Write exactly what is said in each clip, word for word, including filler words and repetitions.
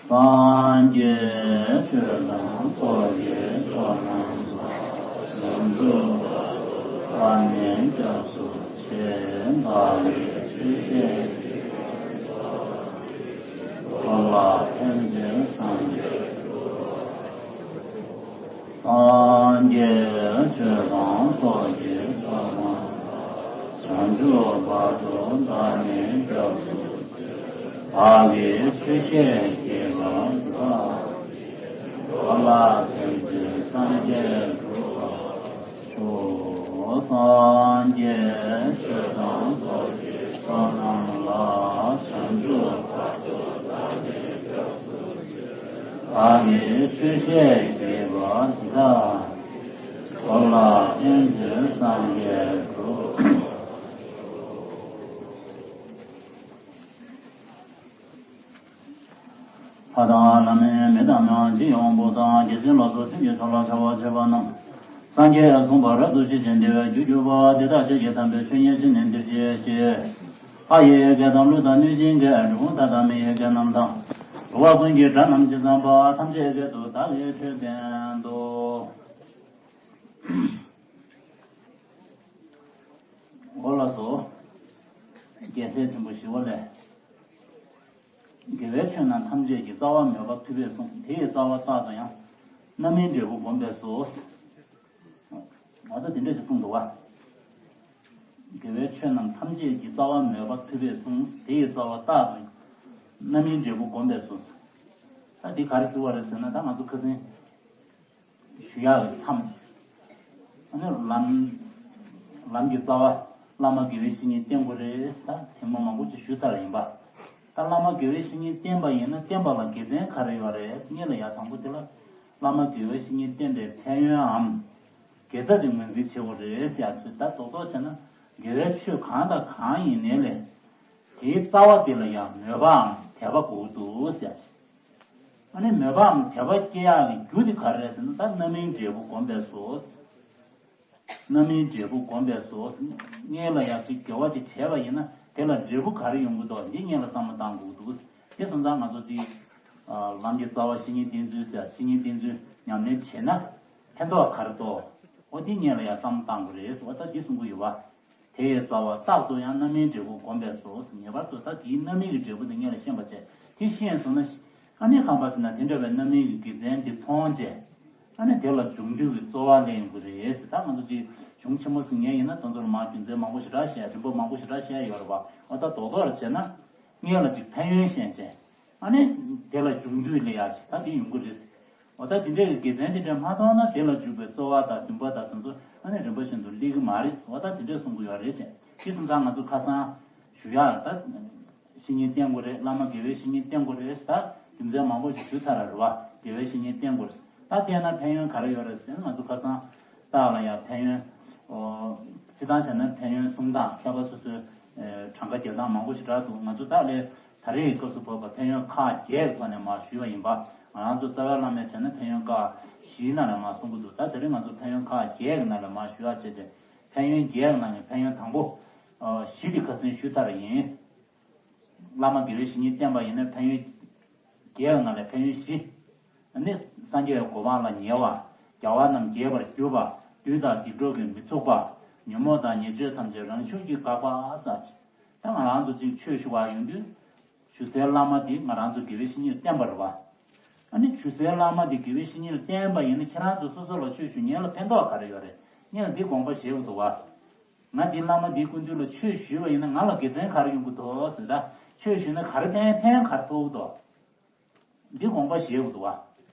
སངས་རྒྱས་ཆོས་དང་ཚོགས་ཀྱི་མཆོག་རྣམས་ལ། བྱང་ཆུབ་བར་དུ་བདག་ནི་སྐྱབས་སུ་མཆི། བདག་གིས་ཆོས་བཤད་ཀྱི་བར་དུ། འགྲོ་ལ་ཕན་ཕྱིར་སངས་རྒྱས་སངས་རྒྱས་ཆོས་དང་ཚོགས་ཀྱི་མཆོག་རྣམས་ལ། བྱང་ཆུབ་བར་དུ་བདག་ནི་སྐྱབས་སུ་མཆི། བདག་གིས་ཆོས་བཤད་ཀྱི་བར་དུ། འགྲོ་ལ་ཕན་ཕྱིར་སངས་རྒྱས་འགྲུབ་པར་ཤོག་སངས་རྒྱས་ཆོས་དང་ཚོགས་ཀྱི་མཆོག་རྣམས་ལ། བྱང་ཆུབ་བར་དུ་བདག་ནི་སྐྱབས་སུ་མཆི། བདག་གིས་ཆོས་བཤད་ཀྱི་བར་དུ། འགྲོ་ལ་ཕན་ཕྱིར་སངས་རྒྱས་འགྲུབ། ཕ་དང་བླ་མའི་མི་དང་མི་དབང་སྤྱི་ཡོངས་པོ་དང་། རྒྱལ་སྲས་ལ་སོགས་སེམས་ཀྱི་ཚོགས་ལ་ཕྱག་འཚལ་བ་ནི། སངས་རྒྱས་གསུངས་པ་རབ་ཏུ་ཤེས་ཤིང་དེ་བས་རྒྱུ་གྱུར་པ། དེ་དག་ཆོས་ཀྱི་དམ་པའི་ཆོས་ཉིད་ཕྱིར་ནི་འདིར་གཤེགས་ཤིག་ལྷ་ཡི་སྐད་དང་ཀླུ་དང་གནོད་སྦྱིན་སྐད། འབྲུ་ཁུང་ཐགས་དང་མི་ཡི་སྐད་རྣམས་དང་། འགྲོ་བ་ཀུན་གྱི་སྒྲ་རྣམས་ཇི་ཙམ་པ། ཐམས་ཅད་སྐད་དུ་བདག་གིས་ཆོས་བསྟན་ཏོ། འོ་ལགས་སོ། རྒྱལ་སྲས་ཆེན་པོ་ཞི་བ་ལྷས། དགེ་བའི་ཆོས་རྣམས་ཐམས་ཅད་ཀྱི་རྩ་བ་མོས་པ་ཐུབ་པས་གསུངས། དེ་ཡི་རྩ་བ་རྟག་ཏུ་ཡང་། རྣམ་སྨིན་འབྲས་བུ་བསྒོམས་པས་སོ། ང་ཚོ་དེ་འདྲ་ཞིག་གསུངས་འདུག་བ། དགེ་བའི་ཆོས་རྣམས་ཐམས་ཅད་ཀྱི་རྩ་བ་མོས་པ་ཐུབ་པས་གསུངས། དེ་ཡི་རྩ་བ་རྟག་ཏུ་ཡང་། རྣམ་སྨིན་འབྲས་བུ་བསྒོམས་པས་སོ། ད་འདི་ག་རེ་ཟེར་བ་རེད་ཟེར་ན། ད་ང་ཚོ་ཁ་སང་ཞུ་ཡག་གི་མཚམས། ཨ་ནི་ལམ། ལམ་གྱི་རྩ་བ། བླ་མ་དགེ་བའི་བཤེས་གཉེན་བསྟེན་དགོས་རེད་ཟེར། ད་ཐེངས་མ་མང་པོ་ཅིག་ཞུས་ཚར་ཡིན་པ། ད་བླ་མ་དགེ་བའི་བཤེས་གཉེན་བསྟེན་པ་ཡིན་ན། བསྟེན་པ་ལ་དགེ་མཚན་ག་རེ་ཡོད་རེད། སྔོན་ལ་ཡ་དང་པོ་དེ་ལ། བླ་མ་དགེ་བའི་བཤེས་གཉེན་བསྟེན་པའི་ཕན་ཡོན་འམ། དགེ་རྩ་དེ་ངོས་འཛིན་བྱེད་དགོས་རེད་ཟེར་ཡ་ཚོད། ད་རྡོག་རྡོག་བྱས་ན། དགེ་བའི་ཆོས་གང་དང་གང་ཡིན་ནའི་ལས། དེའི་རྩ་བ་དེ་ལ་ཡང་མོས་པའམ་དད་པ་དགོས་འདུག་ཟེར། ཨ་ནི་མོས་པའམ་དད་པ་སྐྱེ་ཡག་གི་རྒྱུ་དེ་ག་རེ་རེད་ཟེར་ན། ད་རྣམ་སྨིན་འབྲས་བུ་བསྒོམས་པས་སོ། རྣམ་སྨིན་འབྲས་བུ་བསྒོམས་པས་སོ། སྔོན་ལ་ཡང་ཅིག་དགེ་བ་ཅིག་བྱས་པ་ཡིན་ན། དེ་ལ་འབྲས་བུ་ག་རེ་ཡོང་གི་འདུག་འདི་སྔོན་ལ་བསམ་བློ་བཏང་དགོས་འདུག་དེ་སོང་ཙང་ང་ཚོ་ཅིག་ལམ་གྱི་རྩ་བ་བཤེས་གཉེན་བསྟེན་ཚུལ་ཟེར། བཤེས་གཉེན་བསྟེན་ཚུལ་ཉམས་ལེན་བྱས་ན་ཕན་ཐོགས་ག་རེ་འདུག་འོ་དེ་སྔོན་ལ་ཡང་བསམ་བློ་བཏང་དགོས་རེད། འོ་ད་འདི་གསུང་གི་ཡོད་པ། དེ་ཡི་རྩ་བ་རྟག་ཏུ་ཡང་རྣམ་སྨིན་འབྲས་བུ་བསྒོམས་པས་སོ། ངེས་པར་དུ་ད་དེའི་རྣམ་སྨིན་གྱི་འབྲས་བུ་དེ་སྔོན་ལ་ཤེས་པ་བྱས། དེ་ཤེས་སོང་ན། ཨ་ནི་གང་པ་ཟེར་ན། དེ་འདྲ་བའི་རྣམ་སྨིན་གྱི་དགེ་མཚན་དེ་མཐོང་བྱས། ཨ་ནི་དེ་ལ་འབྱུང་འགྱུར་གྱི་རྩོལ་བ་ལེན་དགོས་རེད་ཟེར། ད་ང་ཚོ་ཅིག་གཞུང་ཆེན་མོ་ཟེར་མཁན་ཡིན་ན། དེ་ཚོ་ལ་མར་རྒྱུ་མཚན་མང་པོ་ཞེ་དྲག་བཤད། རིམ་པ་མང་པོ་ཞེ་དྲག་བཤད་ཡོད་རེད་པ། འོ་ད་རྡོག་རྡོག་རེ་བྱས་ན། སྔོན་ལ་ཅིག་ཕན་ཡོན་ཤེས་བྱས། ཨ་ནི་དེ་ལ་འབྱུང་འགྱུར་སླེབས་ཡག་ཅིག་ད་དེ་ཡོང་གི་རེད། འོ་ད་དེ་འདྲའི་དགེ་མཚན་དེ་འདྲ་མ་མཐོང་ན། དེ་ལ་འཇུག་པའི་རྩོལ་བ་དང་འདུན་པ་དང་དེ་ཚོ་ཨ་ནི་རིམ་པ་བཞིན་དུ་སླེབས་ཀྱི་མ་རེད། འོ་ད་དེ་འདྲས་གསུང་གི་ཡོད་རེད་ཅེས། དེ་སོང་ཙང་ང་ཚོ་ཁ་སང་ཞུ་ཡག་ད་བཤེས་གཉེན་བསྟེན་དགོས་རེད། བླ་མ་དགེ་བའི་བཤེས་གཉེན་བསྟེན་དགོས་རེད། ད་རྒྱུ་མཚན་མང་པོ་ཞིག་ཞུས་ཚར་རེད་བ། དགེ་བའི་བཤེས་གཉེན་བསྟེན་དགོས་རེད། ད་བསྟེན་ན་ཕན་ཡོན་ག་རེ་ཡོད་རེད་ཟེར་ན། ང་ཚོ་ཁ་སང་ལྟག་ལ་ཡང་ཕན་ཡོན། ཨོ། སྤྱིར་བཏང་བྱས་ན་ཕན་ཡོན་གསུང་སྟངས། མཁས་པ་སོ་སོའི་ཨེ་གྲངས་ཀ་རྒྱག་སྟངས་མང་པོ་ཞིག་རག་འདུག་ང་ཚོ་ད་ལས་ད་རེས་ཀྱི་སྐབས་སུ་བབས་པ་ཕན་ཡོན་ཁག་བརྒྱད་ཀྱི་ཐོག་ནས་མར་ཞུས་པ་ཡིན་པ། ང་རང་ཚོ་རྩ་བའི་བླ་མས་བྱས་ན་ཕན་ཡོན་ཁག་བཞིའི་ནང་ལ་མར་གསུང་གི་འདུག་ད་དེ་རིང་ང་ཚོ་ཕན་ཡོན་ཁག་བརྒྱད་ཀྱི་ནང་ལ་མར་ཞུ་ཡག་བྱས་ཏེ། ཕན་ཡོན་བརྒྱད་ཀྱི་ནང་ནས་ཕན་ཡོན་དང་པོ། ཨོ། བཞི་དེ་ཁ་སང་ཞུས་ཚར་ཡིན། བླ་མ་དགེ་བའི་བཤེས་གཉེན་བསྟེན་པ་ཡིན་ན་ཕན་ཡོན་བརྒྱད་ཀྱི་ནང་ལས་ཕན་ཡོན་བཞི། ནི། སངས་རྒྱས་གོ་འཕང་ལ་ཉེ་བ། རྒྱལ་བ་རྣམས་དགྱེས་པར་གྱུར་པ། བདུད་དང་སྡིག་གྲོགས་ཀྱིས་མི་ཚུགས་པ། ཉོན་མོངས་དང་ཉེས་སྤྱོད་ཐམས་ཅད་རང་ཤུགས་ཀྱིས་འགག་པ་ཟེར། ད་ང་རང་ཚོ་ཅིག་ཆོས་ཞུ་བར་ཡོང་དུས། ཞུ་སའི་བླ་མ་དེ་ང་རང་ཚོ་དགེ་བའི་བཤེས་གཉེན་བསྟེན་པ་རེད་བ། ཨ་ནི་ཞུ་སའི་བླ་མ་དེ་དགེ་བའི་བཤེས་གཉེན་ལ་བསྟེན་པ་ཡིན་ན། ཁྱེད་རང་ཚོ་སོ་སོ་ལ་ཆོས་ཞུ་མཁན་ལ་ཕན་ཐོགས་ག་རེ་ཡོད་རེད། ངས་འདི་དགོངས་པ་བཞེས་དགོས་འདུག་བ། ང་འདི་བླ་མ་འདིའི་སྐུ་མདུན་ལ་ཆོས་ཞུས་པ་ཡིན་ན་ང་ལ་དགེ་མཚན་ག་རེ་ཡོང་གི་འདུག་ཟེར། ད་ཆོས་ཞུས་ན་ག་རེ་ཕན། ཕན་ག་རེ་ཐོགས་འདུག་འདི་དགོངས་པ་བཞེས་དགོས་འདུག་བ།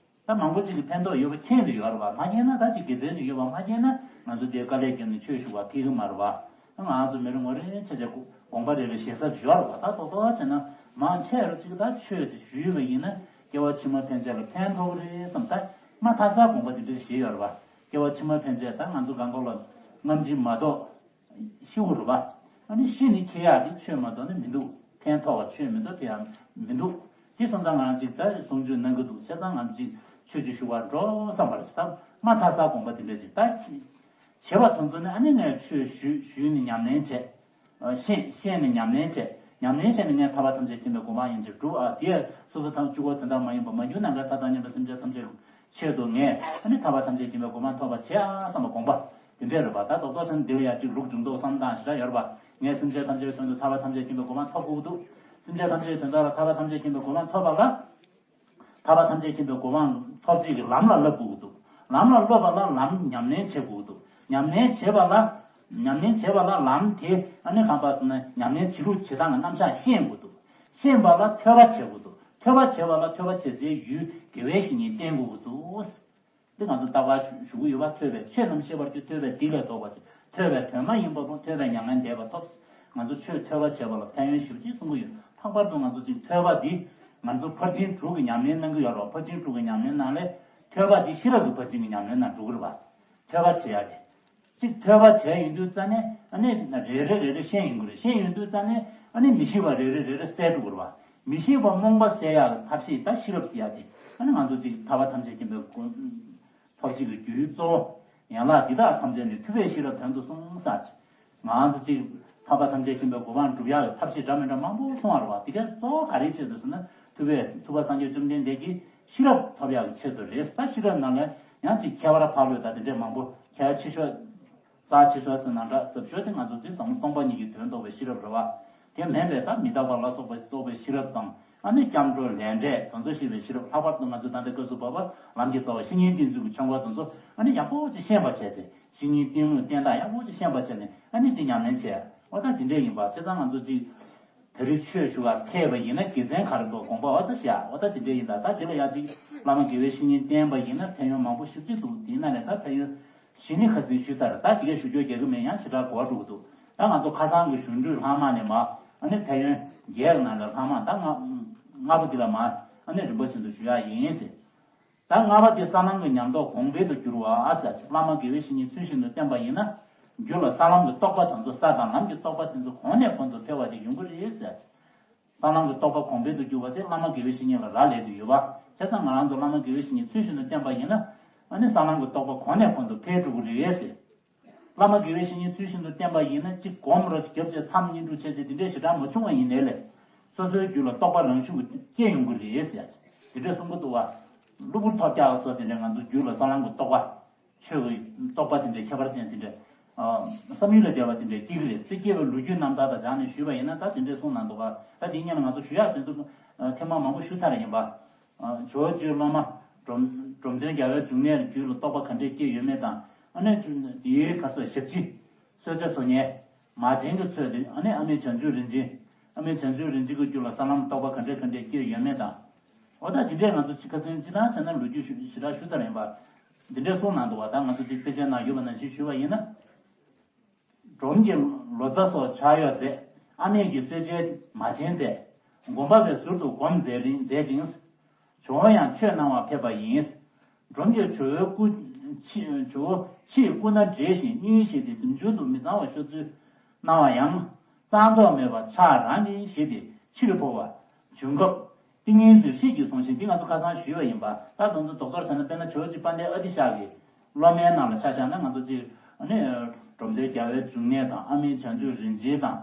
ད་མང་པོ་ཅིག་གིས་ཕན་ཐོགས་ཡོད་པ་མཁྱེན་ཏེ་ཡོད་རེད་བ། མ་མཁྱེན་ན། ད་ཅིག་དགེ་མཚན་ཅིག་ཡོད་པ་མ་མཁྱེན་ན། ང་ཚོ་འདིར་དཀའ་ལས་བརྒྱབ་ནས་ཆོས་ཞུ་བ་ཕེབས་ཀྱི་མ་རེད་བ། ད་ང་རང་ཚོ་མི་རེ་ངོ་རེ་ཆ་ཆ་དགོངས་པ་རེ་རེ་བཞེས་ས་ཡོད་རེད་བ། ད་རྡོག་རྡོག་བྱས་ན་མང་ཆེ་རུ་ཅིག་ད་ཆོས་དེ་ཞུས་པ་ཡིན་ན་སྐྱེ་བ་ཕྱི་མ་ཕན་ཆད་ལ་ཕན་ཐོགས་ཀྱི་རེད་བསམ། ད་མ་མཐའ་ས་དགོངས་པ་དེ་འདྲ་བཞེས་ཡོད་རེད་བ། སྐྱེ་བ་ཕྱི་མ་ཕན་ཆད་ད་ང་ཚོ་གང་ག་ལ་རྔམ་བརྗིད་མ་གཏོགས་ཤི་དགོས་རེད་བ། ཨ་ནི་ཤི་ནས་འཁྱེར་ཡག་དེ་ཆོས་མ་གཏོགས་ནི་མི་འདུག་ཕན་ཐོགས་པ་ཆོས་མི་འདུག་དེ་ཡང་མི་འདུག་དེ་སོང་ཙང་ང་རང་ཅིག་ད་གསུང་ཆོས་གནང་གི་འདུག་བྱས་ཙང་ང་ཚོ་ཅིག་ཆོས་ཅིག་ཞུ་བར་འགྲོ་བསམ་པ་རེད། ད་མ་མཐའ་ས་དགོངས་པ་དེ་འདྲ་ཅིག་ད་བྱེད་པ་དེ་ཚོ་ནི། ཨ་ནི་ངས་ཆོས་ཞུས། ཞུས་ནས་ཉམས་ལེན་བྱས། ཤེས། ཤེས་ནས་ཉམས་ལེན་བྱས། ཉམས་ལེན་བྱས་ནས་ངས་ཐར་པ་ཐམས་ཅད་མཁྱེན་པའི་གོ་འཕང་ཡིན་ཕྱིར་སྒྲུབ་ཨ། དེས་སོ་སོ་ཐམས་ཅད་ཀྱི་དོན་དག་མ་ཡིན་པ་མ་གྱུར་ནམ་མཁའི་ས་དང་མཉམ་པའི་སེམས་ཅན་ཐམས་ཅད་ཆེད་དུ་ངས་ཨ་ནི་ཐར་པ་ཐམས་ཅད་མཁྱེན་པའི་གོ་འཕང་ཐོབ་པར་བྱེད་ཨ་བསམ་པ་དགོངས་པ་དེ་འདྲས་རེད་པ། ད་རྡོག་རྡོག་ཚན་འདི་ལ་ཡང་གཅིག་ལུགས་འབྱུང་ལྡོག་བསམ་སྟངས་ཞེ་དྲག་ཡོད་རེད་པ། ངས་སེམས་ཅན་ཐམས་ཅད་ཀྱི་དོན་དུ་ཐར་པ་ཐམས་ཅད་མཁྱེན་པའི་གོ་འཕང་ཐོབ་དགོས་ཀྱི་འདུག་སེམས་ཅན་ཐམས་ཅད་ཀྱི་དོན་དག་ལ་ཐར་པ་ཐམས་ཅད་མཁྱེན་པའི་གོ་འཕང་ཐོབ་པ་ལ། ཐར་པ་ཐམས་ཅད་མཁྱེན་པའི་གོ་འཕང་ཐོབ་བྱེད་ཀྱི་ལམ་ལ་བསླབ་དགོས་ཀྱི་འདུག་ལམ་ལ་སློབ་པ་ལ་ལམ་ཉམས་ལེན་བྱེད་དགོས་ཀྱི་འདུག་ཉམས་ལེན་བྱེད་པ་ལ། ཉམས་ལེན་བྱེད་པ་ལ་ལམ་དེ་ཨ་ནི་གང་པ་ཟེར་ན་ཉམས་ལེན་བྱེད་ལུགས་བྱེད་སྟངས་ཀྱི་རྣམ་གཞག་ཤེས་དགོས་འདུག་ཤེས་པ་ལ་ཐོས་པ་བྱེད་དགོས་འདུག་ཐོས་པ་བྱེད་པ་ལ་ཐོས་པ་བྱེད་སའི་ཡུལ་དགེ་བའི་བཤེས་གཉེན་བསྟེན་དགོས་ཀྱི་འདུག་འདི་ང་ཚོ་རྟག་པར་ཞུ་གི་ཡོད་པ། ཐོས་པའི་ཆོས་རྣམས་ཤེས་པར་གྱིས་ཐོས་པས་སྡིག་ལས་ལྡོག་པ་ཟེར། ཐོས་པའི་དོན་མ་ཡིན་པ་ཕུང་། ཐོས་པས་མྱ་ངན་འདས་པ་ཐོབ། ང་ཚོ་ཆོས་ཐོས་པ་བྱེད་པ་ལ་ཕན་ཡོན་ཞེ་པོ་ཅིག་གསུང་གི་ཡོད། ལྷག་པར་དུ་ང་ཚོ་ཅིག་ཐོས་པ་འདི་ང་ཚོ་ཕར་ཕྱིན་དྲུག་གི་ཉམས་ལེན་གནང་གི་ཡོད་རེད་བ། ཕར་ཕྱིན་དྲུག་གི་ཉམས་ལེན་ནང་ལས་ཐོས་པ་འདི་ཤེས་རབ་ཀྱི་ཕར་ཕྱིན་གྱི་ཉམས་ལེན་ནང་འགྲོ་གི་རེད་བ། ཐོས་པ་བྱེད་ཡ་དེ། གཅིག་ཐོས་པ་བྱས་ཡོང་དུས་ཙ་ནས་ཨ་ནི་རེ་རེ་རེ་རེ་ཤེས་ཡོང་གི་རེད། ཤེས་ཡོང་དུས་ཙ་ནས་ཨ་ནི་མི་ཤེས་པ་རེ་རེ་རེ་རེ་བསལ་འགྲོ་གི་རེད་བ། མི་ཤེས་པ་རྨོངས་པ་བསལ་ཡག་གི་ཐབས་ཤེས་ད་ཤེས་རབ་ཟེར་ཡག་དེ། ཨ་ནི་ང་ཚོ་ཅིག་ཐར་པ་ཐམས་ཅད་མཁྱེན་པའི་གོ་ཐོབ་བྱེད་ཀྱི་རྒྱུའི་གཙོ་བོ་ཡན་ལག་འདི་དག་ཐམས་ཅད་ནི་ཐུབ་པས་ཤེས་རབ་དོན་དུ་གསུངས་ས་ཅིག་ང་ཚོ་ཅིག་ཐར་པ་ཐམས་ཅད་མཁྱེན་པའི་གོ་འཕང་སྒྲུབ་ཡག་གི་ཐབས་ཤེས་འདྲ་མི་འདྲ་མང་པོ་གསུངས་པ་རེད་བ། དེ་གའི་གཙོ་བོ་ག་རེའི་ཆེད་དུ་ཟེར་ན། ཐུབ་པས་ཐུབ་པ་སངས་རྒྱས་བཅོམ་ལྡན་འདས་ཀྱིས་ཤེས་རབ་ཐོབ་ཡག་གི་ཆེད་དུ་རེད། ད་ཤེས་རབ་ནང་ལ་ཡང་ཅིག་ཁྱད་པར་འཕགས་ལུས་དང་དེ་འདྲས་མང་པོ། ཁྱད་ཆེ་ཤོས། རྩ་ཆེ་ཤོས་ཟེར་ན་འདྲ། ཟབ་ཤོས་དེ་ང་ཚོ་འདི་ཟབ་མོ་སྟོང་པ་ཉིད་ཀྱི་དོན་རྟོགས་པའི་ཤེས་རབ་རེད་བ། དེ་མིན་པའི་ད་མི་རྟག་པ་ལ་སོགས་པ་རྟོགས་པའི་ཤེས་རབ་དང་། ཨ་ནི་སྐྱབས་འགྲོ་ལས་འབྲས་དེ་ཚོ་ཤེས་པའི་ཤེས་རབ། ལྷག་པར་དུ་ང་ཚོ་ད་ལྟའི་སྐབས་སུ་བབ་པ་ལམ་གྱི་རྩ་བ་བཤེས་གཉེན་བསྟེན་ཚུལ་གྱི་ཆོ་ག་དེ་ཚོ་ཨ་ནི་ཡག་པོ་ཅིག་ཤེས་པ་བྱས་ཚེ། བཤེས་གཉེན་བསྟེན་ལུགས་བསྟེན་སྟངས་ཡག་པོ་ཅིག་ཤེས་པ་བྱས་ནས་ཨ་ནི་དེ་ཉམས་ལེན་བྱས། འོ་ད་དེ་འདྲས་ཡིན་པ། བྱས་ཙང་ང་ཚོ་ཅིག་ད་རེས་ཆོས་ཞུ་བར་ཕེབས་པ་ཡིན་ན་དགེ་མཚན་ག་རེ་འདུག་དགོངས་པ་འོ་ད་བཞག་འོ་ད་དེ་འདྲས་ཡིན་ད། ད་དེ་ལ་ཡང་ཅིག་བླ་མ་དགེ་བའི་བཤེས་གཉེན་བསྟེན་པ་ཡིན་ན་ཕན་ཡོན་མང་པོ་ཞེ་པོ་ཅིག་འདུག་དེའི་ནང་ནས་ད་ཕན་ཡོན་བཞི་ནི་ཁ་སང་ཞུས་ཚར། ད་དེ་གས་ཞུ་རྒྱུ་རྒྱག་གི་མེད། ཡང་ཞེ་དྲག་གོ་བ་འགྲོ་གི་འདུག་ད་ང་ཚོ་ཁ་སང་གི་གཞུང་འབྲུའི་ལྷག་མ་ནས་མར་ཨ་ནི་ཕན་ཡོན་བརྒྱད་ཀྱི་ནང་ནས་ལྷག་མ་ད་ལྔ་ལྔ་པོ་འདི་ལ་མར་ཨ་ནི་རིམ་པ་བཞིན་དུ་ཞུ་ཡག་ཡིན་ཟེར། ད་ལྔ་པ་འདི་ས་ལམ་གྱི་ཉམས་རྟོགས་གོང་འཕེལ་དུ་འགྱུར་བ་ཟེར། བླ་མ་དགེ་བའི་བཤེས་གཉེན་ཚུལ་བཞིན་དུ་བསྟེན་པ་ཡིན་ན། རྒྱུད་ལ་ས་ལམ་གྱི་རྟོགས་པ་དེ་ཚོ། ས་དང་ལམ་གྱི་རྟོགས་པ་དེ་ཚོ་གོང་ནས་གོང་དུ་འཕེལ་བ་ཞིག་ཡོང་གི་རེད་ཟེར། ས་ལམ་གྱི་རྟོགས་པ་གོང་འཕེལ་དུ་འགྱུར་བ་དེ་བླ་མ་དགེ་བའི་བཤེས་གཉེན་ལ་རག་ལས་དུ་ཡོད་པ། བྱས་ཙང་ང་རང་ཚོ་བླ་མ་དགེ་བའི་བཤེས་གཉེན་ཚུལ་བཞིན་དུ་བསྟེན་པ་ཡིན་ན། ཨ་ནི་ས་ལམ་གྱི་རྟོགས་པ་གོང་ནས་གོང་དུ་འཕེལ་འགྲོ་གི་རེད་ཟེར། བླ་མ་དགེ་བའི་བཤེས་གཉེན་ཚུལ་བཞིན་དུ་བསྟེན་པ་ཡིན་ན་གཅིག་སྒོམ་རོགས་རྒྱབ་བྱས་མཚམས་གཉིས་དྲུག་བྱས་ཚེ་དེ་འདྲས་ཞེ་དྲག་མ་བྱུང་བ་ཡིན་ནའི་ལས། སོ་སོའི་རྒྱུད་ལ་རྟོགས་པ་རང་ཤུགས་ཀྱིས་སྐྱེ་ཡོང་གི་རེད་ཟེར། དེ་འདྲས་གསུང་གི་འདུག་བ། གློ་བུར་ཐོལ་རྒྱག་སོགས་དེ་འདྲས་ང་ཚོ་རྒྱུད་ལ་ས་ལམ་གྱི་རྟོགས་པ། ཆོས་ཀྱི་རྟོགས་པ་དེ་འདྲས་ཁྱད་པར་ཅན་དེ་འདྲས། བསམ་ཡུལ་ལས་འདས་པ་དེ་འདྲས་སྐྱེ་གི་རེད། དེ་སྐྱེ་བའི་ལོ་རྒྱུས་རྣམ་ཐར་དང་སྦྱར་ནས་ཞུས་པ་ཡིན་ན་ད་དེ་འདྲས་གསུངས་གནང་འདུག་ག་ད་དེའི་སྔོན་ལ་ང་ཚོ་ཞུ་ཡག་དེ་ཚོ་ཐེངས་མ་མང་པོ་ཞུས་ཚར་ཡིན་པ། ཇོ་བོ་རྗེ་སློབ་མ་འབྲོམ་འབྲོམ་སྟོན་རྒྱལ་བའི་འབྱུང་གནས་རྒྱུད་ལ་རྟོགས་པ་ག་འདྲས་སྐྱེས་ཡོད་མེད་དང་། ཨ་ནི་དེའི་ཁ་སོ་ཞབས་ཕྱི། གསོལ་ཇ་བཟོ་མཁན། མ་བྱན་གྱི་ཚུལ་དེ་ཨ་ནི་ཨ་མེས་བྱང་ཆུབ་རིན་ཆེན། ཨ་མེས་བྱང་ཆུབ་རིན་ཆེན་གྱི་རྒྱུད་ལ་ས་ལམ་རྟོགས་པ་ག་འདྲས་ག་འདྲས་སྐྱེས་ཡོད་མེད་དང་། འོ་ད་དེ་འདྲས་ང་ཚོ་ཅིག་ཁ་སང་སྤྱིར་བཏང་བྱས་ན་ལོ་རྒྱུས་ཞུ་ཞེ་དྲག་ཞུ་ཚར་ཡིན་པ། འདི་འདྲས་གསུངས་གནང་འདུག་བ། ད་ང་ཚོ་ཅིག་དཔེ་ཆའི་ནང་ཡོད་པ་ནང་བཞིན་ཞུས་པ་ཡིན་ན། འབྲོམ་གྱིས་ལོ་ཙཱ་སོགས་ཕྱག་གཡོག་མཛད། ཨ་མེས་ཀྱིས་གསོལ་ཇའི་མ་བྱན་མཛད། སྒོམ་པ་བའི་ཟུར་དུ་སྒོམ་མཛད་རིང་མཛད་ཅིང་། ཇོ་བོ་ཡང་ཆོས་གནང་བར་ཕེབས་པ་ཡིན། འབྲོམ་གྱིས་ཇོ་བོའི་སྐུ། ཕྱི་ཇོ་བོ་ཕྱིའི་སྐུ་ན་བགྲེས་ཤིང་སྙུན་གཞི་སྟེ་གཟིམ་ཆུང་དུ་མི་གཙང་བ་ཤོར་ཚུལ་གནང་བ་ཡང་། གཙང་དོག་མེད་པར་ཕྱག་རང་གིས་བཞེས་ཏེ་ཕྱིར་འཕོ་བ་བྱུང་སྐབས། ཏིང་ངེ་འཛིན་ཧྲིལ་གྱིས་བཟུང་ཞིང་། འདི་ང་ཚོ་ཁ་སང་ཞུས་པ་ཡིན་པ། ད་དེ་ཚོ་རྡོག་རྡོག་བྱས་ན་དཔེར་ན་ཇོ་བོ་རྗེ་དཔལ་ལྡན་ཨ་ཏི་ཤ་གི་སློབ་མའི་ནང་ལ་ཆ་བཞག་ན་ང་ཚོ་ཅིག་ཨ་ནི་འབྲོམ་སྟོན་རྒྱལ་བའི་འབྱུང་གནས་དང་། ཨ་མེས་བྱང་ཆུབ་རིན་ཆེན་དང་།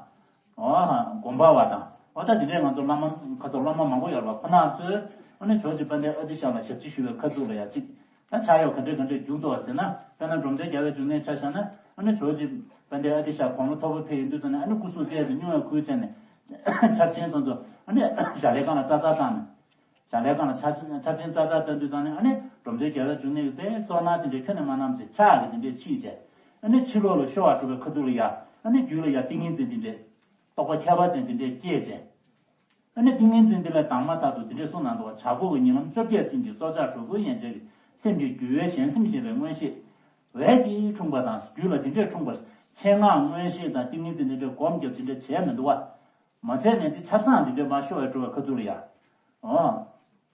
འོ་ཧ། སྒོམ་པ་བ་དང་། འོ་ད་དེ་འདྲས་ང་ཚོ་བླ་མ་ཁ་ཚོ་སློབ་མ་མང་པོ་ཡོད་པ་ཁོ་ན་ཚོས་ཨ་ནི་ཇོ་བོ་རྗེ་དཔལ་ལྡན་ཨ་ཏི་ཤ་ལ་ཞབས་ཕྱི་ཞུ་བའི་ཁ་ཐུག་ལ་ཡ་ཅིག་ད་ཕྱག་གཡོག་ག་འདྲས་ག་འདྲས་བྱུང་འདུག་ཟེར་ན། དཔེར་ན་འབྲོམ་སྟོན་རྒྱལ་བའི་འབྱུང་གནས་ཆ་བཞག་ན། ཨ་ནི་ཇོ་བོ་རྗེ་དཔལ་ལྡན་ཨ་ཏི་ཤ་དགུང་ལོ་མཐོ་པོ་ཕེབས་ཡོང་དུས་ཙམ་ནས་ཨ་ནི་སྐུ་གཟུགས་རྩལ་དུ་སྙུང་བའི་ཁུལ་བྱས་ནས་ཆབ་ཆེན་ཚོ་ཚོ་ཨ་ནི་ཞལ་ལས་སྒང་ལ་ཙག་ཙག་བཏང་ནས། ཞལ་ལས་སྒང་ལ་ཆབ་ཆབ་ཆེན་ཙག་ཙག་བཏང་དུས་ཙམ་ནས་ཨ་ནི་འབྲོམ་སྟོན་རྒྱལ་བའི་འབྱུང་གནས་ཀྱི་དཔེ་ཚོར་སྣང་དེ་འདྲས་ཁྱོན་ནས་མ་གནང་བྱས་ཕྱག་གིས་དེ་འདྲས་ཕྱིས་བྱས། ཨ་ནི་ཕྱི་ལོགས་ལ་ཤོར་བ་གྲུབ་པའི་ཁ་ཐུག་ལ་ཡ། ཨ་ནི་རྒྱུད་ལ་ཡ་ཏིང་ངེ་འཛིན་དེ་འདྲས། རྟོགས་པ་ཁྱད་པར་ཅན་དེ་འདྲས་སྐྱེས་བྱས། ཨ་ནི་ཏིང་ངེ་འཛིན་འདི་ལས་དང་མ་ཐག་ཏུ་འདི་འདྲས་གསུངས་གནང་འདུག་བ། བྱ་རྒོད་ཀྱི་ཉིན་ལམ་བཅོ་བརྒྱད་ཚུན་གྱི་སྲོག་ཆགས་གྲོག་པོའི་ཡན་ཆད་ཀྱི་སེམས་ཀྱི་རྒྱུ་བའི་གཞན་སེམས་ཞེན་པའི་མངོན་ཤེས། འོད་ཀྱིས་འཁྲུངས་པ་དང་རྒྱུད་ལ་དེ་འདྲས་འཁྲུངས་པར་ཆེད་མངགས་མངོན་ཤེས་དང་ཏིང་ངེ་འཛིན་དེ་འདྲས་སྒོམ་རྒྱབ་དེ་འདྲས་བྱས་མི་འདུག་བ། མ་བྱས་ནས་འདི་ཆབ་གསང་དེ་འདྲས་མ་ཤོར་བའི་འགྲོ་བའི་ཁ་ཐུག་ལ་ཡ། འོ།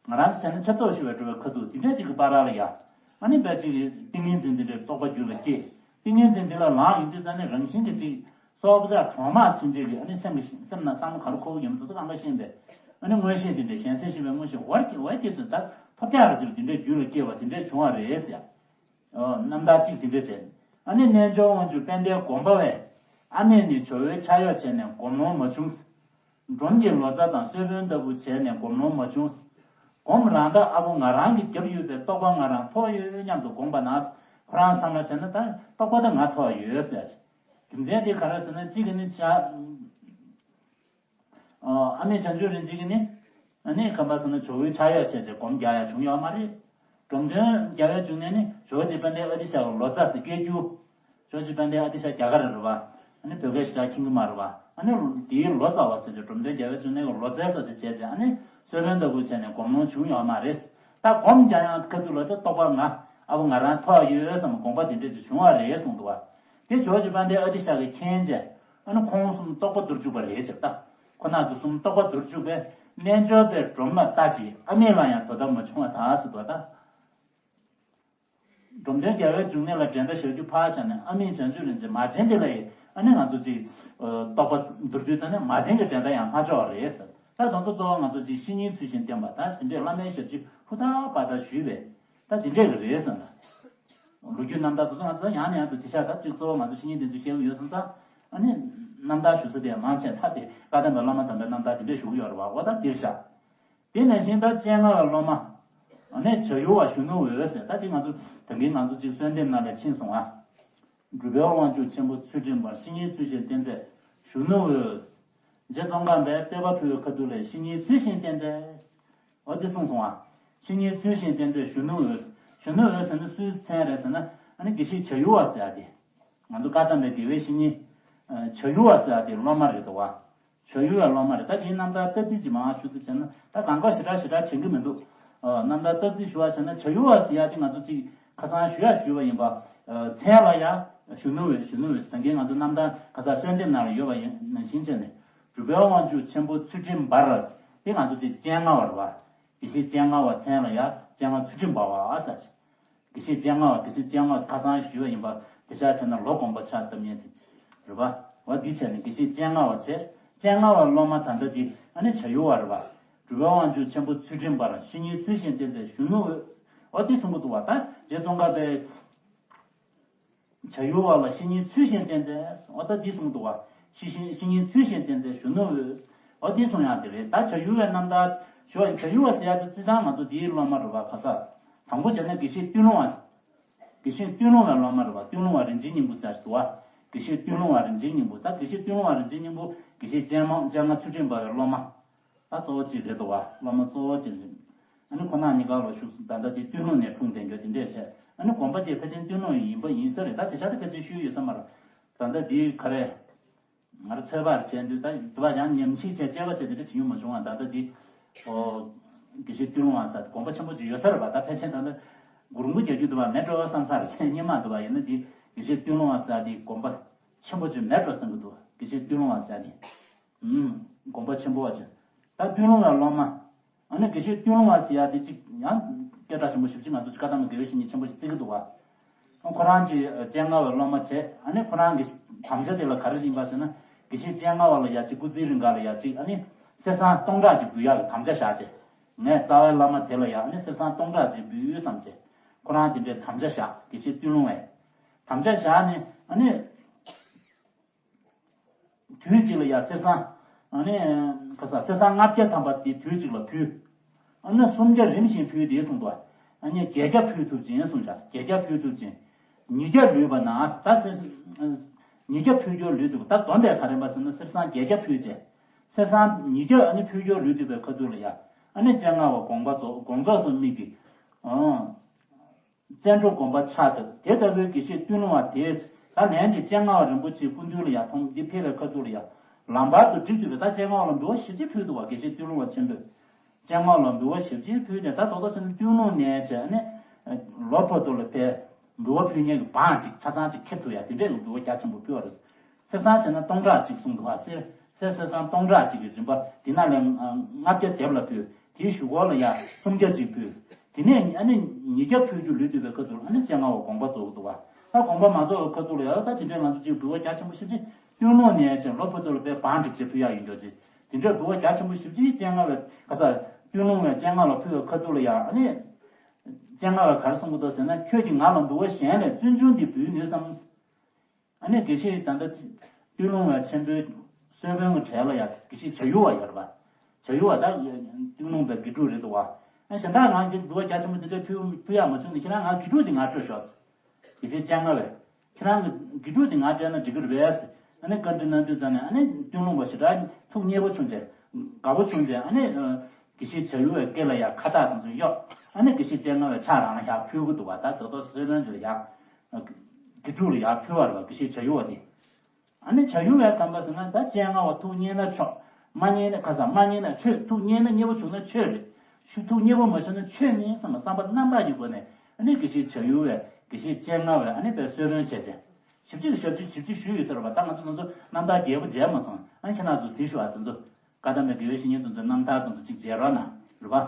ང་རང་ཚོ་བྱས་ན་ཆབ་ཏོག་ཤོར་བའི་འགྲོ་བའི་ཁ་ཐུག་དེ་འདྲས་ཅིག་གི་བར་ལ་ཡ། ཨ་ནི་དཔེ་ཅིག་གི་ཏིང་ངེ་འཛིན་དེ་འདྲས་རྟོགས་པ་རྒྱུད་ལ་སྐྱེས། ཏིང་ངེ་འཛིན་དེ་ལ་ལངས་ཡོང་དུས་ཙམ་ནས་རང་བཞིན་གྱིས་ཅིག་སྲོག་ཆགས་གྲོག་མ་ཚུན་ཆད་ཀྱི་ཨ་ནི་སེམས་ཀྱི་སེམས་ནང་བསམ་བློ་ག་རེ་འཁོར་གྱི་ཡོད་མེད་དེ་ཚོ་རྣམ་པར་ཤེས་པས། ཨ་ནི་མངོན་ཤེས་དེ་འདྲས་གཞན་སེམས་ཤེས་པའི་མངོན་ཤེས་འོད་ཀྱི་འོད་ཀྱི་ཚུལ་ལྟར་ཐོབ་རྒྱག་རེ་ཅིག་དེ་འདྲས་རྒྱུད་ལ་སྐྱེས་པ་དེ་འདྲས་བྱུང་བ་རེད་ཟེར། ཨོ། རྣམ་ཐར་གཅིག་དེ་འདྲས་བྱས། ཨ་ནི་རྣལ་འབྱོར་དབང་ཕྱུག་དཔལ་ལྡན་སྒོམ་པ་བས། ཨ་མས་ནི་ཇོ་བོའི་ཕྱག་གཡོག་བྱས་ནས་སྒོམ་ལོང་མ་བྱུང་། སྒྲོམ་གྱི་ལོ་ཙཱ་དང་གསོལ་དཔོན་ལྟ་བུ་བྱས་ནས་སྒོམ་ལོང་མ་བྱུང་། སྒོམ་རང་དག་ཨ་ཁུ་ང་རང་གིས་བརྒྱབ་ཡོད་པའི་རྟོགས་པ་ང་རང་ཐོབ་ཡོད་སྙམ་དུ་དགོངས་པ་ན། ཁོ་རང་བསམ་བློ་བྱས་ན་ད་རྟོགས་པ་ད་ང་ཐོབ་ཡོད་ཟེར། རྒྱུ་མཚན་དེ་ག་རེ་ཟེར་ན་གཅིག་གིས་ནི་ཆ། ཨ་མི་བྱང་ཆུབ་རིན་ཆེན་གྱིས་ནི། ཨ་ནི་ཁམས་པ་ཟེར་ན་ཇོ་བོའི་ཕྱག་གཡོག་བྱས་ཏེ་སྒོམ་རྒྱག་ཡ་བྱུང་ཡོད་མ་རེད། སྒྲོམ་སྟོན་རྒྱལ་བའི་འབྱུང་གནས་ནི་ཇོ་བོ་རྗེ་དཔལ་ལྡན་ཨ་ཏི་ཤ་གི་ལོ་ཙཱ་ཟེར་སྐད་སྒྱུར། ཇོ་བོ་རྗེ་དཔལ་ལྡན་ཨ་ཏི་ཤ་རྒྱ་གར་རེད་པ། ཨ་ནི་བོད་སྐད་ཞེ་དྲག་མཁྱེན་གྱི་མ་རེད་པ། ཨ་ནི་དེའི་ལོ་ཙཱ་བ་ཟེར་ཏེ་སྒྲོམ་སྟོན་རྒྱལ་བའི་འབྱུང་གནས་ཀྱི་ལོ་ཙཱའི་སོ་དེ་བྱས་ཏེ་ཨ་ནི་གསོལ་དཔོན་ལྟ་བུ་བྱས་ནས་སྒོམ་ལོང་བྱུང་ཡོད་མ་རེད། ད་སྒོམ་རྒྱག་ཡང་ཁ་ཐུག་ལ་ད་རྟོགས་པ་ང་ཨ་ཁུ་ང་རང་ཐོབ་ཡོད་བསམ་དགོངས་པ་དེ་འདྲས་ཅིག་བྱུང་བ་རེད་གསུངས་འདུག་བ། དེ་ཇོ་བོ་རྗེ་དཔལ་ལྡན་ཨ་ཏི་ཤ་གིས་མཁྱེན་བྱས། ཨ་ནི་ཁོང་གསུམ་རྟོགས་པ་དུར་བཅུག་པ་རེད་ཟེར་ད། ཁོ་ན་ཚོ་གསུམ་རྟོགས་པ་དུར་བཅུག་པས་རྣལ་འབྱོར་པའི་སྒྲོམ་ལ་ལྟ་ཅི་ཨ་མི་ལ་ཡང་དོ་ཟླ་མ་བྱུང་བ་དག་ཟེར་དུས་ད། སྒྲོམ་སྟོན་རྒྱལ་བའི་འབྱུང་གནས་ལ་འགྲན་ཟླ་བཞག་རྒྱུ་ཕར་བཞག་ནས་ཨ་མི་བྱང་ཆུབ་རིན་ཆེན་མ་བྱན་དེ་ལ་ཡི་ཨ་ནི་ང་ཚོ་ཅིག་རྟོགས་པ་དུར་བཅུག་ད་ནི་མ་བྱན་གྱི་འགྲན་ཟླ་ཡང་མ་ཆོག་རེད་ཟེར། ད་དང་པོ་གཙོ་བོ་ང་ཚོ་ཅིག་བཤེས་གཉེན་ཚུལ་བཞིན་བསྟེན་པ་ད་དེ་འདྲས་བླ་མའི་ཞབས་ཕྱི་ཧུར་ཐག་པ་ད་ཞུས་པས། ད་དེ་འདྲས་ཀྱི་རེད་ཟེར་ན། ལོ་རྒྱུས་རྣམ་ཐར་དེ་ཚོ་ང་ཚོ་ཡང་ནས་ཡང་དུ་དེ་ཤ་ད་ཅིག་གཙོ་བོ་ང་ཚོ་བཤེས་གཉེན་དེ་ཚོས་བཤད་ཀྱི་ཡོད་སོང་ཙང་། ཨ་ནི་རྣམ་ཐར་ཞུ་ས་དེ་མང་ཆེ་ད་དེ་བཀའ་གདམས་པའི་བླ་མ་དམ་པའི་རྣམ་ཐར་དེ་འདྲས་ཞུ་གི་ཡོད་རེད་བ། འོ་ད་འདིར་བཞག་དེ་ནང་བཞིན་ད་སྤྱན་སྔ་བའི་སློབ་མ། ཨ་ནི་བྱ་ཡུལ་བ་གཞོན་ནུ་འོད་ཟེར་ད་དེ་ང་ཚོ་ད་གིན་ང་ཚོ་ཅིག་གསོལ་འདེབས་ནང་ལ་ཕྱིན་སོང་ཨ། གྲུབ་པའི་དབང་ཕྱུག་ཆེན་པོ་ཚུལ་ཁྲིམས་འབར་བཤེས་གཉེན་ཚུལ་བཞིན་བསྟེན་མཛད་གཞོན་ནུ་འོད། རྗེ་ཙོང་ཁ་པས་བསྟོད་པ་ཕུལ་བའི་ཁ་ཐུག་ལས་བཤེས་གཉེན་ཚུལ་བཞིན་བསྟེན་མཛད། འོ་དེ་གསུངས་སོང་ཨ། བཤེས་གཉེན་ཚུལ་བཞིན་བསྟེན་མཛད་གཞོན་ནུ་འོད། གཞོན་ནུ་འོད་ཟེར་ན་སུའི་མཚན་རེད་ཟེར་ན་ཨ་ནི་དགེ་བཤེས་བྱ་ཡུལ་བ་ཟེར་ཡ་དེ། ང་ཚོ་བཀའ་གདམས་པའི་དགེ་བའི་བཤེས་གཉེན། བྱ་ཡུལ་བ་ཟེར་ཡ་དེ་སློབ་མ་རེད་འདུག་བ། བྱ་ཡུལ་བའི་སློབ་མ་རེད། ད་དེའི་རྣམ་ཐར་སྟབས་བདེ་ཅིག་མར་ཞུ་ཚུལ་བྱས་ན་ད་གང་ག་ཞེ་དྲག་ཞེ་དྲག་དྲན་གྱི་མི་འདུག་རྣམ་ཐར་སྟབས་བདེ་ཞུ་བ་བྱས་ན་བྱ་ཡུལ་བ་ཟེར་ཡ་དེ་ང་ཚོ་ཅིག་ཁ་སང་ཞུ་ཡ་ཞུས་པ་ཡིན་པ། མཚན་ལ་ཡ་གཞོན་ནུ་འོད་གཞོན་ནུ་འོད་ཟེར་མཁན་ང་ཚོ་རྣམ་ཐར་ཁ་སང་གསོལ་འདེབས་ནང་ལ་ཡོད་པ་ཡིན་ནང་བཞིན་བྱས་ནས་གྲུབ་པའི་དབང་ཕྱུག་ཆེན་པོ་ཚུལ་ཁྲིམས་འབར་དེ་ང་ཚོ་ཅིག་སྤྱན་སྔ་བ་རེད་བ། དགེ་བཤེས་སྤྱན་སྔ་བ་མཚན་ལ་ཡ་སྤྱན་སྔ་ཚུལ་ཁྲིམས་འབར་བ་ཟེར་ཅིག་དགེ་བཤེས་སྤྱན་སྔ་བ་དགེ་བཤེས་སྤྱན་སྔ་བ་ཁ་སང་ཞུས་པ་ཡིན་པ་དེ་ཆ་བྱས་ན་ལོ་དགོངས་པ་ཕྱག་བཏབ་མཁན་དེ་རེད་པ། འོ་འདི་བྱས་ནས་དགེ་བཤེས་སྤྱན་སྔ་བ་བྱས། སྤྱན་སྔ་བ་སློབ་མ་ད་ལྟ་འདི་ཨ་ནི་བྱ་ཡུལ་བ་རེད་པ། གྲུབ་པའི་དབང་ཕྱུག་ཆེན་པོ་ཚུལ་ཁྲིམས་འབར་བཤེས་གཉེན་ཚུལ་བཞིན་བསྟེན་མཛད་གཞོན་ནུ་འོད། འོ་འདི་གསུང་གི་འདུག་བ། ད་རྗེ་ཙོང་ཁ་པའི་བྱ་ཡུལ་བ་ལ་བཤེས་གཉེན་ཚུལ་བཞིན་བསྟེན་མཛད། འོ་ད་འདི་གསུང་གི་འདུག་བ། བཤེས་བཤེས་བཤེས་གཉེན་ཚུལ་བཞིན་བསྟེན་མཛད་གཞོན་ནུ་འོད། འོ་འདི་གསུང་ཡག་དེ་རེད། ད་བྱ་ཡུལ་བའི་རྣམ་ཐར་ཞུ་བ་ཡིན། བྱ་ཡུལ་བ་ཟེར་ཡག་དེ་སྤྱིར་བཏང་ང་ཚོ་འདིའི་སློབ་མ་རེད་པ། ཁ་ས་དང་པོ་བྱས་ན་དགེ་བཤེས་སྟོད་ལུང་བ། དགེ་བཤེས་སྟོད་ལུང་བའི་སློབ་མ་རེད་པ། སྟོད་ལུང་བ་རིན་ཆེན་སྙིང་པོ་ཟེར་འདུག་བ། དགེ་བཤེས་སྟོད་ལུང་བ་རིན་ཆེན་སྙིང་པོ། ད་དགེ་བཤེས་སྟོད་ལུང་བ་རིན་ཆེན་སྙིང་པོ་དགེ་བཤེས་སྤྱན་མ་སྤྱན་སྔ་ཚུལ་ཁྲིམས་འབར་བའི་སློབ་མ། ད་གཙོ་བོ་གཅིག་རེད་འདུག་བ། སློབ་མ་གཙོ་བོ་གཅིག་རེད། ཨ་ནི་ཁོ་ན་གཉིས་ཀ་ལ་ཞུགས་སུ་ད་ལྟ་དེ་སྟོད་ལུང་ནས་འཁྲུངས་བསྡད་རྒྱུ་དེ་འདྲས་བྱས། ཨ་ནི་དགོན་པ་དེ་ཕལ་ཆེར་སྟོད་ལུང་ཡིན་པ་ཡིན་ས་རེད། ད་དེ་ཆ་དེ་ཕལ་ཆེར་ཤོད་ཡོད་ས་མ་རེད། ད་ལྟ་དེ་ག་རེ། ང་རང་ཚོད་དཔག་བྱས་དུས་ད་དེ་བ་ཡང་ཉམས་ཞིབ་བྱས་དཔྱད་པ་བྱས་དེ་འདྲ་བྱེད་རྒྱུ་མ་བྱུང་བ། ད་ལྟ་དེ། ཨོ། དགེ་བཤེས་སྟོད་ལུང་བ་ས་དགོན་པ་ཆེན་པོ་ཅིག་ཡོད་ས་རེད་པ། ད་ཕལ་ཆེར་ད་ལྟ་མགོ་རིང་པོ་རྒྱག་རྒྱུ་འདུག་བ། མེད་འགྲོ་བསམ་ས་རེད། ཆེས་སྙེ་མ་འདུག་བ། ཡིན་ན་དེ་དགེ་བཤེས་སྟོད་ལུང་བ་ས་དེ་དགོན་པ་ཆེན་པོ་ཅིག་མེད་འགྲོ་བསམ་གྱི་འདུག་དགེ་བཤེས་སྟོད་ལུང་བ་ས་དེ། ཨུམ། དགོན་པ་ཆེན་པོ་བ་ཅིག་ད་སྟོད་ལུང་བའི་སློབ་མ། ཨ་ནི་དགེ་བཤེས་སྟོད་ལུང་བ་ཟེར་ཡ་དེ་གཅིག་ཡང་སྐད་གྲགས་ཆེན་པོ་ཞེ་པོ་ཅིག་ང་ཚོ་བཀའ་གདམས་དགེ་བའི་བཤེས་གཉེན་ཆེན་པོ་ཞིག་བརྩི་གི་འདུག་བ། ཁོ་རང་གིས་སྤྱན་སྔ་བའི་སློབ་མ་བྱས། ཨ་ནི་ཁོ་རང་གི་དམ་བཅའ་དེ་ལ་ག་རེ་ཡིན་པ་ཟེར་ན། དགེ་བཤེས་སྤྱན་སྔ་བ་ལ་ཡ་གཅིག་སྐུ་ཚེའི་རིང་ག་ལ་ཡ་གཅིག་ཨ་ནི་གསེར་སྲང་སྟོང་ཕྲག་ཅིག་འབུལ་ཡག་གི་དམ་བཅའ་བཞག་བྱས། ངས་རྩ་བའི་བླ་མ་དེ་ལ་ཡ་ཨ་ནི་གསེར་སྲང་སྟོང་ཕྲག་ཅིག་འབུལ་བསམ་བྱས། ཁོ་རང་དེ་འདྲའི་དམ་བཅའ་བཞག་དགེ་བཤེས་སྟོད་ལུང་བས། དམ་བཅའ་བཞག་ནས་ཨ་ནི། དུས་གཅིག་ལ་ཡ་གསེར་སྲང་། ཨ་ནི། ཁ་ས་གསེར་སྲང་ལྔ་བརྒྱ་ཐམ་པ་དེ་དུས་གཅིག་ལ་ཕུལ། ཨ་ནི་སུམ་བརྒྱ་རིམ་བཞིན་ཕུལ་དེ་གསུངས་འདུག་ཨ་ནི་བརྒྱད་བརྒྱ་ཕུལ་ཐུབ་ཅིང་གསུངས་བཞག་བརྒྱད་བརྒྱ་ཕུལ་ཐུབ་ཅིང་། ཉིས་བརྒྱ་ལུས་པ་ན་ད་གསེར། ཉིས་བརྒྱ་ཕུལ་རྒྱུར་ལུས་ཐུབ། ད་བསྡོམས་པས་ག་རེ་ཡིན་པ་ཟེར་ན་གསེར་སྲང་བརྒྱད་བརྒྱ་ཕུལ་བྱས། གསེར་སྲང་ཉིས་བརྒྱ་ཨ་ནི་ཕུལ་རྒྱུར་ལུས་ཐུབ་པའི་ཁ་ཐུག་ལ་ཡ། ཨ་ནི་སྤྱན་སྔ་བ་དགོངས་པ་རྫོགས་དགོངས་རྫོགས་སུ་དམིགས་ཏེ། ཨང་། བཙན་འཕྲོག་སྒོམ་པ་ཕྱག་བཏབ། དེ་ལྟ་བུའི་དགེ་བཤེས་སྟོད་ལུང་བ་དེས་ད་ལན་གཅིག་སྤྱན་སྔ་བ་རིན་པོ་ཆེའི་སྐུ་མདུན་ལ་ཡར་མཐོང་། འདི་ཕེབས་པའི་ཁ་ཐུག་ལ་ཡར་ལམ་བར་དུ་འགྲིག་ཐུབ་པའི། ད་སྤྱན་སྔ་བ་ལ་འབུལ་བ་ཞེ་པོ་ཅིག་ཕུལ་འདུག་བ། དགེ་བཤེས་སྟོད་ལུང་བ་ཆེན་པོས་སྤྱན་སྔ་བ་ལ་འབུལ་བ་ཞེ་པོ་ཅིག་ཕུལ་ཏེ། ད་རྡོག་རྡོག་ཚེ་ན་སྟོད་ལུང་ནས་བྱས་ནས་ལོ་ཕུར་དུ་ལ་ཕེབས། འབུལ་བ་ཕུལ་མཁན་གྱི་བང་ཅིག་ཆ་ཚང་ཅིག་ཁེབས་ཐུབ་ཡ་དེ་འདྲས་ཀྱི་འབུལ་བ་རྒྱ་ཆེན་པོ་ཕུལ་བ་རེད། གསེར་སྲང་བྱས་ན་སྟོང་ཕྲག་གཅིག་གསུངས་འདུག་བ། གསེར་གསེར་གསེར་སྲང་སྟོང་ཕྲག་གཅིག་གི་རིན་པ་དེ་ན་ལན་ལྔ་བརྒྱ་སྡེབ་ལ་ཕུལ། དེའི་གཞུག་གུ་ལ་ཡ་སུམ་བརྒྱ་གཅིག་ཕུལ། དེ་ནས་ཨ་ནི་ཉིས་བརྒྱ་ཕུལ་རྒྱུ་ལུས་ཐུབ་པའི་ཁ་ཐུག་ལ་ཨ་ནི་སྤྱན་སྔ་བ་དགོངས་པ་རྫོགས་འདུག་བ། ད་དགོངས་པ་མ་རྫོགས་པའི་ཁ་ཐུག་ལ་ཡ་ད་དེ་འདྲའི་ང་ཚོ་ཅིག་འབུལ་བ་རྒྱ་ཆེན་པོ་ཞེ་པོ་ཅིག་སྟོད་ལུང་ནས་ཅིག་ལོ་ཕུར་དུ་ལ་ཕེབས་བང་སྒྲིག་བྱས་ཕུལ་ཡ་ཡིན་འགྲོ་ཅིག་དེ་འདྲའི་འབུལ་བ་རྒྱ་ཆེན་པོ་ཞེ་པོ་ཅིག་སྤྱན་སྔ་བའི་ག་ས་སྟོད་ལུང་བས་སྤྱན་སྔ་ལ་ཕུལ་བའི་ཁ་ཐུག་ལ་ཡ་ཨ་ནི། སྤྱན་སྔ་བས་ག་རེ་གསུང་གི་འདུག་ཟེར་ན། ཁྱོད་ཀྱིས་ང་ལ་འབུལ་བ་གཞན་ལས་བཙུན་ཆུང་འདི་འབུལ་ནུས་སམ། ཨ་ནི་དགེ་བཤེས་ད་ལྟ་སྟོད་ལུང་བའི་ཆེན་པོའི་ གསོལ་དཔོན་གྱི་གྲལ་ལ་ཡ་དགེ་བཤེས་བྱ་ཡུལ་བ་ཡོད་རེད་པ། བྱ་ཡུལ་བ་ད་སྟོད་ལུང་པའི་དགེ་ཕྲུག་རེད་འདུག་བ། ཨ་གཞན་དག་ང་གི་འདུལ་བ་རྒྱ་ཆེན་པོ་འདི་འདྲ་ཕུལ་ཕུལ་ཡག་མ་བྱུང་ནས་ཁྱེད་རང་ང་དགེ་ཕྲུག་འདི་ང་སྤྲོད་ཤོག་དགེ་བཤེས་སྤྱན་སྔ་བས། ཁྱེད་རང་གི་དགེ་ཕྲུག་འདི་ང་སྤྲད་ན་འགྲིག་གི་རེད་པས། ཨ་ནི་བཀའ་འདྲི་གནང་དུས་ཙམ་ནས་ཨ་ནི་སྟོད་ལུང་པ་ཞེ་དྲག་ཐུགས་མཉེས་པོ་བྱུང་རྗེས་དགའ་པོ་བྱུང་རྗེས་ཨ་ནི་དགེ་བཤེས་བྱ་ཡུལ་བའི་སྐེ་ལ་ཡ་ཁ་བཏགས་དེ་ཚོ་གཡོགས། ཨ་ནི་དགེ་བཤེས་སྤྱན་སྔ་བས་ཕྱག་རང་ལ་ཡར་ཕུལ་གི་འདུག་བ། ད་ད་དུང་གསོལ་དཔོན་འདི་ལ་ཡ་དགེ་ཕྲུག་ལ་ཡར་ཕུལ་བ་རེད་པ། དགེ་བཤེས་བྱ་ཡུལ་བ་དེ། ཨ་ནི་བྱ་ཡུལ་བས་ག་རེ་ཟེར་ན། ད་སྤྱན་སྔ་བ་ཐུགས་མཉེས་ན་ཆོག་མ་མཉེས་ན་ཁ་སང་མ་མཉེས་ན་ཆོས། ཐུགས་མཉེས་ན་མཉེས་པོ་བྱུང་ན་ཆོས་རེད། ཆོས་ཐུགས་མཉེས་པོ་མ་བྱུང་ན་ཆོས་མིན་བསམ་པ་བསམ་པ་རྣམ་དག་གི་སྒོ་ནས་ཨ་ནི་དགེ་བཤེས་བྱ་ཡུལ་བས་དགེ་བཤེས་སྤྱན་སྔ་བས་ཨ་ནི་དཔེ་གསོལ་དཔོན་བྱས་ཏེ། ཞབས་ཕྱི་ཞབས་ཕྱི་ཞབས་ཕྱི་ཞུས་ཡོད་ས་རེད་པ། ད་ང་ཚོ་ང་ཚོ་རྣམ་ཐར་རྒྱས་པོ་མཇལ་མ་སོང་། ཨ་ནི་ཁྱེད་རང་ཚོ་གཟིགས་ཤོག་ཨ་དེ་ཚོ་བཀའ་གདམས་པའི་དགེ་བའི་བཤེས་གཉེན་དེ་ཚོའི་རྣམ་ཐར་དེ་ཚོ་གཅིག་མཇལ་རོགས་གནང་། རེད་པ།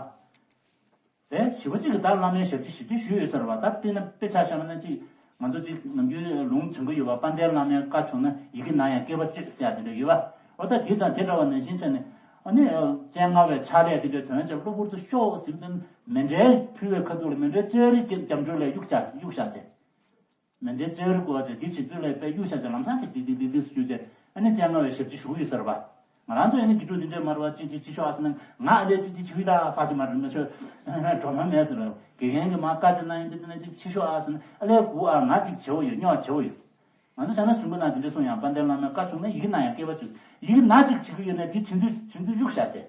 དེ་ཞེ་པོ་གཅིག་གིས་ད་བླ་མའི་ཞབས་ཕྱི་ཞབས་ཕྱི་ཞུས་ཡོད་ས་རེད་པ། ད་དཔེར་ན་དཔེ་ཆ་བཞག་པ་ན་གཅིག་ང་ཚོ་གཅིག་ནམ་རྒྱུན་ལུང་དྲན་གྱི་ཡོད་པ། དཔལ་ལྡན་བླ་མའི་བཀའ་བྱུང་ན་ཡི་གེ་ནང་ཡང་བསྐལ་པ་གཅོད་ཟེར་ཡ་དེ་འདྲ་ཡོད་པ། འོ་ད་དེ་དང་དེ་འདྲ་བ་ནང་བཞིན་བྱས་ནས་ཨ་ནི་སྤྱན་སྔ་བའི་ཕྱག་ལས་དེ་འདྲ་དོན་ཆེ་གློ་བུར་དུ་ཤོག་ཟེར་དུས་མཎྜལ་ཕུལ་བའི་ཁ་ཐུག་ལ་མཎྜལ་ཙོག་རིས་རྒྱབ་འགྲོ་ལས་གཡུག་བཞག་གཡུག་བཞག་བྱས། མཎྜལ་ཙོག་རིས་བསྐོར་བྱས་དེ་བྱེད་ཚུལ་ལ་དཔེ་གཡུག་བཞག་བྱས་ལམ་སང་གི་ཏིག་ཏིག་ཏིག་ཏིག་ཞུས་བྱས་ཨ་ནི་སྤྱན་སྔ་བའི་ཞབས་ཕྱི་ཞུ་གི་ཡོད་ས་རེད་པ། ང་རང་ཚོ་ཨ་ནི་དགེ་ཕྲུག་འདི་འདྲས་མ་རེད་པ། ཅིག་ཅིག་ཅིག་ཤོག་ཨ་ཟེར་ན་ང་ཨ་ལས་ཅིག་ཅིག་བྱེད་ཀྱི་ད་ཟེར་གྱི་མ་རེད། མི་ཤོད་གྲོགས་མོ་མེད་ཟེར་རོ། དགེ་རྒན་གྱིས་མར་བཀའ་ཅིག་གནང་ཡོང་དུས་ཙམ་ནས་ཅིག་ཅིག་ཤོག་ཨ་ཟེར་ན་ཨ་ལས་སྒུག་ཨ། ང་ཅིག་བྱེད་འོ་ཡོད། སྨྱོ་བ་བྱེད་འོ་ཡོད། ང་ཚོ་བྱས་ན་གཞུང་པ་ནང་དེ་འདྲས་གསུངས་ཡང་དཔལ་ལྡན་བླ་མའི་བཀའ་བྱུང་ན་ཡི་གེ་ནང་ཡང་བསྐལ་པ་གཅོད། ཡི་གེ་ནང་ཅིག་བྱེད་ཀྱི་ཡོད་ན་དེ་བྱེད་དུས་བྱེད་དུས་གཡུག་བཞག་བྱས།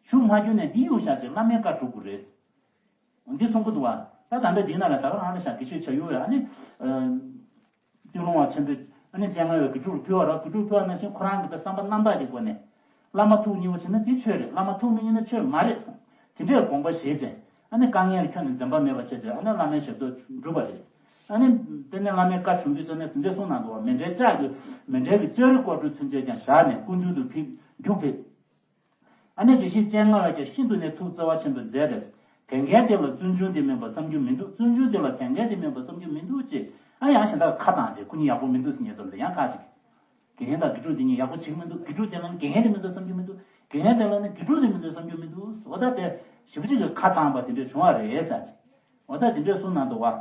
ཤུགས་མ་བརྒྱུད་ནས་འདི་གཡུག་བཞག་བྱས་བླ་མའི་བཀའ་སྒྲུབ་དགོས་རེད། འདི་གསུང་གི་འདུག་བ། ད་ད་ལྟ་འདི་ན་ལ་ད་ག་རང་ལ་ཤག་དགེ་བཤེས་བྱ་ཡུལ་བས་ཨ་ནི། སྟོད་ལུང་བ་ཆེན་པོས་ཨ་ནི་སྤྱན་སྔ་བའི་དགེ་ཕྲུག་ལ་ཕུལ་བ་ར། དགེ་ཕྲུག་ཕུལ་བ་ནང་བཞིན་ཁོ་རང་གི་ད་བསམ་པ་རྣམ་དག་གི་སྒོ་ནས། བླ་མ་ཐུགས་མཉེས་པོ་བྱས་ན་དེ་ཆོས་རེད། བླ་མ་ཐུགས་མི་མཉེས་ན་ཆོས་མ་རེད་བསམ། དེ་འདྲའི་དགོངས་པ་བཞེས་བྱས། ཨ་ནི་དཀའ་ངལ་ཁྱོན་ནས་འཛེམ་པ་མེད་པ་བྱས་བྱས་ཨ་ནི་བླ་མའི་ཞབས་ཏོག་བསྒྲུབས་པ་རེད། ཨ་ནི། དེ་ནས་བླ་མའི་བཀའ་བྱུང་དུས་ཙམ་ནས་དེ་འདྲའི་གསུངས་གནང་འདུག་བ། མཎྜལ་ལྕགས་ཀྱི་མཎྜལ་གྱི་ཙོག་རིས་བསྐོར་དུས་ཚུན་ཆད་ཀྱང་བཞག་ནས་སྐུ་མདུན་དུ་ཕེབས་རྒྱུགས་ཕེབས། ཨ་ནི་དགེ་བཤེས་སྤྱན་སྔ་བས་ཀྱང་ཤིན་ཏུ་ནས་ཐུགས་བརྩེ་བ་ཆེན་པོས་མཛད་པས། བན་རྒན་དེ་ལ་བཙུན་ཆུང་དེ་མིན་པ་བསམ་རྒྱུ་མི་འདུག་བཙུན་ཆུང་དེ་ལ་བན་རྒན་དེ་མིན་པ་བསམ་རྒྱུ་མི་འདུག་ཅེས་ཨ་ཡང་གཞན་དག་ཁ་བཏང་རྗེས་ཁོ་གཉིས་ཡག་པོ་མི་འདུག་ཟེར་ཉེས་བསམ་དེ་ཡང་ཁ་ཅིག་དགེ་རྒན་དང་དགེ་ཕྲུག་དེ་གཉིས་ཡག་པོ་བྱེད་ཀྱི་མི་འདུག་དགེ་ཕྲུག་དེ་ལ་ནི་དགེ་རྒན་དེ་མི་འདུག་བསམ་རྒྱུ་མི་འདུག་དགེ་རྒན་དེ་ལ་ནི་དགེ་ཕྲུག་དེ་མི་འདུག་བསམ་རྒྱུ་མི་འདུག་འོ་ད་དེ་ཞེ་པོ་ཅིག་གི་ཁ་བཏང་བ་དེ་འདྲ་བྱུང་བ་རེད་ཟེར་ཅིག་འོ་ད་དེ་འདྲ་གསུངས་གནང་འདུག་བ།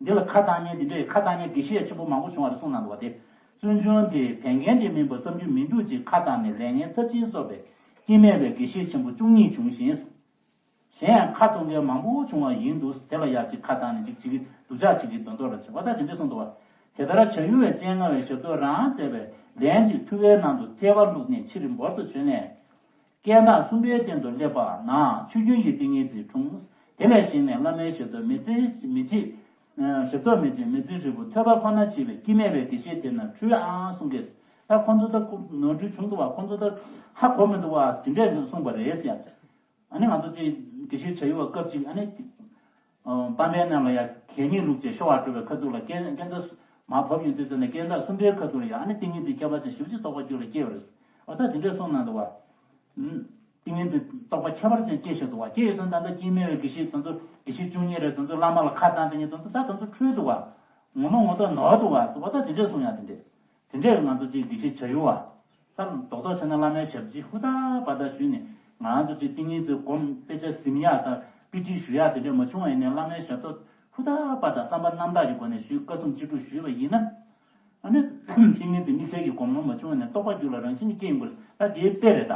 འདི་ལ་ཁ་བཏང་མཁན་དེ་འདྲའི་ཁ་བཏང་མཁན་དགེ་བཤེས་ཆེན་པོ་མང་པོ་བྱུང་བ་རེད་གསུངས་གནང་འདུག་བ། དེ་བཙུན་ཆུང་དེ་བན་རྒན་དེ་མིན་པ་བསམ་རྒྱུ་མི་འདུག་ཅེས་ཁ་བཏང་ནས་ལས་ངན་ཚབས་ཆེན་གསོག་པའི་སྐྱེ་མེད་པའི་དགེ་བཤེས་ཆེན་པོ་བཅུ་གཉིས་བྱུང་ཞིང་། གཞན་ཡང་ཁ་གཏོང་མཁན་མང་པོ་བྱུང་བ་ཡིན་འདུག་དེ་ལ་ཡང་ཅིག་ཁ་བཏང་ནས་ཅིག་བྱེད་ཀྱི་སྡུག་ཅག་བྱེད་ཀྱི་དོན་དོ་ལ་བྱེད་པ་དང་དེ་འདྲ་གསུངས་འདུག་བ། དེ་ལྟར་བྱ་ཡུལ་བས་སྤྱན་སྔ་བའི་ཞབས་ཏོག་རང་མཛད་པས་ལན་ཅིག་ཐུབ་པའི་ནང་དུ་ཐལ་བ་བླུགས་ནས་ཕྱིར་འབོར་དུ་བྱོན་ནས། རྐྱེན་བདག་གསུམ་པའི་སྟེང་དུ་སླེབས་པ་ན་ཆུ་རྒྱུན་གྱི་ཏིང་ངེ་འཛིན་འཁྲུངས། དེ་ལས་གཞི་ནས་བླ་མའི་ཞབས་ཏོག་མི་བརྩི་མི་བྱེད། ཞབས་ཏོག་མི་བྱེད་མི་བརྩི་ཧྲིལ་པོ་ཐོས་པ་ཁོ་ན་བྱེད་པའི་སྐྱེ་མེད་པའི་དགེ་བཤེས་དེ་རྣམས་འཁྲུལ་ཨང་གསུང་གི། ད་ཁོང་ཚོ་ད་ནོར་འཁྲུལ་བྱུང་འདུག་བ། ཁོང་ཚོ་ད་ཧ་གོ་མི་འདུག་བ། དེ་འདྲས་གསུངས་པ་རེད་ཟེར། ཨ་ནི་ང་ཚོ་ཅིག་དགེ་བཤེས་བྱ་ཡུལ་བ་སྐབས་ཅིག་ཨ་ནི། ཨ་པ་ཕའི་ནང་ལ་ཡ་གད་སྙིགས་བླུགས་བྱས་ཤོར་བ་འགྲོ་བའི་ཁ་ཐུག་ལ་རྐྱེན་རྐྱེན་ད་མར་བབས་ཡོང་དུས་ཙམ་ནས་རྐྱེན་བདག་གསུམ་པའི་ཁ་ཐུག་ལ་ཡ་ཨ་ནི་ཏིང་ངེ་འཛིན་ཁྱད་པར་ཅན་ཞེ་པོ་ཅིག་རྟོགས་པ་རྒྱུད་ལ་སྐྱེས་པ་རེད། འོ་ད་དེ་འདྲས་གསུངས་གནང་འདུག་བ། ཏིང་ངེ་འཛིན་རྟོགས་པ་ཁྱད་པར་ཅན་སྐྱེས་བཞག་འདུག་བ། སྐྱེས་ཡོད་ཙང་ད་ལྟ་སྐྱེ་མེད་པའི་དགེ་བཤེས་དེ་ཚོ་དགེ་བཤེས་བཅུ་གཉིས་རེད། དེ་ཚོ་བླ་མ་ལ་ཁ་བཏང་དེ་ཉིད་དེ་ཚོ་ད་དེ་ཚོ་འཁྲུལ་འདུག་བ། ངོ་མ་ངོ་ཐོག་ནོར་འདུག་བ། འོ་ད་དེ་འདྲས་གསུངས་ཡ་དེ་འདྲས། དེ་འདྲས་ང་ཚོ་ཅིག་དགེ་བཤེས་བྱ་ཡུལ་བ། ད་རྡོག་རྡོག་བྱས་ན་བླ་མའི་ཞབས་ཕྱི་ཧུར་ཐག་པ་ད་ཞུས་ནས་ང་ཚོ་ཅིག་ཏིང་ངེ་འཛིན་སྒོམ་དཔེ་ཆ་ཟིན་ཡག་དང་དཔེ་ཁྲིད་ཞུ་ཡག་དེ་འདྲ་མ་བྱུང་བ་ཡིན་ནའི་བླ་མའི་ཞབས་ཏོག་ཧུར་ཐག་པ་དང་བསམ་པ་རྣམ་དག་གི་སྒོ་ནས་ཞུས། བཀའ་གསུང་ཅི་སྒྲུབ་ཞུས་པ་ཡིན་ན། ཨ་ནི་ཏིང་ངེ་འཛིན་དམིགས་བསལ་གྱི་སྒོམ་ལམ་མ་བྱུང་བ་ནས་རྟོགས་པ་རྒྱུད་ལ་རང་བཞིན་གྱིས་སྐྱེ་ཡོང་གི་རེད། ད་དེའི་དཔེ་རེད་ད།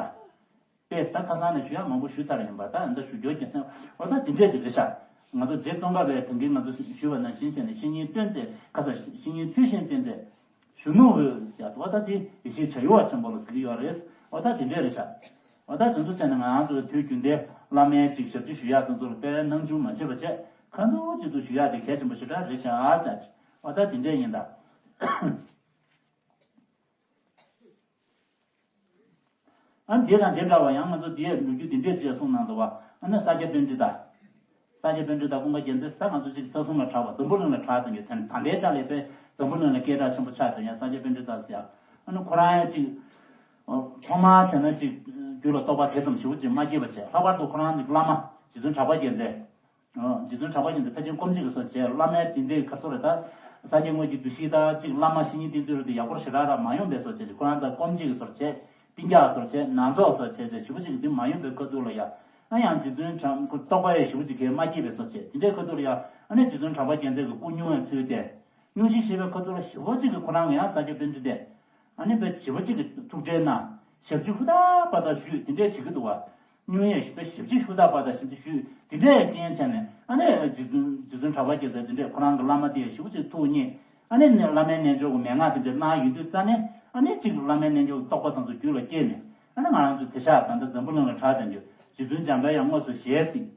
དཔེ་ད་ཁ་སང་ནས་ཞུ་ཡག་མང་པོ་ཞུས་ཚར་ཡིན་པ། ད་འདི་ཞུ་རྒྱུ་གལ་ཆེན། འོ་ད་དེ་འདྲས་ཅིག་རེད་ཤག་ང་ཚོ་རྗེ་ཙོང་ཁ་པའི་དེང་གི་ང་ཚོ་ཞུས་པ་ནང་བཞིན་བྱས་ནས་བཤེས་གཉེན་སྟོན་མཛད། ཁ་སང་བཤེས་གཉེན་ཚུལ་བཞིན་བསྟེན་མཛད། གཞོན་ནུ་འོད་ཟེར་ཡ་འདུག་བ། ད་དེ་ཡེ་ཤེས་བྱ་ཡུལ་བ་ཆེན་པོ་ལ་ཟེར་གྱི་ཡོད་རེད། འོ་ད་དེ་འདྲས་རེད་ཤག་འོ་ད་དེ་ཚོ་བྱས་ན་ང་རང་ཚོ་དུས་རྒྱུན་དེ་བླ་མའི་ཅིག་ཞབས་ཕྱི་ཞུ་ཡག་དེ་ཚོ་ལ་དཔེ་སྣང་ཆུང་མ་བྱེད་པ་བྱས། ཁ་འདུག་ཅིག་ཏུ་ཞུ་ཡག་དེ་གལ་ཆེན་པོ་ཞེ་དྲག་རེད་ཤག་ཟེར། འོ་ད་དེ་འདྲས་ཡིན་ད། ཨ་འདི་དང་དེ་འདྲ་བ་ཡང་ང་ཚོ་འདིའི་ལོ་རྒྱུས་འདི་འདྲས་ཅེས་གསུངས་གནང་འདུག་བ། ཨ་ནི་ས་སྐྱ་པཎྜི་ཏ། ས་སྐྱ་པཎྜི་ཏ་ཀུན་དགའ་རྒྱལ་མཚན་ས་ང་ཚོ་ཅིག་ས་གསུམ་ལ་གྲགས་པ། འཛམ་བུ་གླིང་ལ་གྲགས་དང་གི་ཚན་ད་ལྟའི་ཆ་ལས་པའི་འཛམ་བུ་གླིང་ལ་སྐད་གྲགས་ཆེན་པོ་ཆགས་དང་ཡང་ས་སྐྱ་པཎྜི་ཏ་ཟེར་ཡ། ཨ་ནི་ཁོ་རང་ཡང་ཅིག་ཐོག་མར་བྱས་ན་ཅིག་རྒྱུད་ལ་རྟོགས་པ་དེ་ཙམ་ཞེ་པོ་ཅིག་མ་སྐྱེས་པ་བྱས། ལྷག་པར་དུ་ཁོ་རང་ཅིག་བླ་མ་རྗེ་བཙུན་གྲགས་པ་རྒྱལ་མཚན། རྗེ་བཙུན་གྲགས་པ་རྒྱལ་མཚན་ཕལ་ཆེར་སྐོམ་གཅིག་གི་སོ་བྱས། བླ་མའི་དེ་འདྲའི་ག་ཚོད་རེད་ད། ས་སྐྱ་དངོས་ཀྱི་འདུ་ཤེས་དང་གཅིག་བླ་མ་བཤེས་གཉེན་བསྟེན་ཚུལ་རེད་དེ་ཡག་པོ་ཞེ་དྲག་ར་མ་ཡོང་པའི་སོ་བྱས། ཁོ་རང་ད་སྐོམ་གཅིག་གི་སོ་བྱས། སྤུན་ཀྱག་སོ་བྱས། ནང་ཚོགས་སོ་བྱས་ཏེ་ཞེ་པོ་ཅིག་འདི་མ་ཡོང་པའི་སྐབས་དུས་ལ་ཡ། ཨ་ཡང་རྗེ་བཙུན་གྲགས་རྟོགས་པ་ཡང་ཞེ་པོ་ཅིག་གིས་མ་སྐྱེས་པའི་སོ་བྱས། དེ་འདྲའི་སྐབས་དུས་ལ་ཡ། ཨ་ནི་རྗེ་བཙུན་གྲགས་པ་རྒྱལ་མཚན་གྱི་སྐུ་སྙུང་བའི་ཚུལ་ཏེ། སྙུང་གཞི་ཞེས་པའི་སྐབས་དུས་ལ་ཞེ་པོ་ཅིག་གིས་ཁོ་རང་གི་ཡང་ས་སྐྱ་པཎྜི་ཏས། ཨ་ནི་དཔེ་ཞེ་པོ་ཅིག་གི་ཐུགས་ཁྲལ་གནང་། ཞབས་ཕྱི་ཧུར་ཐག་པ་དག་ཞུས་དེ་འདྲས་བྱེད་ཀྱི་འདུག་བ། སྨྱུང་གནས་ཞུས་པའི་ཞབས་ཕྱི་ཧུར་ཐག་པ་དག་ཞིག་ཏུ་ཞུས་དེ་འདྲས་རྐྱེན་བྱས་ནས། ཨ་ནི་རྗེ་བཙུན་རྗེ་བཙུན་གྲགས་པ་རྒྱལ་མཚན་དེ་འདྲས་ཁོ་རང་གི་བླ་མ་དེ་ཞེ་པོ་ཅིག་ཐུགས་མཉེས། ཨ་ནི་བླ་མའི་རྣལ་འབྱོར་གྱི་མན་ངག་དེ་འདྲས་གནང་ཡོང་དུས་རྩ་ནས། ཨ་ནི་གཅིག་བླ་མའི་རྣལ་འབྱོར་གྱི་རྟོགས་པ་དེ་ཚོ་རྒྱུད་ལ་སྐྱེས་ནས། ཨ་ནི་ང་རང་ཚོ་དེང་སང་ད་ལྟ་འཛམ་བུ་གླིང་ལ་གྲགས་བསྡད་རྒྱུ་རྗེ་བཙུན་འཇམ་དཔལ་དབྱངས་དངོས་སུ་ཞལ་གཟིགས།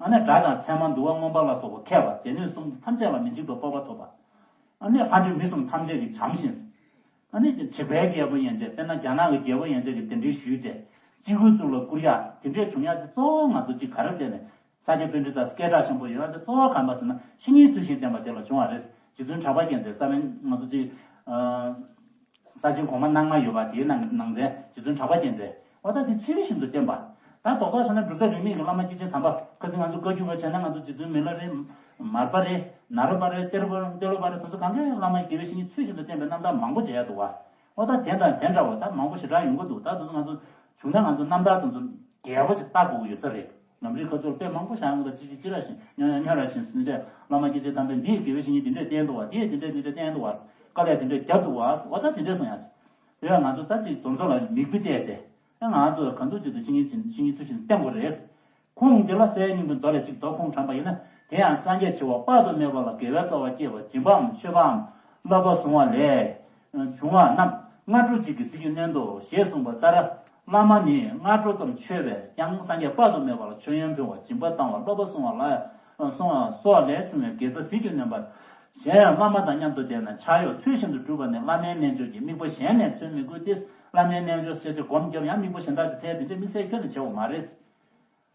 ཨ་ནི་སྒྲ་དང་ཚད་མ་འདུ་བ་མངོན་པ་ལ་སོགས་པ་མཁས་པ་སྡེ་སྣོད་གསུམ་ཐམས་ཅད་ལ་མི་འཇིགས་པའི་སྤོབས་པ་ཐོབ་པ། ཨ་ནི་ལྷ་འདྲེ་མི་གསུམ་ཐམས་ཅད་ཀྱིས་བྱམས་ཤིང་། ཨ་ནི་དྲེགས་པའི་རྒྱལ་པོ་ཡན་ཆད། དཔེར་ན་རྒྱ་ནག་གི་རྒྱལ་པོ་ཡན་ཆད་ཀྱིས་གདན་འདྲེན་ཞུས་ཏེ། སྤྱི་བོའི་གཙུག་ལ་བཀུར་ཡག་དེ་འདྲས་བྱུང་ཡག་དེ་གཙོ་བོ་ང་ཚོ་གཅིག་ག་རེ་བལྟས་ནས། ས་སྐྱ་པཎྜི་ཏ་སྐད་གྲགས་ཆེན་པོ་ཡོད་ཡག་དེ་གཙོ་བོ་ག་རེ་ཡིན་པ་ཟེར་ན། བཤེས་གཉེན་ཚུལ་བཞིན་བསྟེན་པ་དེ་ལ་བྱུང་བ་རེད། རྗེ་བཙུན་གྲགས་པ་རྒྱལ་མཚན་ས་བོན་ང་ཚོ་གཅིག་ས་ཆེན་གོང་མ་སྣང་མ་ཡོད་པ་དེའི་ནང་ནང་ཚན་རྗེ་བཙུན་གྲགས་པ་རྒྱལ་མཚན། འོ་ད་དེ་ཚུལ་བཞིན་དུ་བསྟེན་པ། ད་རྡོག་རྡོག་བྱས་ན་འབྲུག་རྩ་རིས་མེད་ཀྱི་བླ་མ་སྐྱེས་ཆེན་དམ་པ། ཁ་སང་ང་ཚོ་བཀའ་བརྒྱུད་པ་བྱས་ན་ང་ཚོ་རྗེ་བཙུན་མི་ལ་རས། མར་པ་རེད། ནཱ་རོ་པ་རེད། ཏེ་རུ་པ་ཏེ་ལོ་པ་རེད། དེ་ཚོ་གང་གའི་བླ་མ་དགེ་བའི་བཤེས་གཉེན་ཚུལ་བཞིན་དུ་བསྟེན་པའི་རྣམ་ཐར་མང་པོ་མཇལ་ཡག་འདུག་བ། འོ་ད་དེ་དང་དེ་འདྲ་བ་ད་མང་པོ་ཞེ་དྲག་ཡོང་གི་འདུག་ད་དེ་ཚོ་ང་ཚོ་བྱུང་ན་ང་ཚོ་རྣམ་ཐར་དེ་ཚོ་རྒྱས་པོ་ཅིག་ལྟ་དགོས་ཀྱི་ཡོད་ས་རེད། ལམ་རིམ་ཁ་ཚུར་དཔེ་མང་པོ་བཞག་ཡོང་གི་འདུག་ཅི་ཞིག་ཅི་ར་ཞིག་སྨྱོ་སྨྱོ་ར་ཞིག་ཟིན་ཏེ། བླ་མ་སྐྱེས་ཆེན་དམ་པས་འདིས་དགེ་བའི་བཤེས་གཉེན་འདི་འདྲས་བསྟེན་འདུག་བ། འདིས་འདི་འདྲས་འདི་འདྲས་བསྟེན་འདུག་བ། དཀའ་ལས་འདི་འདྲས་བརྒྱབ་འདུག་བ། འོ་ད་འདི་འདྲས་གསུང་ཡག་ཅིག་དེ་བས་ང་ཚོ་ད་ཅིག་དེ་ཚོ་ལ་མིག་དཔེ་བལྟས་ཚེ། ཨ་ང་ཚོ་གང་ཐུབ་ཅི་ཐུབ་བཤེས་གཉེན་བཤེས་གཉེན་ཚུལ་བཞིན་བསྟེན་དགོས་རེད། ཁུངས་འདི་ལ་གསལ་སྙིང་པོའི་མདོ་ལས་གཅིག་མདོ་ཁུངས་དྲངས་པ་ཡིན་ན། དེ་ཡང་སངས་རྒྱས་བྱེ་བ་དཔག་ཏུ་མེད་པ་ལ་དགེ་བའི་རྩ་བ་བསྐྱེད་པ་སྦྱིན་པའམ་མཆོད་པའམ་བསླབ་པ་བཟུང་བ་ལས་བྱུང་བ་རྣམས་སྔ་དྲོ་གཅིག་གིས་ཟིལ་གྱིས་གནོན་ཏོ་ཞེས་གསུངས་པ་ལྟར། བླ་མ་ནི་སྔ་དྲོ་ཙམ་མཆོད་པས་ཀྱང་སངས་རྒྱས་དཔག་ཏུ་མེད་པ་ལ་མཆོད་ཡོན་ཕུལ་བ། སྦྱིན་པ་བཏང་བ། བསླབ་པ་བཟུང་བ་ལ་བཟུང་བ་སོགས་ལས་བྱུང་བའི་དགེ་རྩ་ཟིལ་གྱིས་གནོན་པ། གཞན་ཡང་བླ་མ་དང་མཉམ་དུ་བསྡད་ན་ཕྱག་གཡོག་ཚུལ་བཞིན་དུ་སྒྲུབ་པ་ནི་བླ་མའི་རྣལ་འབྱོར་གྱི་དམིགས་པ་གཞན་ནས་འཚོལ་མི་དགོས་ཏེ། བླ་མའི་རྣལ་འབྱོར་ཤེས་བྱ་སྒོམ་རྒྱབ་ཡང་དམིགས་པ་གཞན་དག་ཅིག་འཚོལ་དེ་འདྲའི་དམིགས་བསལ་ཁྱོན་ནས་བྱེད་དགོས་མ་རེད།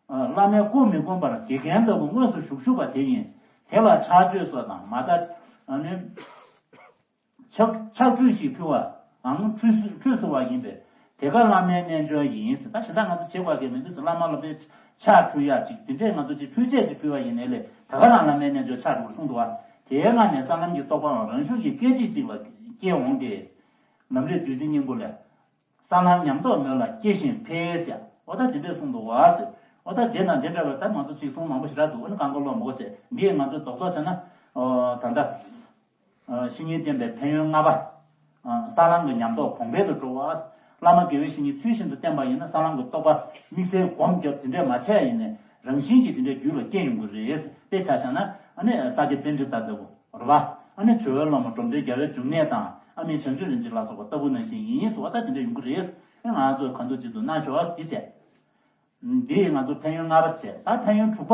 བླ་མའི་སྐུ་མི་བསྒོམ་པར་དགེ་རྒན་ལྟ་བུ་དངོས་སུ་བཞུགས་བཞུགས་པ་དེ་ཡིན། དེ་ལ་ཕྱག་མཆོད་སོགས་དང་མ་མཐའ། ཨ་ནི། ཕྱག་ཕྱག་ཁྲུས་ཤིག་ཕུལ་བའང་ཁྲུས་ཁྲུས་གསོལ་བ་ཡིན་པས། དེ་ག་བླ་མའི་རྣལ་འབྱོར་ཡིན། ད་གཞན་དག་ང་ཚོ་བྱེད་དགོས་ཀྱི་མི་འདུག་བླ་མ་ལ་དཔེ་ཕྱག་ཕུལ་ཡག་ཅིག་དེ་འདྲས་ང་ཚོ་ཅིག་ཁྲུས་ཆས་ཅིག་ཕུལ་བ་ཡིན་ནའི་ལས་ད་ག་རང་བླ་མའི་རྣལ་འབྱོར་ཕྱག་འགྲོ་གསུངས་འདུག་བ། དེའི་སྔ་ནས་ས་ལམ་གྱི་རྟོགས་པའང་རང་ཤུགས་ཀྱིས་སྐད་ཅིག་གཅིག་ལ་སྐྱེ་འོང་སྟེ། ལམ་རིམ་བདུད་རྩི་སྙིང་པོ་ལས། ས་ལམ་ཉམས་རྟོགས་མོད་ལ་སྐྱེ་ཞིང་འཕེལ་ཟེར། འོ་ད་དེ་འདྲས་གསུངས་འདུག་བ་ཟེར། འོ་ད་དེ་དང་དེ་འདྲ་བའི་ད་ང་ཚོ་ཅིག་གསུང་མང་པོ་ཞེ་དྲག་འདུག་འོ་ན་གང་ག་ལོག་མ་གོ་བྱས་འདི་ང་ཚོ་རྡོག་རྡོག་བྱས་ན། ཨོ་ད་ལྟ། ཨ་བཤེས་གཉེན་བསྟེན་པའི་ཕན་ཡོན་ལྔ་པ། ཨ་ས་ལམ་གྱི་ཉམས་རྟོགས་གོང་འཕེལ་དུ་འགྲོ་བ། བླ་མ་དགེ་བའི་བཤེས་གཉེན་ཚུལ་བཞིན་དུ་བསྟེན་པ་ཡིན་ན་ས་ལམ་གྱི་རྟོགས་པ་དམིགས་བསལ་སྒོམ་རྒྱབ་དེ་འདྲས་མ་བྱས་ཡིན་ནའི་རང་བཞིན་གྱིས་དེ་འདྲས་རྒྱུད་ལ་སྐྱེ་ཡོང་གི་རེད། དཔེ་ཆ་བཞག་ན་ཨ་ནི་ས་སྐྱ་པཎྜི་ཏ་ལྟ་བུ་རེད་བ། ཨ་ནི་ཇོ་བོའི་སློབ་མ་འབྲོམ་སྟོན་རྒྱལ་བའི་འབྱུང་གནས་དང་ཨ་མྱེས་བྱང་ཆུབ་རིན་ཆེན་ལ་སོགས་པ་ལྟ་བུ་ནང་བཞིན་ཡིན་ཟེར་བ། ད་དེ་འདྲས་ཡོང་གི་རེད། ཨ་ང་ཚོས་གང་ཐུབ་ཅི་ཐུབ་གནང་ཤོག་འདི་བྱས། འདི་ཡིས་ང་ཚོ་ཕན་ཡོན་ལྔ་པ་བྱས། ད་ཕན་ཡོན་དྲུག་པ།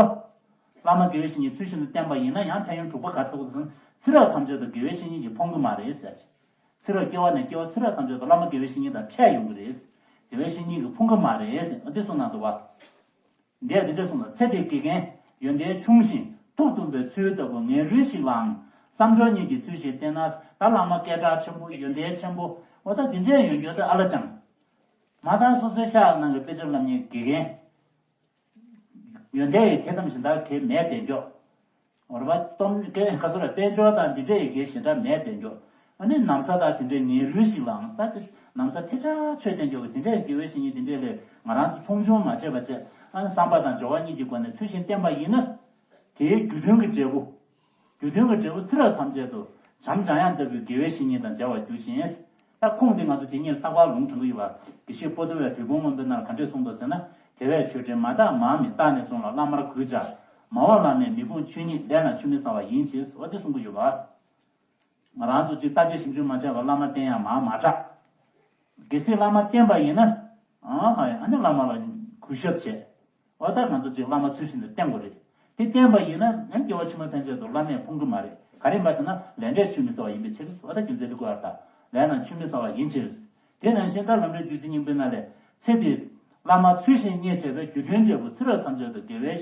བླ་མ་དགེ་བའི་བཤེས་གཉེན་ཚུལ་བཞིན་དུ་བསྟེན་པ་ཡིན་ན་ཡང་ཕན་ཡོན་དྲུག་པ་ག་རེ་ཐོབ་ཀྱི་འདུག་ཟེར་ན། ཚེ་རབས་ཐམས་ཅད་དུ་དགེ་བའི་བཤེས་གཉེན་གྱིས་ཕོངས་ཀྱི་མ་རེད་ཟེར། ཚེ་རབས་སྐྱེ་བ་ནས་སྐྱེ་བ་ཚེ་རབས་ཐམས་ཅད་དུ་བླ་མ་དགེ་བའི་བཤེས་གཉེན་དང་འཕྲད་ཡོང་གི་རེད། དགེ་བའི་བཤེས་གཉེན་གྱིས་ཕོངས་ཀྱི་མ་རེད་ཟེར། འདི་གསུངས་གནང་འདུག་བ། འདས་འདི་འདྲ་གསུངས་ལ། ཚེ་འདིའི་དགེ་རྒན་ཡོན་ཏན་ཆུང་ཞིང་ཐུགས་གཏུམ་པའི་ཚུལ་ལྟ་བུ་ངན་རུལ་ཞིག་ལའང་བསམ་སྦྱོར་གཉིས་ཀྱི་ཚུལ་བཞིན་བསྟེན་ན། ད་བླ་མ་སྐད་གྲགས་ཆེན་པོ་ཡོན་ཏན་ཆེན་པོ་འོ་ད་འདི་འདྲའི་ཡོད་རྒྱུ་ད་ཨ་ལ་ཅང་། མ་མཐའ་སོ་སོའི་ཤག་ནང་གི་དཔེ་ཆ་བསླབ་མཁན་དགེ་རྒན། ཡོན་ཏན་ཡི་དེ་ཙམ་ཞིག་ད་གལ་མེད་བསྡད་འཇོག་འོ་རེད་པ། སྟོན་ཀའི་ཁ་སོ་ར་དཔལ་འབྱོར་དང་འདི་འདྲའི་ཡི་གེ་ཞེ་དྲག་མེད་བསྡད་འཇོག་ཨ་ནི་ན་བཟའ་དང་དེ་འདྲའི་ངན་རུལ་ཞིག་ལའང་ས་དེ་ན་བཟའ་ཐལ་དྲགས་ཆོད་བསྡད་འཇོག་གི་དེ་འདྲའི་དགེ་བའི་བཤེས་གཉེན་དེ་འདྲའི་ལས་ང་རང་ཚོ་མཐོང་ཆུང་མ་བྱས་པ་བྱས། ཨ་ནི་བསམ་པ་དང་སྦྱོར་བ་གཉིས་ཀྱི་སྒོ་ནས་ཚུལ་བཞིན་བསྟེན་པ་ཡིན་ན། དེའི་རྒྱུ་མཐུན་གྱི་འབྲས་བུ། རྒྱུ་མཐུན་གྱི་འབྲས་བུ་ཚེ་རབས་ཐམས་ཅད་དུ་བྱམས་བྱམས་ཡང་ལྟ་བུའི་དགེ་བའི་བཤེས་གཉེན་དང་མཇལ་བར་འགྱུར་ཞིང་། ད་ཁུངས་འདི་ང་ཚོ་དེ་ཉིད་རྟག་པར་ལུང་དྲངས་ཀྱི་ཡོད་པ། དགེ་བཤེས་པོ་ཏི་བས་བོད་ཕུང་སྔོན་པོའི་ནང་ལ་ག་འདྲས་གསུངས་འདུག་ཟེར་ན། དེ་བས་ཆོས་འབྲེལ་མ་དག་མང་མི་རྟག་ནས་བཟུང་ལ་བླ་མར་གུས་བྱ། མ་འོངས་ལ་ནི་མི་ཕུང་ཆོས་ཉིད་ལས་ན་ཆུད་མི་ཟ་བ་ཡིན་ཞེས་ཟེར་བ་འདི་གསུང་གི་ཡོད་པ། ང་རང་ཚོ་གཅིག་བརྟག་དཔྱད་ཞིབ་འཇུག་མ་བྱས་པར་བླ་མ་བསྟེན་ཡང་མང་མ་དྲགས། གལ་སྲིད་བླ་མ་བསྟེན་པ་ཡིན་ན། ཨ་ཧ་ཡ་ཨ་ནི་བླ་མ་ལ་གུས་ཞབས་བྱས། འོ་ད་ང་ཚོ་གཅིག་བླ་མ་ཚུལ་བཞིན་དུ་བསྟེན་དགོས་རེད། དེ་བསྟེན་པ་ཡིན་ན་ཡང་སྐྱེ་བ་ཕྱི་མ་ཕན་ཆད་དུ་བླ་མས་ཕོངས་ཀྱི་མ་རེད། ག་རེ་ཡིན་པ་ཟེར་ན་ལས་འབྲས་ཆུད་མི་ཟ་བ་ཡིན་པའི་ཕྱིར། འོ་ད་རྒྱུ་མཚན་དེ་དགོས་པར་ཐལ། ལས་རྣམས་ཆུད་མི་ཟ་བ་ཡིན་ཕྱིར། དེ་ནང་བཞིན་ད་ལམ་རིམ་བདུད་རྩི་སྙིང་པོའི་ནང་ལས། ཚེ་འདིར་བླ་མ་ཚུལ་བཞིན་མཉེས་བྱས་པའི་རྒྱུ་མཐུན་འབྲས་བུ་ཚེ་རབས་ཐམས་ཅད་དུ་དགེ་བའི་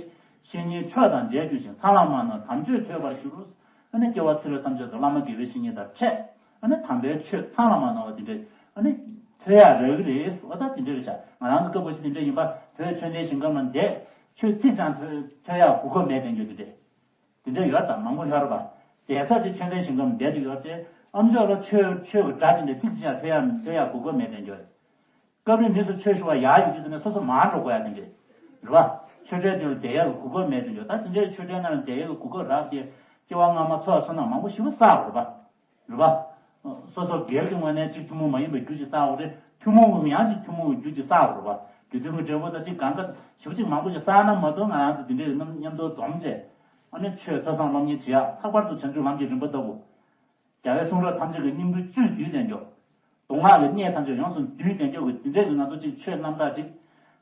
བཤེས་གཉེན་མཆོག་དང་མཇལ་འགྱུར་ཞིང་། ཚང་ལ་མ་ནོར་དམ་ཆོས་ཐོས་པར་འགྱུར། ཨ་ནི་སྐྱེ་བ་ཚེ་རབས་ཐམས་ཅད་དུ་བླ་མ་དགེ་བའི་བཤེས་གཉེན་དང་འཕྲད། ཨ་ནི་དམ་པའི་ཆོས་ཚང་ལ་མ་ནོར་བ་དེ་འདྲས་ཨ་ནི་ཐོས་ཡག་རག་གི་རེད། འོ་ད་དེ་འདྲས་རེད་ཤག་ང་རང་ཚོ་སྐབས་འགའ་ཞིག་དེ་འདྲས་ཡིན་པ། བོད་ཆོས་ལྡན་ཞིང་ཁམས་ལ་བསྡད། ཆོས་ཚིག་ཀྱང་ཐོས་ཐོས་ཡག་གོ་སྐབས་མེད་བསྡད་རྒྱུ་དེ་འདྲས། དེ་འདྲས་ཡོད་དང་མང་པོ་ཡོད་རེད་པ། བསྡད་ས་དེ་ཆོས་ལྡན་ཞིང་ཁམས་བསྡད་དུ་ཡོད་དེ། ཨ་མཆོག་ལ་ཆོས་ཆོས་ཀྱི་སྒྲ་དེ་འདྲས་ཚིག་ཅིག་ཀྱང་ཐོས་ཡག་ཐོས་ཡག་གོ་སྐབས་མེད་བསྡད་རྒྱུ་རེད། སྐབས་རེ་མི་ཚོ་ཆོས་ཞུ་བ་ཡག་ཡོད་ཀྱི་ཟེར་ནས་སོ་སོ་མར་འགྲོ་དགོས་ཡག་དེ་འདྲས་རེད་པ། ཆོས་གྲལ་དེ་ལ་བསྡད་ཡག་གི་གོ་སྐབས་མེད་དུ་འགྱུར། ད་དེ་འདྲའི་ཆོས་གྲལ་ནང་ལ་བསྡད་ཡག་གི་གོ་སྐབས་རག་སྟེ། སྐྱེ་བ་སྔ་མ་ཚོགས་ཚོགས་ན་མང་པོ་ཞེ་པོ་བསགས་པ་རེད་པ། རེད་པ། སོ་སོ་སྒེར་གྱི་ངོས་ནས་གཅིག་ཐུན་མོང་མ་ཡིན་པའི་རྒྱུ་ཅིག་བསགས་པ་རེད། ཐུན་མོང་གི་ཡང་གཅིག་ཐུན་མོང་གི་རྒྱུ་ཅིག་བསགས་པ་རེད་བ། རྒྱུ་མཐུན་གྱི་འབྲས་བུ་དང་གཅིག་གང་ག་ཞེ་པོ་ཅིག་མང་པོ་ཅིག་བསགས་ན་མ་གཏོགས། ང་རང་ཚོ་འདི་འདྲའི་རྣམ་མཉམ་དུ་འཛོམས་བྱས། ཨ་ནི་ཆོས་ཐོས་བསམ་སློབ་གཉེར་བྱེད་ཡག། ལྷག་པར་དུ་བྱང་ཆུབ་ལམ་གྱི་རིམ་པ་ལྟ་བུ། རྒྱལ་བའི་གསུང་རབ་ཐམས་ཅད་ཀྱི་སྙིང་པོའི་བཅུད་བསྡུས་ལྡན་ཀྱོག། མདོ་སྔགས་ཀྱི་གནད་ཐམས་ཅད་ཡོངས་སུ་བསྡུས་ལྡན་ཀྱོག་གི་འདི་འདྲའི་གི་ང་ཚོ་གཅིག་ཆོས་རྣམ་དག་ཅིག་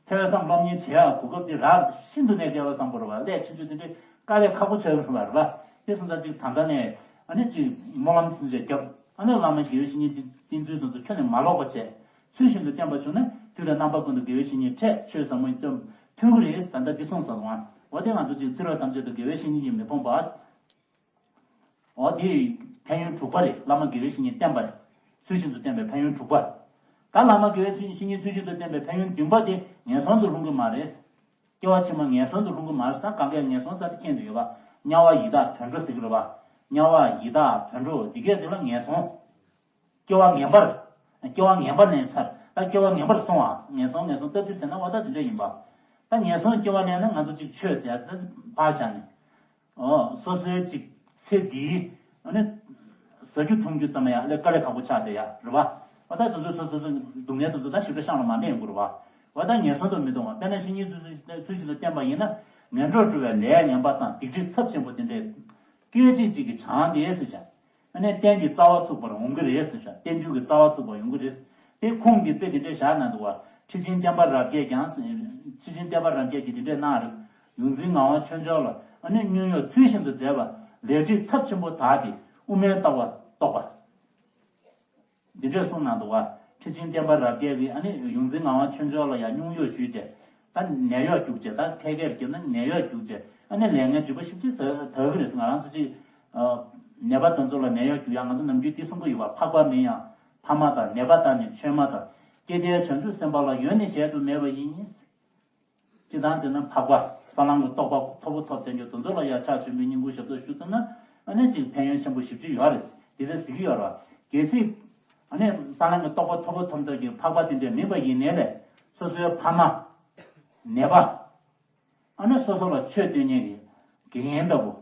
ཐོས་བསམ་སློབ་གཉེར་བྱེད་ཡག་གོ་སྐབས་དེ་རག་ཤིན་ཏུ་ནས་དཀའ་བ་བཟང་པོ་རེད་བ། སླད་ཕྱིན་ཆད་དེ་འདྲའི་དཀའ་ལས་ཁག་པོ་ཆགས་ཡོང་བ་རེད་བ། དེ་སོང་ཙང་གཅིག་ད་ལྟ་ནས་ཨ་ནི་གཅིག་སྨོན་ལམ་ཚིག་མཛོད་རྒྱབ། ཨ་ནི་བླ་མ་དགེ་བའི་བཤེས་གཉེན་བསྟེན་ཚུལ་དེ་ཚོ་ཁྱོན་ནས་མ་ལོག་པ་བྱས། ཚུལ་བཞིན་དུ་བསྟེན་པ་བྱུང་ན་དུས་དང་རྣམ་པ་ཀུན་ཏུ་དགེ་བའི་བཤེས་གཉེན་འཕྲད། ཆོས་ཟབ་མོ་ཡི་སྟོན་ཐུབ་ཀྱི་རེད། ད་ལྟ་འདི་གསུངས་སོང་བ། འོ་དེ་ང་ཚོ་གཅིག་ཚེ་རབས་ཐམས་ཅད་དུ་དགེ་བའི་བཤེས་གཉེན་གྱིས་མི་ཕོངས་པ། འོ་དེ་ཕན་ཡོན་དྲུག་པ་རེད། བླ་མ་དགེ་བའི་བཤེས་གཉེན་བསྟེན་པ་རེད། ཚུལ་བཞིན་དུ་བསྟེན་པའི་ཕན་ཡོན་དྲུག་པ། ད་བླ་མ་དགེ་བའི་བཤེས་གཉེན་ཚུལ་བཞིན་དུ་བསྟེན་པའི་ཕན་ཡོན་བདུན་པ་དེ་ངན་སོང་དུ་ལྷུང་གི་མ་རེད། སྐྱེ་བ་ཕྱི་མ་ངན་སོང་དུ་ལྷུང་གི་མ་རེད། ད་གང་གས་ངན་སོང་ཟེར་དེ་མཁྱེན་དུ་ཡོད་པ། དམྱལ་བ་ཡི་དྭགས་དུད་འགྲོ་ཟེར་གི་རེད་པ། དམྱལ་བ་ཡི་དྭགས་དུད་འགྲོ་འདི་གས་དེ་ལ་ངན་སོང་། སྐྱེ་བ་ངན་པར། སྐྱེ་བ་ངན་པ་ལེན་ཚར། ད་སྐྱེ་བ་ངན་པར་སོང་བ། ངན་སོང་ངན་སོང་ལྟ་དུས་ཟེར་ན་འོ་ད་དེ་འདྲ་ཡིན་པ། ད་ངན་སོང་སྐྱེ་བ་ལེན་ན་ང་ཚོ་གཅིག་ཆོས་ཟེར་ཡ་དེ་ཕར་བཞག་ནས། ཨོ། སོ་སོའི་གཅིག་ཚེ་འདིའི་ཨ་ནི་ཟ་རྒྱུ་འཐུང་རྒྱུ་ཙམ་ཡང་ལས་དཀའ་ལས་ཁག་པོ་ཆགས་བསྡད་ཡ་རེད་པ། འོ་ད་དེ་ཚོ་སོ་སོ་སོ་སྡུག་བསྔལ་དེ་ཚོ་ད་ཞིབ་ཕྲ་གཤམ་ལ་མ་གླེང་དགོས་རེད་པ། འོ་ད་ངན་སོང་དུ་མི་ལྟུང་བ། དཔེར་ན་བཤེས་གཉེན་ཚུལ་བཞིན་དུ་བསྟེན་པ་ཡིན་ན། ངན་འགྲོར་འགྲོ་བའི་ལས་ངན་པ་དང་སྡིག་སྒྲིབ་ཚབས་ཆེན་པོ་དེ་འདྲའི་སྐད་ཅིག་གཅིག་གིས་བྱང་སྟེ་ཟེར་བྱ། ཨ་ནི་རྟེན་གྱི་རྩ་བ་ཚུགས་པར་འོང་གི་རེད་ཟེར་བྱ། རྟེན་འབྱུང་གི་རྩ་བ་ཚུགས་པར་ཡོང་གི་རེད། དེ་ཁུངས་ཀྱི་དཔེ་དེ་འདྲས་བཞག་གནང་འདུག་བ། ཁྲི་ཆེན་བསྟན་པ་རབ་རྒྱས་ཀྱང་། ཁྲི་ཆེན་བསྟན་པ་རབ་རྒྱས་ཀྱིས་དེ་འདྲས་གནང་རེད། ཡོངས་འཛིན་ངག་དབང་ཆོས་འབྱོར་ལ་ཨ་ནི་སྙུང་གཡོ་ཚུལ་བཞིན་དུ་མཛད་པ། ལས་སྒྲིབ་ཚབས་ཆེན་པོ་དག་སྟེ་དབུ་མའི་ལྟ་བ་རྟོགས་པ། འདི་འདྲས་གསུངས་གནང་འདུག་བ། ཁྲི་ཆེན་བསྟན་པ་རབ་རྒྱས་ཀྱིས་ཨ་ནི་ཡོངས་འཛིན་ངག་དབང་ཆོས་འབྱོར་ལ་ཡང་སྙུང་གཡོ་ཞུས་བྱས། ད་ནད་གཡོག་རྒྱུགས་བྱས། ད་ཕལ་སྐད་བརྒྱབ་ན་ནད་གཡོག་རྒྱུགས་བྱས། ཨ་ནི་ལས་ངན་སྒྲིབ་པ་ཞེ་པོ་ཅིག་དག་གི་རེད། ང་རང་ཚོ་ཅིག་ནད་པ་དེ་ཚོ་ལ་ནད་གཡོག་རྒྱུགས་ཡ། ང་ཚོ་ནམ་རྒྱུན་འདི་གསུང་གི་ཡོད་པ། འཕགས་པ་མིན་ཡང་ཕ་མ་དང་། ནད་པ་དང་ནི་ཆོས་མ་དང་། ཀྱེ་དེ་བྱང་ཆུབ་སེམས་དཔའ་ལ། ཡོན་ནི་གཞལ་དུ་མེད་པ་ཡིན། སྤྱིར་བཏང་བྱས་ན་འཕགས་པ་ས་ལམ་གྱི་རྟོགས་པ་མཐོ་པོ་ཐོབ་ཟེར་རྒྱུ་དེ་ཚོ་ལ་ཡང་ཕྱག་མཆོད་འབུལ་བསྙེན་བཀུར་ཞབས་ཏོག་ཞུ་ཐུབ་ན། ཨ་ནི་ཅིག་ཕན་ཡོན་ཆེན་པོ་ཞེ་པོ་ཅིག་ཡོད་རེད། དེ་ཚོ་གཟིགས་ཀྱི་ཡོད་རེད་བ། གལ་སྲིད་ཨ་ནི་ས་ལམ་གྱི་རྟོགས་པ་མཐོ་པོ་ཐོབ་མཁན་གྱི་འཕགས་པ་དེ་འདྲས་མིན་པ་ཡིན་ནའི་ལས། སོ་སོའི་ཕ་མ། ནད་པ། ཨ་ནི་སོ་སོ་ལ་ཆོས་སྟོན་མཁན་གྱི་དགེ་རྒན་ལྟ་བུ།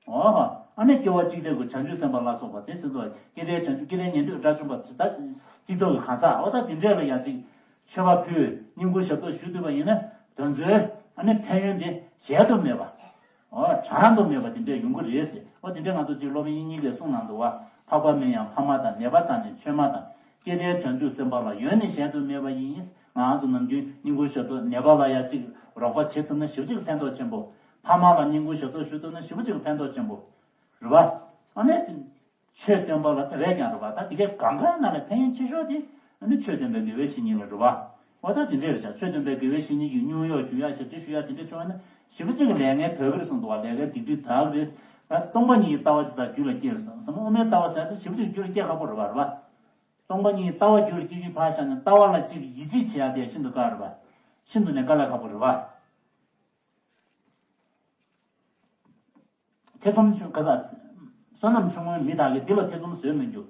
འོ། ཨ་ནི་སྐྱེ་བ་གཅིག་ལྟ་བུ་བྱང་ཆུབ་སེམས་དཔའ་ལ་སོགས་པ་དེ་ཚོ་ལ་ཀྱེ་དེ་བྱང་ཆུབ། ཀྱེ་དེ་ཉན་ཐོས་དགྲ་བཅོམ་པ། ད་གཅིག་ཐོག་གི་གང་ཟག། འོ་ད་དེ་འདྲས་ལ་ཡང་ཅིག་མཆོད་པ་ཕུལ། བསྙེན་བཀུར་ཞབས་ཏོག་ཞུ་ཐུབ་པ་ཡིན་ན། དེ་ཚོའི་ཨ་ནི་ཕན་ཡོན་དེ་གཞལ་དུ་མེད་པ། འོ། གྲངས་དུ་མེད་པ་དེ་འདྲས་ཡོང་གི་རེད་ཟེར། འོ་དེ་འདྲས་ང་ཚོ་ཅིག་སློབ་དཔོན་དབྱིག་གཉེན་གྱིས་གསུངས་གནང་འདུག་བ། འཕགས་པ་མིན་ཡང་ཕ་མ་དང་། ནད་པ་དང་ནི་ཆོས་མ་དང་། ཀྱེ་དེ་བྱང་ཆུབ་སེམས་དཔའ་ལ། ཡོན་ནི་གཞལ་དུ་མེད་པ་ཡིན། ང་ཚོ་ནམ་རྒྱུན་བསྙེན་བཀུར་ཞབས་ཏོག་ནད་པ་ལ་ཡང་ཅིག་རོགས་པ་བྱེད་ཐུབ་ན་ཞེ་པོ་ཅིག་ཕན་ཐོགས་ཆེན་པོ། ཕ་མ་ལ་བསྙེན་བཀུར་ཞབས་ཏོག་ཞུ་ཐུབ་ན་ཞེ་པོ་ཅིག་ཕན་ཐོགས་ཆེན་པོ་རེད་བ། ཨ་ནི་ཆོས་སྟོན་པ་ལ་དེ་བས་ཀྱང་རེད་བ། ད་དེ་གའི་གང་ག་ནང་ལ་ཕན་ཡོན་ཆེ་ཤོས་དེ་ཨ་ནི་ཆོས་སྟོན་པའི་དགེ་བའི་བཤེས་གཉེན་ལ་རེད་བ། འོ་ད་དེ་འདྲས་རེད་བཞག། ཆོས་སྟོན་པའི་དགེ་བའི་བཤེས་གཉེན་གྱིས་སྙུང་གཡོ་ཞུ་ཡ། ཞབས་ཕྱི་ཞུ་ཡ་དེ་འདྲས་བྱུང་བ་ན་ཞེ་པོ་ཅིག་གི་ལས་ངན་དག་གི་རེད་གསུངས་འདུག་བ། ལས་ངན་སྡིག་སྒྲིབ་དག་གི་རེད། ད་སྟོང་པ་ཉིད་ཀྱི་ལྟ་བ་དེ་དག་རྒྱུད་ལ་སྐྱེ་རེད་གསུངས། ཟབ་མོ་དབུ་མའི་ལྟ་བ་ཟེར་ཡ་དེ་ཞེ་པོ་ཅིག་རྒྱུད་ལ་སྐྱེ་ཁག་པོ་རེད་བ། རེད་བ། སྟོང་པ་ཉིད་ཀྱི་ལྟ་བ་རྒྱུད་ལ་སྐྱེ་རྒྱུ་ཕར་བཞག་ནས། ལྟ་བ་ལ་ཅིག་ཡིད་ཆེས་བྱེད་ཡ་དེ་ཤིན་ཏུ་དཀའ་ལས་ཁག་པོ་རེད་བ། ཤིན་ཏུ་ནས་དཀའ་ལས་ཁག་པོ་རེད་བ། ཐེ་ཚོམ་ཆུང་ག་ས། བསོད་ནམས་ཆུང་ངུའི་མི་དག་གིས། འདི་ལ་ཐེ་ཚོམ་བཟོད་མི་འགྱུར།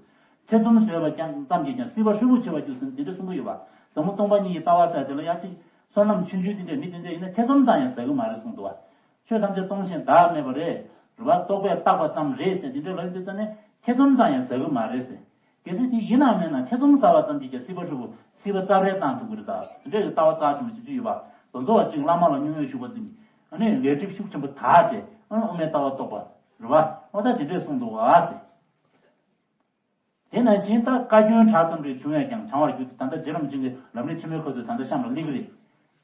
ཐེ་ཚོམ་བཟོད་པ་ཀྱང་ཙམ་གྱིས་ཀྱང་། སྲིད་པ་ཧྲིལ་པོར་འཆི་བར་འགྱུར་ཟེར་ནས་དེ་འདྲ་གསུང་གི་ཡོད་པ། ཟབ་མོ་སྟོང་པ་ཉིད་ཀྱི་ལྟ་བ་ཟེར་དེ་ལ་ཡང་ཅིག་བསོད་ནམས་ཆུང་ཆུང་དེ་འདྲས་མི་དེ་འདྲས་ཡིན་ན་ཐེ་ཚོམ་ཙམ་ཡང་ཟ་གི་མ་རེད་གསུངས་འདུག་བ། ཆོས་ཐམས་ཅད་སྟོང་ཞིང་བདག་མེད་པ་རེད། རེད་བ། རྟོག་པས་བཏགས་པ་ཙམ་རེད་ཟེར་དེ་འདྲས་ལབ་ཡོང་དུས་ཙ་ནས་ཐེ་ཚོམ་ཙམ་ཡང་ཟ་གི་མ་རེད་ཟེར། གལ་སྲིད་དེ་ཡིན་ནམ་མིན་ན། ཐེ་ཚོམ་ཟ་བ་ཙམ་གྱིས་ཀྱང་སྲིད་པ་ཧྲིལ་པོ། སྲིད་པ་རྩ་བྲལ་བཏང་ཐུབ་ཀྱི་རེད་ད། དེ་འདྲས་ཀྱི་ལྟ་བ་རྩ་ཆེན་པོ་ཞིག་ཅིག་ཡོད་པ། དེ་ཚོ་བ་ཅིག་བླ་མ་ལ་སྙུང་གཡོ་ཞུགས་པ་ཙམ་གྱིས་ཨ་ནི་ལས་སྒྲིབ་ཤུགས་ཆེན་པོ་དག་བྱས། ཨ་ནི་དབུ་མའི་ལྟ་བ་རྟོགས་པ་རེད་བ། འོ་ད་དེ་འདྲས་གསུངས་འདུག་བ་ཟེར། དེ་ནང་བཞིན་ད་བཀའ་བཀྱོན་དྲག་ཙམ་རེ་བྱུང་ཡང་ཀྱང་བྱང་བར་འགྱུར་ཏེ། ད་ལྟ་རྗེ་རིན་པོ་ཆེ་གི་ལམ་རིམ་ཆེན་མོའི་ཁ་ཐུག་ད་ལྟ་གཤམ་ལ་སླེབས་ཀྱི་རེད།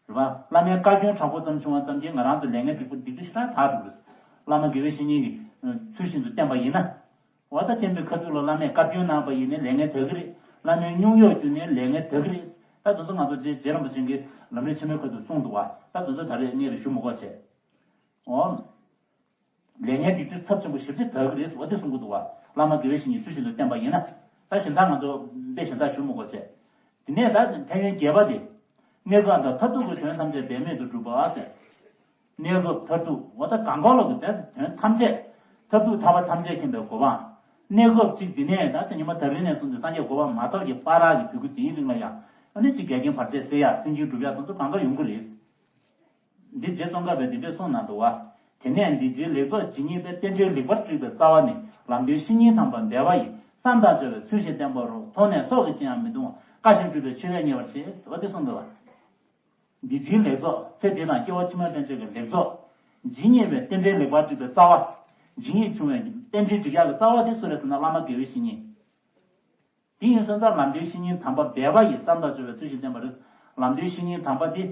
རེད་བ། བླ་མའི་བཀའ་བཀྱོན་དྲག་པོ་ཙམ་བྱུང་བ་ཙམ་གྱིས་ང་རང་ཚོ་ལས་ངན་སྒྲིབ་པ་སྡིག་སྒྲིབ་ཞེ་དྲག་དག་འགྲོ་གི་རེད། བླ་མ་དགེ་བའི་བཤེས་གཉེན་གྱིས་ཚུལ་བཞིན་དུ་བསྟེན་པ་ཡིན་ན། འོ་ད་བསྟན་པའི་ཁ་ཐུག་ལ་བླ་མས་བཀའ་བཀྱོན་གནང་བ་ཡིན་ནའི་ལས་ངན་དག་གི་རེད། བླ་མས་སྙུང་གཡོ་བསྐྱུར་ནའི་ལས་ངན་དག་གི་རེད། ད་དེ་ཚོ་ང་ཚོ་རྗེ་རྗེ་རིན་པོ་ཆེ་གིས་ལམ་རིམ་ཆེན་མོའི་ཁ་ཐུག་གསུངས་འདུག་བ། ད་དེ་ཚོ་ད་རེས་སྔས་ལ་ཞུ་མི་དགོས་བྱས། འོ། ལས་ངན་སྡིག་སྒྲིབ་ཚབས་ཆེན་པོ་ཞེ་པོ་ཅིག་དག་གི་རེད་ཟེར་བ་དེ་གསུང་གི་འདུག་བ། བླ་མ་དགེ་བའི་བཤེས་གཉེན་ཚུལ་བཞིན་དུ་བསྟེན་པ་ཡིན་ན། ད་གཞན་དག་ང་ཚོ་དཔེ་གཞན་དག་ཞུ་མི་དགོས་བྱས། དེ་ནས་ད་ཕན་ཡོན་བརྒྱད་པ་དེ། གནས་སྐབས་དང་མཐར་ཐུག་གི་དོན་ཐམས་ཅད་འབད་མེད་དུ་འགྲུབ་པ་ཟེར། གནས་སྐབས་མཐར་ཐུག་འོ་ད་གང་གོ་ལོག་གི་དོན་ཐམས་ཅད། མཐར་ཐུག་ཐར་པ་ཐམས་ཅད་མཁྱེན་པའི་གོ་འཕང་། གནས་སྐབས་གཅིག་འདི་ནས་ད་ཉི་མ་ད་རིང་ནས་བཟུང་སྟེ་སངས་རྒྱས་གོ་འཕང་མ་ཐོབ་ཀྱི་བར་གྱི་དུས་ཀྱི་དེའི་རིང་ལ་ཡང་ཨ་ནི་གཅིག་འགལ་རྐྱེན་བར་ཆད་སེལ་ཡ། སེམས་ཅན་སྒྲུབ་ཡ་དེ་ཚོ་གང་ག་ཡོང་གི་རེད། འདི་རྗེ་ཙོང་ཁ་པས་འདི་འདྲས་གསུངས་གནང་འདུག་བ། དེ་ནས་འདི་ཕྱིའི་ལེགས་ཚོགས་ཇི་སྙེད་པའི། རྟེན་འབྲེལ་ལེགས་པར་བསྒྲིགས་པའི་རྩ་བ་ནི། ལམ་སྟོན་བཤེས་གཉེན་དམ་པ་འདས་པ་ཡི། བསམ་དང་བཅས་པའི་ཚུལ་བཞིན་བསྟེན་པ་རུ། མཐོང་ནས་སྲོག་གི་ཅི་ཡང་མི་གདུང་བ། བཀའ་བཞིན་སྒྲུབ་པའི་ཆོས་ལ་ཉེ་བར་བྱེད། ཟེར་བ་དེ་གསུངས་འདུག་བ། འདི་ཕྱིའི་ལེགས་ཚོགས་ཚེ་འདི་དང་སྐྱེ་བ་ཕྱི་མ་ཕན་ཆད་ཀྱི་ལེགས་ཚོགས། ཇི་སྙེད་པའི་རྟེན་འབྲེལ་ལེགས་པར་སྒྲིག་པའི་རྩ་བ། ཇི་སྙེད་བྱུང་བའི་རྟེན་འབྲེལ་སྒྲིག་ཡག་གི་རྩ་བ་དེ་སུ་རེད་ཟེར་ན་བླ་མ་དགེ་བའི་བཤེས་གཉེན། དེ་ཡིན་སོང་ཙང་ལམ་འབྲས་བཤེས་གཉེན་དམ་པ་སྦས་པ་ཡི་བསམ་དང་སྤྱོད་པའི་ཚུལ་བཞིན་བསྟེན་པ་རེད། ལམ་འབྲས་བཤེས་གཉེན་དམ་པ་དེ་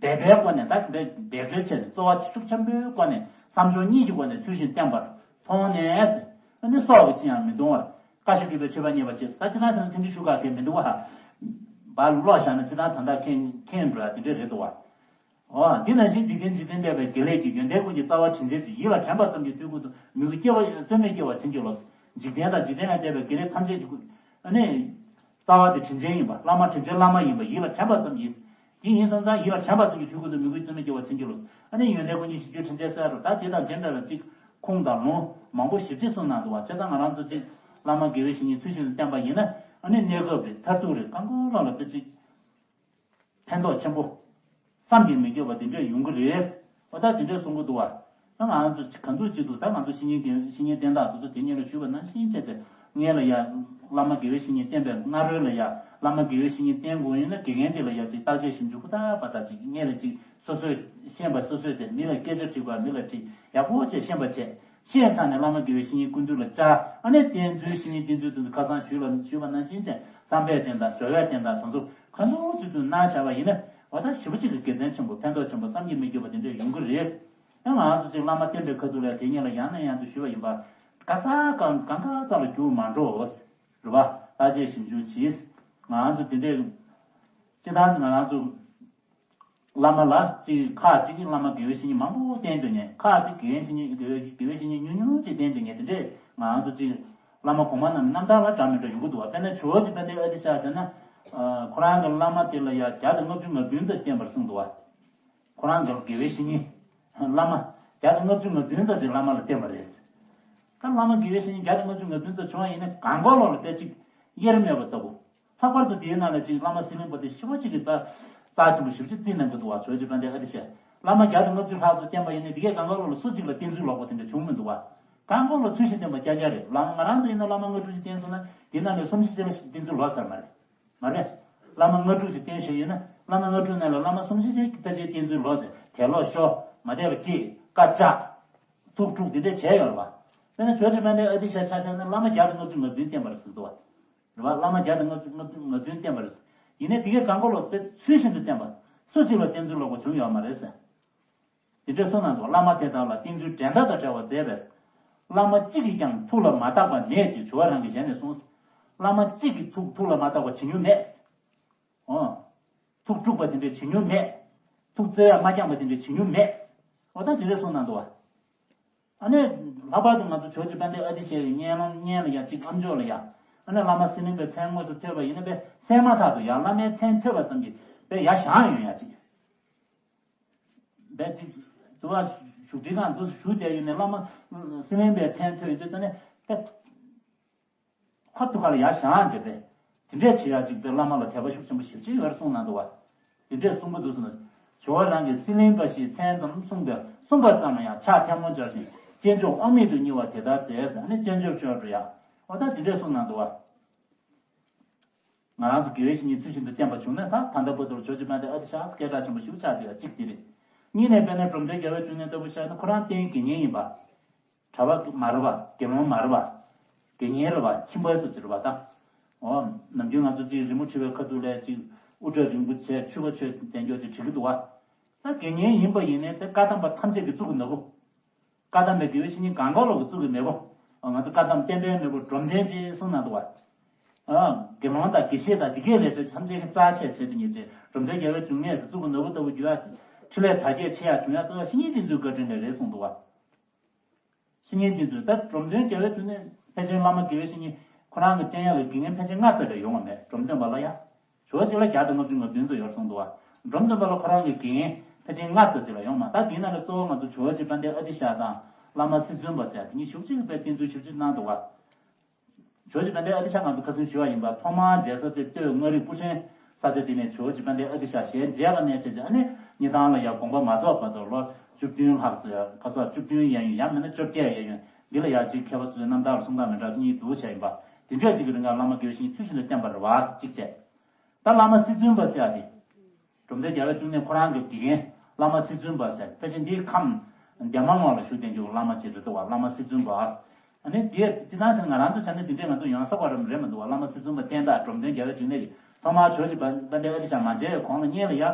སྦས་པའི་སྒོ་ནས་ད་སྦས་སྦས་སྒྲོལ་བྱས་ནས་གཙོ་བོ་ཤུགས་ཆེན་པོའི་སྒོ་ནས་བསམ་སྦྱོར་གཉིས་ཀྱི་སྒོ་ནས་ཚུལ་བཞིན་བསྟེན་པར་མཐོང་ནས། ཨ་ནི་སྲོག་གི་ཅི་ཡང་མི་གདུང་བར། བཀའ་བཞིན་སྒྲུབ་པའི་མཆོད་པ་བརྙེས་པ་བཅས། ད་ཅི་ན་ཞིག་ཚིག་འདི་ཞུ་ག་གལ་མི་འདུག་བ། བར་ལོག་བཞག་ན་ཅི་ན་ད་ལྟ་མཁྱེན་མཁྱེན་འགྲོ་ཡ་དེ་འདྲས་རེད་འདུག་བ། འོ་འདི་ནང་བཞིན་འཇིག་རྟེན་འཇིག་རྟེན་འདས་པའི་དགེ་ལེགས་ཀྱི་ཡོན་ཏན་ཀུན་གྱི་རྩ་བ་དྲིན་ཅན་གྱི་ཡིད་ལ་དྲན་པ་ཙམ་གྱིས་དུས་ཀུན་ཏུ་མོས་གུས་སྐྱེ་བ་རྩོལ་མེད་སྐྱེ་བར་བྱིན་གྱིས་རློབས། འཇིག་རྟེན་དང་འཇིག་རྟེན་ལས་འདས་པའི་དགེ་ལེགས་ཐམས་ཅད་ཀྱི་ཀུན་ཨ་ནི། རྩ་བ་དེ་དྲིན་ཅན་ཡིན་པ། བླ་མ་དྲིན་ཅན་བླ་མ་ཡིན་པ་ཡིད་ལ་དྲན་པ་ཙམ་གྱིས། དེ་ཡིན་སོང་ཙང་ཡིད་ལ་དྲན་པ་ཙམ་གྱིས་དུས་ཀུན་ཏུ་མོས་གུས་རྩོལ་མེད་སྐྱེ་བར་བྱིན་གྱིས་རློབས། ཨ་ནི་ཡོན་ཏན་ཀུན་གྱི་གཞི་རྒྱུ་དྲིན་ཅན་གསལ་རུ། ད་དེ་དང་དེ་འདྲ་བའི་ཅིག་ཁུངས་དང་ལུང་མང་པོ་ཞེ་ཅིག་གསུངས་གནང་འདུག་བ། བྱས་ཙང་ང་རང་ཚོ་ཅིག་བླ་མ་དགེ་བའི་བཤེས་གཉེན་ཚུལ་བཞིན་དུ་བསྟེན་པ་ཡིན་ན། ཨ་ནི་གནས་སྐབས་རེད། མཐར་ཐུག་རེད། གང་གོ་ལ་ལ་དེ་ཅིག་ཕན་ཐོགས་ཆེན་པོ། བསམ་གྱིས་མི་ཁྱབ་པ་དེ་འདྲས་ཡོང་གི་རེད། འོ་ད་དེ་འདྲས་གསུང་གི་འདུག་བ། ད་ང་རང་ཚོ་ག་འདུག་ཅིག་འདུག་ད་ང་ཚོ་བཤེས་གཉེན་གྱི་བཤེས་གཉེན་བསྟེན་སྟངས་དེ་ཚོ་དེ་སྔོན་ལ་ཞུས་པ་ནང་བཞིན་བྱས་ཚེ། སྔོན་ལ་ཡ། བླ་མ་དགེ་བའི་བཤེས་གཉེན་བསྟེན་པའི་སྔ་རོལ་ལ་ཡ། བླ་མ་དགེ་བའི་བཤེས་གཉེན་བསྟེན་དགོས་ཡིན་ན་དགེ་རྒན་དེ་ལ་ཡ་ཅིག་བརྟག་དཔྱད་ཞིབ་འཇུག་ཧུར་ཐག་པ་དང་ཅིག་སྔོན་ལ་ཅིག་སོ་སོས་ཤེས་པ་སོ་སོས་བྱས། མི་ལ་སྐད་ཆ་དྲིས་པ་མི་ལ་དྲིས། ཡག་པོ་བྱས་ཤེས་པ་བྱས། ཤེས་ཚར་ནས་བླ་མ་དགེ་བའི་བཤེས་གཉེན་སྐུ་མདུན་ལ་བཅར། ཨ་ནི་བསྟེན་ཚུལ་བཤེས་གཉེན་བསྟེན་ཚུལ་དེ་ཚོ་ཁ་སང་ཞུས་ལ་ཞུས་པ་ནང་བཞིན་བྱས། བསམ་པས་བསྟེན་དང་སྦྱོར་བས་བསྟེན་དང་དེ་ཚོ་ག་འདྲ་ཅིག་ཏུ་གནང་བཞག་པ་ཡིན་ན། འོ་ད་ཞེ་པོ་ཅིག་གི་དགེ་མཚན་ཆེན་པོ་ཕན་ཐོགས་ཆེན་པོ་བསམ་གྱིས་མི་ཁྱབ་པ་དེ་འདྲས་ཡོང་གི་རེད། ཨ་ང་ཚོ་ཅིག་བླ་མ་བསྟེན་པའི་ཁ་ཐུག་ལ་དེ་སྔོན་ལ་ཡང་ནས་ཡང་དུ་ཞུས་པ་ཡིན་པ། ག་ས་གང་གང་ག་ས་ལ་རྒྱུག་མ་འགྲོ། རེད་པ། བརྟག་དཔྱད་ཞིབ་འཇུག་གྱིས། ང་ཚོ་དེ་འདྲས། སྤྱིར་བཏང་ང་རང་ཚོ། བླ་མ་ལ་ཅིག་ཁག་ཅིག་གིས་བླ་མ་དགེ་བའི་བཤེས་གཉེན་མང་པོ་བསྟེན་འདུག་ཉེ། ཁག་ཅིག་དགེ་བའི་བཤེས་གཉེན་དགེ་བའི་དགེ་བའི་བཤེས་གཉེན་ཉུང་ཉུང་ཅིག་བསྟེན་འདུག་ཉེ། དེ་འདྲས་ང་ཚོ་ཅིག་བླ་མ་གོང་མ་རྣམས་རྣམ་ཐར་ལ་འདྲ་མི་འདྲ་ཡོང་གི་འདུག་བ། དཔེར་ན་ཇོ་བོ་རྗེ་དཔལ་ལྡན་ཨ་ཏི་ཤ་ཟེར་ན། ཁོ་རང་གི་བླ་མ་དེ་ལ་ཡ་བརྒྱ་དང་ལྔ་བཅུ་ང་བདུན་ཙམ་བསྟེན་པར་གསུངས་འདུག་བ། ཁོ་རང་གི་དགེ་བའི་བཤེས་གཉེན། བླ་མ་བརྒྱ་དང་ལྔ་བཅུ་ང་བདུན་ཙམ་ཅིག་བླ་མ་ལ་བསྟེན་པ་རེད། ད་བླ་མ་དགེ་བའི་བཤེས་གཉེན་བརྒྱ་དང་ལྔ་བཅུ་ང་བདུན་ཙམ་བྱུང་བ་ཡིན་ན་གང་ག་ལོག་ལ་དཔེ་ཅིག་དབྱེར་མེད་པ་ལྟ་བུ། ལྷག་པར་དུ་དེའི་ནང་ལ་ཅིག་བླ་མ་སི་ལིང་པ་དེ་ཞེ་པོ་ཅིག་གི་རྩ་རྩ་ཆེན་པོ་ཞེ་པོ་ཅིག་བརྩིས་གནང་གི་འདུག་བ། ཇོ་བོ་རྗེ་དཔལ་ལྡན་ཨ་ཏི་ཤ། བླ་མ་བརྒྱ་དང་ལྔ་བཅུ་ལྷག་ཙམ་བསྟེན་པ་ཡིན་ན་དེ་གས་གང་ག་ལོག་ལ་སུ་གཅིག་ལ་བསྟེན་ཚུལ་ལོག་པ་དེ་འདྲ་བྱུང་མི་འདུག་བ། གང་ག་ལོག་ཚུལ་བཞིན་བསྟེན་པ་རྐྱང་རྐྱང་རེད། བླ་མ་ང་རང་ཚོ་ཡིན་ན་བླ་མ་ལྔ་དྲུག་ཅིག་བསྟེན་སོང་ན་དེ་ནང་ནས་གསུམ་བཞི་ཅིག་ལ་བསྟེན་ཚུལ་ལོག་ཚར་མ་རེད། མ་རེད། བླ་མ་ལྔ་དྲུག་ཅིག་བསྟེན་བཞིན་ཡོད་ན་བླ་མ་ལྔ་དྲུག་ནང་ལ་བླ་མ་གསུམ་བཞི་ཅིག་ཕལ་ཆེར་བསྟེན་ཚུལ་ལོག་ཚར། དལ་ལོག་ཤོར། མ་དད་པ་སྐྱེས། བཀའ་བཅག་ཐུགས་དཀྲུགས་དེ་འདྲ་བྱས་ཡོད་རེད་བ། དཔེར་ན་ཇོ་བོ་རྗེ་དཔལ་ལྡན་ཨ་ཏི་ཤ་ཆ་བཞག་ན་བླ་མ་བརྒྱ་དང་ལྔ་བཅུ་ང་བདུན་བསྟེན་པ་རེད་ཟེར་འདུག་བ། རེད་བ། བླ་མ་བརྒྱ་དང་ལྔ་བཅུ་ང་བདུན་བསྟེན་པ་རེད། ཡིན་ནའི་དེ་གས་གང་ག་ལོག་དེ་ཚུལ་བཞིན་དུ་བསྟེན་པ། སུ་གཅིག་ལ་བསྟེན་ཚུལ་ལོག་པ་བྱུང་ཡོད་མ་རེད་ཟེར། དེ་འདྲ་གསུངས་གནང་འདུག་བླ་མ་དེ་དག་ལ་བསྟེན་ཚུལ་འགྲན་ཟླ་དང་བྲལ་བ་མཛད་པས། བླ་མ་གཅིག་གིས་ཀྱང་ཐུགས་ལ་མ་བཏགས་པ་མེད་ཅེས་ཇོ་བོ་རང་གིས་ཞལ་ནས་གསུངས། བླ་མ་གཅིག་གིས་ཐུགས་ཐུགས་ལ་མ་བཏགས་པ་བྱེད་མྱོང་མེད། འོ། ཐུགས་དཀྲུགས་པ་དེ་འདྲ་བྱེད་མྱོང་མེད། ཐུགས་བརྩེ་བས་མ་བསྐྱངས་པ་དེ་འདྲ་བྱེད་མྱོང་མེད། འོ་ད་དེ་འདྲ་གསུངས་གནང་འདུག་བ། ཨ་ནི། ལྷག་པར་དུ་ང་ཚོ་ཇོ་བོ་རྗེ་དཔལ་ལྡན་ཨ་ཏི་ཤའི་སྙན་ལམ་སྙན་ལ་ཡ་གཅིག་ཨ་མཆོག་ལ་ཡ། ཨ་ནི་བླ་མ་སི་ལིང་པའི་མཚན་དངོས་སུ་ཐོས་པ་ཡིན་ན་དཔེ་གསན་མ་ཐག་ཏུ་ཡ་བླ་མའི་མཚན་ཐོས་པ་ཙམ་གྱིས་དཔེ་ཡ་ཞང་ཡོང་ཡ་གཅིག་དཔེ་དེ། དུ་བ་བཞུགས་ཁྲི་ཁང་དུ་བཞུགས་བསྡད་ཡོད་ནས་བླ་མ་སི་ལིང་པའི་མཚན་ཐོས་ཡོད་དུས་ཙ་ནས་དཔེ། ཁ་ཐུག་ག་ལ་ཡར་བཞེངས་བྱས་པས། དེ་འདྲས་བྱེད་ཡག་ཅིག་པའི་བླ་མ་ལ་དད་པ་ཤུགས་ཆེན་པོ་ཞེ་པོ་ཅིག་ཡོད་གསུངས་གནང་འདུག་བ། དེ་འདྲས་གསུང་གི་འདུག་ཟེར་ན། ཇོ་བོ་རང་གིས་སི་ལིང་པ་ཞེས་མཚན་ཙམ་གསུངས་པས་གསུངས་པ་ཙམ་ལ་ཡང་ཕྱག་ཐལ་མོ་སྦྱར་ཞིང་སྤྱན་མཆོག་དབང་མེད་དུ་བསྙིལ་བ་དེ་ལྟར་མཛད་ཟེར་ནས་སྤྱན་མཆོག་ཆོས་འགྲོ་ཡ། འོ་ད་དེ་འདྲས་གསུངས་གནང་འདུག་བ། ང་རང་ཚོ་དགེ་བའི་བཤེས་གཉེན་ཚུལ་བཞིན་དུ་བསྟེན་པ་བྱུང་ན་ད་ད་ལྟ་བར་དུ་ཇོ་བོ་རྗེ་དཔལ་ལྡན་ཨ་ཏི་ཤ་སྐད་གྲགས་ཆེན་པོ་ཞིག་ཆགས་བསྡད་ཡ་གཅིག་དེ་རེད། གཉིས་ནས་དཔེར་ན་འབྲོམ་སྟོན་རྒྱལ་བའི་འབྱུང་གནས་ལྟ་བུ་ཆགས་ན་ཁོ་རང་རྟེན་དགེ་བསྙེན་ཡིན་པ། གྲྭ་པ་མ་རེད་པ། དགེ་སློང་མ་རེད་པ། དགེ་བསྙེན་རེད་པ། ཁྱིམ་པ་སོགས་ཀྱི་རེད་པ་ད། འོ། ནམ་རྒྱུན་ང་ཚོ་གཅིག་རི་མོ་བྲིས་པའི་ཁ་ཐུག་ལ་གཅིག་དབུ་སྐྲ་རིང་པོ་བྱས་ཕྱུ་པ་ཆོས་དན་སྐྱོར་གྱི་བྲིས་ཀྱི་འདུག་བ། ད་དགེ་བསྙེན་ཡིན་པ་ཡིན་ནའི་དེ་བཀའ་གདམས་པ་ཐམས་ཅད་ཀྱི་གཙུག་གི་ནོར་བུ། བཀའ་གདམས་པའི་དགེ་བའི་བཤེས་གཉེན་གང་ག་ལོག་གི་གཙུག་གི་མེས་པོ། ང་ཚོ་བཀའ་གདམས་བསྟན་པའི་མེས་པོ་འབྲོམ་སྟོན་ཅེས་གསུངས་གནང་འདུག་བ། ཨ། དགེ་སློང་དང་དགེ་བཤེས་དང་དེ་གའི་ལས་དོན་ཐམས་ཅད་ཀྱི་རྩ་ཆེ་ཆེ་དེ་ཉིད་ཅེས་འབྲོམ་སྟོན་རྒྱལ་བའི་འབྱུང་གནས་སུ་གཙུག་གི་ནོར་བུ་ལྟ་བུ་འགྱུར་ཡ། འཕྲིན་ལས་དར་རྒྱས་ཆེ་ཡ་བྱུང་ཡ་ལྟ་བ་བཤེས་གཉེན་དེ་ཚོའི་བཀའ་དྲིན་ལས་རེད་གསུངས་འདུག་བ། བཤེས་གཉེན་དེ་ཚོས་ད་འབྲོམ་སྟོན་རྒྱལ་བའི་དུས་ནས་ཕལ་ཆེར་བླ་མ་དགེ་བའི་བཤེས་གཉེན་ཁོ་རང་གི་བསྟེན་ཡག་གི་དགེ་བསྙེན་ཕལ་ཆེར་ལྔ་ཙམ་རེ་ཡོང་བ་མེད། འབྲོམ་སྟོན་པ་ལ་ཡ། ཇོ་བོ་རྗེ་ལ་བརྒྱ་དང་ལྔ་བཅུ་ང་བདུན་ཙམ་ཡོད་གསུངས་འདུག་བ། འབྲོམ་སྟོན་པ་ལ་ཁོ་རང་གི་དགེ་བསྙེན་ཕལ་ཆེར་ལྔ་ཙམ་ཅིག་ལ་ཡོང་མ། ད་དེའི་ནང་ནས་གཙོ་བོ་ང་ཚོ་ཇོ་བོ་རྗེ་དཔལ་ལྡན་ཨ་ཏི་ཤ་དང་བླ་མ་སྲིད་བཙུན་པ་ཟེར་དེ་གཉིས་ཤུགས་ཆེ་གི་དཔེ་བསྟེན་ཚུལ་ཞིབ་ཅིག་གནང་འདུག་བ། ཇོ་བོ་རྗེ་དཔལ་ལྡན་ཨ་ཏི་ཤ་ང་ཚོ་ཁ་སང་ཞུས་པ་ཡིན་པ། ཐོག་མར་མཇལ་ས་དེ་སྟོད་མངའ་རིས་སྤུ་ཧྲེང་ས་ཆ་དེ་ནས་ཇོ་བོ་རྗེ་དཔལ་ལྡན་ཨ་ཏི་ཤ་ཞལ་མཇལ་བ་ནས་བྱས་ཏེ་ཨ་ནི་སྙེ་ཐང་ལ་ཡར་དགོངས་པ་མ་རྫོགས་བར་དུ་ལོ་བཅུ་བདུན་ལྷག་ཙམ་ཁ་སང་བཅུ་བདུན་གཡས་གཡོན་ཡང་མིན་ན་བཅོ་བརྒྱད་གཡས་གཡོན་ འདི་ལ་ཡང་ཅིག་མཁས་པ་ཚོའི་རྣམ་ཐར་ལ་གསུང་སྟངས་མི་འདྲ་གཉིས་འདུག་བྱས་ཡིན་པ། དེ་འདྲས་ཅིག་གི་རིང་ལ་བླ་མ་དགེ་བའི་བཤེས་གཉེན་ཚུལ་བཞིན་དུ་བསྟེན་པར་བ་གཅིག་བྱས། ད་བླ་མ་སྲིད་བཙུན་པ་ཟེར་ཡ་དེ། སྒྲོལ་མ་རྒྱལ་བའི་བཅུ་གནས་ཁོ་རང་གི་དགེ་རྒན་བླ་མ་སྲིད་བཙུན་པ་ཟེར། ཕལ་ཆེར་འདིའི་ཁམས་འདན་མ་ལུང་ལ་བཞུགས་བསྡད་རྒྱུ་བླ་མ་ཅིག་རེད་འདུག་བ། བླ་མ་སྲིད་བཙུན་པ། ཨ་ནི་དེ་སྤྱི་བཏང་བྱས་ན་ང་རང་ཚོ་ཆ་ནས་དེ་འདྲས་ང་ཚོ་ཡོང་ས་ག་རེ་རེད་མི་འདུག་བ། བླ་མ་སྲིད་བཙུན་པ་བསྟེན་སྟངས། སྒྲོལ་མ་རྒྱལ་བའི་བཅུ་གནས་ཀྱི་ཐོག་མར་ཇོ་བོ་རྗེ་དཔལ་ལྡན་ཨ་ཏི་ཤ་མ་མཇལ་བའི་གོང་ལ་གཉལ་ལ་ཡ།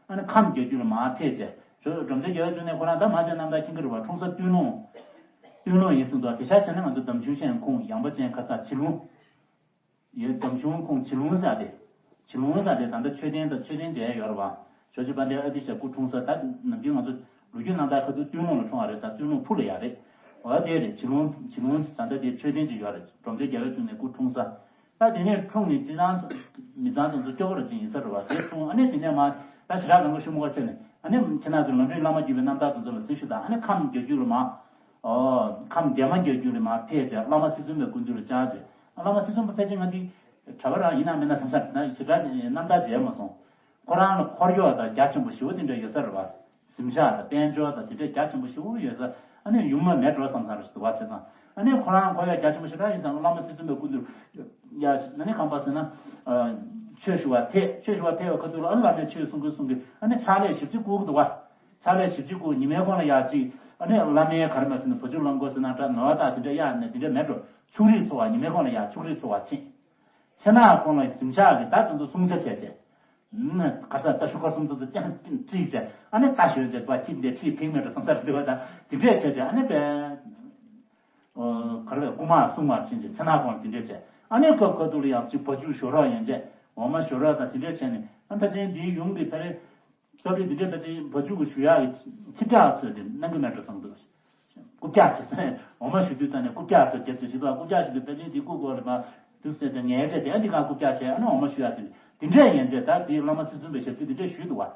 ཨ་ནི་ཁམས་བརྒྱད་ཅུ་ལ་མར་ཕེབས་བྱས། ཇོ་སྒྲོལ་མ་རྒྱལ་བའི་བཅུ་གནས་ཁོ་རང་ད་མ་མཇལ་རྣམ་ཐར་མཁྱེན་གྱི་རེད་བ། འཁྲུངས་ས་སྟོད་ལུང་། སྟོད་ལུང་ཡིན་གསུངས་འདུག་དེ་ཆ་བྱས་ན་ང་ཚོ་འདམ་ཆུང་ཤན་ཁོངས་ཡངས་པ་ཅན་ཁ་ས་བྱི་ལུང་། ཡོད། འདམ་ཆུང་ཁོངས་བྱི་ལུང་ཟེར་ཏེ། བྱི་ལུང་ཟེར་ཏེ་ད་ལྟ་མཆོད་རྟེན་དང་མཆོད་རྟེན་མཇལ་ཡོད་རེད་བ། ཇོ་བོ་རྗེ་དཔལ་ལྡན་ཨ་ཏི་ཤ་སྐུ་འཁྲུངས་ས། ད་ནམ་རྒྱུན་ང་ཚོ་ལོ་རྒྱུས་རྣམ་ཐར་ཁ་ཐུག་སྟོད་ལུང་ལ་འཁྲུངས་པ་རེད་ཟེར། སྟོད་ལུང་ཕུ་ལ་ཡ་རེད། འོ་དེ་རེད། བྱི་ལུང་། བྱི་ལུང་ད་ལྟ་དེ་མཆོད་རྟེན་ཅིག་ཡོད་རེད། སྒྲོལ་མ་རྒྱལ་བའི་བཅུ་གནས་སྐུ་འཁྲུངས་ས། ད་དེ་ནས་འཁྲུངས་ནས་སྤྱི་བཏང་མི་ཚང་དེ་ཚོ་སྐྱོ་པོ་ར་ཅིག་ཡིན་ས་རེད་བ། དེ་སོང་ཨ་ནི་དེ་ནས་མར་ད་ཞེ་དྲག་གང་ག་ཤུ་མུ་ག་ཆེ་ནས་ཨ་ནི་ཁྱེད་རང་ཚོ་ལམ་རིམ་བླ་མ་བརྒྱུད་པའི་རྣམ་ཐར་དེ་ཚོ་ལ་གཟིགས་ཞུ་དང་། ཨ་ནི་ཁམས་བརྒྱད་ཅུ་ལ་མར། ཨོ། ཁམས་འདན་མ་བརྒྱད་ཅུ་ལ་མར་ཕེབས་བྱས་བླ་མ་སྲིད་བཙུན་པའི་སྐུ་མདུན་ལ་བཅར་བྱས། བླ་མ་སྲིད་བཙུན་པ་ཕལ་ཆེར་ང་འདི་གྲྭ་པ་རང་ཡིན་ན་མིན་ན་བསམ་ས་ན་ཞེ་དྲག་རྣམ་ཐར་མཇལ་མ་སོང་། ཁོ་རང་ལ་འཁོར་གཡོག་དང་རྒྱ་ཆེན་པོ་ཞེ་པོ་དེ་འདྲ་ཡོད་ས་རེད་བ། གཟིམ་ཤག་དང་དཔལ་འབྱོར་དང་དེ་འདྲའི་རྒྱ་ཆེན་པོ་ཞེ་པོ་ཡོད་ས། ཨ་ནི་ཡུམ་མ་མེད་འགྲོ་བསམ་ས་རེད་འདུག་བ། བྱས་ཙང་ཨ་ནི་ཁོ་རང་འཁོར་གཡོག་རྒྱ་ཆེན་པོ་ཞེ་དྲག་ཡིན་ཙང་བླ་མ་སྲིད་བཙུན་པའི་སྐུ་མདུན་ཡ། ཨ་ནི་གང་པ་ཟེར་ན། ཆོས་ཞུ་བར་ཕེབས། ཆོས་ཞུ་བར་ཕེབས་པའི་ཁ་ཐུག་ལ་ཨ་ནི་བླ་མས་ཆོས་གསུང་གི་གསུང་གི་ཨ་ནི་ཕྱག་ལས་ཞབས་ཕྱི་བསྐུར་གི་འདུག་བ། ཕྱག་ལས་ཞབས་ཕྱི་སྐུ་ཉི་མའི་གོང་ལ་ཡ་གཅིག་ཨ་ནི་བླ་མའི་ག་རེ་མ་ཟེར་ན་བ་ཕྱུགས་བླང་དགོས་ཟེར་ན་འདྲ། ནོར་བ་དང་དེ་འདྲ་གཡར་ནས་དེ་འདྲ་མེད་འགྲོ། ཕྱུགས་རིགས་འཚོ་བ། ཉི་མའི་གོང་ལ་ཡ་ཕྱུགས་རིགས་འཚོ་བ་ཕྱིན། ཕྱི་ནང་གོང་ལ་གཟིམ་ཤག་གི་ད་དེ་ཚོ་སྲུང་བྱ་བྱས་བྱས། ཁ་ས་རྟ་ཤུ་ཁར་སུམ་ཚོ་ཚོ་ཀྱང་ཁྲིད་བྱས། ཨ་ནི་རྟ་ཞོན་བྱས་པ་ཁྱིམ་དེ་ཁྲིད་ཕིག་མེད་འགྲོ་བསམ་ས་རེད་འདུག་བ། ད་དེ་འདྲས་བྱས་བྱས་ཨ་ནི་པས། ག་རེ་སྐུ་མ་སྲུང་བར་ཕྱིན་ཅིང་ཚེ་ན་གོང་དེ་འདྲས་བྱས། ཨ་ནི་སྐབས་ཁ་ཐུག་ལ་ཡང་གཅིག་བ་ཕྱུགས་ཞོ་རོགས་ཡན་ཆད་འོ་མ་ཞོ་རོགས་དང་དེ་འདྲས་བྱས་ནས། ཨ་ཕལ་ཆེར་འདིའི་ཡུམ་གྱི་ཕ་རེ་སྐབས་རེ་འདི་འདྲས་ཕལ་ཆེར་བ་ཕྱུགས་ཀྱི་ཞུ་ཡག་གི་ཁྱི་བྲག་ཚོས་དེ་གནང་གི་མེད་འགྲོ་བསམ་འདུག་རྐུབ་བཀྱག་བྱས། འོ་མ་ཞུ་དུས་ཙང་ནས་རྐུབ་བཀྱག་ཚོས་རྒྱབ་ཅིག་བྱེད་དུས། རྐུབ་བཀྱག་ཞུ་དུས་ཕལ་ཆེར་དེ་རྐུབ་སྐོར་ལ་མ་དུས་ཟེར་ཅིག་ངལ་བྱས་དེ་ཨ་འདི་གང་རྐུབ་བཀྱག་བྱས། ཨ་ནི་འོ་མ་ཞུ་ཡག་ཟེར་ནས་དེ་འདྲས་ཡན་ཆད་ད་དེའི་བླ་མ་སྲིད་བཙུན་པའི་ཞབས་ཕྱི་དེ་འདྲས་ཞུས་འདུག་བ།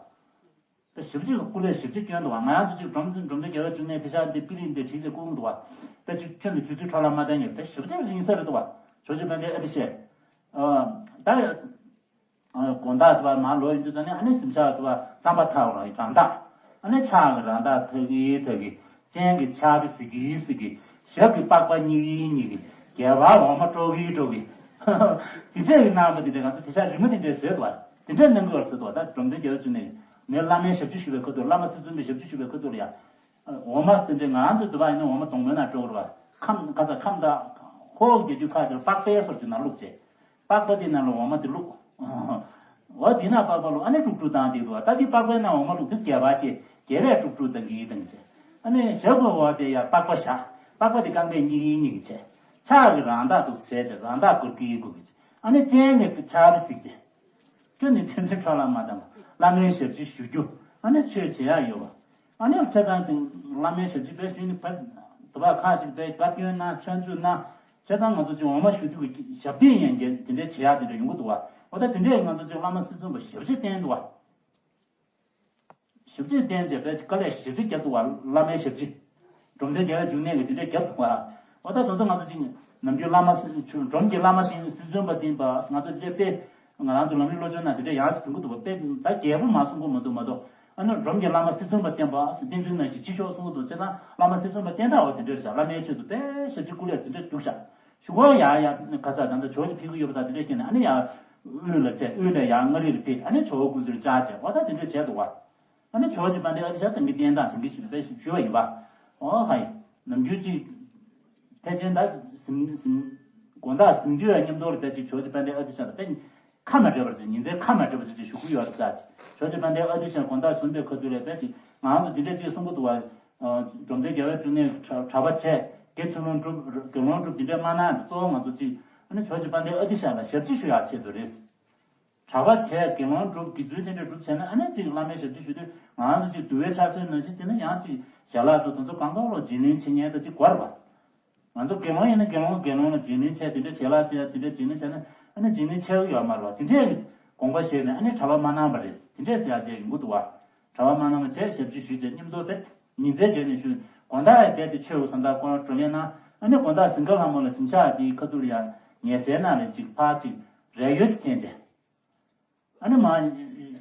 དཔེ་ཞེ་པོ་ཅིག་སྐུ་ལས་ཞབས་ཕྱི་བསྐྱོན་འདུག་བ། ང་རང་ཚོ་ཅིག་འབྲོམ་འབྲོམ་སྟོན་རྒྱལ་བའི་བཅུ་གནས་དེ་ཤག་འདི་པི་ལིང་འདི་བྲིས་ཚེ་སྐུ་འདུག་བ། དཔེ་ཅིག་ཁྱོན་ནས་དུས་ཚོད་འཕྲོ་བརླག་མ་བཏང་ཉེ་དཔེ་ཞེ་པོ་ཅིག་རིང་ས་རེད་འདུག་བ། ཇོ་བོ་རྗེ་དཔལ་ལྡན་ཨ་ཏི་ཤས། ད་དགོང་དག་དུ་བ་མར་ལོག་ཡོང་དུས་ཙང་ནས་ཨ་ནི་གཟིམ་ཤག་དུ་བ་རྩམ་པ་འཐག་རང་ཡི་རང་འཐག་ཨ་ནི་ཕྱག་གི་རང་འཐག་འཐག་གི་འཐག་གི་གཅན་གྱི་ཕྱག་དེ་ཟིག་གི་ཟིག་གི་ཞབས་ཀྱི་པགས་པ་སྙིགས་གི་སྙིགས་གི་རྒྱལ་བ་འོ་མ་དཀྲོག་གི་དཀྲོག་གི་དེ་འདྲས་ཡིན་ནའང་དེ་འདྲས་ང་ཚོ་དེ་ཤ་རི་མོ་དེ་འདྲས་བཟོས་འདུག་བ། དེ་འདྲས་གནང་གི་བར་བཟོས་འདུག་བ། ད་འབྲོམ་སྟོན་རྒྱལ་བའི་བཅུ་གནས་ནས་བླ་མའི་ཞབས་ཕྱི་ཞུ་བའི་ཁ་ཐུག་ལ། བླ་མ་སྲིད་བཙུན་པའི་ཞབས་ཕྱི་ཞུ་བའི་ཁ་ཐུག་ལ་ཡ། འོ་མ་དེ་འདྲས་ང་ཚོ་དུ་བ་ཡིན་ན་འོ་མ་སྡོང་པོའི་ནང་དཀྲོག་རུ་བ། ཁམས་ཁ་ཚ་ཁམས་དང་ཧོ་རྒྱལ་རྒྱུད་ཁ་དེར་པགས་པའི་སོར་གྱི་ནང་བླུགས་བྱས། པགས་པ་དེ་ནང་ལ་འོ་མ་དེ་བླུགས། འོ་དེ་ན་པགས་པ་བླུགས། ཨ་ནི་དཀྲུག་དཀྲུག་བཏང་དེ་འདུག་བ། ད་དེ་པགས་པའི་ནང་འོ་མ་བླུགས་དེ་རྒྱས་པ་བྱས། རྒྱས་པས་དཀྲུག་དཀྲུག་བཏང་གི་བཏང་གི་བྱས། ཨ་ནི་ཞབས་ཀྱི་འོག་དེ་ཡར་པགས་པ་བཞག་པགས་པ་དེ་རྐང་པས་སྙིགས་གི་སྙིགས་གི་བྱས། ཕྱག་གི་རང་འཐག་འདུག་བྱས་བྱས་རང་འཐག་སྐོར་གི་སྐོར་གི་བྱས། ཨ་ནི་སྤྱན་ནས་ཕྱག་རེ་གཟིགས་བྱས། ཁྱོད་ནི་ཕན་ཚུན་འཕྲོ་བརླག་མ་བཏང་བ། བླ་མའི་ཞབས་ཕྱི་ཞུ་རྒྱུ། ཨ་ནི་ཆོས་བྱེད་ཡག་ཡོད་པ། ཨ་ནི་ཁྱེད་རང་དེ་བླ་མའི་ཞབས་ཕྱི་བས་ཞུས་ནི་བར་དུ་བ་ཁག་ཅིག་བས་བཀའ་བཀྱོན་ན་ཆོས་འཛུལ་ན། ཁྱེད་རང་ང་ཚོ་ཅིག་འོ་མ་ཞུ་དུས་ཀྱི་ཞབས་བརྟན་ཡན་གྱི་དེ་འདྲའི་བྱེད་ཡག་དེ་འདྲ་ཡོང་གི་འདུག་བ། འོ་ད་དེ་འདྲས་ང་ཚོ་ཅིག་བླ་མ་སྲིད་བཙུན་པ་ཞབས་ཕྱི་བསྟེན་འདུག་བ། ཞབས་ཕྱི་བསྟེན་བྱས་པས་དཀའ་ལས་ཞབས་ཕྱི་རྒྱབ་འདུག་བ། བླ་མའི་ཞབས་ཕྱི། འབྲོམ་སྟོན་རྒྱལ་བའི་འབྱུང་གནས་ཀྱི་དེ་འདྲས་རྒྱབ་འདུག་བ། འོ་ད་དེ་ཚོ་ང་ཚོ་ཅིག་ནམ་རྒྱུན་བླ་མ་སྲིད་འབྲོམ་གྱི་བླ་མ་སྲིད་སྲིད་བཙུན་པ་བསྟེན་པ་ང་ཚོ་དེ་འདྲས་དཔེ་ང་རང་ཚོ་ལམ་རིམ་བློ་སྦྱོང་ནང་དེ་འདྲས་ཡང་ཞིག་འདོན་གྱི་འདུག་བ། དཔེ་ད་རྒྱལ་པོ་མ་གསུང་གི་མ་འདུག་མ་གཏོགས། ཨ་ནི་འབྲོམ་གྱི་བླ་མ་སྲིད་བཙུན་པ་བསྟེན་པ་བསྟེན་ཚུལ་ནང་བཞིན་ཅི་ཤོག་གསུང་གི་འདུག་བྱས་ན་བླ་མ་སྲིད་བཙུན་པ་བསྟེན་སྟངས་འོ་དེ་འདྲས་བྱ། བླ་མའི་ཆེད་དུ་དཔེ་ཞབས་ཕྱི་སྐུ་ལས་དེ་འདྲས་འདུག་བྱ། ཞུ་གོ་ཡ་ཡ་ག་ས་ད་ལྟ་ཇོ་བོ་རྗེ་ཕེབས་ཀྱི་ཡོད་པ་དང་དེ་འདྲ་བྱས་ནས་ཨ་ནི་ཡ་དབུས་ལ་བྱས། དབུས་ལ་ཡ་མངའ་རིས་ལ་ཕེབས། ཨ་ནི་ཇོ་བོ་སྐུ་མདུན་བཅར་བྱས། འོ་ད་དེ་འདྲ་བྱས་འདུག་བ། ཨ་ནི་ཇོ་བོ་རྗེ་དཔལ་ལྡན་ཨ་ཏི་ཤ་དང་གི་བསྟེན་སྟངས་དེ་འདྲ་ཞིག་དཔེ་ཞིག་ཞུས་པ་ཡིན་པ། འོ་ཧ་ཡ། ནམ་རྒྱུན་ཅིག་ཕལ་ཆེར་ད་གཟིམ་གཟིམ་དགོང་དག་གཟིམ་དུས་ཡ་མཉམ་དུ་ལ་དཔེ་ཅིག་ཇོ་བོ་རྗེ་དཔལ་ལྡན་ཨ་ཏི་ཤ་དང་དཔེ་ཁ་མ་བྲལ་བར་ཅིག་ཉིན་མཚན་ཁ་མ་བྲལ་བར་ཅིག་ཅིག་བཞུགས་ཀྱི་ཡོད་རེད་ཟེར། ཇོ་བོ་རྗེ་དཔལ་ལྡན་ཨ་ཏི་ཤ་དགོང་དག་གཟིམ་པའི་ཁ་ཐུག་ལ་དཔེ་ཅིག་ང་རང་ཚོ་འདི་འདྲ་ཅིག་གསུང་གི་འདུག་བ། འབྲོམ་སྟོན་རྒྱལ་བའི་བཅུ་གནས་གྲྭ་གྲྭ་པ་བྱས། དགེ་ཚུལ་སློང་སྒྲུབ། དགེ་སློང་སྒྲུབ་འདི་འདྲའི་མ་གནང་། གཙོ་བོ་ང་ཚོ་ཅིག་ཨ་ནི་ཇོ་བོ་རྗེ་དཔལ་ལྡན་ཨ་ཏི་ཤ་ལ་ཞབས་ཕྱི་ཞུ་ཡག་ཆེད་དུ་རེད། གྲྭ་པ་བྱས། དགེ་སློང་སྒྲུབ། དགེ་ཚུལ་དེ་འདྲ་སྒྲུབ་བྱས་ན་ཨ་ནི་ཅིག་བླ་མའི་ཞབས་ཕྱི་ཞུ་དུས་ང་ཚོ་ཅིག་འདུལ་བའི་ཕྱག་སྲོལ་ནང་བཞིན་བྱས་ན་ཡང་ཅིག་ཞལ་ལག་ཚོ་དེ་ཚོ་གང་ག་ལོ་བརྗེ་ལེན་བྱེད་མཁན་དང་ཅིག་དགོས་རེད་པ། ང་ཚོ་དགེ་སློང་ཡིན་ན་དགེ་སློང་དགེ་སློང་ལ་བརྗེ་ལེན་བྱས། དེ་འདྲ་ཞལ་ལག་བཙལ་ཡ་དེ་འདྲ་བརྗེ་ལེན་བྱས་ན་ཨ་ནི་བརྗེ་ལེན་ཆགས་ཀྱི་ཡོད་མ་རེད་པ། དེ་འདྲའི་དགོངས་པ་བཞེས་ནས་ཨ་ནི་གྲྭ་པ་མ་གནང་བ་རེད། དེ་འདྲས་ཟེར་ཡ་དེ་ཡོང་གི་འདུག་བ། གྲྭ་པ་མ་གནང་བ་བྱས། ཞབས་ཕྱི་ཞུས་བྱས་མཉམ་དུ་དེ་ཉིན་མཚན་བརྗེས་ནས་ཞུ། དགོང་དག་ཡ་བསྡད་དེ་ཆོས་གོས་བཟང་དར་སྐོར་བགྲོ་གླེང་གནང་། ཨ་ནི་དགོང་དག་གཟིམ་ཁང་ལྷ་མོ་ལ་གཟིམ་ཤག་དེའི་ཁ་ཐུག་ལ་ཡ་ཉལ་སའི་ནང་ལ་ཅིག་ཕར་ཅིག་རས་ཡོལ་ཅིག་འཐེན་བྱས། ཨ་ནི་མར་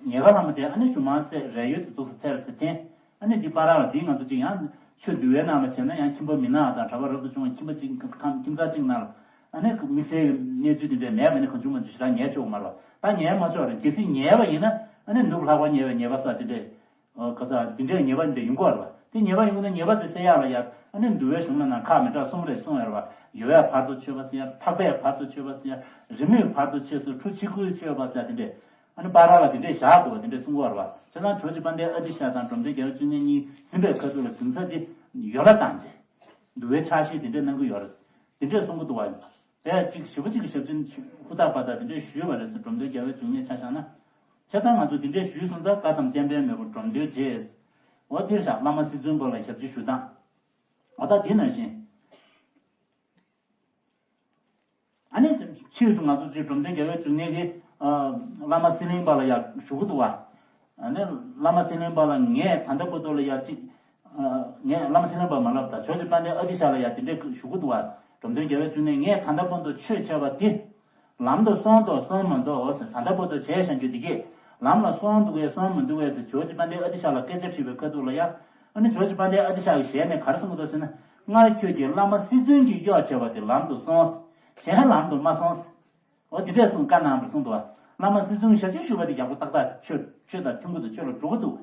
ཉལ་ཁང་ལྷ་མོ་དེ་ཨ་ནི་གཞུག་མར་སེ་རས་ཡོལ་དེ་འདུག་སེ་ཚེར་སེ་འཐེན། ཨ་ནི་འདི་བར་ལ་འདི་ང་ཚོ་ཅིག་ཡང་ ཆོས་འདུལ་བའི་ནང་ལ་བྱས་ན་ཡང་ཁྱིམ་པ་མི་ནག་དང་གྲྭ་པ་རབ་ཏུ་བྱུང་བ་ཁྱིམ་པ་གཅིག་ཁམས་ཁྱིམ་ཚང་གཅིག་ནང་ལ་ཨ་ནི་དམིགས་བསལ་གྱི་གནས་ཚུལ་དེ་འདྲ་མེད་པ་ནི་གང་བྱུང་མང་བྱུང་ཞེ་དྲག་ཉལ་ཆོག་མ་རེད་བ། ད་ཉལ་མ་ཆོག་རེད། གལ་སྲིད་ཉལ་བ་ཡིན་ན་ཨ་ནི་ནུབ་ལྷག་པ་ཉལ་བའི་ཉལ་བ་ས་དེ་འདྲས། ཨོ་ག་ས་དེ་འདྲས་ཉེས་པ་འདི་ཡིན་དགོས་རེད་བ། དེ་ཉེས་པ་ཡིན་དགོས་ན་ཉེས་པ་དེ་སེལ་ཡག་ལ་ཡ་ཨ་ནི་འདུལ་བའི་གཞུང་ལ་ན་ཁག་མི་དྲག་གསུམ་རེ་གསུངས་ཡོད་རེད་བ། ཡོལ་བས་བར་དུ་ཆོད་པ་ཟེར་ཡ། ཐག་པས་བར་དུ་ཆོད་པ་ཟེར་ཡ། རི་མོས་བར་དུ་ཆོད་ཟེར། ཁྲུ་ཆིག་སྐུད་ཆོད་པ་ཟེར་ཡ་དེ་འདྲས་ཨ་ནི་བར་ལ་དེ་འདྲས་བཞག་དགོས་པ་དེ་འདྲས་གསུང་གི་ཡོད་རེད་བ། བྱས་ཙང་ཇོ་བོ་རྗེ་དཔལ་ལྡན་ཨ་ཏི་ཤ་དང་འབྲོམ་སྟོན་རྒྱལ་བའི་བཅུ་གཉིས་གཉིས་ཟིན་པའི་ཁ་ཐུག་ལ་གཟིམ་ས་དེ་ཡོལ་བ་བཏང་རྗེས་འདུལ་བའི་ཕྱག་བཞེས་དེ་འདྲས་གནང་གི་ཡོད་རེད། དེ་འདྲས་གསུང་གི་འདུག་བ། དེ་གཅིག་ཞེ་པོ་གཅིག་གི་ཞབས་ཕྱི་ཧུར་ཐག་པ་དང་དེ་འདྲས་ཞུས་པ་རེད་ཟེར། འབྲོམ་སྟོན་རྒྱལ་བའི་བཅུ་གཉིས་ཆ་བཞག་ན། བྱས་ཙང་ང་ཚོ་འདི་འདྲས་ཞུས་སོང་ཙང་བཀའ་གདམས་བསྟན་པའི་མེས་པོ་འབྲོམ་སྟོན་རྗེས། འོ་དེར་བཞག་བླ་མ་སྲིད་བཙུན་པ་ལ་ཞབས་ཕྱི་ཞུ་སྟངས། འོ་ད་དེ་ནང་བཞིན། ཨ་ནི་ཕྱིས་སུ་ང་ཚོ་ཚོས་འབྲོམ་སྟོན་རྒྱལ་བའི་བཅུ་གཉིས་ཀྱིས་བླ་མ་སི་ལིང་པ་ལ་ཡང་ཞུ་གི་འདུག་བ། ཨ་ནི་བླ་མ་སི་ལིང་པ་ལ་ངས་ད་ལྟ་བར་དུ་ལ་ཡང་གཅིག་ངས་བླ་མ་སི་ལིང་པ་མ་ལབ་ད་ཇོ་བོ་རྗེ་དཔལ་ལྡན་ཨ་ཏི་ཤ་ལ་ཡང་དེ་འདྲས་ཞུ་གི་འདུག་བ། འབྲོམ་སྟོན་རྒྱལ་བའི་བཅུ་གཉིས་ངས་ད་ལྟ་བར་དུ་ཆོས་བྱས་པ་དེ། ལམ་དུ་སོང་དང་སོང་མི་འདུག་ཟེར། ད་ལྟ་བར་དུ་བྱས་བཞག་རྒྱུ་དེ་གས་ལམ་ལ་སོང་འདུག་གས་སོང་མི་འདུག་གས་ཟེར་ཇོ་བོ་རྗེ་དཔལ་ལྡན་ཨ་ཏི་ཤ་ལ་སྐད་ཆ་དྲིས་པའི་ཁ་ཐུག་ལ་ཡ། ཨ་ནི་ཇོ་བོ་རྗེ་དཔལ་ལྡན་ཨ་ཏི་ཤ་གི་ཞལ་ནས་ག་རེ་གསུང་གི་འདུག་ཟེར་ན། སྔར་ཁྱོད་ཀྱིས་བླ་མ་སྲིད་བཙུན་གྱིས་གཡོག་བྱས་པ་དེ་ལམ་དུ་སོང་། གཞན་ལམ་དུ་མ་སོང་། འོ་དེ་འདྲས་གསུངས་བཀའ་གནང་བར་གསུངས་འདུག་བ། བླ་མ་སྲིད་བཙུན་ཞབས་ཕྱི་ཞུ་བ་དེ་ཡག་པོ་ཏག་ཏག་ཆོས་ཆོས་དང་མཐུན་གྱི་འདུག་ཆོས་ལ་འགྲོ་གི་འདུག་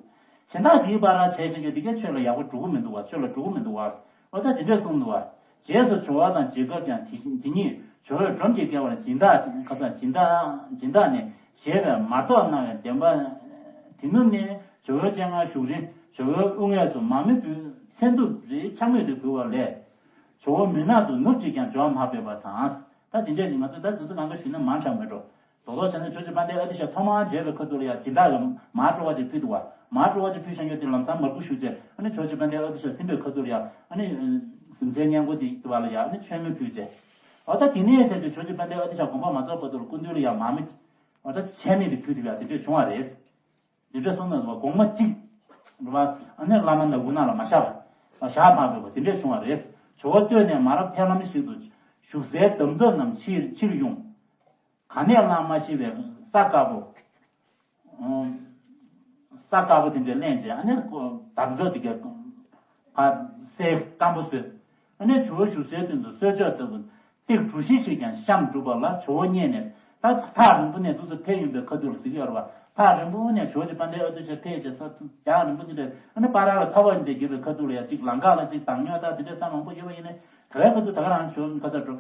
གཞན་དག་གིས་པར་ར་བྱས་བཞིན་གྱི་དེ་གས་ཆོས་ལ་ཡག་པོ་འགྲོ་གི་མི་འདུག་བ། ཆོས་ལ་འགྲོ་གི་མི་འདུག་བ། འོ་ད་དེ་འདྲས་གསུངས་འདུག་བ། རྗེས་སུ་ཇོ་བོ་དང་མཇལ་སྐབས་ཀྱང་དེ་བཞིན་དེ་ཉིད་ཇོ་བོས་འབྲོམ་གྱི་སྐལ་བར་སྦྱིན་བདག་ཁ་སང་སྦྱིན་བདག་སྦྱིན་བདག་ནས་བཞེས་པའི་མར་ཏོག་གནང་བའི་བདེན་པ། དེ་ནུབ་ནས་ཇོ་བོའི་སྤྱན་སྔར་བཞུགས་རིང་ཇོ་བོའི་དབུ་སྔས་སུ་མར་མེ་ཕུལ་མཚན་ཐུབ་རེ་ཆག་མེད་དུ་ཕུལ་བ་ལས། ཇོ་བོ་མུན་ནག་ཏུ་ནུབ་ཅིག་ཀྱང་འཇོག་མ་ཕོད་པ་དང་། ད་དེ་འདྲས་ནི་ང་ཚོ་ད་དུས་ཚོད་གང་ག་ཞུས་ན་མང་དྲགས་མེད་འགྲོ། རྡོག་རྡོག་བྱས་ན་ཇོ་བོ་རྗེ་དཔལ་ལྡན་ཨ་ཏི་ཤ་ཐོག་མར་མཇལ་བའི་ཁ་ཐུག་ལ་ཡང་སྦྱིན་བདག་གིས་མར་སྤྲོ་བ་ཅིག་ཕུལ་འདུག་བ། མར་སྤྲོ་བ་ཅིག་ཕུལ་བཞག་ཡོད་དེ་ལམ་སང་མར་ཁུ་བཞུ་རྗེས་ཨ་ནི་ཇོ་བོ་རྗེ་དཔལ་ལྡན་ཨ་ཏི་ཤ་ཟིན་པའི་ཁ་ཐུག་ལ་ཡང་ཨ་ནི་གཟིམ་ཆའི་སྔས་མགོ་དེ་བ་ལ་ཡང་ཨ་ནི་མཆོད་མེ་ཕུལ་རྗེས། འོ་ད་དེ་ནས་བྱས་ཏེ་ཇོ་བོ་རྗེ་དཔལ་ལྡན་ཨ་ཏི་ཤ་དགོངས་པ་མ་རྫོགས་བར་དུ་ལ་སྐུ་མདུན་ལ་ཡང་མར་མེ། འོ་ད་ཆད་མེད་དུ་ཕུལ་འདུག་ཡ་དེ་འདྲས་བྱུང་བ་རེད། འདི་འདྲ་གསུངས་ན་རུ་བ་གོང་མ་གཅིག་རུ་བ་ཨ་ནི་བླ་མ་ནག་པོ་ནང་ལ་མ་བཞག་པ་བཞག་མ་དགོས་པ་དེ་འདྲས་བྱུང་བ་རེད། ཇོ་བོ་སྟོད་ནས་མར་ཕེབས་ལམ་ཞིག་ཏུ་བཞུགས་སའི་འདམ་རྫབ་རྣམས་ཕྱིར་ཕྱིར་དབྱུང་། ག་ནས་བླངས་མ་ཤེས་པའི་ས་དཀར་པོ། ས་དཀར་པོ་དེ་འདྲས་ལེན་བྱས་ཨ་ནི་འདམ་རྫབ་དེ་ག་ཕར་སའི་སྐམ་པོ་བཟོས། ཨ་ནི་ཇོ་བོ་བཞུགས་སའི་སྟེང་དུ་གསོལ་ལྕོག་ལྟ་བུ། ཏིག་གྲུ་བཞི་ཞིག་ཀྱང་བཤམས་གྲུབ་པ་ལ་ཇོ་བོ་མཉེས་ནས་ད་ཐག་རིང་པོ་ནས་འདུག་སེ་ཕེབས་ཡོང་པའི་ཁ་ཐུག་ལ་གཟིགས་ཡོད་རེད་བ། ཐག་རིང་པོ་ནས་ཇོ་བོ་རྗེ་དཔལ་ལྡན་ཨ་ཏི་ཤ་ཕེབས་བྱས་ས་རྒྱང་རིང་པོ་དེ་འདྲ་ཨ་ནི་པ་ར་ལ་ཚ་བ་འདི་འགྱུར་བའི་ཁ་ཐུག་ལ་ཡ་གཅིག་ལམ་ཁ་ལ་གཅིག་བཏང་ཉོ་ད་དེ་འདྲའི་ས་མང་པོ་ཡོད་པ་ཡིན་ནའི་དེ་བའི་ཁ་ཐུག་ད་ག་རང་ཇོ་བོ་ཁ་ཚ་འགྲོ་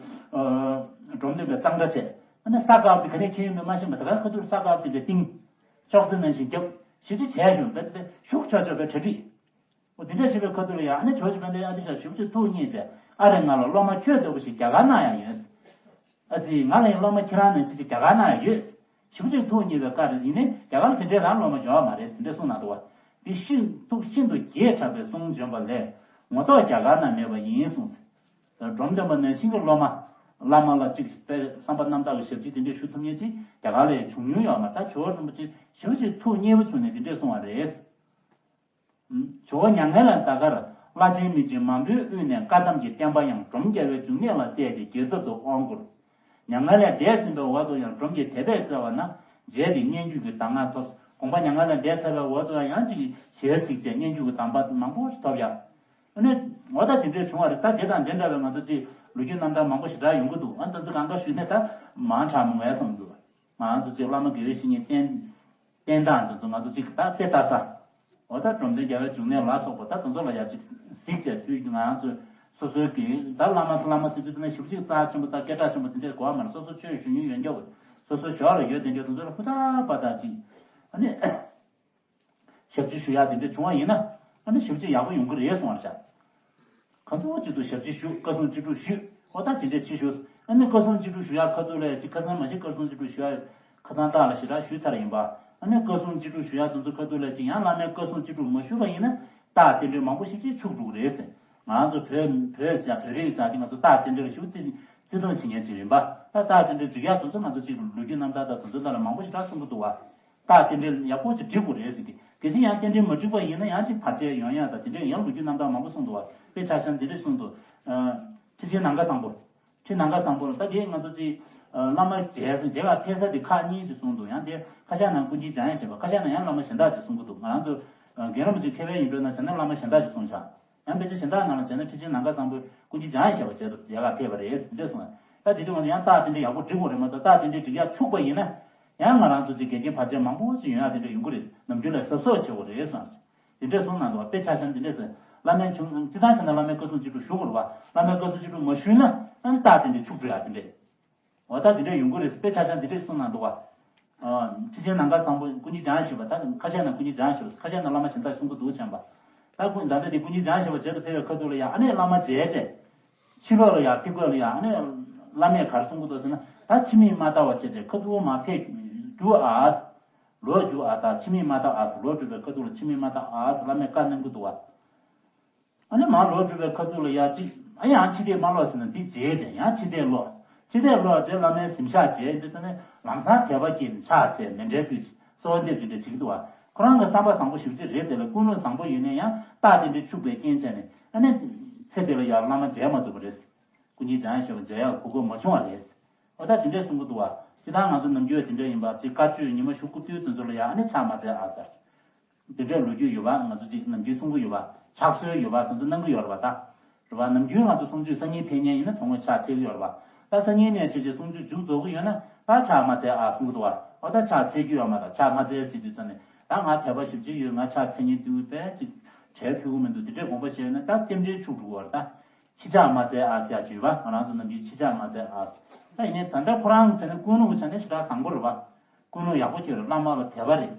འགྲོ་འདོད་པའི་གཙང་སྦྲ་བྱས་ཨ་ནི་ས་དཀར་པོ་དེ་ག་ནས་ཁྱེར་ཡོང་མིན་མ་ཤེས་པ་ད་ག་ཁ་ཐུག་ས་དཀར་པོ་དེ་འདྲ་བཏིང་ཅོག་ཙེ་ནང་བཞིན་རྒྱབ་ཞིབ་ཅིག་བྱས་ཤོག་བས་དེ་ཤུགས་ཆོག་ཆོག་བས་གྲ་སྒྲིག་འོ་དེ་འདྲ་བྱེད་པའི་ཁ་ཐུག་ལ་ཡང་ཨ་ནི་ཇོ་བོ་རྗེ་དཔལ་ལྡན་ཨ་ཏི་ཤ་ཞེ་པོ་ཅིག་ཐུགས་མཉེས་བྱས་ཨ་རེ་ང་ལ་སློབ་མ་ཁྱོད་ལྟ་བུ་ཞིག་རྒྱ་གར་ན་ཡང་ཡོད། ཨ་ཙི་ང་ལ་ཡང་སློབ་མ་ཁྱེད་རང་ནང་བཞིན་ཅིག་རྒྱ་གར་ན་ཡང་ཡོད། ཞེ་པོ་ཅིག་ཐུགས་མཉེས་པའི་བཀའ་རེད། ཡིན་ནའི་རྒྱ་གར་དེ་འདྲའི་རང་སློབ་མ་ཡོད་མ་རེད་ཟེར་འདྲ་གསུངས་གནང་འདུག་བ། དེ་ཤིན་ཐུགས་ཤིན་ཏུ་དགྱེས་དྲགས་པའི་གསུང་བྱོན་པ་ལས་ངོ་ཐོག་རྒྱ་གར་ན་མེད་པ་ཡིན་གསུངས་ཟེར། འབྲོམ་སྟོན་པ་ནང་བཞིན་གྱི་སློབ་མ་བླ་མ་ལ་གཅིག་པའི་བསམ་པ་རྣམ་དག་གི་ཞབས་ཕྱི་དེ་འདྲའི་ཞུ་ཐུབ་མཁན་ཅིག་རྒྱ་གར་ལ་ཡང་བྱུང་མྱོང་ཡོད་མ་རེད། ད་ཇོ་བོ་རིན་པོ་ཆེ་ཞེ་པོ་ཅིག་ཐུགས་མཉེས་པོ་བྱུང་ནས་དེ་འདྲས་གསུངས་པ་རེད། ཇོ་བོ་མྱ་ངན་ལས་འདའ་ཁར་བླ་ཆེན་མི་ཆེན་མང་པོའི་དབུས་ནས་བཀའ་གདམས་ཀྱི་བསྟན་པ་ཡང་འབྲོམ་རྒྱལ་བའི་འབྱུང་གནས་ལ་གཏད་དེ་རྒྱལ་ཚབ་ཏུ་དབང་བསྐུར། མྱ་ངན་ལས་འདས་ཟིན་པའི་འོག་ཏུ་ཡང་འབྲོམ་གྱིས་དད་པས་བརྩེ་བ་ན་མཇལ་ཏེ་སྙན་བརྒྱུད་ཀྱི་གདམས་ངག་ཐོབ། དགོངས་པ་མྱ་ངན་ལས་འདས་ཚར་བའི་འོག་ཏུ་ཡང་ཅིག་ཞལ་གཟིགས་བྱས་སྙན་བརྒྱུད་ཀྱི་གདམས་པ་མང་པོ་ཞིག་ཐོབ་ཡ། ཨ་ནི་འོ་ད་དེ་འདྲས་བྱུང་བ་རེད། ད་དེ་དང་དེ་འདྲ་བའི་ང་ཚོ་ཅིག་ལོ་རྒྱུས་རྣམ་ཐར་མང་པོ་ཞེ་དྲག་ཡོང་གི་འདུག་ཨ་ནི་ད་ཚོ་གང་ག་ཞུས་ནས་ད་མང་དྲགས་མོང་བས་བསམ་འདུག་ང་ཚོ་ཅིག་བླ་མ་དགེ་བའི་བཤེས་གཉེན་བསྟེན། བསྟེན་སྟངས་དེ་ཚོ་ང་ཚོ་གཅིག་ད་དཔེ་ལྟ་ས། འོ་ད་འབྲོམ་སྟོན་རྒྱལ་བའི་འབྱུང་གནས་ལ་སོགས་པ་ད་དེ་ཚོ་ལ་ཡ་གཅིག་གཟིགས་བྱས་དུས་ང་རང་ཚོ་སོ་སོའི་གི་ད་བླ་མ་བླ་མ་ཟེར་དུས་ཙམ་ན་ཞེ་པོ་ཅིག་རྩ་ཆེན་པོ་ད་སྐད་གྲགས་ཆེན་པོ་དེ་འདྲས་གོ་བ་མ་རེད། སོ་སོ་ཆོས་ཞུ་མྱོང་ཡོད་མཁན་བོ་སོ་སོའི་ཞོར་ལ་ཡོད་དེ་འདྲས་དེ་ཚོ་ལ་ཧུར་ཐག་པ་ད་གཅིག་ཨ་ནི། ཞབས་ཕྱི་ཞུ་ཡག་དེ་འདྲ་བྱུང་བ་ཡིན་ན་ཨ་ནི་ཞེ་པོ་ཅིག་ཡག་པོ་ཡོང་གི་རེད་གསུངས་པར་བྱ། གང་ཚོགས་ཅིག་ཏུ་ཞབས་ཕྱི་ཞུ་བཀའ་གསུང་ཅི་སྒྲུབ་ཞུས་ཨོ་ད་དེ་འདྲ་ཅི་ཞུ་ཨ་ནི་བཀའ་གསུང་ཅི་སྒྲུབ་ཞུ་ཡག་ཁ་ཐུག་ལས་ཅིག་ཁ་སང་མ་གཞི་བཀའ་གསུང་ཅི་སྒྲུབ་ཞུ་ཡག་ཁ་སང་རྟགས་ལ་ཞེ་དྲག་ཞུས་ཚར་ཡིན་པ་ཨ་ནི་བཀའ་གསུང་ཅི་སྒྲུབ་ཞུ་ཡག་དེ་ཚོ་ཁ་ཐུག་ལས་ཅིག་ཡང་བླ་མའི་བཀའ་གསུང་ཅི་སྒྲུབ་མ་ཞུས་པ་ཡིན་ན་རྟགས་དེ་འདྲའི་མང་པོ་ཞིག་ཅིག་འཆུག་འགྲོ་གི་རེད་ཟེར། ང་ཚོ་བོད་བོད་ཟེར་བོད་རིགས་ཟེར་དེ་ང་ཚོ་རྟགས་དེ་འདྲ་ལ་ཞེ་པོ་བརྩི་བརྩི་མཐོང་བྱེད་མཁན་ཅིག་ཡིན་པ་ད་རྟགས་དེ་འདྲ་འཇུག་ཡག་དེ་ཚོ་ང་ཚོ་ཅིག་ལོ་རྒྱུས་རྣམ་ཐར་དང་དེ་ཚོ་ནང་ལ་མང་པོ་ཞེ་དྲག་གསུང་གི་འདུག་བ། རྟགས་དེ་འདྲའི་ཡག་པོ་ཞིག་སྒྲིག་དགོས་རེད་ཟེར་གི། གལ་སྲིད་ཡང་རྟེན་འབྲེལ་མ་འགྲིག་པ་ཡིན་ན་ཡང་ཅིག་བར་ཆད་ཡོང་ཡག་དང་དེ་འདྲའི་ཡང་ལོ་རྒྱུས་རྣམ་དག་མང་པོ་གསུངས་འདུག་བ། དཔེ་ཆ་བཞག་ན་འདི་འདྲས་གསུངས་འདུག་ཁྲི་ཆེན་ནམ་མཁའ་བཟང་པོ། ཁྲི་ནམ་མཁའ་བཟང་པོ་ལ་ད་དེ་ང་ཚོ་ཅིག་བླ་མ་མཇལ་མཇལ་བར་ཕེབས་ས་དེ་ཁག་གཉིས་ཅིག་གསུངས་འདུག་ཡང་དེ་ཁ་ཤས་ནང་ཀུན་མཁྱེན་འཇམ་དབྱངས་བཞད་པ་ཁ་ཤས་ནང་ཡང་བླ་མ་གཞན་དག་ཅིག་གསུང་གི་འདུག་ང་རང་ཚོ་རྒན་རབས་ཅིག་མཁས་པའི་ཡིན་འགྲོ་ན་བྱས་ན་བླ་མ་གཞན་དག་ཅིག་གསུངས་བཞག་ཡང་དཔེ་ཆ་གཞན་དག་ནང་ལ་བྱས་ན་ཁྲི་ཆེན་ནམ་མཁའ་བཟང་པོས་ཀུན་མཁྱེན་འཇམ་དབྱངས་བཞད་པ་མཇལ་དུ་མཇལ་ཁ་ཕེབས་པ་རེད་ཟེར་འདྲ་གསུངས། ད་དེ་དུས་ང་ཚོ་ཡང་རྟགས་དེ་འདྲ་ཡག་པོ་སྒྲིག་དགོས་རེད་མ་གཏོགས། རྟགས་དེ་འདྲ་སྒྲིག་ཡག་འཆུག་པ་ཡིན་ན། ཡང་ང་རང་ཚོ་ཅིག་འགལ་རྐྱེན་བར་ཆད་མང་པོ་ཅིག་ཡོང་ཡག་དེ་འདྲ་ཡོང་གི་རེད། ནམ་རྒྱུན་ལ་གཟབ་གཟབ་བྱེད་དགོས་རེད་གསུངས། དེ་འདྲ་གསུངས་གནང་འདུག་བ། དཔེ་ཆ་བཞག་ན་དེ་འདྲ་ཟེར། བླ་མའི་ཆུང་སྤྱིར་བཏང་བྱས་ན་བླ་མའི་བཀའ་གསུང་བཅུ་དྲུག་ཞུ་དགོས་རེད་བ། བླ་མའི་བཀའ་གསུང་བཅུ་དྲུག་མ་ཞུས་ན་ཨ་ནི་རྟགས་དེ་འདྲ་འཆུག་འགྲོ་ཡག་དེ་འདྲ། འོ་ད་དེ་འདྲ་ཡོང་གི་རེད། དཔེ་ཆ་བཞག་ན་དེ་འདྲ་གསུངས་གནང་འདུག་བ། ཨ། ཁྲི་ཆེན་ནམ་མཁའ་བཟང་པོ་ཀུན་མཁྱེན་འཇམ་དབྱངས་བཞད་པ། ད་ཁ་ཤས་ན་ཀུན་མཁྱེན་འཇམ་དབྱངས་བཞད་པ། ཁ་ཤས་ན་བླ་མ་གཞན་དག་གསུང་གི་འདུག་བྱས་པ། ད་ཀུན་ད་ལྟ་དེ་ཀུན་མཁྱེན་འཇམ་དབྱངས་བཞད་པ་མཇལ་དུ་ཕེབས་པའི་ཁ་ཐུག་ལ་ཡ་ཨ་ནི་བླ་མ་མཇལ་བྱས། ཕྱི་ལོགས་ལ་ཡ་ཕེབས་སྐབས་ལ་ཡ་ཨ་ནི་བླ་མས་ག་རེ་གསུང་གི་འདུག་ཟེར་ན། ད་ཕྱི་མིག་མ་བལྟ་བ་བྱས་བྱས་ཁ་ཐུག་མར་ཕེབས་རྒྱུགས་ཨ། ལོག་རྒྱུགས་ཨ། ད་ཕྱི་མིག་མ་བལྟ་ཨ་ཟེར། ལོག་འགྲོ་བའི་ཁ་ཐུག་ལ་ཕྱི་མིག་མ་བལྟ་ཨ་ཟེར་བླ་མས་བཀའ་གནང་གི་འདུག་བ། ཨ་ནི་མར་ལོག་འགྲོ་བའི་ཁ་ཐུག་ལ་ཡ་གཅིག་ཨ་ཡང་ཕྱི་བལྟས་མ་ལོག་ཟེར་ན་འདི་བརྗེད་དེ་ཡང་ཕྱི་བལྟས་ལོག་ཕྱི་བལྟས་ལོག་རྗེས་བླ་མའི་གཟིམ་ཤག་བྱས། འདི་ཚོ་ནི་ལམ་སང་དད་པ་སྐྱེས་ནས་ཕྱག་འཚལ་མཎྜལ་ཕུལ། གསོལ་བ་འདེབས་དེ་འདྲ་བྱེད་ཀྱི་འདུག་བ། ཁོ་རང་གི་བསམ་པ་བཟང་པོ་ཞེ་པོ་ཅིག་རེད། དེ་ལ་ཀུན་སློང་བཟང་པོ་ཡོད་ནས་ཡང་རྟགས་དེ་འདྲ་འཆུག་པའི་རྐྱེན་བྱས་ནས་ཨ་ནི་ཚེ་དེ་ལ་ཡང་བླ་མ་མཇལ་མ་ཐུབ་པ་རེད། ཀུན་མཁྱེན་འཇམ་དབྱངས་བཞད་པ་མཇལ་ཡག་གོ་སྐབས་མ་བྱུང་བ་རེད། འོ་ད་དེ་འདྲས་གསུང་གི་འདུག་བ། སྤྱིར་བཏང་ང་ཚོ་ནམ་རྒྱུན་དེ་འདྲ་ཡིན་པ་ཅིག་བཀའ་ཆོས་ཉི་མ་ཞུ་སྐབས་དུས་དེ་ཚོ་ལ་ཡང་ཨ་ནི་ཕྱག་མ་འཚལ་ཨ་ཟེར། དེ་འདྲའི་ལོ་རྒྱུས་ཡོད་པ། ང་ཚོ་ཅིག་ནམ་རྒྱུན་གསུང་གི་ཡོད་པ། ཕྱག་སྲོལ་ཡོད་པ་དེ་ཚོ་གནང་གི་ཡོད་རེད་པ། ད་རེད་པ། ནམ་རྒྱུན་ང་ཚོ་གསུང་ཆོས་སང་ཉིན་ཕེབས་མཁན་ཡིན་ན་དོན་དངོས་ཕྱག་འཚལ་གི་ཡོད་རེད་པ། ད་སང་ཉིན་ནས་བྱས་བྱས་གསུང་ཆོས་མཇུག་རྫོགས་གི་ཡོད་ན་ད་ཕྱག་མ་འཚལ་ཨ་གསུང་གི་འདུག་བ། འོ་ད་ཕྱག་འཚལ་གི་ཡོད་མ་རེད། ཕྱག་མ་འཚལ་ཟེར་དུས་ཙམ་ནས་ད་ང་དད་པ་ཞེ་པོ་ཅིག་ཡོད། ང་ཕྱག་འཚལ་མཁན་དེ་དཔེ་ཅིག་གྲལ་ཕུད་གི་མི་འདུག་དེ་འདྲའི་དགོངས་པ་བཞེས་ན་ད་རྟེན་འབྲེལ་འཆུག་འགྲོ་གི་རེད་ད། ཕྱི་ཕྱག་མ་འཚལ་ཨ་ཟེར་ཡག་ཅིག་ཡོད་པ། ང་རང་ཚོ་ནམ་རྒྱུན་ཕྱི་ཕྱག་མ་འཚལ་ཨ། ད་ཡིན་ནའི་ད་ལྟ་ཁོ་རང་བྱས་ན་ཀུན་སློང་གི་ཆ་ནས་ཞེ་དྲག་བཟང་པོ་རེད་པ། ཀུན་སློང་ཡག་པོ་ཅིག་རེད། བླ་མ་ལ་དད་པ་རེད།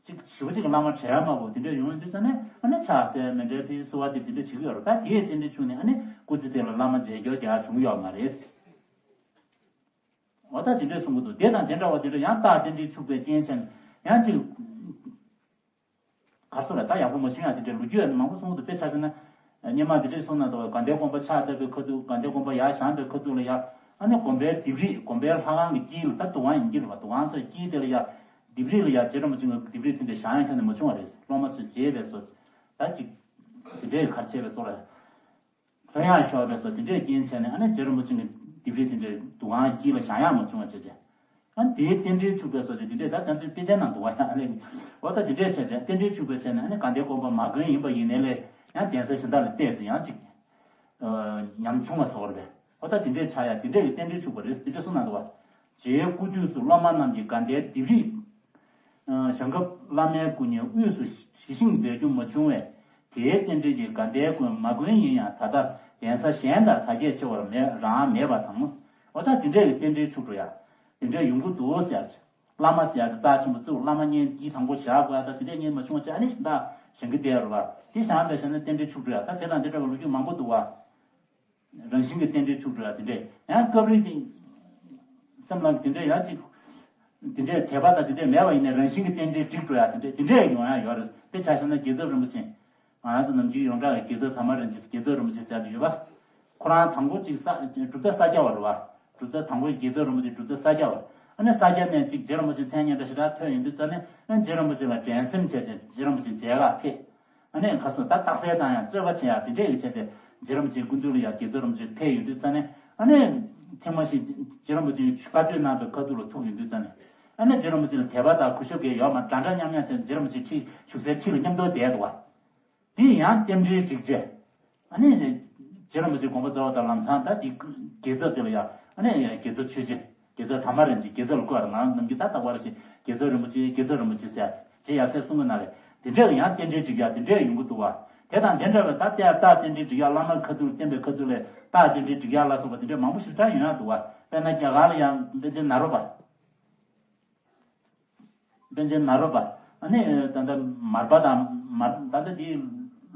ཅིག་ཞེ་པོ་ཅིག་བླ་མ་བྲལ་མ་བོ་དེ་འདྲ་ཡོང་དུས་ཙམ་ནས་ཨ་ནི་ཕྱག་འཚལ་མཎྜལ་ཕུལ་གསོལ་བ་འདེབས་དེ་འདྲ་བྱེད་ཀྱི་ཡོད་རེད། ད་དེའི་རྟེན་འབྲེལ་འཆུག་ནས་ཨ་ནི་སྐུ་ཚེ་དེ་ལ་བླ་མ་མཇལ་རྒྱུ་ཡང་བྱུང་ཡོད་མ་རེད། འོ་ད་དེ་འདྲས་གསུང་གི་འདུག་དེ་དང་དེ་འདྲ་བ་དེ་འདྲ་ཡང་རྟགས་རྟེན་འབྲེལ་འཆུག་པའི་རྐྱེན་བྱས་ནས་ཡང་ཅིག་གར་སོང་ལ་ད་ཡག་པོ་མ་བྱུང་ཡ་དེ་འདྲའི་ལོ་རྒྱུས་ཡང་མང་པོ་གསུང་གི་འདུག་དཔེ་ཆ་བཞག་ན། སྔོན་མ་དེ་འདྲའི་གསུང་གནང་འདུག་བ། དགའ་ལྡན་དགོན་པ་ཕྱག་བཏབ་པའི་ཁ་ཐུག་དགའ་ལྡན་དགོན་པ་ཡར་བཞེངས་པའི་ཁ་ཐུག་ལ་ཡ། ཨ་ནི་དགོན་པའི་ལྡེབས་རིས། དགོན་པའི་ལྷ་ཁང་གི་དཀྱིལ་ལ། ད་འདུ་ཁང་ཡིན་གྱི་རེད་བ། འདུ་ཁང་ཚོའི་དཀྱིལ་དེ་ལ་ཡ། ལྡེབས་རིས་ལ་ཡ་རྗེ་རིན་པོ་ཆེ་གི་ལྡེབས་རིས་དེ་འདྲ་བཞེངས་ཡ་ཁྱོན་ནས་མ་བྱུང་བ་རེད། སློབ་མ་ཚོས་བརྗེད་པའི་བཟོ། ད་ཅིག་དེ་འདྲའི་གར་བྱས་པའི་བཟོ་ལ། ལྷོད་ཡངས་ཤོར་བའི་བཟོ་དེ་འདྲའི་རྐྱེན་བྱས་ནས་ཨ་ནི་རྗེ་རིན་པོ་ཆེ་གི་ལྡེབས་རིས་དེ་འདྲའི་འདུ་ཁང་དཀྱིལ་ལ་བཞེངས་ཡག་མ་བྱུང་བ་བྱས་བྱས། ཨ་ནི་དེའི་རྟེན་འབྲེལ་འཆུག་པའི་བཟོ་བྱས་དེ་འདྲའི་ད་ད་ཚོའི་དཔེ་ཆ་ནང་འདུག་བ། ཡང་ཨ་ནི་འོ་ད་དེ་འདྲའི་བྱས་བྱས་རྟེན་འབྲེལ་འཆུག་པའི་ཆ་ནས་ཨ་ནི་དགའ་ལྡན་དགོན་པ་མ་དགོན་ཡིན་པ་ཡིན་ནའི་ལས་ཡང་གདན་ས་གཞན་དག་ལ་བལྟས་ཚེ་ཡང་ཅིག་ཉམ་ཆུང་བ་བཟོ་བར་བས། འོ་ད་དེ་འདྲའི་ཆགས་ཡ་དེ་འདྲའི་གི་རྟེན་འབྲེལ་འཆུག་པ་རེད། དེ་འདྲ་གསུངས་གནང་འདུག་བ། རྗེའི་སྐུ་དུས་སུ་སློབ་མ་རྣམས་ཀྱིས་དགའ་ལྡན་ལྡེབས་རིས། བཞེངས་སྐབས་བླ་མའི་སྐུ་བརྙན་དབུས་སུ་ཞི་ཞིང་མཛེས་རྒྱུ་མ་བྱུང་བས། དེའི་རྟེན་འབྲེལ་གྱིས་དགའ་ལྡན་དགོན་མ་དགོན་ཡིན་ཡང་ད་ལྟ་གདན་ས་གཞན་དང་དར་རྒྱས་ཆེ་བར་མེད་རང་མེད་པ་དང་། འོ་ད་དེ་འདྲའི་གི་རྟེན་འབྲེལ་འཆུག་འགྲོ་ཡ། དེ་འདྲའི་ཡོང་གི་འདུག་ཟེར། བླ་མ་ཟེར་ཡ་དེ་རྩ་ཆེན་པོ་བཙུགས། བླ་མ་བརྙན་དཀྱིལ་དང་པོ་བཞག་དགོས་ཡ། ད་དེ་འདྲའི་བརྙན་མ་བྱུང་བ་བྱས་ཨ་ནི་གཞན་དག་བཞེངས་གི་བསྡད་རེད་བ། དེ་བཞེངས་པའི་ཆ་ནས་རྟེན་འབྲེལ་འཆུག་འགྲོ་ཡ། ད་དེ་དང་དེ་འདྲ་བའི་ལོ་རྒྱུས་མང་པོ་འདུག་བ། རང་བཞིན་གྱི་རྟེན་འབྲེལ་འཆུག་འགྲོ་ཡ་དེ་འདྲས། ཡང་སྐབས་རེ་དེ་སེམས་ལ་དེ་འདྲས་ཡང་ཅིག་དེ་འདྲས་དད་པ་དང་དེ་འདྲས་མེད་པ་ཡིན་ན་རང་བཞིན་གྱི་རྟེན་འབྲེལ་འགྲིག་འགྲོ་ཡ་དེ་འདྲས་དེ་འདྲས་ཡོང་ཡ་ཡོད་རེད། དཔེ་ཆ་བཞག་ན་རྒྱལ་ཚབ་རིན་པོ་ཆེ། ང་རང་ཚོ་ནམ་རྒྱུན་ཡོངས་གྲགས་ཀྱི་རྒྱལ་ཚབ་དར་མ་རིན་ཆེན། རྒྱལ་ཚབ་རིན་པོ་ཆེ་ཟེར་དུ་ཡོད་པ། ཁོ་རང་དང་པོ་ཅིག་ས་གྲུབ་མཐའ་ས་སྐྱ་བ་རེད་བ། གྲུབ་མཐའ་དང་པོའི་རྒྱལ་ཚབ་རིན་པོ་ཆེ་གྲུབ་མཐའ་ས་སྐྱ་བ། ཨ་ནི་ས་སྐྱ་ནས་ཅིག་རྗེ་རིན་པོ་ཆེ་མཚན་སྙན་གྲགས་ཞེ་དྲག་ཐོན་ཡོང་དུས་ཙ་ནས་ཨ་ནི་རྗེ་རིན་པོ་ཆེ་ལ་འགྲན་སེམས་བྱས་ཏེ་རྗེ་རིན་པོ་ཆེ་མཇལ་ཁ་ཕེབས། ཨ་ནི་ཁ་སང་ད་རྟགས་གསལ་དང་ཡང་རྩོད་པ་བྱེད་ཡག་དེ་འདྲས་ཡོད་བྱས་ཏེ་རྗེ་རིན་པོ་ཆེའི་སྐུ་མདུན་ལ་ཡང་རྒྱལ་ཚབ་རིན་པོ་ཆེ་ཕེབས་ཡོང་དུས་ཙ་ནས་ཨ་ནི་ཐེངས་མ་ཞིག་རྗེ་རིན་པོ་ཆེས་བཀའ་ཆོས་གནང་བའི་ཁ་ཐུག་ལ་ཐུག་ཡོང་དུས་ཙ་ནས་ཨ་ནི་རྗེ་རིན་པོ་ཆེ་ལ་དད་པ་དང་གུས་ཞབས་ཀྱི་ཡོད་མ་འདྲ་འདྲ་མཉམ་མཉམ་བྱས་རྗེ་རིན་པོ་ཆེ་ཁྲི་བཞུགས་སའི་ཁྲི་ལ་མཉམ་དུ་བསྡད་འདུག་བ། དེ་ཡང་རྟེན་འབྲེལ་འགྲིག་རྗེས། ཨ་ནི། རྗེ་རིན་པོ་ཆེ་དགོངས་པ་རྫོགས་པ་དང་ལམ་སང་ད་དེ་རྒྱལ་ཚབ་དེ་ལ་ཡ། ཨ་ནི་རྒྱལ་ཚབ་ཆོས་རྗེ། རྒྱལ་ཚབ་དར་མ་རིན་ཆེན། རྒྱལ་ཚབ་ལ་བསྐོས་པ་ནང་ནམ་རྒྱུན་ད་ལྟ་བར་ཞིག་རྒྱལ་ཚབ་རིན་པོ་ཆེ། རྒྱལ་ཚབ་རིན་པོ་ཆེ་ཟེར། རྗེ་ཡབ་སྲས་གསུང་གི་ན་རེ། དེ་འདྲ་ལ་ཡང་རྟེན་འབྲེལ་འགྲིག་ཡ་དེ་འདྲ་ཡོང་གི་འདུག་བ། དེ་དང་དེ་འདྲ་བའི་ད་ལྟའི་རྟགས་རྟེན་འབྲེལ་འགྲིག་ཡ། བླ་མ་ཁ་ཐུག་བསྟེན་པའི་ཁ་ཐུག་ལས་རྟགས་རྟེན་འབྲེལ་འགྲིག་ཡ་ལ་སོགས་པ་དེ་འདྲ་མང་པོ་ཞིག་ད་ཡོང་ཡ་འདུག་བ། དཔེར་ན་རྒྱ་གར་ལ་ཡང་པཎ་ཆེན་ནཱ་རོ་པ། པཎ་ཆེན་ནཱ་རོ་པ། ཨ་ནི་ད་ལྟ་མར་པ་དང་མར་ད་ལྟ་དེའི་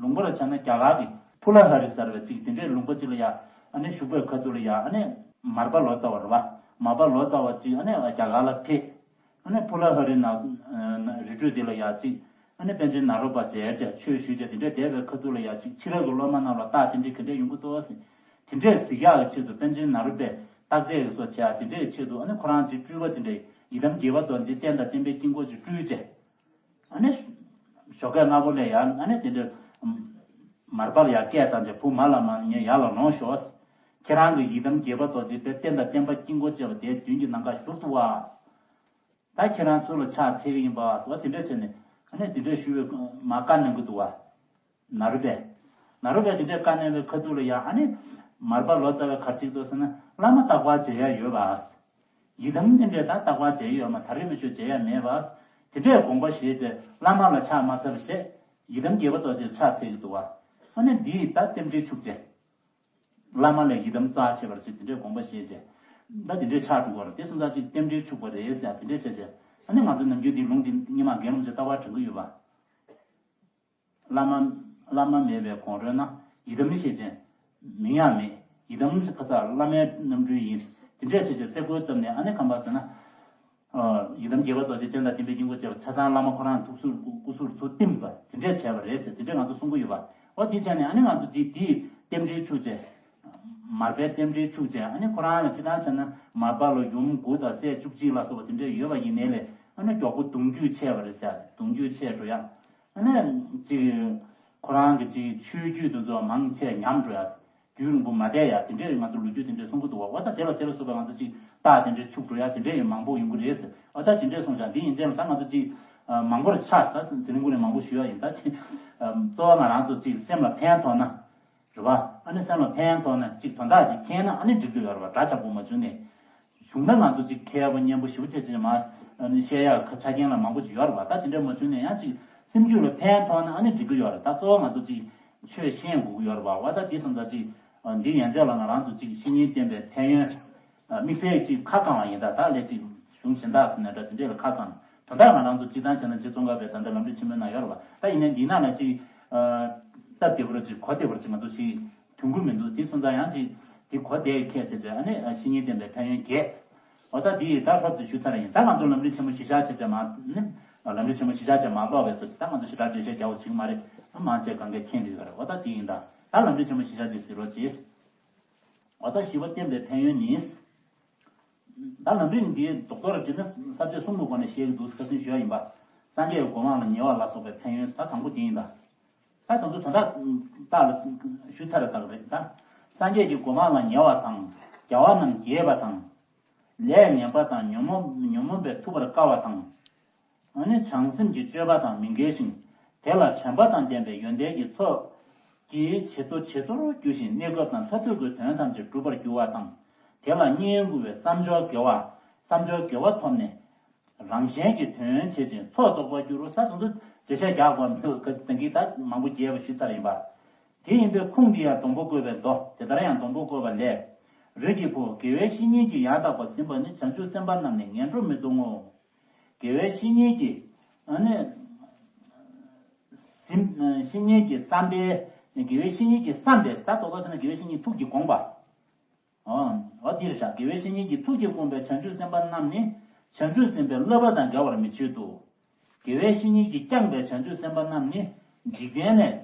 ལུང་པ་ལ་ཆ་ན་རྒྱ་གར་གྱི་ཕུ་ལ་ཧ་རི་ཟེར་བའི་ཅིག་དེ་འདྲའི་ལུང་པ་ཅིག་ལ་ཡ། ཨ་ནི་བཞུགས་པའི་ཁ་ཐུག་ལ་ཡ། ཨ་ནི་མར་པ་ལོ་ཙཱ་བ་རེད་བ། མར་པ་ལོ་ཙཱ་བ་ཅིག་ཨ་ནི་རྒྱ་གར་ལ་ཕེབས། ཨ་ནི་ཕུ་ལ་ཧ་རི་ན་རི་ཁྲོད་དེ་ལ་ཡ་ཅིག་ཨ་ནི་པཎ་ཆེན་ནཱ་རོ་པ་མཇལ་བྱས་ཆོས་ཞུས་བྱས་དེ་འདྲའི་བསྡད་པའི་ཁ་ཐུག་ལ་ཡ་ཅིག་ཕྱི་རབས་ཀྱི་སློབ་མ་རྣམས་ལ་རྟགས་དེ་འདྲའི་ག་འདྲས་ཡོང་གི་འདུག་ཟེར། དེ་འདྲས་གཟིགས་ཡག་གི་ཆེད་དུ་པཎ་ཆེན་ནཱ་རོ་པས་བརྟག་དཔྱད་ཀྱི་བཟོ་བྱས་ཡ་དེ་འདྲའི་ཆེད་དུ་ཨ་ནི་ཁོ་རང་གི་སྤྲུལ་པ་དེ་འདྲས་ཡི་དམ་དགྱེས་པ་རྡོ་རྗེ་རྟེན་དང་བརྟེན་པའི་དཀྱིལ་འཁོར་གྱི་སྤྲུལ་བྱས། ཨ་ནི། ཞོགས་ཀས་སྔ་པོ་ལ་ཡ་ཨ་ནི་དེ་འདྲ། མར་པ་ལ་ཡ་སྐད་བཏང་བྱས་བུ་མ་ལ་མ་ངས་ཡར་ལ་ལོངས་ཤོག་ཁྱེད་རང་གི་ཡི་དམ་དགྱེས་པ་རྡོ་རྗེ་དེ་རྟེན་དང་བརྟེན་པ་དཀྱིལ་འཁོར་བཅས་པ་དེའི་མདུན་གྱི་ནམ་མཁར་བཞུགས་འདུག་བ། ད་ཁྱེད་རང་ཚུར་ལ་ཕྱག་འཚལ་གྱི་ཡིན་པ་ཟེར་བ་དེ་འདྲ་བྱས་ནས་ཨ་ནི་དེ་འདྲ་ཞུ་བའི་མ་བཀའ་གནང་གི་འདུག་བ། ནཱ་རོ་པས། ནཱ་རོ་པས་དེ་འདྲའི་བཀའ་གནང་བའི་ཁ་ཐུག་ལ་ཡང་ཨ་ནི་མར་པ་ལོ་ཙཱ་བས་ག་རེ་བྱེད་ཀྱི་འདུག་ཟེར་ན། བླ་མ་བརྟག་པར་བྱེད་ཡ་ཡོད་པ། ཡི་དམ་དེ་འདྲའི་ད་བརྟག་པར་བྱེད་ཡ་ཡོད་མ། ད་རེས་མི་ཆོས་བྱེད་ཡ་མེད་པ། དེ་འདྲའི་དགོངས་པ་བཞེས་བྱས་བླ་མ་ལ་ཕྱག་མ་འཚལ་བ་བྱས། ཡི་དམ་དགྱེས་པ་ཏོག་ཅེས་ཕྱག་འཚལ་གྱི་འདུག་བ། ཨ་ནི་འདིས་ད་རྟེན་འབྲེལ་འཆུགས་བྱས། བླ་མ་ལས་ཡི་དམ་རྩ་ཆད་པར་བྱེད། དེ་འདྲའི་དགོངས་པ་བཞེས་བྱས། ད་དེ་འདྲའི་ཆགས་འགྲོ་གི་རེད། དེ་སོང་ཙང་ཅིག་རྟེན་འབྲེལ་འཆུགས་པ་རེད་ཟེར་ཡ་དེ་འདྲའི་བྱས་བྱས། ཨ་ནི་ང་ཚོ་ནམ་རྒྱུན་འདི་ལུང་འདི་སྔོན་མ་དགེ་སློང་ཚོས་ལྟ་བ་དྲན་གྱི་ཡོད་པ། བླ་མ། བླ་མ་མེད་པའི་གོང་རོལ་ན། ཡི་དམ་ཞེས་བྱ་མིང་ཡང་མེད། ཡི་དམ་ཁ་ས་བླ་མའི་རྣམ་འཕྲུལ་ཡིན། དེ་འདྲས་བྱས་བྱས་སེ་གོལ་བཏབ་ནས་ཨ་ནི་ཁམས་པ་ཟེར་ན། ཡི་དམ་དགྱེས་པ་ཏོག་ཅེས་རྟེན་དང་བརྟེན་པའི་སྙིང་པོ་བྱས་པ་ཆ་ཚང་བླ་མ་ཁོ་རང་ཐུགས་སུ་སྐུ་གཟུགས་ཚུར་བསྟིམས་པ་དེ་འདྲས་བྱས་པ་རེད་ཟེར། དེ་འདྲས་ང་ཚོ་གསུང་གི་ཡོད་པ། འོ་དེ་བྱས་ནས་ཨ་ནི་ང་ཚོ་དེ་དེའི་རྟེན་འབྲེལ་འཆུགས་བྱས། མར་པའི་རྟེན་འབྲེལ་འཆུགས་བྱས། ཨ་ནི་ཁོ་རང་ལ་སྤྱིར་བཏང་བྱས་ན་མར་པ་ལ་ཡུམ་དགུ་དང་སྲས་བཅུ་གཅིག་ལ་སོགས་པ་དེ་འདྲས་ཡོད་པ་ཡིན་ནའི་ལས། ཨ་ནི་མགྱོགས་པོ་གདུང་རྒྱུད་ཆད་པ་རེད་ཟེར། གདུང་རྒྱུད་ཆད་འགྲོ་ཡ། ཨ་ནི་ཅིག་ཁོ་རང་གི་ཅིག་ཆོས་བརྒྱུད་དེ་ཚོ་མང་ཆེ་ཉམས་འགྲོ་ཡ། རྒྱུན་རིང་པོ་མ་བསྡད་ཡ་དེ་འདྲས་ང་ཚོ་ལོ་རྒྱུས་དེ་འདྲས་གསུང་གི་འདུག་བ། འོ་ད་དེ་ལ་དེ་ལ་སོགས་པའི་ང་ཚོ་ཅིག་རྟགས་དེ་འདྲས་འཆུག་འགྲོ་ཡ་དེ་འདྲས་ཡང་མང་པོ་ཡོང་གི་རེད་ཟེར། འོ་ད་དེ་འདྲས་སོང་ཙང་འདི་ཡན་ཆད་ལ་ད་ང་ཚོ་ཅིག་མང་པོར་ཆགས། ད་ཟི་ལིང་ཀུན་ནས་མང་པོ་ཞུ་ཡ་ཡིན། ད་ཅིག་གཙོ་བོ་ང་རང་ཚོ་ཅིག་སེམས་ལ་ཕན་ཐོགས་ན། རེད་བ། ཨ་ནི་སེམས་ལ་ཕན་ཐོགས་ན་ཅིག་དོན་དག་ཅིག་མཁྱེན་ན་ཨ་ནི་འགྲིག་གི་ཡོད་རེད་བ། འདྲ་ཆགས་པོ་མ་བྱུང་ནས། གཞུང་ན་ང་ཚོ་ཅིག་མཁས་པ་སྙན་པོ་ཞེ་པོ་ཅིག་ཅིག་མ་ཨ་ནི་བཤད་ཡག་ཆ་རྐྱེན་ལ་མང་པོ་ཅིག་ཡོད་རེད་བ། ད་དེ་འདྲ་མ་བྱུང་ནས་ཡང་ཅིག་སེམས་རྒྱུད་ལ་ཕན་ཐོགས་ན་ཨ་ནི་འགྲིག་གི་ཡོད་རེད། ད་གཙོ་བོ་ང་ཚོ་ཅིག་ཆོས་ཤེས་དགོས་ཀྱི་ཡོད་རེད་བ། འོ་ད་དེ་སོང་ཙང་ཅིག་འདི་ཡན་ཆད་ལ་ང་རང་ཚོ་ཅིག་བཤེས་གཉེན་བསྟེན་པའི་ཕན་ཡོན། དམིགས་བསལ་ཅིག་ཁ་བསྐང་བ་ཡིན། ད་ད་ལས་ཅིག་གཞུང་གཞན་དག་ཟེར་ནས་འདྲ་དེ་འདྲས་ལ་ཁ་བསྐང་། དོན་དག་ང་རང་ཚོ་སྤྱིར་བཏང་བྱས་ན་རྗེ་ཙོང་ཁ་པའི་ད་ལྟ་ལམ་རིམ་ཆེན་མོའི་ནང་ཡོད་རེད་བ། ད་ཡིན་ནའི་འདི་ནང་ལ་ཅིག་སྟབས་བདེ་པོ་རེད། ཅིག་གོ་བདེ་པོ་རེད། ཅིག་ང་ཚོ་ཞིག་དུས་འགོ་མི་འདུག་དེ་སོང་ཙང་ཡང་ཅིག་དེ་གོ་བདེ་ཁྱད་བྱས་བྱས་ཨ་ནི་བཤེས་གཉེན་བསྟེན་པའི་ཕན་ཡོན་བརྒྱད། འོ་ད་དེ་ཡི་ད་ལྷོད་དུ་ཞུ་ཚར་ཡིན། ད་ང་ཚོ་ལམ་རིམ་ཆེན་མོ་གཞི་བཞག་བྱས་བྱས་མ་ནི་ལམ་རིམ་ཆེན་མོ་གཞི་བཞག་བྱས་མ་ཀློག་པའི་སོ་ད་ང་ཚོ་ཞེ་དྲག་འགྲེལ་བཤད་རྒྱག་པ་ཅིག་མ་རེད། མང་ཆེ་གང་གས་མཁྱེན་བསྡད་ཡོད་རེད། འོ་ད་དེ་ཡིན། ད་ད་ལམ་རིམ་ཆེན་མོ་གཞི་བཞག་ཅིག་གཟིགས་རོགས་གྱིས། འོ་ད་ཞི་བ་བསྟེན་པའི་ཕན་ཡོན་ནི། ད་ལམ་རིམ་འདིའི་རྡོག་རྡོག་ར་བྲིས་ན་ས་བཅད་གསུམ་གྱི་སྒོ་ནས་བཤད་ཀྱི་འདུག་ཁ་སང་ཞུས་པ་ཡིན་པ། སངས་རྒྱས་ཀྱི་གོ་འཕང་ལ་ཉེ་བ་ལ་སོགས་པའི་ཕན་ཡོན་ད་དང་པོ་དེ་ཡིན་ད། ད་དང་པོ་དོན་དག་རྟགས་ལ་ཞུ་ཚར་རེད་ད། རེད་ད། སངས་རྒྱས་ཀྱི་གོ་འཕང་ལ་ཉེ་བ་དང་། རྒྱལ་བ་རྣམས་དགྱེས་པ་དང་། ལས་ངན་པ་དང་ཉོན་མོངས་ཉོན་མོངས་པས་ཐུབ་པར་དཀའ་བ་དང་། ཨ་ནི་བྱང་སེམས་ཀྱི་སྤྱོད་པ་དང་མི་འགལ་ཞིང་། དེ་ལ་དྲན་པ་དང་ལྡན་པའི་ཡོན་ཏན་གྱི་ཚོགས་ཀྱིས་ཇེ་མཐོ་ཇེ་མཐོར་འགྱུར་ཞིང་གནས་སྐབས་དང་མཐར་ཐུག་གི་དོན་ཐམས་ཅད་འགྲུབ་པར་འགྱུར་བ་དང་། དེ་ལ་བསྙེན་བཀུར་བས་བསམ་སྦྱོར་དགེ་བ། བསམ་སྦྱོར་དགེ་བ་ཐོབ་ནས། རང་གཞན་གྱི་དོན་བྱེད་ཅིང་ཚོགས་རྫོགས་པར་འགྱུར་རོ། ས་དང་དུ་འགྲེལ་བཤད་རྒྱག་དགོས་མི་འདུག་ད་གིན་ད་མང་པོ་རྒྱས་པ་ཞུས་ཚར་ཡིན་པ། དེ་ཡིན་པས་ཁུངས་འདི་ཡང་སྡོང་པོ་བཀོད་པའི་མདོ། དེ་ལྟར་ཡང་སྡོང་པོ་བཀོད་པ་ལས། རིགས་ཀྱི་བུ་དགེ་བའི་བཤེས་གཉེན་གྱིས་ཡང་དག་པར་ཟིན་པ་ནི་བྱང་ཆུབ་སེམས་དཔའ་རྣམས་ནི་ངན་འགྲོར་མི་ལྟུང་ངོ་། དགེ་བའི་བཤེས་གཉེན་གྱིས་ཨ་ནི་ཟིན་བཤེས་གཉེན་གྱིས་བསམ་པའི་དགེ་བའི་བཤེས་གཉེན་གྱིས་བསམ་པའི་ད་རྡོག་རྡོག་ཟེར་ན་དགེ་བའི་བཤེས་གཉེན་ཐུགས་ཀྱིས་དགོངས་པ། འོ་འོ་འདིར་བཞག་དགེ་བའི་བཤེས་གཉེན་གྱིས་ཐུགས་ཀྱིས་དགོངས་པའི་བྱང་ཆུབ་སེམས་དཔའ་རྣམས་ནི་བྱང་ཆུབ་སེམས་དཔའི་བསླབ་པ་དང་འགལ་བར་མི་བྱེད་དོ། དགེ་བའི་བཤེས་གཉེན་གྱིས་བསྐྱངས་པའི་བྱང་ཆུབ་སེམས་དཔའ་རྣམས་ནི་འཇིག་རྟེན་ལས།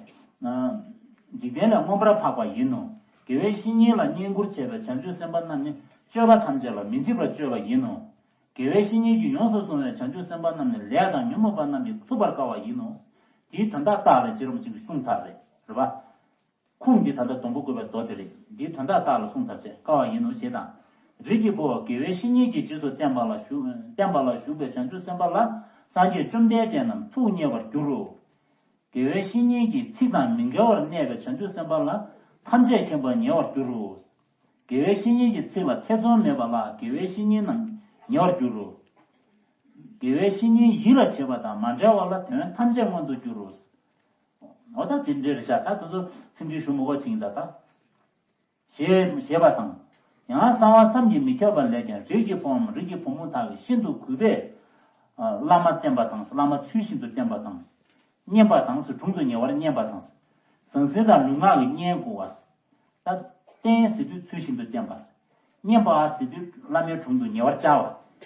འཇིག་རྟེན་ལས་མངོན་པར་འཕགས་པ་ཡིན་ནོ། དགེ་བའི་བཤེས་གཉེན་ལ་བསྙེན་བཀུར་བྱས་པའི་བྱང་ཆུབ་སེམས་དཔའ་རྣམས་ནི་སྤྱོད་པ་ཐམས་ཅད་ལ་མི་འཇིགས་པར་སྤྱོད་པ་ཡིན་ནོ། དགེ་བའི་བཤེས་གཉེན་གྱིས་ཡོངས་སུ་བཟུང་བའི་བྱང་ཆུབ་སེམས་དཔའ་རྣམས་ནི་ལས་དང་ཉོན་མོངས་པ་རྣམས་ཀྱིས་ཚུགས་པར་དཀའ་བ་ཡིན་ནོ། དེའི་དོན་དག་རྟགས་ལ་ཅི་རུང་ཅིག་གསུངས་ཚར་རེད། རེད་པ། ཁུངས་འདི་ད་ལྟ་སྡོང་པོ་བཀོད་པའི་མདོ་དེ་རེད། འདིའི་དོན་དག་རྟགས་ལ་གསུངས་ཚར་བྱས་དཀའ་བ་ཡིན་ནོ་ཞེས་དང་། རིགས་ཀྱི་བུ་དགེ་བའི་བཤེས་གཉེན་གྱིས་རྗེས་སུ་བསྟན་པ་ལ་བཞུགས་བསྟན་པ་ལ་བཞུགས་པའི་བྱང་ཆུབ་སེམས་དཔའ་ལ་སངས་རྒྱས་བཅོམ་ལྡན་འདས་རྣམས་ཐུགས་མཉེས་པར་འགྱུར་རོ། དགེ་བའི་བཤེས་གཉེན་གྱི་ཚིག་དང་མི་འགལ་བར་གནས་པའི་བྱང་ཆུབ་སེམས་དཔའ་ལ་ཐམས་ཅད་མཁྱེན་པར་ཉེ་བར་འགྱུར་རོ། དགེ་བའི་བཤེས་གཉེན་གྱི་ཚིག་ལ་ཐེ་ཚོམ་མེད་པ་ལ་དགེ་བའི་བཤེས་གཉེན་རྣམས་ཉེ་བར་འགྱུར་རོ། དགེ་བའི་བཤེས་གཉེན་ཡིད་ལ་བྱེད་པ་དང་མ་བྲལ་བ་ལ་དོན་ཐམས་ཅད་མངོན་དུ་འགྱུར་རོ། འོ་ད་དེ་འདྲའི་རེད་ཤག་ད་དེ་ཚོ་ཚིག་འགྲེལ་ཞུ་མི་དགོས་ཕྱིན་ད་ལྟ། ཞེས་ཞེས་པ་དང་། ཡང་གསང་བ་བསམ་གྱིས་མི་ཁྱབ་པ་ལས་ཀྱང་རིགས་ཀྱི་བུའམ་རིགས་ཀྱི་བུ་མོ་དག་གིས་ཤིན་ཏུ་གུས་པས། བླ་མ་བསྟེན་པ་དང་། བླ་མ་ཚུལ་བཞིན་དུ་བསྟེན་པ་དང་། བསྙེན་པ་དང་། དྲུང་དུ་ཉེ་བར་བསྙེན་པ་དང་། ཟང་ཟིང་དང་ལུས་ངག་གི་བསྙེན་བཀུར་བ། ད་བསྟེན་ཟེར་དུས་ཚུལ་བཞིན་དུ་བསྟེན་པ། བསྙེན་པ་ཟེར་དུས་བླ་མའི་དྲུང་དུ་ཉེ་བར་བཅར་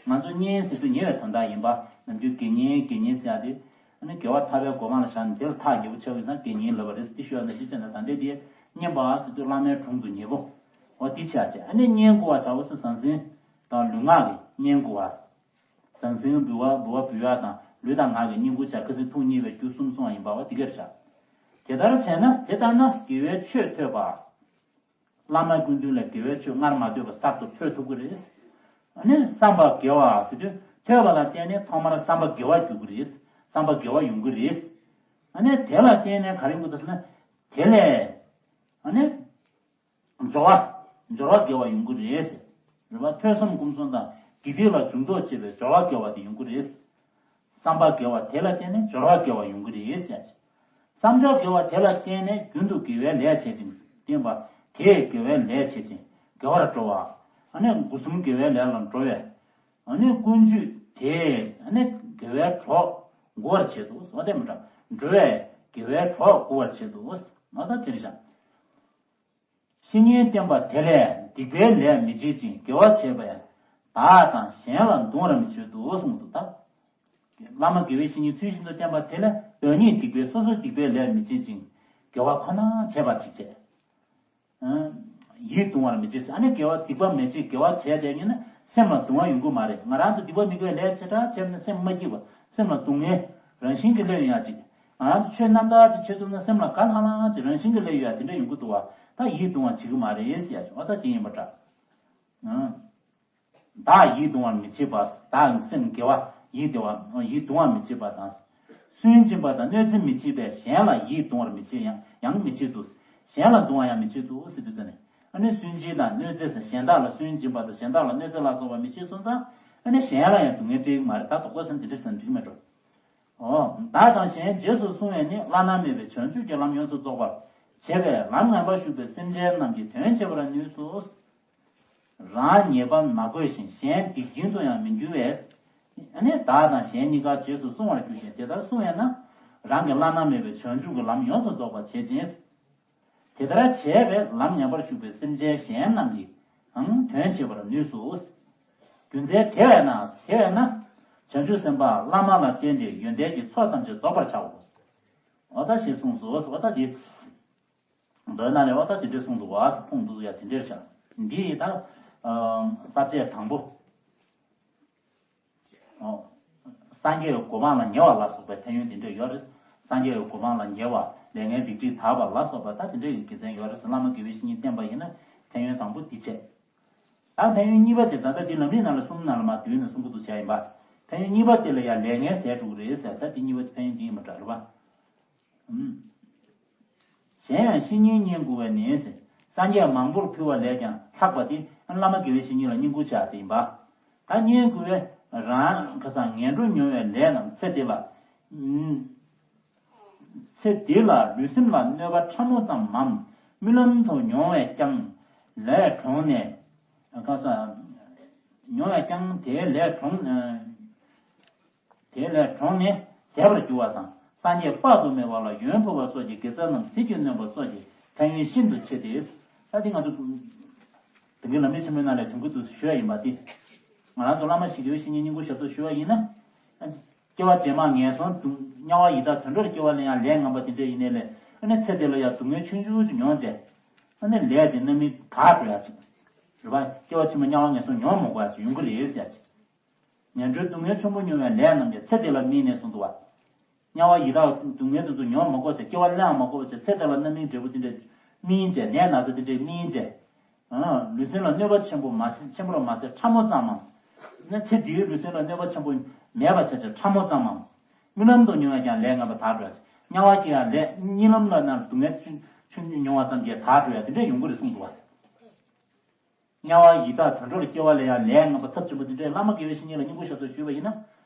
བ། ང་ཚོ་བསྙེན་ཟེར་དུས་ཉེ་བའི་དོན་དག་ཡིན་པ། ནམ་རྒྱུན་དགེ་བསྙེན་དགེ་བསྙེན་ཟེར་ཡ་དེ། ཨ་ནི་དགེ་བ་ཐར་པའི་སྒོ་མང་ལ་བཞག་ནས་དེ་ལ་ཐག་ཉེ་པོ་ཆགས་ཡོད་ཙང་དགེ་བསྙེན་ལབ་པ་རེད་ཟེར་དེ་ཞུ་ཡ་ན་ཅི་ཟེར་ན་ད་ལྟའི་དེ་བསྙེན་པ་ཟེར་དུས་བླ་མའི་དྲུང་དུ་ཉེ་པོ། འོ་དེ་བྱས་བྱས་ཨ་ནི་བསྙེན་བཀུར་བ་བྱ་བ་ཟེར་ཟང་ཟིང་དང་ལུས་ངག་གི་བསྙེན་བཀུར་བ། ཟང་ཟིང་འབུལ་བ་འབུལ་བ་འབུལ་ཡ་དང་ལུས་དང་ངག་གི་བསྙེན་བཀུར་བྱ། ཁ་སང་ཐུགས་མཉེས་པའི་རྒྱུ་གསུམ་གསུངས་པ་ཡིན་པ། འོ་དེ་ག་རེ་བྱ། དེ་ལྟར་བྱས་ན་དེ་ལྟར་ན་དགེ་བའི་ཆོས་ཐོས་པ། བླ་མ་སྐུ་མདུན་ལ་དགེ་བའི་ཆོས་སྔར་མ་ཐོས་པ་གསར་དུ་ཐོས་ཐུབ་ཀྱི་རེད། ཨ་ནི་བསམ་པ་དགེ་བ་ཟེར་དུས་ཐོས་པ་ལ་བརྟེན་ནས་ཐོག་མར་བསམ་པ་དགེ་བ་འགྱུར་གྱི་རེད། བསམ་པ་དགེ་བ་ཡོང་གི་རེད། ཨ་ནི་དེ་ལ་བརྟེན་ནས་ག་རེ་ཡོང་གི་འདུག་ཟེར་ན། དེ་ལས་ ཨ་ནི། སྦྱོར་བ། སྦྱོར་བ་དགེ་བ་ཡོང་གི་རེད། རེད་པ། ཐོས་བསམ་སྒོམ་གསུམ་དང་དགེ་སྡིག་ལ་འཇུག་ལྡོག་བྱེད་པའི་སྦྱོར་བ་དགེ་བ་དེ་ཡོང་གི་རེད། བསམ་པ་དགེ་བ་དེ་ལ་བརྟེན་ནས་སྦྱོར་བ་དགེ་བ་ཡོང་གི་རེད་ཟེར་ཡ་ཅིག་བསམ་སྦྱོར་དགེ་བ་དེ་ལ་བརྟེན་ནས་རྒྱུན་དུ་དགེ་བའི་ལས་བྱེད་ཅིང་བསྟེན་པ། དེས་དགེ་བའི་ལས་བྱེད་ཅིང་དགེ་བར་འགྲོ་བ། ཨ་ནི་སྒོ་གསུམ་དགེ་བའི་ལས་ལ་འགྲོ་བས། ཨ་ནི་ཀུན་སྤྱོད་དེས་ཨ་ནི་དགེ་བའི་གྲོགས་བསྒོ་བར་བྱེད་དོ། འོ་དེ་མི་འདྲ། འགྲོ་བས་དགེ་བའི་གྲོགས་བསྒོ་བར་བྱེད་དོ། མ་ད་དེ་རེད་ཤག་བཤེས་གཉེན་བསྟེན་པ་དེ་ལས་སྡིག་པའི་ལས་མི་བྱེད་ཅིང་དགེ་བ་བྱེད་པས་བདག་དང་གཞན་ལ་གདུང་བར་མི་བྱེད་དོ་གསུངས་འདུག་ད། བླ་མ་དགེ་བའི་བཤེས་གཉེན་ཚུལ་བཞིན་དུ་བསྟེན་པ་དེ་ལས་དོན་གཉིས་སྡིག་པའི་སོ་སོའི་སྡིག་པའི་ལས་མི་བྱེད་ཅིང་དགེ་བ་ཁོ་ན་བྱེད་པར་ཅིག་བྱེད། ཡིད་གདུང་བར་མི་བྱེད། ཨ་ནི་དགེ་བ་སྡིག་པ་མི་བྱེད། དགེ་བ་བྱས་བསྡད་ཡིན་ན་སེམས་ལ་གདུང་བ་ཡོང་གི་མ་རེད། ང་རང་ཚོ་སྡིག་པ་མི་དགེ་བའི་ལས་ཆེ་དྲགས་བྱས་ན་སེམས་མ་སྐྱིད་པ། སེམས་ལ་སྡུག་བསྔལ་རང་བཞིན་གྱིས་སླེབས་ཡོང་ཡ་ཅིག་ང་རང་ཚོ་ཆོས་རྣམ་དག་ཅིག་བྱེད་ཐུབ་ན་སེམས་ལ་དགའ་ལྷང་ལྷང་ཅིག་རང་བཞིན་གྱིས་སླེབས་ཡོང་ཡ་དེ་འདྲ་ཡོང་གི་འདུག་བ། ད་ཡིད་གདུང་བ་བྱེད་ཀྱི་མ་རེད་ཟེར་ཡ་ཅིག་འོ་ད་དེ་ཡིན་པ་འདྲ། བདག་ཡིད་གདུང་བར་མི་བྱེད་པ། བདག་སེམས་དགེ་བ་ཡིད་བདེ་བ་ཡིད་གདུང་བར་མི་བྱེད་པ་དང་། སུན་འབྱིན་པ་དང་གནོད་འཚེ་མི་བྱེད་པས་གཞན་ལ་ཡིད་གདུང་བར་མི་བྱེད། ཡང་ཡང་མི་བྱེད་དོ། གཞན་ལ་གདུང་བ་ཡང་མི་བྱེད་དོ་ཟེར་དུས་ཙ་ནས། ཨ་ནི་སུན་འབྱིན་དང་གནོད་འཚེ་ཟེར། གཞན་དག་ལ་སུན་འབྱིན་པ་དང་གཞན་དག་ལ་གནོད་འཚེ་ལ་སོགས་པ་མི་བྱེད་སོང་ཙང་། ཨ་ནི་གཞན་ལ་ཡང་སྡུག་བསྔལ་སྤྲད་ཀྱི་མ་རེད། ད་དོགས་པ་ཟེར་ན་འདི་འདྲ་ཟེར་ན་འགྲིག་གི་མེད་འགྲོ། འོ། བདག་དང་གཞན་རྗེས་སུ་བསྲུང་བས་ནི་བླ་ན་མེད་པའི་བྱང་ཆུབ་ཀྱི་ལམ་ཡོངས་སུ་རྫོགས་པར་བྱེད་པས་ལམ་ངན་པར་ཞུགས་པའི་སེམས་ཅན་རྣམས་ཀྱི་དོན་བྱེད་པར་ནུས་སོ། རང་ཉེས་པར་མ་བགོས་ཤིང་གཞན་སྡིག་ཅན་དུ་ཡང་མི་འགྱུར་བས། ཨ་ནི་བདག་དང་གཞན་གཉིས་ཀ་རྗེས་སུ་བསྲུང་བར་འགྱུར་ཞིང་དེ་ལྟར་བསྲུང་བས་ན། རང་གི་བླ་ན་མེད་པའི་བྱང་ཆུབ་ཀྱི་ལམ་ཡོངས་སུ་རྫོགས་པར་བྱེད་ཅིང་། དེ་ལྟར་བྱས་པས་ལམ་ངན་པར་ཞུགས་པའི་སེམས་ཅན་གཞན་རྣམས་ཀྱིའང་དོན་བྱེད་པར་ནུས་སོ། རྒྱུ་མཚན་དེ་བས་ན་དེ་བས་ན། བྱང་ཆུབ་སེམས་དཔའ་བླ་མ་ལ་བརྟེན་ཏེ་ཡོན་ཏན་གྱི་ཚོགས་ཐམས་ཅད་རྫོགས་པར་བྱའོ། འོ་ད་ཞེས་གསུངས་སོ། འོ་ད་འདི། མདོའི་ནང་ལས་འོ་ད་དེ་འདྲས་གསུངས་འདུག་བ། ཁུངས་འདུག་ཡ་དེ་འདྲས་བཞག་འདི་ཡི་ད། ཨ། ས་བཅད་དང་པོ། ཨོ། སངས་རྒྱས་ཀྱི་གོ་འཕང་ལ་ཉེ་བ་ལ་སོགས་པའི་ཕན་ཡོན་དེ་འདྲས་ཡོད་རེད། སངས་རྒྱས་ཀྱི་གོ་འཕང་ལ་ཉེ་བ། ལས་ངན་སྡིག་སྒྲིབ་དག་པ་ལ་སོགས་པ་ད་དེ་འདྲས་ཀྱི་དགེ་མཚན་ཡོད་རེད། བླ་མ་དགེ་བའི་བཤེས་གཉེན་བསྟེན་པ་ཡིན་ན་ཕན་ཡོན་དང་པོ་འདི་བྱས། ད་ཕན་ཡོན་གཉིས་པ་དེ་ད་ལྟ་དེ་ལམ་རིམ་ནང་ལ་གསུམ་ནང་ལ་མར་བསྡུས་ནས་གསུང་གི་འདུག་བྱས་ཡིན་པ། ཕན་ཡོན་གཉིས་པ་དེ་ལ་ཡང་ལས་ངན་ཟད་འགྲོ་གི་རེད་ཟེར། ད་དེ་གཉིས་པ་དེ་ཕན་ཡོན་འདི་ཡིན་པ་འདྲ་རེད་པ། གཞན་ཡང་བཤེས་གཉེན་བསྙེན་བཀུར་བ་ནི། སངས་རྒྱས་མང་པོར་ཕུལ་བ་ལས་ཀྱང་ལྷག་པ་སྟེ། བླ་མ་དགེ་བའི་བཤེས་གཉེན་ལ་བསྙེན་བཀུར་བྱ་སྟེ་ཡིན་པ། ད་བསྙེན་བཀུར་བས་རང་ཁ་སང་ངན་འགྲོར་མྱོང་བའི་ལས་རྣམས་ཚེ་འདི་ལ། ཚེ་འདི་ལ་ལུས་སེམས་ལ་གནོད་པ་ཕྲ་མོ་ཙམ་མམ། རྨི་ལམ་དུ་མྱོང་བས་ཀྱང་ལས་གྲོངས་ནས། ཁ་སང་། མྱོང་བས་ཀྱང་དེའི་ལས་གྲོངས། དེ་ལས་གྲོངས་ནས་ཟད་པར་འགྱུར་བ་དང་། སངས་རྒྱས་དཔག་ཏུ་མེད་པ་ལ་ཡོན་ཕུལ་བ་སོགས་ཀྱི་དགེ་རྩ་རྣམས་ཟིལ་གྱིས་གནོན་པ་སོགས་ཀྱི་ཕན་ཡོན་ཤིན་ཏུ་ཆེ་སྟེ། ད་དེ་ང་ཚོ་དེང་གི་ལམ་རིམ་ཆེན་མོའི་ནང་ལས་དོན་ཁུལ་དུ་ཞུ་བ་ཡིན་པ་སྟེ། ང་རང་ཚོ་བླ་མ་ཞིག་དགེ་བའི་བཤེས་གཉེན་བསྙེན་བཀུར་ཞབས་ཏོག་ཞུ་བ་ཡིན་ན། སྐྱེ་བ་རྗེས་མ་ངན་སོང་དུ་དམྱལ་བ་ཡི་དྭགས་དུད་འགྲོར་སྐྱེ་བ་ལེན་ཡང་ལས་ངན་པ་དེ་འདྲ་ཡིན་ནའི་ལས། ཨ་ནི་ཚེ་འདི་ལ་ཡང་སྡུག་བསྔལ་ཆུང་ཆུང་ཅིག་མྱོང་རྗེས། ཨ་ནི་ལས་དེ་རྣམ་སྨིན་དག་འགྲོ་ཡ་ཅིག་རེད་པ། སྐྱེ་བ་ཕྱི་མ་དམྱལ་བ་ངན་སོང་མྱོང་མ་དགོས་ཡ་ཅིག་ཡོང་གི་རེད་ཟེར་ཡ་ཅིག་ངན་འགྲོའི་སྡུག་བསྔལ་ཆེན་པོ་མྱོང་བའི་ལས་རྣམས་ཀྱང་ཚེ་འདི་ལ་སྨིན་ནས་གསུངས་འདུག་བ། དམྱལ་བ་ཡི་དྭགས་སྡུག་བསྔལ་དེ་ཚོ་མྱོང་མ་དགོས་ཚེ་སྐྱེ་བ་ལེན་མ་དགོས་པ་ཚེ་ཚེ་འདི་ལ་རྣམ་སྨིན་འབྲས་བུ་དེ་འདྲ་སྨིན་བྱས་ནད་ན་ཚ་དེ་འདྲ་སྨིན་བྱས། ལུས་སེམས་ལ་གནོད་པ་ཆེན་པོ་མ་ཆེན་པོ་ར་མ་ཟད་ཕྲ་མོ་ཙམ་མམ། ན་ཚེ་འདིའི་ལུས་སེམས་ལ་གནོད་པ་ཆེན་པོ་མེད་པ་བྱས་བྱས་ཕྲ་མོ་ཙམ་མམ། རྨི་ལམ་དུ་མྱོང་བས་ཀྱང་ལས་ངན་པ་དག་འགྲོ་ཡ། དམྱལ་བ་སྐྱེ་ཡང་ལས་གཉིད་ལམ་ལ་ན་སྡུག་བསྔལ་ཆུང་ཆུང་མྱོང་བ་ཙམ་གྱིས་དག་འགྲོ་ཡ་དེ་འདྲ་ཡོང་གི་རེད་གསུངས་འདུག་བ། དམྱལ་བ་ཡི་དྭགས་དུད་འགྲོར་སྐྱེ་བ་ལེན་ཡང་ལས་ངན་པ་ཚབས་ཆེན་པོ་དེ་འདྲས་བླ་མ་དགེ་བའི་བཤེས་གཉེན་ལ་བསྙེན་བཀུར་ཞབས་ཏོག་ཞུས་པ་ཡིན་ན།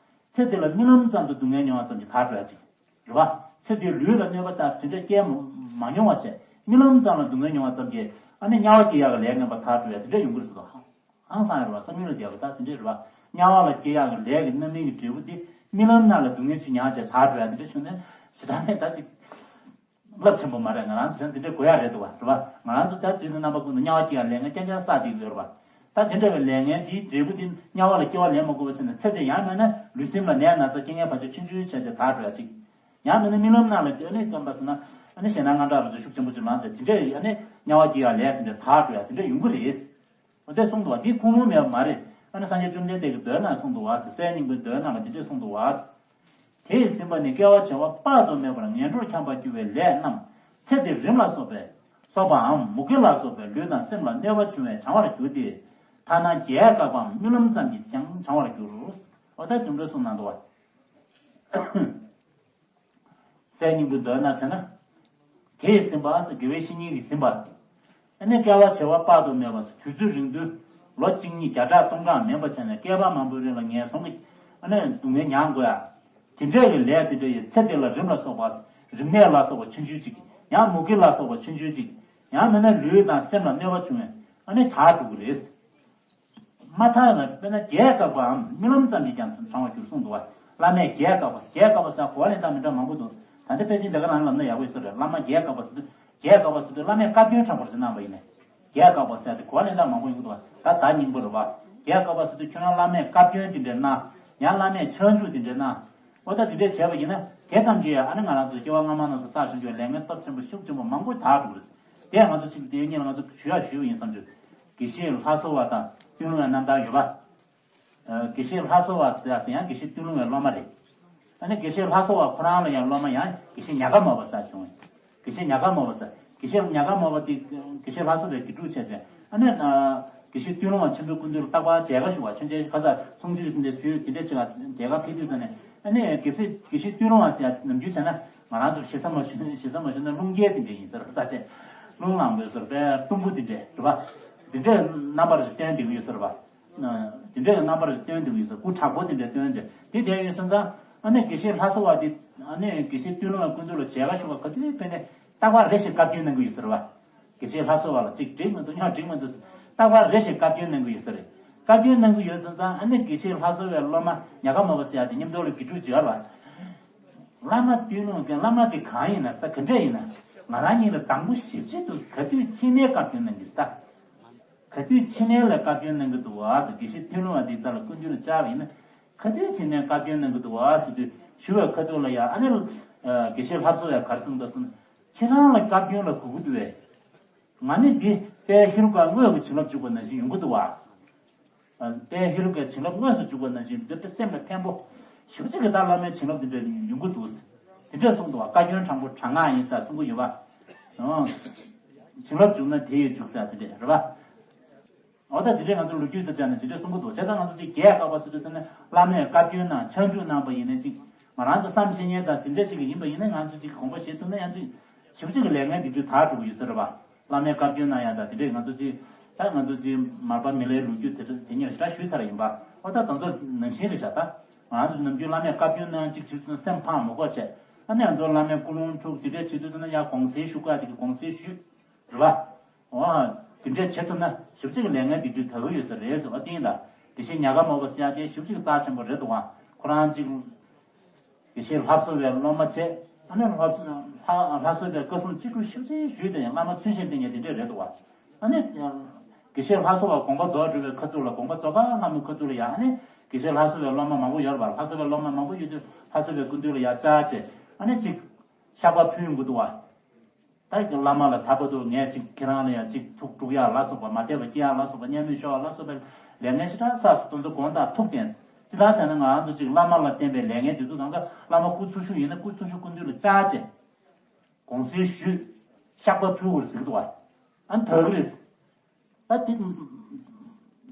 ཚེ་འདི་ལ་རྨི་ལམ་ཙམ་དུ་སྡུག་བསྔལ་མྱོང་བ་ཙམ་གྱིས་དག་འགྲོ་ཡ་ཅིག་རེད་བ། ཚེ་འདིའི་ལུས་ལ་གནོད་པ་དང་དེ་འདྲས་སྐྱེལ་མ་མྱོང་བ་བྱས་རྨི་ལམ་ཙམ་ལ་སྡུག་བསྔལ་མྱོང་བ་ཙམ་གྱིས་ཨ་ནི་དམྱལ་བ་སྐྱེ་ཡག་གི་ལས་ངན་པ་དག་འགྲོ་ཡ་དེ་འདྲས་ཡོང་གི་རེད་ཟེར་བ། ཧང་སང་ཡ་རེད་བ། བསམ་ཡུལ་ལ་བསྡད་པ་ད་དེ་འདྲས་རེད་བ། དམྱལ་བ་ལ་སྐྱེ་ཡག་གི་ལས་ཀྱི་རྣམ་སྨིན་གྱི་འབྲས་བུ་དེ་རྨི་ལམ་ནང་ལ་སྡུག་བསྔལ་ཅིག་མྱངས་བྱས་དག་འགྲོ་ཡ་དེ་འདྲས་བྱུང་ནས་ཞེ་དྲག་ནས་ད་ཅིག་རླབས་ཆེན་པོ་མ་རེད། ང་རང་ཚོ་དེ་འདྲ་དགོས་ཡ་རེད་འདུག་བ། རེད་བ། ང་རང་ཚོ་ད་དུས་ནས་རྣམ་པ་ཀུན་ཏུ་དམྱལ་བ་སྐྱེ་ཡ་ལས་ངན་རྐྱང་རྐྱང་བསགས་བསྡད་ཀྱི་ཡོད་རེད་བ། ད་དེ་འདྲ་བའི་ལས་ངན་དེའི་འབྲས་བུ་དེ་དམྱལ་བ་ལ་སྐྱེ་བ་ལེན་མ་དགོས་པ་བྱས་ནས་ཚེ་འདི་ཡང་མིན་ན་ལུས་སེམས་ལ་ནད་ན་ཚ་རྐྱེན་ངན་བར་ཆད་ཆུང་ཆུང་བྱས་བྱས་དག་འགྲོ་ཡ་ཅིག་ཡང་མིན་ན་རྨི་ལམ་ནང་ལ་དེ་ནས་སྟོན་པ་ཟེར་ན་ཨ་ནི་ཞེད་སྣང་དངངས་སྐྲག་རུ་ཚོ་ཤུགས་ཆེན་པོ་ཅིག་ལངས་བྱས་དེ་འདྲ་ཨ་ནི་དམྱལ་བ་སྐྱེ་ཡ་ལས་དེ་འདྲ་དག་འགྲོ་ཡ་དེ་འདྲ་ཡོང་གི་རེད། འོ་དེ་གསུངས་འདུག་བ། འདི་ཁུངས་ལུང་མེད་པ་མ་རེད། ཨ་ནི་སངས་རྒྱས་བཅོམ་ལྡན་འདས་ཀྱི་མདོའི་ནང་གསུངས་འདུག་བ། སྲས་སྙིང་པོའི་མདོའི་ནང་ལ་དེ་འདྲས་གསུངས་འདུག་བ། དེས་ཟིན་པ་ནི་སྐྱེ་བ་བྱ་བ་དཔག་ཏུ་མེད་པར་ངན་འགྲོར་འཁྱམས་པར་འགྱུར་བའི་ལས་རྣམས་ཚེ་འདིར་རིམས་ལ་སོགས་པའི་སོགས་པའམ་མུ་གེ་ལ་སོགས་པའི་ལུས་དང་སེམས་ལ་གནོད་པ་བྱུང་བས་བྱང་བར་འགྱུར་ཏེ། ཐ་ན་བརྒྱའི་བཀག་པའམ་རྨི་ལམ་ཙམ་གྱིས་ཀྱང་བྱང་བར་འགྱུར། འོ་ད་དེ་འདྲས་གསུངས་གནང་འདུག་བ། སྲས་སྙིང་པོའི་མདོའི་ནང་བྱས་ན། དེ་ཡིས་ཟིན་པ་ཟེར། དགེ་བའི་བཤེས་གཉེན་གྱིས་ཟིན་པ། ཨ་ནི་བསྐལ་པ་བྱེ་བ་དཔག་ཏུ་མེད་པ་ཟེར། དུས་ཚོད་རིང་དུས་ལོ་གཅིག་གཉིས་བརྒྱ་ཕྲག་སྟོང་ཕྲག་མིན་པ་བྱས་ནས་བསྐལ་པ་མང་པོའི་རིང་ལ་ངན་སོང་གི་ཨ་ནི་སྡུག་བསྔལ་མྱང་དགོས་ཡ། དེ་འདྲའི་གི་ལས་དེ་འདྲ་ཡི་ཚེ་འདི་ལ་རིམས་ལ་སོགས་པ། རིམས་ནད་ལ་སོགས་པ་ཆུང་ཆུང་ཅིག། ཡང་མུ་གེ་ལ་སོགས་པ་ཆུང་ཆུང་ཅིག། ཡང་མིན་ན་ལུས་དང་སེམས་ལ་གནོད་པ་བྱུང་བས་ཨ་ནི་དག་འགྲོ་གི་རེད། མ་ཐག་ལ་དཔེར་ན་བརྒྱད་བཀག་པའམ་རྨི་ལམ་ཙམ་གྱིས་ཀྱང་བགྲང་བར་འགྱུར་གསུངས་འདུག་བ། བླ་མས་བརྒྱད་བཀག་པ། བརྒྱད་བཀག་པ་ཟེར་གོ་བ་ལེན་སྟངས་མི་འདྲ་མང་པོ་འདུག། ད་ལྟ་དཔེ་ཅན་དེ་ག་རང་ལབ་ན་ཡག་པོ་ཡོད་ས་རེད། བླ་མ་བརྒྱད་བཀག་པ་ཟེར་དུས། བརྒྱད་བཀག་པ་ཟེར་དུས་བླ་མས་བཀའ་བཀྱོན་དྲང་པོར་ཅིག་གནང་བ་ཡིན་ནས། བརྒྱད་བཀག་པ་ཟེར་ཏེ་གོ་བ་ལེན་སྟངས་མང་པོ་ཡོང་གི་འདུག་བ། ད་ད་སྙིང་པོ་རེད་བ། བརྒྱད་བཀག་པ་ཟེར་དུས་ཁྱོད་རང་བླ་མས་བཀའ་བཀྱོན་དེ་འདྲ་གནང་། ཡང་བླ་མས་ཆོས་འཇུག་དེ་འདྲ་གནང་། འོ་ད་དེ་འདྲ་བྱས་པ་ཡིན་ན་དེ་ཙམ་གྱིས་ཨ་ནི་ང་རང་ཚོ་སྐྱེ་བ་སྔ་མ་ནང་བསགས་བཞག་རྒྱུ་ལས་ངན་སྟོབས་ཆེན་པོ་ཤུགས་ཆེན་པོ་མང་པོ་དག་འགྲོ་གི་རེད། དེ་ང་ཚོ་གཅིག་དེའི་སྔོན་ལ་ང་ཚོ་ཞུ་ཡག་ཞུས་པ་ཡིན་བསམ་བྱུང་། དགེ་བཤེས་ལྷ་བཟོ་བ་དང་ཀུན་སློང་བའི་རྣམ་ཐར་ཡོད་པ། ཨ། དགེ་བཤེས་ལྷ་བཟོ་བ་ཟེར་ཡག་དེ་ཡང་དགེ་བཤེས་ཀུན་སློང་བའི་སློབ་མ་རེད། ཨ་ནི་དགེ་བཤེས་ལྷ་བཟོ་བ་ཁོ་རང་ལ་ཡང་སློབ་མ་ཡང་དགེ་བཤེས་ཉ་དགའ་མོ་པ་ཟེར་བྱུང་། དགེ་བཤེས་ཉ་དགའ་མོ་པ་ཟེར། དགེ་བཤེས་ཉ་དགའ་མོ་པ་དེ་དགེ་བཤེས་ལྷ་བཟོ་བའི་དགེ་ཕྲུག་བྱས་ཚེ། ཨ་ནི་ཨ། དགེ་བཤེས་ཀུན་སློང་བ་ཆེན་པོའི་སྐུ་མདུན་ལ་རྟག་པར་མཇལ་ཁ་ཞུ་བ། མཆོད་མཇལ་ཁ་ས་གསུང་ཆོས་དེ་འདྲ་ཞུས། དེ་འདྲ་ཞིག་ལ་མཇལ་ཁ་ཕེབས་དུས་ཙམ་ནས་ཨ་ནི་དགེ་བཤེས་དགེ་བཤེས་ཀུན་སློང་བ་ཟེར་ཡག་ནམ་རྒྱུན་བྱས་ན་ང་རང་ཚོ་ཞེ་ས་མ་ཞུ་ཞེ་ས་མ་ཞུ་ན་རླུང་རྒྱལ་དེ་འདྲ་ཡིན་ཟེར། ད་ཆེ་རླུང་ལངས་པའི་ཟེར་པའི་གཏུམ་པོ་དེ་འདྲ་རེད་བ། དེ་འདྲའི་རྣམ་པར་སྟོན་བསྡད་ཀྱི་ཡོད་ས་རེད་བ། དེ་འདྲའི་རྣམ་པར་སྟོན་བསྡད་ཀྱི་ཡོད་ས། སྐུ་དྲག་པོ་དེ་འདྲ་སྟོན་ཏེ་དེ་བསྡད་ཡོད་སོང་ཙང་ཨ་ནི་དགེ་བཤེས་ལྷ་བཟོ་བ་དེ་ཨ་ནི་དགེ་བཤེས་ཀུན་སློང་བའི་སྐུ་མདུན་ལ་མཇལ་ཁ་ཞུ་བ་ག་དུས་ཕེབས་ནས་རྟག་པར་རེ་ཞིག་བཀའ་བཀྱོན་གནང་གི་ཡོད་ས་རེད་བ། དགེ་བཤེས་ལྷ་བཟོ་བ་ལ་གཅིག་འགྲིག་མི་འདུག་སྙམ་འགྲིག་མི་འདུག་ཟེར། རྟག་པར་རེ་ཞིག་བཀའ་བཀྱོན་གནང་གི་ཡོད་ས་རེད། བཀའ་བཀྱོན་གནང་གི་ཡོད་སོང་ཙང་ཨ་ནི་དགེ་བཤེས་ལྷ་བཟོ་བའི་སློབ་མ་ཉ་དགའ་མོ་པ་ཟེར་ཡག་དེ་མཉམ་དུ་ལ་དགེ་ཕྲུག་བྱེད་ཡོད་རེད་བ། བླ་མ་སྟོན་ལུང་གི་བླ་མ་དེ་གང་ཡིན་ན་ས་ག་འདྲ་ཡིན་ན་ང་རང་གཉིས་ལ་དང་པོ་ཞིབ་དཔྱད་དུ་ག་དུས་ཕྱི་མའི་བཀའ་བཀྱོན་གནང་གི་ས། ག་དུས་ཕྱི་མའི་ལ་བཀའ་བཀྱོན་གནང་གི་འདུག་བ་ཟེར། དགེ་བཤེས་ཀུན་སློང་བ་འདི་དག་ལ་སྐུ་མདུན་ལ་བཅར་བ་ཡིན་ན་ག་དུས་ཕྱི་མའི་བཀའ་བཀྱོན་གནང་གི་འདུག་བ་ཟེར་དུས་ཞུ་བའི་ཁ་ཐུག་ལ་ཡང་ཨ་ནི་དགེ་བཤེས་ལྷ་བཟོ་བས་ག་རེ་གསུངས་འདུག་ཟེར་ན། ཁྱེད་རང་ལ་བཀའ་བཀྱོན་ལ་གོ་གི་འདུག་བས། ང་ནི་འདི་དཔལ་ཧེ་རུ་ཀ་དངོས་ཀྱི་བྱིན་རླབས་འཇུག་པ་ནང་བཞིན་ཡོང་གི་འདུག་བ། དཔལ་ཧེ་རུ་ཀའི་བྱིན་རླབས་དངོས་སུ་འཇུག་པ་ནང་བཞིན་འདི་ལྟར་སེམས་ལ་ཕན་པོ་ཞེ་པོ་ཅིག་གི་ད་བླ་མའི་བྱིན་རླབས་འདི་འདྲ་ཡོང་གི་འདུག་དེ་འདྲ་གསུངས་འདུག་བ། བཀའ་བཀྱོན་དྲང་པོ་དྲག་སྔགས་ཡིན་ཟེར་གསུང་གི་ཡོད་པ། བྱིན་རླབས་འཇུག་ན་དེ་ཡིས་འཇུག་ཟེར་དེ་འདྲ་རེད་པ། འོ་ད་དེ་འདྲའི་ང་ཚོ་ལོ་རྒྱུས་དང་སྦྱར་ནས་དེ་འདྲ་གསུང་གི་འདུག་བྱས་ཙང་ང་ཚོ་ཅིག་རྒྱས་བཀག་པ་ཟེར་དུས་ཙམ་ནས་བླ་མས་བཀའ་བཀྱོན་གནང་ཕྱག་འཇུག་གནང་པ་ཡིན་ན་ཅིག་ང་རང་ཚོ་བསམ་ཤེས་མཁན་དང་དེ་འདྲ་ཅིག་ཡིན་པ་ཡིན་ན་ང་ཚོ་ཅིག་དགོངས་པ་བཞེས་ཐུབ་ན་ཡང་ཅིག་ཞེ་པོ་ཅིག་གི་ལས་ངན་སྡིག་སྒྲིབ་དག་འགྲོ་གི་ཡོད་ས་རེད་པ། བླ་མས་བཀའ་བཀྱོན་གནང་ཡག་དང་དེ་འདྲས་ང་ཚོ་ཅིག་ད་ང་ཚོ་ཅིག་མར་པ་མི་ལའི་ལོ་རྒྱུས་དེ་དེ་ཉིད་ཞེ་དྲག་ཞུས་ཚར་ཡིན་པ། འོ་ད་དང་ཚོ་ནང་བཞིན་རེད་ཤག་ད་ང་ཚོ་ནམ་རྒྱུན་བླ་མས་བཀའ་བཀྱོན་གནང་ཅིག་བྱེད་དུས་ན་སེམས་ཕངས་མ་དགོས་བྱས་ཨ་ནི་ང་ཚོ་བླ་མའི་སྐུ་རླུང་འཁྲུག་དེ་འདྲས་བྱེད་དུས་ན་ཡ་དགོངས་སེལ་ཞུ་དགོས་དེ་གི་དགོངས་སེལ་ཞུས། རེད་པ། འོ། དེ་འདྲས་བྱེད་ཐུབ་ན་ཞེ་པོ་ཅིག་ལས་ངན་སྡིག་སྒྲིབ་དག་གི་ཡོད་ས་རེད་ཟེར་བ་དེ་ཡིན་ད། དེ་བཞིན་ཉ་དགའ་མོ་པ་ཟེར་ཡག་དེ་ཞེ་པོ་ཅིག་རྩ་ཆེན་པོ་རེད་འདུག་ག་ཁོ་རང་ཅིག་དགེ་བཤེས་ལྷ་བཟོ་བའི་སློབ་མ་བྱས། ཨ་ནི་ལྷ་ལྷ་ལྷ་བཟོ་བའི་བཀའ་གསུང་ཅི་སྒྲུབ་ཞིབ་ཅིག་ཞུས་ཏེ་ཡང་བླ་མ་ཚུལ་བཞིན་བསྟེན་མཁན་དེ་འདྲས་རེད་འདུག་བ། ཨ་ནི། དགེ་བཤེས་ལྷ་བཟོ་བ་དགོངས་པ་རྫོགས་འགྲོ་བའི་ཁ་ཐུག་ལ་དགོངས་པ་རྫོགས་ཁ་ལྷ་མོའི་ཁ་ཐུག་ལ་ཡང་ཨ་ནི། དགེ་བཤེས་ལྷ་བཟོ་བའི་སློབ་མ་མང་པོ་ཡོད་རེད་པ། ལྷ་བཟོ་བའི་སློབ་མ་མང་པོ་ཡོད་དུས་ལྷ་བཟོ་བའི་སྐུ་མདུན་ལ་ཡང་བཅར་བྱས་ཨ་ནི་ཅིག་བཤགས་པ་ཕུལ་ཡོང་གི་འདུག་བ། ད་ཀྱི་བླ་མ་ལ་ད་བར་དུ་ངས་ཅིག་ཁྱེད་རང་ལ་ཡང་ཅིག་ཐུགས་དཀྲུག་ཡག་ལ་སོགས་པ་མ་བདེ་བ་སྐྱེ་ཡག་ལ་སོགས་པ་བརྙས་སྨོད་ཤོར་བ་ལ་སོགས་པའི་ལས་ངན་ཞེ་དྲག་བསགས་སོང་། དེ་ཚོ་དགོངས་དག་ཐུགས་བསྟན། ཅི་ལྟར་བྱས་ན་ང་རང་ཚོ་ཅིག་བླ་མ་ལ་བརྟེན་པའི་ལས་ངན་དེ་ཚོ་གང་ག་བླ་མ་སྐུ་འཚོ་བཞུགས་ཡིན་ན་སྐུ་འཚོ་བཞུགས་སྐུ་མདུན་ལ་བཅར་བྱས། དགོངས་སེལ་ཞུས། བཤགས་པ་ཕུལ་དགོས་ཟེར་གི་འདུག་བ། ཨ་ནི་དག་གི་རེད། ད་དེ་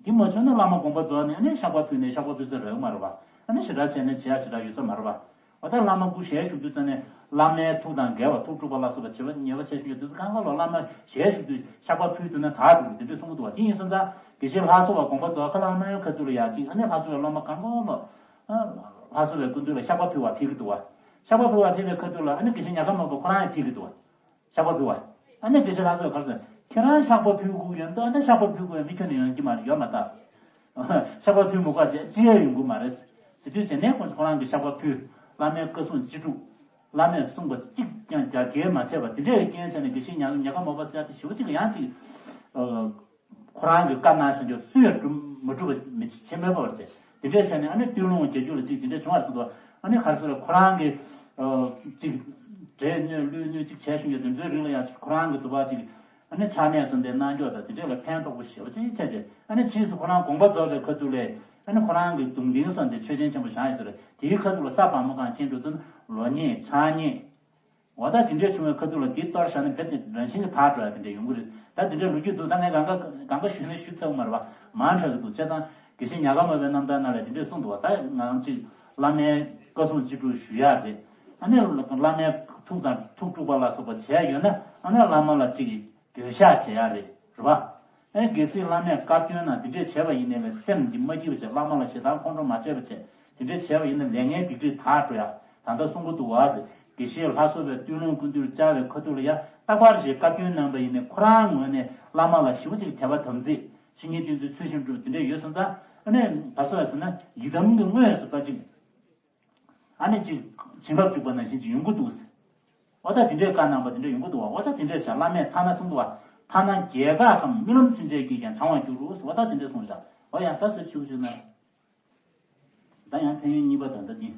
དེ་མ་བྱུང་ན་བླ་མ་དགོངས་པ་རྫོགས་ནས་ཨ་ནི་བཤགས་པ་ཕུལ་ནས་བཤགས་པ་ཕུལ་ས་རག་གི་མ་རེད་བ། ཨ་ནི་ཞེ་དྲག་བྱས་ནས་བྱེད་ཡག་ཞེ་དྲག་ཡོད་ས་མ་རེད་བ། འོ་ད་བླ་མ་སྐུ་ཞལ་བཞུགས་དུས་ཙམ་ནས་བླ་མའི་ཐུགས་དང་འགལ་བ་ཐུགས་དཀྲུགས་པ་ལ་སོགས་པ་བྱེད་པ་ཉེས་པ་ཆེ་ཤོས་ཡོད་དུས་གང་ག་ལོ་བླ་མ་ཞལ་བཞུགས་དུས་བཤགས་པ་ཕུལ་ཐུབ་ན་དག་འགྲོ་གི་དེ་འདྲ་གསུང་གི་འདུག་བ། དེ་ཡིན་སོང་ཙང་དགེ་བཤེས་ལྷ་བཟོ་བ་དགོངས་པ་རྫོགས་ཁ་ལྷ་མོའི་ཁ་ཐུག་ལ་ཡག་ཅིག་ཨ་ནི་ལྷ་བཟོ་བའི་སློབ་མ་གང་ག་ལོ། ལྷ་བཟོ་བའི་སྐུ་མདུན་ལ་བཤགས་པ་ཕུལ་བ་ཕེབས་ཀྱི་འདུག་བ། བཤགས་པ་ཕུལ་བ་ཕེབས་པའི་ཁ་ཐུག་ལ་ཨ་ནི་དགེ་བཤེས་ཉ་དགའ་མོ་པ་ཁོ་རང་ཡང་ཕེབས་ཀྱི་འདུག་བ། བཤགས་པ་ཕུལ་བ། ཨ་ནི་དགེ་བཤེས་ལྷ་བཟོ་བས་ག་རེ་ཟེར། ཁྱེད་རང་བཤགས་པ་ཕུལ་དགོས་ཡོད་འདུག་ཨ་ནི་བཤགས་པ་ཕུལ་དགོས་ཡོད་མི་ཁྱོན་ནས་ཡོང་གི་མ་རེད། ཡོད་མ་ད། བཤགས་པ་ཕུལ་མི་དགོས་ཅེས་ཅི་ཡང་ཡོང་གི་མ་རེད། ཟེར་དུས་བྱས་ནས་ཁོང་ཁོ་རང་གིས་བཤགས་པ་ཕུལ། བླ་མའི་བཀའ་གསུང་ཅི་སྒྲུབ། བླ་མས་གསུངས་པ་གཅིག་ཀྱང་རྒྱ་སྐྱེལ་མ་བྱས་པ་དེ་འདྲའི་རྐྱེན་བྱས་ནས་དགེ་བཤེས་ཉ་ཉ་དགའ་མོ་པ་ཟེར་ཡག་དེ་ཞེ་པོ་ཅིག་ཡང་ཅིག་ཁོ་རང་གི་བཀའ་གནང་བཞིན་དུ་སུས་ཡང་སྒྲུབ་མ་སྒྲུབ་པ་མི་བྱེད་མེད་པ་བར་བྱས། དེ་འདྲས་བྱས་ནས་ཨ་ནི་སྟོད་ལུང་རྒྱ་རྒྱུད་ལ་ཅིག་དེ་འདྲས་བྱུང་བ་ཟེར་དུས་ཨ་ནི་ག་རེ་ཟེར་ཁོ་རང་གི་ཅིག་འདྲེ་གནོད་ཀླུ་གནོད་ཅིག་བྱས་བཞིན་ཡོད་དེ་ཚོའི་རིགས་ལ་ཡང་ཁོ་རང་གི་དུ་བ་ཅིག་ཨ་ནི་ཆགས་གནས་སུ་འདི་གནང་འཇོག་དང་དེ་འདྲས་ལ་ཕན་ཐོགས་པོ་ཞེ་པོ་ཅིག་བྱས་རྗེས་ཨ་ནི་ཕྱིས་སུ་ཁོ་རང་དགོངས་པ་རྫོགས་པའི་ཁ་ཐུག་ལས་ཨ་ནི་ཁོ་རང་གི་གདུང་སྡིངས་སོགས་འདི་ཆོས་ཆེན་ཆེན་པོ་བཞེངས་ཡོད་ཟེར། དེའི་ཁ་ཐུག་ལ་ས་བག་མོ་གང་ཁྱེར་འགྲོ་དུས་ལོ་ཉེས་ཆགས་གནས། འོ་ད་དེ་འདྲའི་བྱུང་བའི་ཁ་ཐུག་ལ་འདི་གཏོར་བཞག་ན་རྦད་དེ་རང་བཞིན་གྱིས་དག་འགྲོ་ཡ་དེ་འདྲ་ཡོང་གི་རེད། ད་དེ་འདྲའི་ལོ་རྒྱུས་འདུག་ད་ངས་གང་ག་གང་ག་ཞུས་ན་ཞུ་ཚར་བ་མ་རེད་བ། མང་དྲགས་ཀྱི་འདུག་བྱས་ཙང་དགེ་བཤེས་ཉ་དགའ་མོ་པའི་རྣམ་ཐར་ནང་ལ་དེ་འདྲས་གསུངས་འདུག་བ། ད་ང་རང་ཅིག་བླ་མའི་བཀའ་གསུང་ཅི་སྒྲུབ་ཞུ་ཡག་རེད། ཨ་ནི་བླ་མའི་ ཐུགས་དང་ཐུགས་དཀྲུགས་པ་ལ་སོགས་པ་བྱས་ཡོད་ན་ཨ་ནི་བླ་མ་ལ་ཅིག་འགྱོད་བཤགས་བྱེད་ཡ་རེད། རེད་པ། ཨེ་གལ་སྲིད་བླ་མས་བཀའ་བཀྱོན་ན་དེ་འདྲས་བྱས་པ་ཡིན་ནའི་ལས་སེམས་འདི་མ་སྐྱིད་པ་བྱས། བླ་མ་ལ་ཞེ་སྡང་ཁོང་ཁྲོ་མ་བྱས་པ་བྱས། དེ་འདྲས་བྱས་པ་ཡིན་ན་ལས་ངན་སྡིག་སྒྲིབ་དག་འགྲོ་ཡ། ད་ལྟ་གསུང་གི་འདུག་བ། དགེ་བཤེས་ལྷ་བཟོ་བའི་བཏུལ་བློན་ཀུན་འདུལ་བཅར་བའི་ཁ་ཐུག་ལ་ཡ་རྟག་པར་ཞིག་བཀའ་བཀྱོན་གནང་པ་ཡིན་ནའི་ཁོ་རང་ངོས་ནས་བླ་མ་ལ་ཞེ་པོ་ཅིག་དད་པ་དམ་ཚིག་བཤེས་གཉེན་བསྟེན་ཚུལ་ཚུལ་བཞིན་སྒྲུབ་དེ་འདྲས་ཡོད་སོང་ཙང་ཨ་ནི་ག་སོ་ཡ་ཟེར་ན་ཡི་དམ་གྱི་དངོས་སུ་ལྟ་ཅིག་ཨ་ནི་ཅིག་བྱིན་རླབས་འཇུག་པ་ནང་བཞིན་ཅིག་ཡོང་གི་འདུག་ཟེར། འོ་ད་དེ་འདྲའི་བཀའ་གནང་པ་དེ་འདྲ་ཡོང་གི་འདུག་བ། འོ་ད་དེ་འདྲའི་བྱ་བླ་མས་ཐ་ན་གསུངས་འདུག་བ། ཐ་ན་རྒྱལ་ཁག་གམ་རྨི་ལམ་ཚུན་ཆད་ཀྱིས་ཀྱང་བྱང་བར་འགྱུར་རོ་ཟེར། འོ་ད་དེ་འདྲ་གསུངས་བཞག་འོ་ཡང་ད་སུ་ཆིའུ་ཆིའུ་ན། ད་ཡང་ཕན་ཡོན་གཉིས་པ་ད་ལྟ་འདི།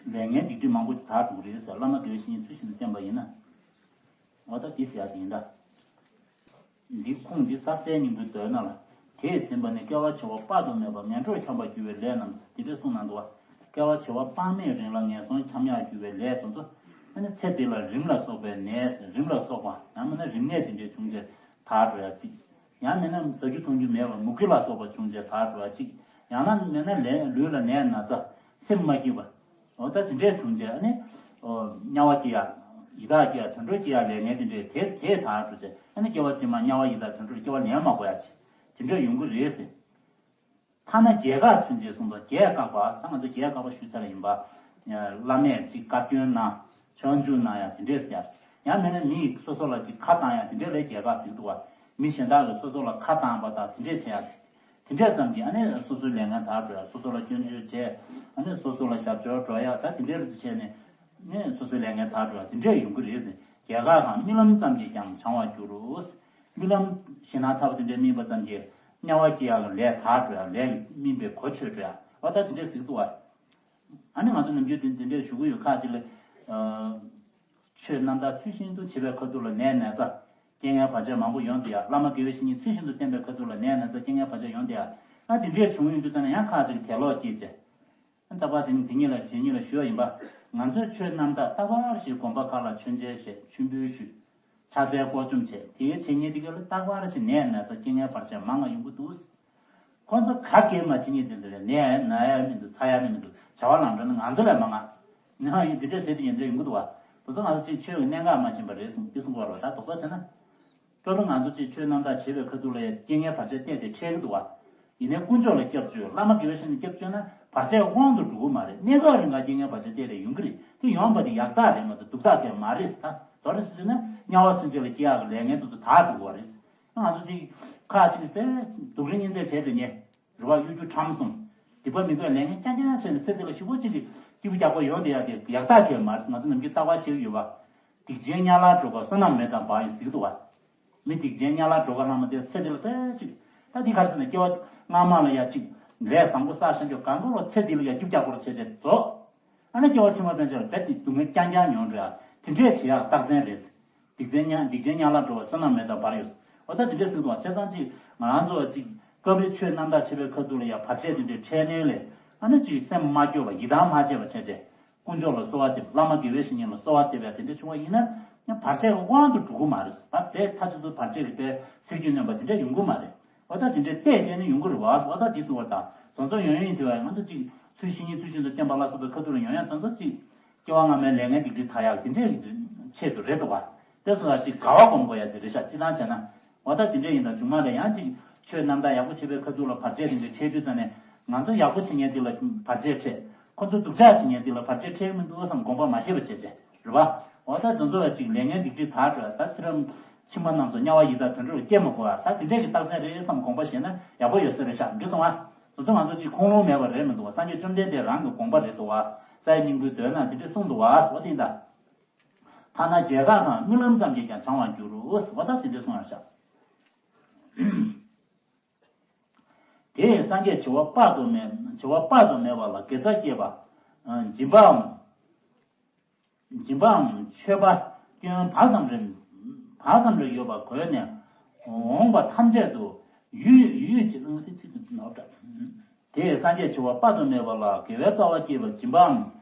ལས་ངན་སྡིག་སྒྲིབ་མང་པོ་ཞིག་དག་འགྲོ་གི་རེད་ཟེར། བླ་མ་དགེ་བའི་བཤེས་གཉེན་ཚུལ་བཞིན་དུ་བསྟེན་པ་ཡིན་ན། འོ་ད་འདི་ཟེར་ཡག་དེ་ཡིན་ད། འདི་ཁུངས་འདི་ས་གསལ་སྙིང་པོའི་མདོའི་ནང་ལ། དེས་ཟིན་པ་ནི་སྐྱེ་བ་བྱེ་བ་དཔག་ཏུ་མེད་པ་ངན་འགྲོར་འཁྱམས་པར་འགྱུར་བའི་ལས་རྣམས་ཟེར་དེ་འདྲ་གསུངས་གནང་འདུག་བ། སྐྱེ་བ་བྱེ་བ་དཔག་མེད་རིང་ལ་ངན་སོང་འཁྱམས་ཡར་འགྱུར་བའི་ལས་དེ་ཚོ། ཨ་ནི་ཚེ་འདི་ལ་རིམས་ལ་སོགས་པའི་ནད་ཟེར་རིམས་ལ་སོགས་པ་ཡང་མིན་ན་རིམས་ནད་དེ་འདྲའི་བྱུང་རྗེས་དག་འགྲོ་ཡ་གཅིག་ཡང་མིན་ན་ཟ་རྒྱུ་འཐུང་རྒྱུ་མེད་པར་མུ་གེ་ལ་སོགས་པ་བྱུང་རྗེས་དག་འགྲོ་ཡ་གཅིག་ཡང་ན་མིན་ན་ལས་ལུས་ལ་ནད་ན་ཚ་སེམས་མ་སྐྱིད་པ། འོ་ད་དེ་འདྲས་བྱུང་རྗེས་ཨ་ནི། འོ་དམྱལ་བ་སྐྱེ་ཡ། ཡི་དྭགས་སྐྱེ་ཡ་དུད་འགྲོ་སྐྱེ་ཡ་ལས་ངན་དེ་འདྲས་དེ་དེ་དག་འགྲོ་རྗེས་ཨ་ནི་སྐྱེ་བ་ཕྱི་མ་དམྱལ་བ་ཡི་དྭགས་དུད་འགྲོར་སྐྱེ་བ་ལེན་མ་དགོས་ཡ་ཆེ། དེ་འདྲས་ཡོང་གི་རེད་ཟེར། ཐ་ན་རྒྱལ་ཁག་ཚུན་ཆད་གསུངས་པ་རྒྱལ་བཀག་པ་ད་ང་ཚོ་རྒྱལ་བཀག་པ་ཞུས་ཚར་ཡིན་པ། བླ་མས་ཅིག་བཀའ་བཀྱོན་གནང་། ཆོས་འབྱུང་གནང་ཡ་དེ་འདྲས་ཟེར་ཡ། ཡང་མིན་ན་མི་ཡིས་སོ་སོ་ལ་ཅིག་ཁ་བཏང་ཡ་དེ་འདྲས་ལས་རྒྱལ་བཀག་ཟེར་གི་འདུག་བ། མི་གཞན་དག་གིས་སོ་སོ་ལ་ཁ་བཏང་པ་དང་དེ་འདྲས་བྱེད་ཡ། དེ་འདྲས་ཙམ་གྱིས་ཨ་ནི་སོ་སོའི་ལས་ངན་དག་འགྲོ་ཡ། སོ་སོ་ལ་སྐྱོན་བརྗོད་བྱས། ཨ་ནི་སོ་སོ་ལ་ཞབས་ཞུ་འགྲོ་ཡ། ད་དེ་འདྲས་བྱས་ནས་ནི་སོ་སོའི་ལས་ངན་དག་འགྲོ་ཡ་དེ་འདྲས་ཡོང་གི་རེད་ཟེར། རྒྱལ་ཁག་གམ་རྨི་ལམ་ཙམ་གྱིས་ཀྱང་བྱང་བར་འགྱུར་རོ། རྨི་ལམ་ཞེད་སྣང་ཚ་པོ་དེ་འདྲས་སྨིན་པ་ཙམ་གྱིས་དམྱལ་བ་སྐྱེ་ཡ་ལ་ལས་དག་འགྲོ་ཡ་ལས་སྨིན་པའི་གོ་ཆོད་འགྲོ་ཡ། འོ་ད་དེ་འདྲས་ཟེར་གི་འདུག་བ། ཨ་ནི་ང་ཚོ་ནམ་རྒྱུན་དེ་དེ་འདྲས་ཞུ་གི་ཡོད། ཁ་ཅིག་ལ། ཆོས་རྣམ་དག་ཚུལ་བཞིན་དུ་བྱེད་པའི་ཁ་ཐུག་ལ་ནད་ན་ཚ། རྐྱེན་ངན་བར་ཆད་མང་པོ་ཡོང་དེ་ཡ། བླ་མ་དགེ་བའི་བཤེས་གཉེན་ཚུལ་བཞིན་དུ་བསྟེན་པའི་ཁ་ཐུག་ལ་ནད་ན་ཚ་རྐྱེན་ངན་བར་ཆད་ཡོང་དེ་ཡ། ཨ་དེ་འདྲས་བྱུང་ཡོང་དུས་ཙ་ན་ཡང་ཁ་ཅིག་དད་ལོག་སྐྱེས་བྱས། རྟག་པར་དེ་ནི་དེ་ཉིད་ལ་དེ་ཉིད་ལ་ཞུ་བ་ཡིན་པ། ང་ཚོས་ཆོས་རྣམ་དག་རྟག་པར་ཞིག་དགོན་པ་ཁག་ལ་མཆོད་མཇལ་བྱས། མཆོད་འབུལ་ཞུས། ཕྱག་འཚལ་སྐོར་བཅོམ་བྱས། དེའི་བྱེད་ཉེས་དེ་ག་ལ་རྟག་པར་ཞིག་ནད་ན་ཚ་རྐྱེན་ངན་བར་ཆད་མང་ང་ཡོང་གི་འདུག་ཁོ་ཚོ་ག་གེ་མ་བྱེད་ཉེས་དེ་འདི་ལས་ནད་ན་ཡ་མི་འདུག་ཚ་ཡ་མི་འདུག་བྱ་བ་ལམ་འགྲོ་ན་ང་ཚོ་ལས་མང་ང་། ནི་ཧང་ཡིན་དེ་འདྲས་ཟེར་དེ་ཉན་འདྲ་ཡོང་གི་འདུག་བ། དེ་ཚོ་ང་ཚོ་གཅིག་ཆོས་ཀྱི་གནད་འགག་མ་ཤེས་པ་རེད་གསུངས་འདི་གསུང་གི་བ་རོ། ད་དོགས་པ་བྱས་ན། སྤྲོ་ལོ་ང་ཚོ་གཅིག་ཆོས་རྣམ་དག་བྱེད་པའི་ཁ་ཐུག་ལ་ཡ་རྐྱེན་ངན་བར་ཆད་གཏད་དེ་འཕྲད་ཀྱི་འདུག་བ། ཡིན་ནའི་དཀོན་མཆོག་ལ་སྐྱབས་བཅོལ། བླ་མ་དགེ་བའི་བཤེས་གཉེན་སྐྱབས་བཅོལ་ན་བར་ཆད་དབང་དུ་འགྲོ་གི་མ་རེད། གནས་སྐབས་རིང་ག་རྐྱེན་ངན་བར་ཆད་གཏད་དེ་ཡོང་གི་རེད། དེ་ཡོང་བ་དེ་ཡག་རྟགས་རེད་མ་གཏོགས་སྡུག་རྟགས་གང་ཡང་མ་རེད། ད་དོ་རེ་སུ་ན་དམྱལ་བ་ཚུན་ཆད་ལ་སྐྱེ་ཡག་གི་ལས་ངན་དེ་ཚོ་དག་འགྲོ་གི་བ་རེད། ང་ཚོ་གཅིག་ཁ་གཅིག་སྟེ་སྡུག་རུས་གཉིས་འདྲ་བྱས་དེ་ཉེ། རེ་བ་གཡོ་སྒྱུ་ཁྲམ་གསུམ། སྡིག་པ་མི་དགེ་ལས་ངན་རྐྱང་རྐྱང་བྱས་ནས་ཚེ་འདི་ལ་ཞེ་པོ་ཅིག་གི་སྐྱིད་པོ་རྒྱག་པ་ཡོང་དེ་ཡག་དེ་ཡག་རྟགས་གང་ཡང་མ་རེད། ང་ཚོ་ནམ་རྒྱུན་རྟག་པར་བཤད་ཀྱི་ཡོད་པ། སྡིག་ཅན་དམྱལ་བར་འགྲོ་དགའ་བསོད་ནམས་མེད་དང་འབར་ཡོད་ཟེར་གྱི་འདུག་བ། མི་སྡིག་ཅན་དམྱལ་བར་འགྲོ་དགའ་ལྷག་མ་དེ་ཚེ་འདི་ལ་ལྟོས་ཅིག་ད་འདི་ག་རེ་ཟེར་ན་སྐྱེ་བ་སྔ་མ་ལ་ཡ་ཅིག་ལས་བཟང་པོ་བསགས་བཞག་རྒྱུ་གང་གོ་ལ་ཚེ་འདི་ལ་ཡ་སྐྱིད་རྒྱག་པོ་ལ་བྱས་བྱས་རྫོགས། ཨ་ནི་སྐྱེ་བ་ཕྱི་མ་ཕན་ཆད་ལ་རྦད་དེ་སྡུག་བསྔལ་རྐྱང་རྐྱང་མྱོང་འགྲོ་ཡ། དེ་འདྲས་བྱེད་ཡག་རྟགས་མཚན་རེད། སྡིག་ཅན་དམྱལ་སྡིག་ཅན་དམྱལ་བར་འགྲོ་བ་བསོད་ནམས་མེད་དང་འབར་ཡོད། འོ་ད་དེ་འདྲས་ཟེར་གྱི་འདུག་བ། བྱས་ཙང་ཅིག་ང་རང་ཚོ་ཅིག་སྐབས་རེ་ཆོས་རྣམ་དག་བྱེད་པའི་ཁ་ཐུག་ལ་ཡ་བར་ཆད་དེ་འདྲས་འཕྲད་ནའི་ལས་ཨ་ནི་ཅིག་སེམས་མ་སྐྱོ་བ་ཡི་དམ་མ་བྱས་པ་བྱས་བྱས། དཀོན་མཆོག་ལ་གསོལ་བ་འདེབས། བླ་མ་དགེ་བའི་བཤེས་གཉེན་ལ་གསོལ་བ་འདེབས་ཡ་དེ་འདྲ་བྱུང་བ་ཡིན་ན་ཡང་བར་ཆད་ཀྱི་དབང་དུ་འགྲོ་གི་མ་རེད། ད་དེ་མཐའ་གཅིག་ཏུ་བར་ཆད་ཀྱི་དཔེ་ཟིལ་གྱིས་གནོན་པ་དེ་འདྲ་ཡོང་གི་མ་རེད། འོ་ད་དེ་འདྲའི་ལྟས་བལྟས་ནས་ཡོང་གི་རེད་བ། འོ་ད་དེ་གསུང་བ་དང་དོན་ཚོ་ཡོང་ཡིན་དེ་བ་ང་ཚོ་གཅིག་ཚུལ་བཞིན་ཉིད་ཚུལ་བཞིན་དུ་བསྟན་པ་ལ་སོགས་པའི་ཁ་ཐུག་ལ་ཡོང་ཡ་དོན་ཚོ་གཅིག་སྐྱེ་བ་སྔ་མའི་ལས་ངན་སྡིག་སྒྲིབ་དག་ཡག་དེ་འདྲའི་ཆེད་དུ་རེད་དོ་བ། དེ་སོང་ཙང་གཅིག་དགའ་བ་སྒོམ་དགོས་ཡ་དེ་རེད་ཤག་སྤྱིར་བཏང་བྱས་ན། འོ་ད་དེ་འདྲ་ཡིན་ད་མཇུག་མ་ལ་ཡང་ཅིག་ཆོས་རྣམ་དག་ཡག་པོ་བྱེད་པའི་ཁ་ཐུག་ལ་བར་ཆད་དེ་འདྲ་འཕྲད་དུས་ཙ་ནས་ང་ཚོ་ཡག་པོ་བྱེད་མཁན་དེ་ལ་བར་ཆད་འཕྲད། ཁོ་ཚོ་སྡུག་ཅག་བྱེད་མཁན་དེ་ལ་བར་ཆད་འཕྲད་མི་འདུག་བསམ་དགོངས་པ་མ་བཞེས་པ་བྱས་བྱས་རེད་བ། འོ་ད་དེ་ཚོ་ལ་ཅིག་ལས་ངན་སྡིག་སྒྲིབ་དག་འགྲོ་ད་ཚེ་རབས་ཕྱི་མ་རྣམས་སུ་དམྱལ་བ་ཡི་དྭགས་དུད་འགྲོར་སྐྱེ་མི་དགོས་པ་ད་དེ་འདྲས་ཀྱི་རྟགས་མཚན་རེད་བསམ་དགོངས་པ་བཞེས་ན་ཡག་པོ་ཡོད་ས་རེད་ཤག་འདི་སོང་ང་། དེ་ཚོ་ང་ཚོ་ཅིག་ཁུངས་ལུང་མེད་པ་རེད་མི་འདུག་བ། སངས་རྒྱས་བཅོམ་ལྡན་འདས་རང་གི་དགོངས་པ་རེད་འདུག་བ། རྩ་བའི་སྙིང་པོའི་མདོའི་ནང་དེ་འདྲས་གསུངས་འདུག་བ། འོ་དེ་ཡིན་ད། ཐ་ན་རྒྱལ་ཁབ་དང་རྨི་ལམ་ཙམ་གྱིས་ཀྱང་བྱང་བར་འགྱུར་རོ། འོ་ད་དེ་འདྲས་གསུངས་ཡོད་ཤག་དེས་སངས་རྒྱས་བྱེ་བ་དཔག་ཏུ་མེད་བྱེ་བ་དཔག་ཏུ་མེད་པ་ལ་དགེ་རྩ་བསྐྱེད་པ། སྦྱིན་པའམ། སྦྱིན་པའམ་མཆོད་པ་སྐྱོན་བག་ཙམ་རེ་བག་ཙམ་རེ་ཡོད་པ་གོས་ནས་འོངས་པ་ཐམས་ཅད་དུ་ཡུད་ཡུད་ཅིག་ཨང་སི་ཚིག་ཏུ་ནོར་འདྲ། དེས་སངས་རྒྱས་བྱེ་བ་དཔག་ཏུ་མེད་པ་ལ་དགེ་བའི་རྩ་བ་བསྐྱེད་པ་སྦྱིན་པའམ་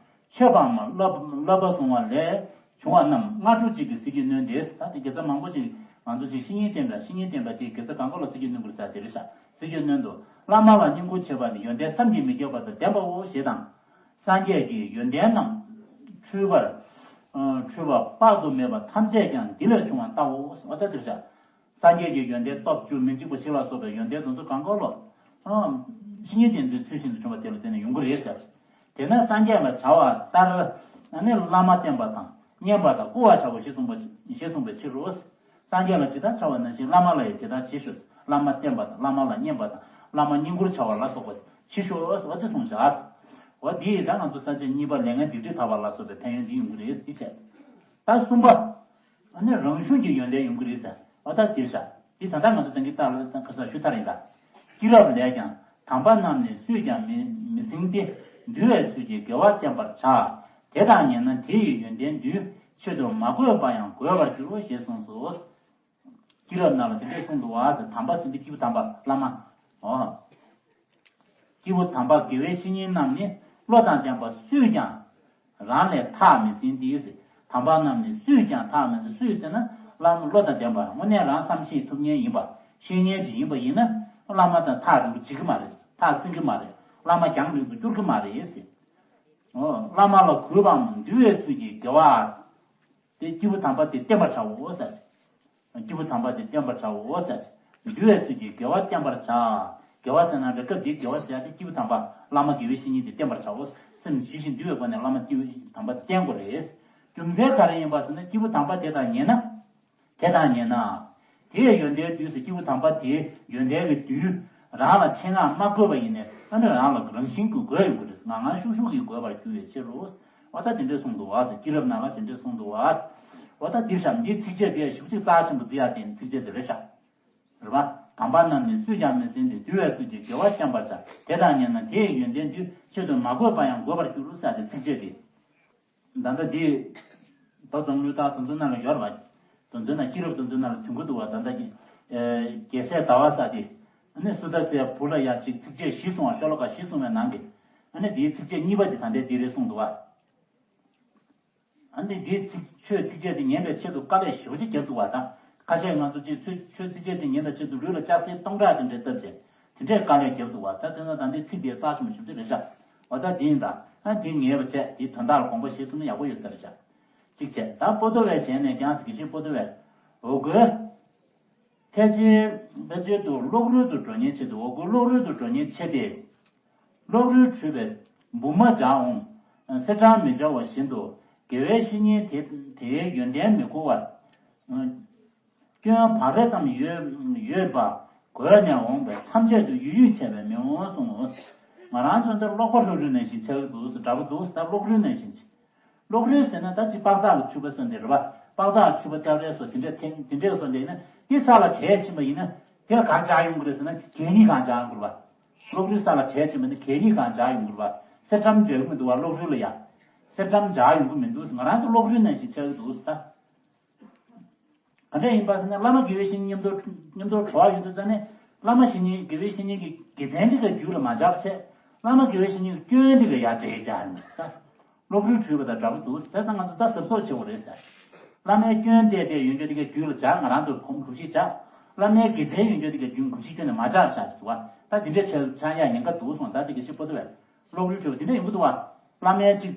མཆོད་པའམ་བསླབ་བསླབ་པ་གསུང་བ་ལས་བྱུང་བ་རྣམས་སྔ་དྲོ་གཅིག་གིས་ཟིལ་གྱིས་གནོན་ཏེ། ད་དེ་དགེ་རྩ་མང་པོ་ཅིག་ང་ཚོ་ཅིག་བཤེས་གཉེན་བསྟེན་པ་བཤེས་གཉེན་བསྟེན་པ་དེས་དགེ་རྩ་གང་ག་ལ་ཟིལ་གྱིས་གནོན་དགོས་ས་དེ་རེད་ཤག་ཟིལ་གྱིས་གནོན་ཏོ། བླ་མ་ལ་བསྙེན་བཀུར་བྱེད་པ་ནི་ཡོན་ཏན་བསམ་གྱིས་མི་ཁྱབ་པ་དང་ལྡན་པའོ་ཞེས་དང་། སངས་རྒྱས་ཀྱིས་ཡོན་ཏན་རྣམས་འཕྲུལ་པར་ འཁྲུལ་པ་དཔག་ཏུ་མེད་པ་ཐམས་ཅད་ཀྱང་འདི་ལས་བྱུང་བ་ལྟའོ། འོ་ད་འདིར་བཞག་སངས་རྒྱས་ཀྱི་ཡོན་ཏན་སྟོབས་བཅུ་མི་འཇིགས་པ་བཞི་ལ་སོགས་པའི་ཡོན་ཏན་དེ་ཚོ་གང་ག་ལོ། བཤེས་གཉེན་བསྟེན་ཚུལ་ཚུལ་བཞིན་དུ་བྱུང་བ་དེ་ལ་བརྟེན་ནས་ཡོང་གི་རེད་ཟེར། དེས་ན་སངས་རྒྱས་ལ་བྱ་བ་ལྟར་ནི་བླ་མ་བསྟེན་པ་དང་བསྙེན་པ་དང་བསྐུལ་བ་བྱའོ་ཞེས་གསུངས་པ་ཞེས་གསུངས་པའི་ཕྱིར་རོ། སངས་རྒྱས་ལ་ཇི་ལྟར་བྱ་བ་ནང་བཞིན་བླ་མ་ལ་ཡང་དེ་ལྟར་བྱེད་ཤོག་བླ་མ་བསྟེན་པ་དང་བླ་མ་ལ་བསྙེན་པ་དང་བླ་མ་བསྙེན་བཀུར་བྱ་བ་ལ་སོགས་པ་བྱེད་ཤོག་ཟེར་བ་དེ་གསུངས་བཞག་འོ་དེ་ཡིས་ད་ང་ཚོ་ས་བཅད་གཉིས་པ་ལས་ངན་སྡིག་སྒྲིབ་དག་པ་ལ་སོགས་པའི་ཕན་ཡོན་འདི་ཡོང་གི་རེད་འདི་བྱས། ད་གསུམ་པ། ཨ་ནི་རང་གཞུང་གི་ཡོན་ཏན་ཡོང་གི་རེད་ཟེར་བ་ད་འདིར་བཞག་འདི་ད་ལྟ་ང་ཚོ་དེང་གི་རྟགས་ལ་ཁ་སང་ཞུ་ཚར་ཡིན་ད། སྐྱེས་རབས་ལས་ཀྱང་དམ་པ་རྣམས་ནི་སུས་ཀྱང་མི་མི་ཟིན་ཏེ། འདུལ་བའི་ཚུལ་གྱིས་དགེ་བ་བསྟན་པར་བྱ། དེ་དག་ཉན་ན་དེ་ཡི་ཡོན་ཏན་འདུས། ཆེད་དུ་མ་བསྐོས་པ་ཡང་འགོས་པར་འགྱུར་རོ་ཞེས་གསུངས་སོ། སྐྱེས་རབས་ནང་ལ་དེ་འདྲས་གསུངས་འདུག་བ་ཟེར། དམ་པ་ཟེར་འདི་སྐྱེས་བུ་དམ་པ་བླ་མ། འོ། སྐྱེས་བུ་དམ་པ་དགེ་བའི་བཤེས་གཉེན་རྣམས་ནི་བློ་དང་ལྡན་པ་སུས་ཀྱང་རང་ལས་ཐག་མི་ཟིན་ཏེ། དམ་པ་རྣམས་ནི་སུས་ཀྱང་ཐག་མི་ཟིན། སུས་ཟེར་ན་བླ་མ་བློ་དང་ལྡན་པ་དངོས་གནས་རང་བསམ་ཤེས་ཐུབ་མཁན་ཡིན་པ་བཤེས་གཉེན་ཅིག་ཡིན་པ་ཡིན་ན་བླ་མ་དང་ཐག་རིང་པོ་བྱེད་ཀྱི་མ་རེད། ཐག་ཟིན་གྱི་མ་རེད། བླ་མ་རྒྱང་རིང་དུ་བསྐྱུར་གྱི་མ་རེད་ཟེར། འོ། བླ་མ་ལ་གུས་པའམ་འདུལ་བའི་ཚུལ་གྱིས་དགེ་བ། དེ་སྐྱེས་བུ་དམ་པ་དེ་བསྟེན་པར་བྱའོ་ཟེར། སྐྱེས་བུ་དམ་པ་དེ་བསྟེན་པར་བྱའོ་ཟེར། འདུལ་བའི་ཚུལ་གྱིས་དགེ་བ་བསྟེན་པར་བྱ། དགེ་བ་ཟེར་ན་རེ་སྐབས་འདིའི་དགེ་བ་ཟེར་ཡ་དེ་སྐྱེས་བུ་དམ་པ་བླ་མ་དགེ་བའི་བཤེས་གཉེན་དེ་བསྟེན་པར་བྱའོ། སེམས་ཞི་ཞིང་དུལ་བའི་སྒོ་ནས་བླ་མ་སྐྱེས་བུ་དམ་པ་དེ་བསྟེན་དགོས་རེད། རྒྱུ་མཚན་ག་རེ་ཡིན་པ་ཟེར་ན་སྐྱེས་བུ་དམ་པ་དེ་དག་ཉན་ན། དེ་དག་ཉན་ན། དེའི་ཡོན་ཏན་འདུས་ཟེར། སྐྱེས་བུ་དམ་པ་དེའི་ཡོན་ཏན་གྱི་འདུས། རང་ལ་ཆེད་མངགས་མ་དགོས་པ་ཡིན་ནས་ཨ་ནི་རང་ལ་རང་བཞིན་གྱིས་འགོས་ཡོང་གི་རེད། ངང་ངང་ཤུགས་ཤུགས་ཀྱིས་འགོས་པར་འགྱུར་བའི་ཕྱིར་རོ། འོ་ད་དེ་འདྲས་གསུངས་འདུག་བ་ཟེར། སྐྱེས་རབས་ནང་ལ་དེ་འདྲས་གསུངས་འདུག་བ། འོ་ད་འདིར་བཞག་འདིའི་ཚིགས་བཅད་དེ་ཞེ་པོ་ཅིག་རྩ་ཆེན་པོ་བརྩི་ཡག་དེ་ཚིགས་བཅད་དེ་རེད་ཤག་རེད་པ། དམ་པ་རྣམས་ནི་སུས་ཀྱང་མི་ཟིན་ཏེ། འདུལ་བའི་ཚུལ་གྱིས་དགེ་བ་བསྟན་པར་བྱ། དེ་དག་ཉན་ན་དེ་ཡི་ཡོན་ཏན་འདུས། ཆེད་དུ་མ་བསྐོས་པ་ཡང་འགོས་པར་འགྱུར་ཟེར་ཏེ་ཚིགས་བཅད་དེ། ད་ལྟ་འདི། ད་འཛམ་གླིང་རྟགས་དེ་ཚོའི་ནང་ལ་ཡོད་རེད་པ། དེ་ཚོའི་ནང་སྐྱེས་རབས་དེ་ཚོའི་ནང་ལ་ཐོན་གྱི་འདུག་བ། ད་ལྟ་གི། རྒྱལ་སྲས་ཟླ་བ་ཟེར་དེ། ཨ་ནི་སུ་དཱ་སའི་བུ་ལ་ཡང་ཅིག་ཚིགས་བཅད་བཞི་གསུངས་པ། ཤོ་ལོ་ཀ་བཞི་གསུངས་པའི་ནང་གི། ཨ་ནི་འདིའི་ཚིགས་བཅད་གཉིས་པ་དེ་ད་ལྟའི་འདི་རེད་གསུངས་འདུག་བ། ཨ་ནི་འདིའི་ཚིག་ཆོས་ཚིགས་བཅད་དེ་ཉན་པའི་ཆེད་དུ་དཀའ་ལས་ཞེ་པོ་ཅིག་བརྒྱབ་འདུག་བ་དང་། ཁ་ཤས་ང་ཚོ་ཅིག་ཆོས་ཆོས་ཚིགས་བཅད་དེ་ཉན་པའི་ཆེད་དུ་ལུས་ལ་ལྕགས་སྲེག་སྟོང་ཕྲག་དེ་འདྲས་བཏབ་བྱས། དེ་འདྲས་དཀའ་ལས་བརྒྱབ་འདུག་བ། ད་དེ་ན་ད་འདི་ཚིག་དེ་རྩ་ཆེན་པོ་ཞེ་པོ་ཅིག་རེད་ཤག་འོ་ད་དེ་ཡིན་ད། ཨ་དེ་ངེས་པ་བྱས་དེའི་དོན་དག་ལ་དགོངས་པ་བཞེས་ཐུབ་ན་ཡག་པོ་ཡོད་ས་རེད་ཤག་གཅིག་བྱས། ད་པོ་ཏོ་བའི་ཞལ་ནས་ཀྱང་། དགེ་བཤེས་པོ་ཏོ་བས། འོ་གོས། ཕལ་ཆེར་ཕལ་ཆེར་དུ་གློག་རུལ་དུ་འགྲོ་ཉེན་ཆེ་འདུག་འོ་གོས་གློག་རུལ་དུ་འགྲོ་ཉེན་ཆེ་སྟེ། གློག་རུལ་འཁྲུད་པས་འབུ་མ་འཇའ་འོང་། གསེར་སྦྲང་མི་འཇའ་བ་བཞིན་དུ། དགེ་བའི་བཤེས་གཉེན་དེ་དེའི་ཡོན་ཏན་མི་འགོར་བར། སྐྱོན་བག་རེ་ཙམ་ཡོད་ཡོད་པ་གོས་ནས་འོངས་པས་ཐམས་ཅད་དུ་ཡུད་ཡུད་ཆད་པས་མི་འོང་གསུངས། ང་རང་ཚོ་འདིར་གློག་པ་རུལ་རུལ་ནང་བཞིན་ཆགས་ཀྱི་འདུག་འདྲ་པོ་འདུག་ད་གློག་རུལ་ནང་བཞིན། གློག་རུལ་ཟེར་ན་ད་ཅིག་པགས་ཚག་ལ་ཆུ་བ་སོན་དེ་རེད་པ། པགས་ཚག་ལ་ཆུ་བ་ཙབ་རེ་སོ་དེ་འདྲ་ཐེངས་དེ་འདྲས་སོ་འདྲ་ཡིན་ན་དེ་ས་ལ་བྲད་ཕྱིན་པ་ཡིན་ན་དེ་ལ་གང་འཇགས་ཡོང་གི་རེད་ཟེར་ན་གད་སྙིགས་གང་འཇགས་ཡོང་གི་རེད་པ། གློག་རུལ་ས་ལ་བྲད་ཕྱིན་པ་ནི་གད་སྙིགས་གང་འཇགས་ཡོང་གི་རེད་པ། གསེར་སྦྲམ་འཇགས་ཀྱི་མི་འདུག་བ། གློག་རུལ་ལ་ཡ། གསེར་སྦྲམ་འཇགས་ཡོང་གི་མི་འདུག་ང་རང་ཚོ་གློག་རུལ་ནང་བཞིན་ཆགས་ཀྱི་འདུག་ད། ག་འདྲ་ཡིན་པ་ཟེར་ན་བླ་མ་དགེ་བའི་བཤེས་གཉེན་མཉམ་དུ་མཉམ་དུ་འགྲོ་བ་ཡོད་དུས་ཙ་ནས་བླ་མ་བཤེས་གཉེན་དགེ་བའི་བཤེས་གཉེན་གྱི་དགེ་མཚན་འདི་ག་རྒྱུད་ལ་མ་འཇགས་བྱས། བླ་མ་དགེ་བའི་བཤེས་གཉེན་གྱི་སྐྱོན་འདི་ག་ཡར་འདྲེན་རྒྱག་ཡིན་ས། གློག་རུལ་འཁྲུད་པ་དང་འདྲ་པོ་འདུག་དེ་ཙང་ང་ཚོ་ད་གཟབ་གཟབ་བྱེད་དགོས་རེད་ས། བླ་མའི་སྐྱོན་བལྟས་ཏེ་ཡོན་སྐྱོན་འདི་ག་རྒྱུད་ལ་འཇགས། ང་རང་ཚོ་གོམས་གོམས་གཤིས་འཇགས། བླ་མའི་དགེ་མཚན་ཡོན་སྐྱོན་འདི་ག་རྒྱུད་གོམས་གཤིས་ཁྱོན་ནས་མ་འཇགས་བྱ་འདུག་བ། ད་འདི་འདྲའི་ཆ་ཆ་ཡ་ཉེན་ཁ་འདུག་སོང་། ད་དེ་དགེ་བཤེས་པོ་ཏོ་བས། གློག་རུལ་འཁྲུད་པ་དེ་འདྲ་ཡོང་གི་འདུག་བ། བླ་མའི་གཅིག་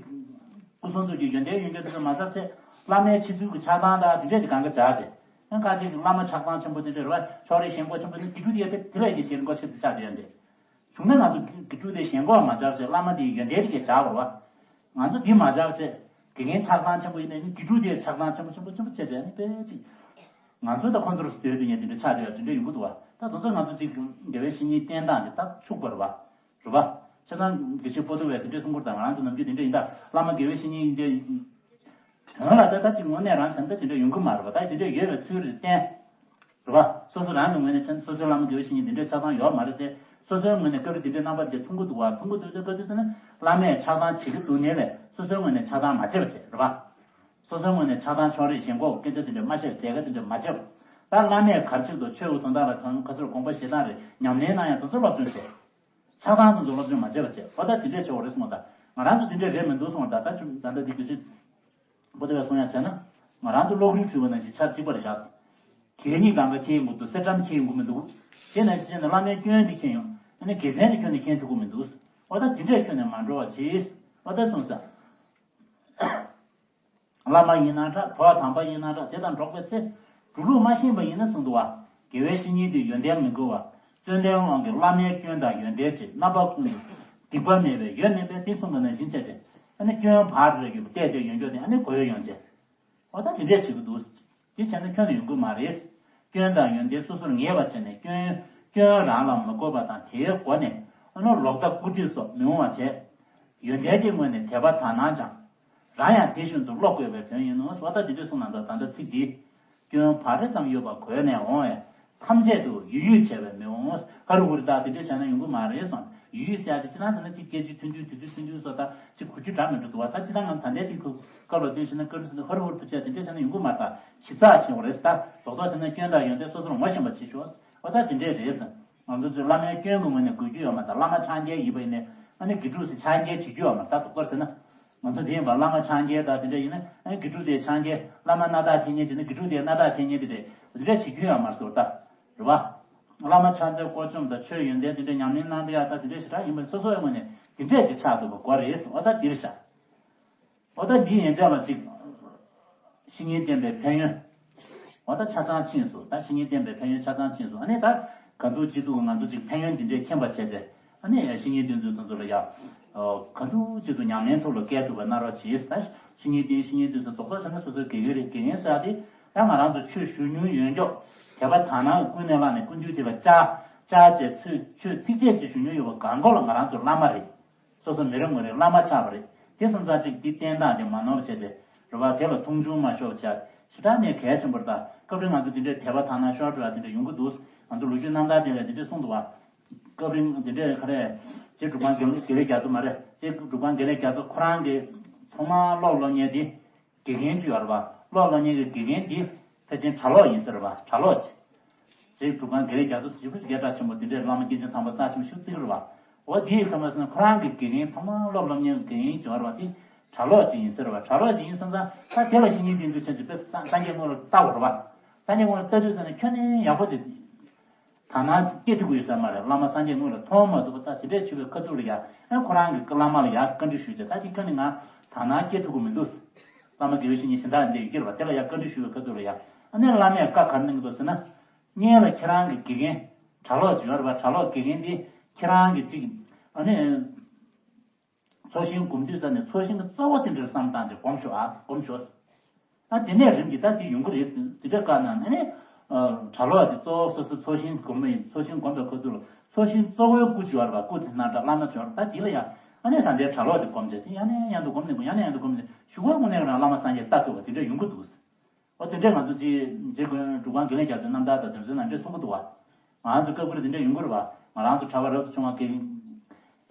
སྐུ་གསུང་ཐུགས་ཀྱི་ཡོན་ཏན་ཡོན་ཏན་དེ་ཚོ་མ་ཟབ་ཚེ། བླ་མའི་ཕྱི་ཚུལ་གྱི་ཆགས་སྡང་དང་དེ་འདྲས་ཀྱི་གང་ག་བྱ་ཚེ། ཡང་ཁ་ཅིག་གིས་བླ་མ་ཆགས་སྡང་ཆེན་པོ་དེ་འདྲས་རེད་བ། ཕྱོགས་རིས་ཞེན་ཁོག་ཆེན་པོ་དེ་དགེ་ཕྲུག་དེ་ཡོད་དེ་དེ་ལས་ཀྱི་ཞེན་ཁོག་ཆེ་དུ་ཆགས་བསྡད་ཡོད་འདི། བྱུང་ན་ང་ཚོ་དགེ་ཕྲུག་དེ་ཞེན་ཁོག་མ་བྱ་ཚེ། བླ་མ་དེའི་ཡོན་ཏན་དེ་གས་བྱ་དགོས་བ། ང་ཚོ་འདི་མ་བྱ་ཚེ། དགེ་རྒན་ཆགས་སྡང་ཆེན་པོ་ཡིན་ནའི་དགེ་ཕྲུག་དེ་ཆགས་སྡང་ཆེན་པོ་ཆེན་པོ་ཆེན་པོ་བྱས་བྱས་ནི་དཔེ་ཅིག་ང་ཚོ་ད་ཁོ་ཚོར་སྡོད་དུ་ཉན་དེ་འདྲ་ཆགས་བསྡད་ཡོད་དེ་འདྲ་ཡོང་གི་འདུག་བ། ད་དེ་ཚོ་ང་ཚོ་ཅིག་དགེ་བའི་བཤེས་གཉེན་བསྟེན་སྟངས་དེ་ད་འཆུག་པ་རེད་བ། རེད་པ། ཆ་ཚང་དགེ་བཤེས་པོ་ཏོ་བས་དེ་འདྲས་གསུང་གི་རེད་ད། ང་རང་ཚོ་ནམ་རྒྱུན་དེ་འདྲས་ཡིན་ད། བླ་མ་དགེ་བའི་བཤེས་གཉེན་ཡིན་དེ། དོན་ལ་ད་ལྟ་ཅིག་དངོས་གནས་རང་བྱམས་ད་དེ་འདྲས་ཡོང་གི་མ་རེད་པ། ད་དེ་འདྲས་ཡོད་པའི་ཚུལ་རེད་བསྟན། རེད་པ། སོ་སོ་རང་གི་ངོས་ནས་བྱས་ན་སོ་སོའི་བླ་མ་དགེ་བའི་བཤེས་གཉེན་དེ་འདྲས་ཆགས་སྡང་ཡོད་མ་རེད་དེ། སོ་སོའི་ངོས་ནས་སྐབས་རེ་དེ་འདྲས་རྣམ་པ་དེ་མཐོང་གི་འདུག་བ། མཐོང་གི་འདུག་དེ་སྐབས་དུས་ཚོད་ནི་བླ་མས་ཆགས་སྡང་བྱེད་ཀྱི་འདུག་ནའི་ལས་སོ་སོའི་ངོས་ནས་ཆགས་སྡང་མ་བྱེད་པ་བྱེད། རེད་པ། སོ་སོའི་ངོས་ནས་ཆགས་སྡང་ཕྱོགས་རིས་ཞེན་ཁོག་སྐད་ཆ་དེ་འདྲས་མ་བཤད། མཛད་དཀའ་དེ་འདྲས་མ་བྱེད་པ། ད་བླ་མས་ག་རེ་བྱེད་ཀྱི་འདུག་ཆོས་ཀྱི་དོན་དག་ལ་དོན་ཁ་སོར་དགོངས་པ་བཞེས་སྟངས་རེད། ཉམས་ལེན་གནང་ཡ་དེ་ཚོ་སློབ་སྦྱོང་བྱེད། ཆགས་སྡང་དེ་ཚོ་སློབ་སྦྱོང་མ་བྱས་པ་བྱེད། འོ་ད་དེ་འདྲས་བྱེད་དགོས་རེད་གསུངས་པ་ད། ང་རང་ཚོ་དེ་འདྲས་རེད་མི་འདུག་གསུངས་པ་ད། ད་ཅུང་ད་ལྟ་འདི་དུས་ཚོད་པོ་ཏོ་བས་གསུང་ཡ་བྱས་ན། ང་རང་ཚོ་གློག་རུལ་འཁྲུད་པ་ནང་བཞིན་ཆབས་གཅིག་པ་རེད་བཞག་གད་སྙིགས་གང་ག་འཁྱེར་ཡོང་གི་འདུག་གསེར་སྦྲམ་འཁྱེར་ཡོང་གི་མི་འདུག་དེ་ནང་བཞིན་བྱས་ན་བླ་མའི་སྐྱོན་འདི་འཁྱེར་ཡོང་། ཨ་ནི་དགེ་མཚན་འདི་ཁྱོན་ནས་མཁྱེན་ཐུབ་ཀྱི་མི་འདུག་འོ་ད་དེ་འདྲས་ཁྱོན་ནས་མ་འགྲོ་བ་བྱེད། འོ་ད་གསུངས་ས། བླ་མ་ཡིན་ན་འདྲ། གྲོགས་དམ་པ་ཡིན་ན་འདྲ། དེ་དང་འགྲོགས་པའི་ཚེ། འགྲོ་ལུགས་མ་ཤེས་པ་ཡིན་ན་གསུངས་འདུག་བ། དགེ་བའི་བཤེས་གཉེན་དེ་ཡོན་ཏན་མི་དགོས་པ། བརྩོན་ལྡན་དབང་གིས་བླ་མའི་སྐྱོན་དང་ཡོན་ཏན་བཅས་རྣམ་པ་ཀུན་ཏུ་སྡིག་པ་མེད་པས་ཡོད་མིན་པས། དེ་གསུངས་པ་ནང་བཞིན་བྱས་ཏེ། ཨ་ནི་སྐྱོན་བག་རེ་ཡོད་པ་བལྟས་ཏེ་ཡོན་སྐྱོན་དེ་ཨ་ནི་གོ་ཡོད་ཡོང་བྱས། འོ་ད་དེ་འདྲས་བྱེད་ཀྱི་འདུག་དེ་བྱས་ན་ཁྱོན་ནས་ཡོང་གི་མ་རེད། སྐྱོན་དང་ཡོན་ཏན་སོ་སོར་ངེས་པ་བྱས་ནས་སྐྱོན་སྐྱོན་རང་ལ་མི་གོ་བ་དང་། དེའི་སྒོ་ནས་ཨ་ནི་ལོག་ལྟ་ཀུ་ཅི་སོགས་མི་འོང་བ་བྱས། ཡོན་ཏན་གྱི་ངོས་ནས་དད་པ་དག་སྣང་སྦྱང་། རང་ཡང་དེ་བཞིན་དུ་བློ་བཀོད་པའི་དོན་ཡིན་ནོ། འོ་ད་དེ་འདྲས་གསུངས་གནང་འདུག་ད་ལྟ་ཚིག་འདི། སྐྱོན་བག་རེ་ཙམ་ཡོད་པ་གོས་ནས་འོང་བས། ཐམས་ཅད་དུ་ཡུལ་ཡུལ་བྱས་པས་མི་འོང་། ཧ་རུ་ཧུ་རུ་ད་དེ་འདྲས་བྱས་ན་ཡོང་གི་མ་རེད་གསུངས། ཡུལ་ཡུལ་ཟེར་ཡ་དེ་ཅི་ལྟར་ཟེར་ན་གཅིག་སྐད་ཅིག་ཐུན་ཐུན་དུས་ཚོད་ཐུན་ཐུན་སོགས་དང་གཅིག་གོ་རྒྱུ་འདྲ་མི་འགྲོ་འདུག་བ། ད་ཅི་ལྟར་ང་ད་ལྟའི་དེ་ཁུ་སྐབས་ལ་བསྟུན་ཞིག་ན་སྐར་འདུ་ཟེར་ན་ཧ་རུ་ཧུ་རུ་ཕུ་ཆས་དེ་འདྲས་བྱས་ན་ཡོང་གི་མ་རེད། ད་ཞིབ་ཚགས་ཕྱིན་པ་རེད། ད་རྡོག་རྡོག་ཟེར་ན་སྐྱོན་དང་ཡོན་ཏན་སོ་སོར་ངོ་ཤེས་པ་བྱེད་ཤོག་འོ་ད་དེ་འདྲས་རེད་ཟེར། ང་ཚོ་ཚོས་བླ་མའི་སྐྱོན་གྱི་ངོས་ནས་གོ་རྒྱུ་ཡོད་མ་རེད། ད་བླ་མ་ཕྱག་འཁྱེར་ཡིན་པ་ཡིན་ནའི་ཨ་ནི་དགེ་ཕྲུག་ཚོས་ཕྱག་འཁྱེར་བྱེད་རྒྱུ་ཡོད་མ་རེད། ད་རྡོག་རྡོག་ཟེར་ན། ང་ཚོ་དེ་ཡིན་པ་བླ་མ་ཕྱག་འཁྱེར་དང་དེ་འདྲ་ཡིན་ན། ཨ་ནི་དགེ་ཕྲུག་དེའི་ཕྱག་འཁྱེར། བླ་མ་སྣ་ཐག་འཐེན་མཁན་བྱས་ན་དགེ་ཕྲུག་དེའི་སྣ་ཐག་འཐེན་མཁན་དེ་འདྲ་དེ་འདྲ་བྱེད་རྒྱུ་ཡོད་མ་རེད་ཟེར་བ་ད། རེད་བ། བླ་མ་ཕྱག་འཚལ་སྐོར་བཅོམ་དང་ཆོས་ཡོན་ཏན་དེ་འདྲ་ཉམས་ལེན་གནང་བསྡད་ཡག་ད་དེ་འདྲ་ཞེ་དྲག་ཡིན་པ་སོ་སོའི་ངོས་ནས་དེ་འདྲས་ཀྱི་ཆགས་འདུག་པ་གོ་རེད་ཟེར་བ་ད་འདིར་བཞག་འོ་ད་འདི་ཡན་ཆད་ལ་གཅིག་བཤེས་གཉེན་བསྟེན་པའི་ཕན་ཡོན། འོ་ད་ཆ་ཚང་ཕྱིན་སོང་། ད་བཤེས་གཉེན་བསྟེན་པའི་ཕན་ཡོན་ཆ་ཚང་ཕྱིན་སོང་། ཨ་ནི་ད་ག་འདུག་ཅི་འདུག་ང་ཚོ་གཅིག་ཕན་ཡོན་འདི་འདྲས་མཁྱེན་པ་བྱས་ཚེ། ཨ་ནི་བཤེས་གཉེན་བསྟེན་ཚུལ་དེ་ཚོ་ལ་ཡ། ག་འདུག་ཅི་འདུག་ཉམས་ལེན་ཐོག་ལ་བཀལ་ཐུབ་པ་གནང་རོགས་གྱིས། ད་བཤེས་གཉེན་བསྟེན་བཤེས་གཉེན་བསྟེན་ཚུལ་རྡོག་རྡོག་བྱས་ན་སོ་སོའི་དགེ་རྒན་རེད། དགེ་རྒན་ཟེར་ཡ་དེ་ད་ང་རང་ཚོ་ཆོས་ཞུ་མྱོང་ཡོད་མགྱོགས། དད་པ་དག་སྣང་གི་ཀུན་ནས་བསླངས་ནས་ཀུན་སྤྱོད་ཅིག་ལ་བཅའ་བཅའ་བྱས་ཚོས་ཆོས་ཚིགས་བཅད་ཅིག་ཞུ་མྱོང་ཡོད་པ་གང་གོ་ལ་ང་རང་ཚོ་བླ་མ་རེད། སོ་སོ་མི་རེ་ངོ་རེ་བླ་མ་ཆགས་པ་རེད། དེ་སོང་ཙང་གཅིག་འདི་བསྟན་སྟངས་དེ་མ་ནོར་བ་བྱས་ཏེ། རེད་བ། དེ་ལ་མཐོང་ཆུང་མ་ཤོར་བ་བྱས། ཞེ་དྲག་ནས་གལ་ཆེན་པོ་རེད་ད། སྐབས་རེ་ང་ཚོ་དེ་འདྲའི་དད་པ་དག་སྣང་ཤོར་འགྲོ་བ་དེ་འདྲ་ཡོང་གི་འདུག་ང་ཚོ་ལོ་རྒྱུས་རྣམ་ཐར་དེ་ལ་དེ་འདྲས་གསུངས་འདུག་བ། སྐབས་རིང་དེ་འདྲས་ག་རེ། རྗེ་འབྲུག་པ་དགེ་དགེ་ལེགས་རྒྱ་མཚོ་མ་རེད། རྗེ་འབྲུག་པ་དགེ་ལེགས་རྒྱ་མཚོ་ཁོ་རང་གི་ཐོག་མར་སློབ་སློབ་གཉེར་དེ། དགེ་རྒན་ཅིག་ཡོད་རེད་བ། སློབ་སློབ་གཉེར་གྱི་དགེ་རྒན་དེ་ཕལ་ཆེར་གྲྭ་ལོག་ཡིན་ས་རེད་བ། གྲྭ་ལོག་ཅིག་རྗེ་འབྲུག་པ་དགེ་ལེགས་རྒྱ་མཚོ་ཞེ་པོ་ཅིག་སྐད་གྲགས་ཆེན་པོ་དེ་འདྲའི་བླ་མ་སྐྱེས་ཆེན་ཚངས་པ་རྩ་ཆེན་པོ་ཞེ་པོ་ཅིག་རེད་བ། འོ་དེའི་ཁ་མ་སོང་ན་ཁོ་རང་གི་དགེ་རྒན་ཐོག་མར་སློབ་སློབ་གཉེར་གྱི་དགེ་རྒན་ཅིག་ཡོད་རེད་བ། དེ་གྲྭ་ལོག་ཅིག་ཡིན་ས་རེད་བ། གྲྭ་ལོག་ཅིག་ཡིན་སོང་ཙང་ད་དེ་ལ་བཤེས་གཉེན་བསྟེན་ཚུལ་ཆེན་ཅིག་དཔེ་སངས་སངས་རྒྱས་དངོས་ལ་ལྟ་བ་རེད་བ། སངས་རྒྱས་དངོས་ལ་ལྟ་དུས་ཙམ་ནས་ཁྱོན་ནས་ཡག་པོ་ཅིག་དག་སྣང་སྐྱེ་ཐུབ་ཀྱི་ཡོད་ས་མ་རེད། བླ་མ་སངས་རྒྱས་དངོས་ལ་མཐོང་མ་ཐུབ་པ་ད་དེ་འདྲས་བྱུང་བའི་ཁ་ཐུག་ལ་ཡ། ཨ་ཁོ་རང་གི་བླ་མ་ལ་ཡ་བཀའ་འདྲི་ཞུས་བྱས། ད་ཅིག་ཁྱོན་ནས་ང་དག་སྣང་སྐྱེ་ཐུབ་ཀྱི་མི་འདུག་བླ་མ་དགེ་བའི་བཤེས་གཉེན་གཞན་དག་འདི་ཡི་གེར་བ་དེ་ལ་ཡ་བཀའ་འདྲི་ཞུ་བའི་ཁ་ཐུག་ལ་ཡ། ཨ་ནི་བླ་མས་བཀའ་ག་རེ་གནང་གི་འདུག་ཟེར་ན། སྔོན་ལ་ཁྱེད་རང་གི་དགེ་རྒན་གྲྭ་ལོག་ཅིག་ཡོད་རེད་པ། གྲྭ་ལོག་དགེ་རྒན་འདི་ཁྱེད་རང་གི་ཅིག་ཨ་ནི། ཚོགས་ཞིང་སྒོམ་དུས་ཙམ་ནས་ཚོགས་ཞིང་གི་གཙོ་བོ་དེ་འདྲར་བསམ་བཏང་སྟེ་སྒོམ་ཤོག་ཨ། སྒོམ་ཤོག་ད་དེ་ནས་རིམ་གྱིས་ད་དེ་ཡོང་གི་རེད་ཟེར། དེ་འདྲ་བཀའ་གནང་ནས་ནི། གྲྭ་ལོག་དེ་གཙོ་བོ་སོ་སོ་ཚོགས་ཞིང་སྒོམ་པ་ཡིན། ཚོགས་ཞིང་སྒོམ་པའི་ཁ་ཐུག་ལ་ཚོགས་ཞིང་གཙོ་བོའི་སྐུ་ཅིག་ཡོད་རེད་པ། སྐུ་དེ་ནང་འདྲ་བླ་མ་ཅིག་ཡོད་རེད། ད་དེ་ལ་ཡང་ཨ་ནི་ད་ལྟའི་གྲྭ་ལོག་དེ་སྒོམ་བྱས་དེ་ཡང་ནས་ཡང་དུ་སྒོམ་ནས་སྒོམ། ཡང་ནས་ཡང་དུ་སྒོམ་ནས་གཞུག་གུ་དངོས་གནས་ཁོ་རང་བླ་མ་སངས་རྒྱས་ལྟ་ཐུབ་པ་དེ་འདྲ་ཡོང་གི་འདུག་འོ་དེ་འདྲས་ང་ཚོ་ཅིག་རྗེ་དགོན་འབྲུག་པ་དགེ་ལེགས་རྒྱ་མཚོའི་རྣམ་ཐར་དང་དེ་ཚོའི་ནང་འདྲས་གསུང་གི་འདུག་བ། ང་ཚོ་སྐབས་འགར་དེ་འདྲས་ཡོང་གི་རེད་བ། ང་རང་ཚོ་གྲྭ་པ་རབ་ཏུ་བྱུང་བ་དགེ་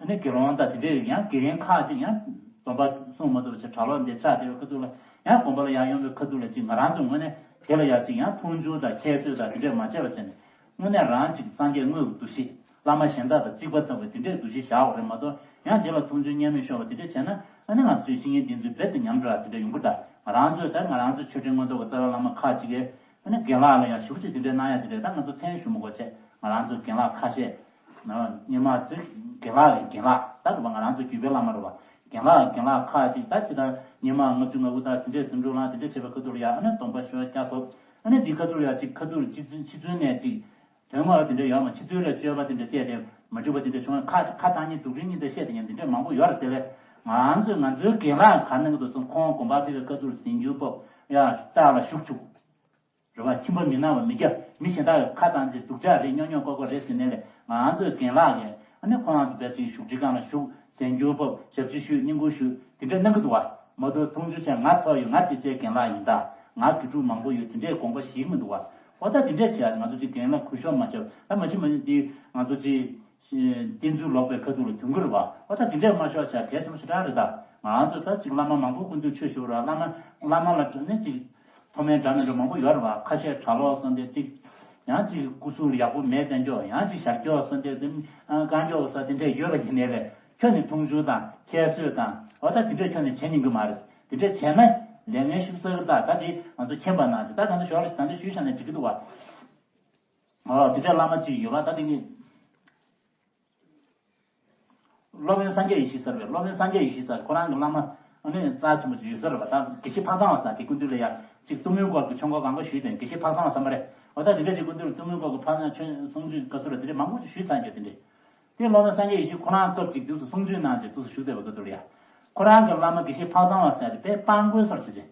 ཨ་ནི་དགེ་སློང་དང་དེ་འདྲས་ཡང་དགེ་རྒན་ཁག་ཅིག་ཡང་སྡོམ་པ་སྲུང་མ་ཐུབ་པ་བྱས་གྲྭ་ལོག་འདི་ཆགས་བསྡད་པའི་ཁ་ཐུག་ལ་ཡང་དགོན་པ་ལ་ཡར་ཡོང་བའི་ཁ་ཐུག་ལ་ཅིག་ང་རང་ཚོ་ངོས་ནས་དེ་ལ་ཡ་ཅིག་ཡང་མཐོང་ཆུང་དང་ཁྱད་གསོད་དང་དེ་འདྲས་མ་བྱས་པ་བྱས་ནས། དངོས་གནས་རང་གཅིག་སངས་རྒྱས་དངོས་ཀྱི་འདུ་ཤེས། བླ་མ་གཞན་དག་དང་གཅིག་པ་ལྟ་བུའི་དེ་འདྲའི་འདུ་ཤེས་བཞག་པ་རེད་མ་གཏོགས། ཡང་དེ་ལ་མཐོང་ཆུང་བརྙས་སྨོད་ཤོར་བ་དེ་འདྲ་བྱས་ན། ཨ་ནི་ང་ཚོའི་བཤེས་གཉེན་བསྟེན་ཚུལ་རྦད་དེ་ཉམས་འགྲོ་བ་དེ་འདྲ་ཡོང་གི་འདུག་ང་རང་ཚོས་ད་ང་རང་ཚོའི་ཆོས་ཁྲིམས་མངོན་རྟོགས་ཀྱི་རྩ་བའི་བླ་མ་ཁག་ཅིག་གིས་ཨ་ནི་རྒན་ལགས་ལ་ཡང་ཞུ་ཅིག་དེ་འདྲ་གནང་ཡ་དེ་འདྲ། ད་ང་ཚོ་མཚན་ཞུ་མི་དགོས་བྱས། ང་རང་ཚོའི་རྒན་ལགས་ཁ་ཤས། སྔོན་མ་ཚོའི་རྒན་ལགས་ཀྱི་རྒན་ལགས་ད་རེད་བ། ང་རང་ཚོ་བརྒྱུད་པའི་བླ་མ་རེད་བ། རྒན་ལགས་རྒན་ལགས་ཁག་ཅིག་ད་ཅི་ད་སྔོན་མ་ལྔ་བཅུ་ང་དགུ་དང་དེ་འདྲའི་ཟིང་འཁྲུག་ལངས་དེ་འདྲ་བྱས་པའི་ཁ་ཐུག་ལ་ཡ། ཨ་ནི་སྡོམ་པ་ཤོར་སྐྱ་ཐོབ། ཨ་ནི་འདིའི་ཁ་ཐུག་ལ་ཡ་ཅིག་ཁ་ཐུག་ལ་ཕྱི་ཚུལ་ཕྱི་ཚུལ་ནས་ཅིག་དོན་དངོས་དེ་འདྲ་ཡོད་མ། ཕྱི་ཚུལ་ལ་སྤྱོད་པ་དེ་འདྲ་བལྟས་ཏེ་མ་འགྲིག་པ་དེ་འདྲ་བྱུང་བ་ཁ་ཁ་བཏང་ཉིན་སྡུག་རིན་གཉིས་དེ་བཤད་དེ་ཡང་དེ་འདྲ་མང་པོ་ཡོད་རེད། དེ་ལས་ང་ཚོས་ང་ཚོའི་རྒན་ལགས་ག་རེ་གནང་གི་འདུག་གསུངས། ཁོང་དགོན་པ་ཕེབས་པའི་ཁ་ཐུག་ལ་ཟས་འགྱུར་ཕབ་ཡ་རྟགས་ལ་ཞུགས་བཅུག་རེད་བ། ཁྱིམ་པ་མི་སྣང་བ་མི་རྒྱ་མི་གཞན་དག་གི་ཁ་བཏང་ཚེ་སྡུག་ཅག་རེད། སྨྱོ་སྨྱོ་ལྐོག་ལྐོག་རེད་ཟེར་ནས་ལས་ང་ཚོའི་རྒན་ལགས་ཀྱིས་ཨ་ནི་ཁོང་རང་ཚོ་བས་ཅིག་བཞུགས་ཁྲི་སྒང་ལ་བཞུགས། ཟས་འགྱུར་ཕབ། ཞབས་ཕྱི་ཞུས། བསྙེན་བཀུར་ཞུས། དེ་འདྲ་གནང་གི་འདུག་བ། མ་གཏོགས་མཐོང་ཆུང་བྱས་ང་ཐོབ་ཡོད། ང་དེ་ཚོའི་རྒན་ལགས་ཡིན། ད་ང་དགེ་ཕྲུག་མང་པོ་ཡོད། དེ་འདྲའི་དགོངས་པ་བཞེས་ཀྱི་མི་འདུག་བ། འོ་ད་དེ་འདྲས་བྱས་ང་ཚོ་ཅིག་རྒན་ལགས་གུས་ཞབས་མ་བྱས་པ། ད་མ་གཞི་མ་གཞི་འདི་ང་ཚོ་ཅིག་བསྟེན་ཚུལ་ལོག་པའི་ཁ་ཐུག་ལ་གྱོང་གུན་རེད་བ། འོ་ད་དེ་འདྲས་མ་ཤོར་བྱས་གལ་ཆེན་པོ་ཞེ་དྲག་རེད། ད་ང་ཚོ་ད་ཅིག་བླ་མ་མང་པོ་སྐུ་མདུན་ཆོས་ཞུ་ར། བླ་མ་བླ་མ་ལ་དྲིས་ནས་ཅིག་མཐོ་དམན་འདྲ་མི་འདྲ་མང་པོ་ཡོད་རེད་བ། ཁ་ཤས་གྲྭ་ལོག་སོང་སྟེ་ཅིག་ཡང་ཅིག་སྐུ་གཟུགས་ལ་ཡག་པོ་མེད་བསྟན་ཀྱོག་ཡང་ཅིག་ཞར་ཀྱོག་སོང་སྟེ་དེ་རྐང་ཀྱོག་ས་དེ་འདྲས་ཡོད་པ་ཡིན་ནའི་ལས་ཁྱོན་ནས་མཐོང་ཆུང་དང་ཁྱད་གསོད་དང་འོ་ད་དེ་འདྲས་ཁྱོན་ནས་བྱེད་ཉན་གི་མ་རེད། དེ་འདྲས་བྱས་ན་ལས་ངན་ཤུགས་གསར་གི། ད་ད་དེ་ང་ཚོ་མཁྱེན་པ་ན་དེ་ད་ད་ལྟ་ཞོར་ལ་ད་ལྟ་ཞུས་བཞག་ན་འགྲིག་གི་འདུག་བ། འོ་དེ་འདྲས་བླ་མ་ཅིག་ཡོད་པ་ད་དེ་གི་སློབ་དཔོན་སངས་རྒྱས་ཡེ་ཤེས་ཟེར་བའི། སློབ་དཔོན་སངས་རྒྱས་ཡེ་ཤེས་ཟེར་ཁོ་རང་གི་བླ་མ། ཨ་ནི་རྩ་ཆེན་པོ་ཅིག་ཡོད་ས་རེད་པ། ད་དགེ་བཤེས་ཕག་ཚང་བ་ཟེར་དེ་སྐུ་མདུན་ལ་ཡ་ཅིག་གཏུམ་མོའི་སྐོར་གྱི་ཆོས་འཁོར་གང་ག་ཞུས་ཏེ་དགེ་བཤེས་ཕག་ཚང་བ་བསམ་པ་རེད། འོ་ད་དེ་འདྲ་ཅིག་སྐུ་མདུན་ལ་གཏུམ་མོའི་སྐོར་གྱི་ཕག་ཚང་ཆོས་གསུང་ཆོས་བཀའ་ཟུར་ལ་དེ་འདྲ་མང་པོ་ཞིག་ཞུས་ཚར་ཀྱང་དེ་འདྲ། དེ་ལོ་ན་སངས་རྒྱས་ཡེ་ཤེས་ཁོ་རང་སྐབས་ཅིག་དུས་སུ་གསུང་ཆོས་གནང་བྱས་དུས་སུ་བཞུགས་བསྡད་པ་སྐུ་མདུན་ལ་ཡ། ཁོ་རང་གི་བླ་མ་དགེ་བཤེས་ཕག་ཚང་བ་ཟེར་དེ་དཔེ་སྤྲང་པོའི་སོར་བྱེད་ཅིང་།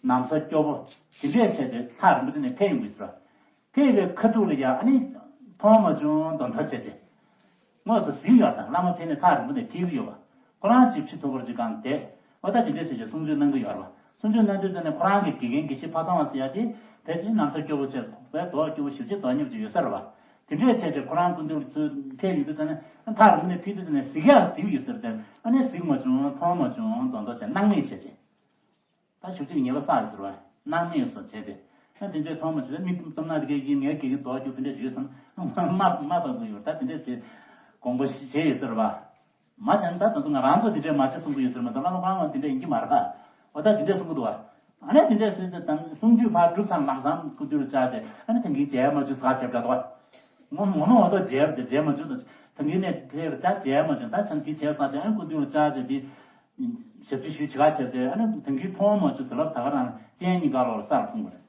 ནམ་བཟའ་སྐྱོ་པོ། དེ་འདྲས་བྱས་ཏེ་ཐག་རིང་པོ་དེ་ནས་ཕེབས་ཡོང་གི་ཟེར། ཕེབས་པའི་ཁ་ཐུག་ལ་ཡང་ཨ་ནི་མཐོང་མ་བྱུང་མདོག་མདོག་བྱས་ཏེ། དངོས་སུ་གཟིགས་ཡོད་དང་བླ་མ་ཕེབས་ནས་ཐག་རིང་པོ་ནས་ཕེབས་ཀྱི་ཡོད་པ། ཁོ་རང་ཅིག་ཕྱི་ཐུག་པར་ཅིག་གང་བསྡད། འོ་ད་དེ་འདྲས་བྱས་ཏེ་གསུང་ཆོས་གནང་གི་ཡོད་རེད་པ། གསུང་ཆོས་གནང་དུས་ཙམ་ནས་ཁོ་རང་གི་དགེ་རྒན་དགེ་བཤེས་ཕག་ཚང་བ་ཟེར་ཡ་དེ་ཕལ་ཆེར་ནམ་བཟའ་སྐྱོ་པོ་བྱས་པའི་མདོག་སྐྱོ་པོ་ཞེ་པོ་ཅིག་མདོག་ཉེས་པོ་ཅིག་ཡོད་ས་རེད་པ། དེ་འདྲས་བྱས་ཏེ་ཁོ་རང་སྐུ་མདུན་ཚུར་ཕེབས་ཡོང་དུས་ཙམ་ནས་ཐག་རིང་པོ་ནས་ཕེབས་དུས་ཙམ་ནས་གཟིགས་ཡག་གཟིགས་ཡོད་ས་རེད་དེ། ཨ་ནི་གཟིགས་མ་བྱུང་མཐོང་མ་བྱུང་མདོག་མདོག་བྱས་སྣང་མེད་བྱས་ཏེ། ད་ཞུ་གཅིག་ཉེས་པ་བསགས་ཟེར་བ། སྣང་མེད་སོགས་བྱས་ཏེ། ད་དེ་འདྲའི་མཐོང་མ་བྱུང་མི་གཏམ་ན་དེ་གའི་ཡིན་ངའི་དགེ་རྒན་རྡོག་རྒྱུག་དེ་འདྲ་ཞུས་སམ། མ་མ་བབས་ཀྱི་ཡོད། ད་དེ་འདྲ་བྱས་དགོངས་པ་བཞེས་ཡོད་ཟེར་བ། མ་བྱང་ད་ད་དུང་ང་རང་ཚོ་དེ་འདྲའི་མ་བྱེད་གསུང་གི་ཡོད་ཟེར་མ་གཏོགས་བླ་མ་ཁོ་རང་དེ་འདྲ་ཡིན་གྱི་མ་རེད་པ། འོ་ད་དེ་འདྲ་གསུང་གི་འདུག་བ། ཨ་ནི་དེ་འདྲ་གསུང་དུས་དང་གསུང་ཆོས་ཕར་གྲུབ་ཙང་ལམ་སང་སྐུ་མདུན་ལ་བཅར་ཏེ་ཨ་ནི་དེང་གི་མཇལ་མ་བྱུང་ཟེར་བྱས་པ་འདྲ་འདུག་བ། ངོ་ངོ་མ་འོ་ད་མཇལ་བ་དེ་མཇལ་མ་བྱུང་ད་དེང་གི་ནས་ཕེབས་པ་ད་མཇལ་མ་བྱུང་ད་ཚང་གི་བྱས་ཙང་ཅང་ཨ་ནི་སྐུ་མདུན་ལ་བཅར་ཏེ་དེ། ཞབས་ཕྱི་ཞུས་བྱེད་ག་བྱས་ཏེ་ཨ་ནི་དེང་གི་མཐོང་མ་བྱུང་ཟེར་ལབ་ད་ག་རང་སྤྱན་གཉིས་ཀ་ལོག་ལ་སར་ཕུང་བ་རེད།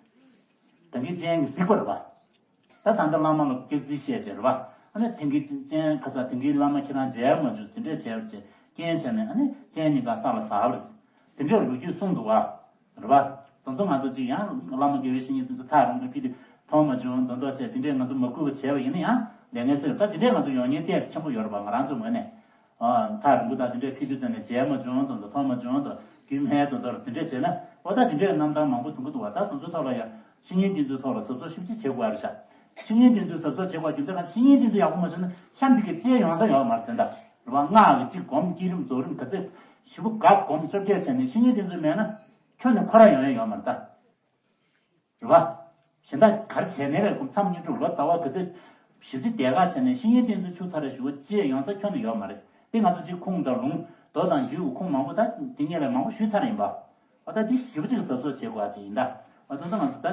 དེང་གི་སྤྱན་གྱིས་གཟིགས་པ་རེད་པ། ད་ད་ལྟ་བླ་མ་ལ་སྐྱག་རྫུན་བཤད་བྱས་རེད་པ། ཨ་ནི་དེང་གི་སྤྱན་ཁ་ས་དེང་གི་བླ་མ་ཁྱེད་རང་མཇལ་མ་བྱུང་དེ་འདྲས་བྱས་པ་བྱས་རྐྱེན་བྱས་ནས་ཨ་ནི་སྤྱན་གཉིས་ཀ་ས་ལ་ཟགས་པ་རེད། དེ་འདྲས་ལོ་རྒྱུས་གསུངས་འདུག་བ། རེད་པ། དེ་ཚོ་ང་ཚོ་གཅིག་ཡང་བླ་མ་དགེ་བའི་བཤེས་གཉེན་དེ་ཚོ་ཐག་རིང་པོ་ཕེབས་དུས་མཐོང་མ་བྱུང་མདོག་མདོག་བྱས་དེ་འདྲས་ང་ཚོ་མ་གུས་པ་བྱས་པ་ཡིན་ན་ཡང་ལས་ངན་ཚོས་ད་དེ་འདྲས་ང་ཚོ་ཡོང་མཁན་ཏོག་ཙམ་ཆེན་པོ་ཡོད་རེད་པ། ང་རང་ཚོའི་ངོས་ནས། ཨ། ཐག་རིང་པོ་དང་དེ་འདྲས་ཕེབས་དུས་ཙམ་ནས་མཇལ་མ་བྱུང་དང་མཐོང་མ་བྱུང་དང་རྒྱུས་མེད་དང་དེ་འདྲས་བྱས་ན་འོ་ད་དེ་འདྲས་རྣམ་ཐར་མང་པོ་ཐོན་གྱི་འདུག་བ། ད་དེ་ཚོ་ཐོག་ལ་ཡང་བཤེས་གཉེན་དེ་ཚོའི་ཐོག་ལ་གཟབ་གཟབ་ཞེ་པོ་ཅིག་བྱེད་དགོས་རེད་ཤག། བཤེས་གཉེན་དེ་ཚོས་གཟབ་གཟབ་བྱེད་དགོས་རྒྱུ་མཚན་གང་། བཤེས་གཉེན་དེ་ཚོ་ཡག་པོ་མ་བྱུང་ན་གཤམ་དེ་གའི་རྩལ་ཡོང་ས་ཡོད་མ་རེད། དེ་འདྲ་རེད་པ། སྔགས་ཀྱི་གཅིག་སྒོམ་བསྐྱེད་རིམ་རྫོགས་རིམ་ག་ཚད་ཞེ་པོ་དགའ་སྒོམ་གསོལ་རྒྱག་བྱས་ནས་བཤེས་གཉེན་དེ་ཚོ་མེད་ན་ཁྱོན་ནས་ཁོ་རང་ཡོང་ཡ་ཡོད་མ་རེད་ད། རེད་པ། གཞན་དག་ག་རེ་བྱས་ནའི་རེད། མཚམས་བསྙེན་སྒྲུབ་ལོ་ཟླ་བ་ག་ཚོད་ཞིབ་ཅིག་བསྡད་ག་བྱས་ནས་བཤེས་གཉེན་དེ་ཚོ་ཆུ་ཚ་རེ་ཞུ་བ་ཅི་ཡང་ཡོང་ས་ཁྱོན་ནས་ཡོད་མ་རེད། དེ་ང་ཚོ་གཅིག་ཁུངས་དང་ལུང་མདོ་དང་རྒྱུད་ཁུངས་མང་པོ་ད་དེ་སྔོན་ལ་མང་པོ་ཞུས་ཚར་ཡིན་པ། འོ་ད་དེ་ཞིབ་ཅིག་གཟབ་གཟབ་བྱེད་དགོས་ཅིག་ཡིན་ད། འོ་ད་ང་ཚོ་ད་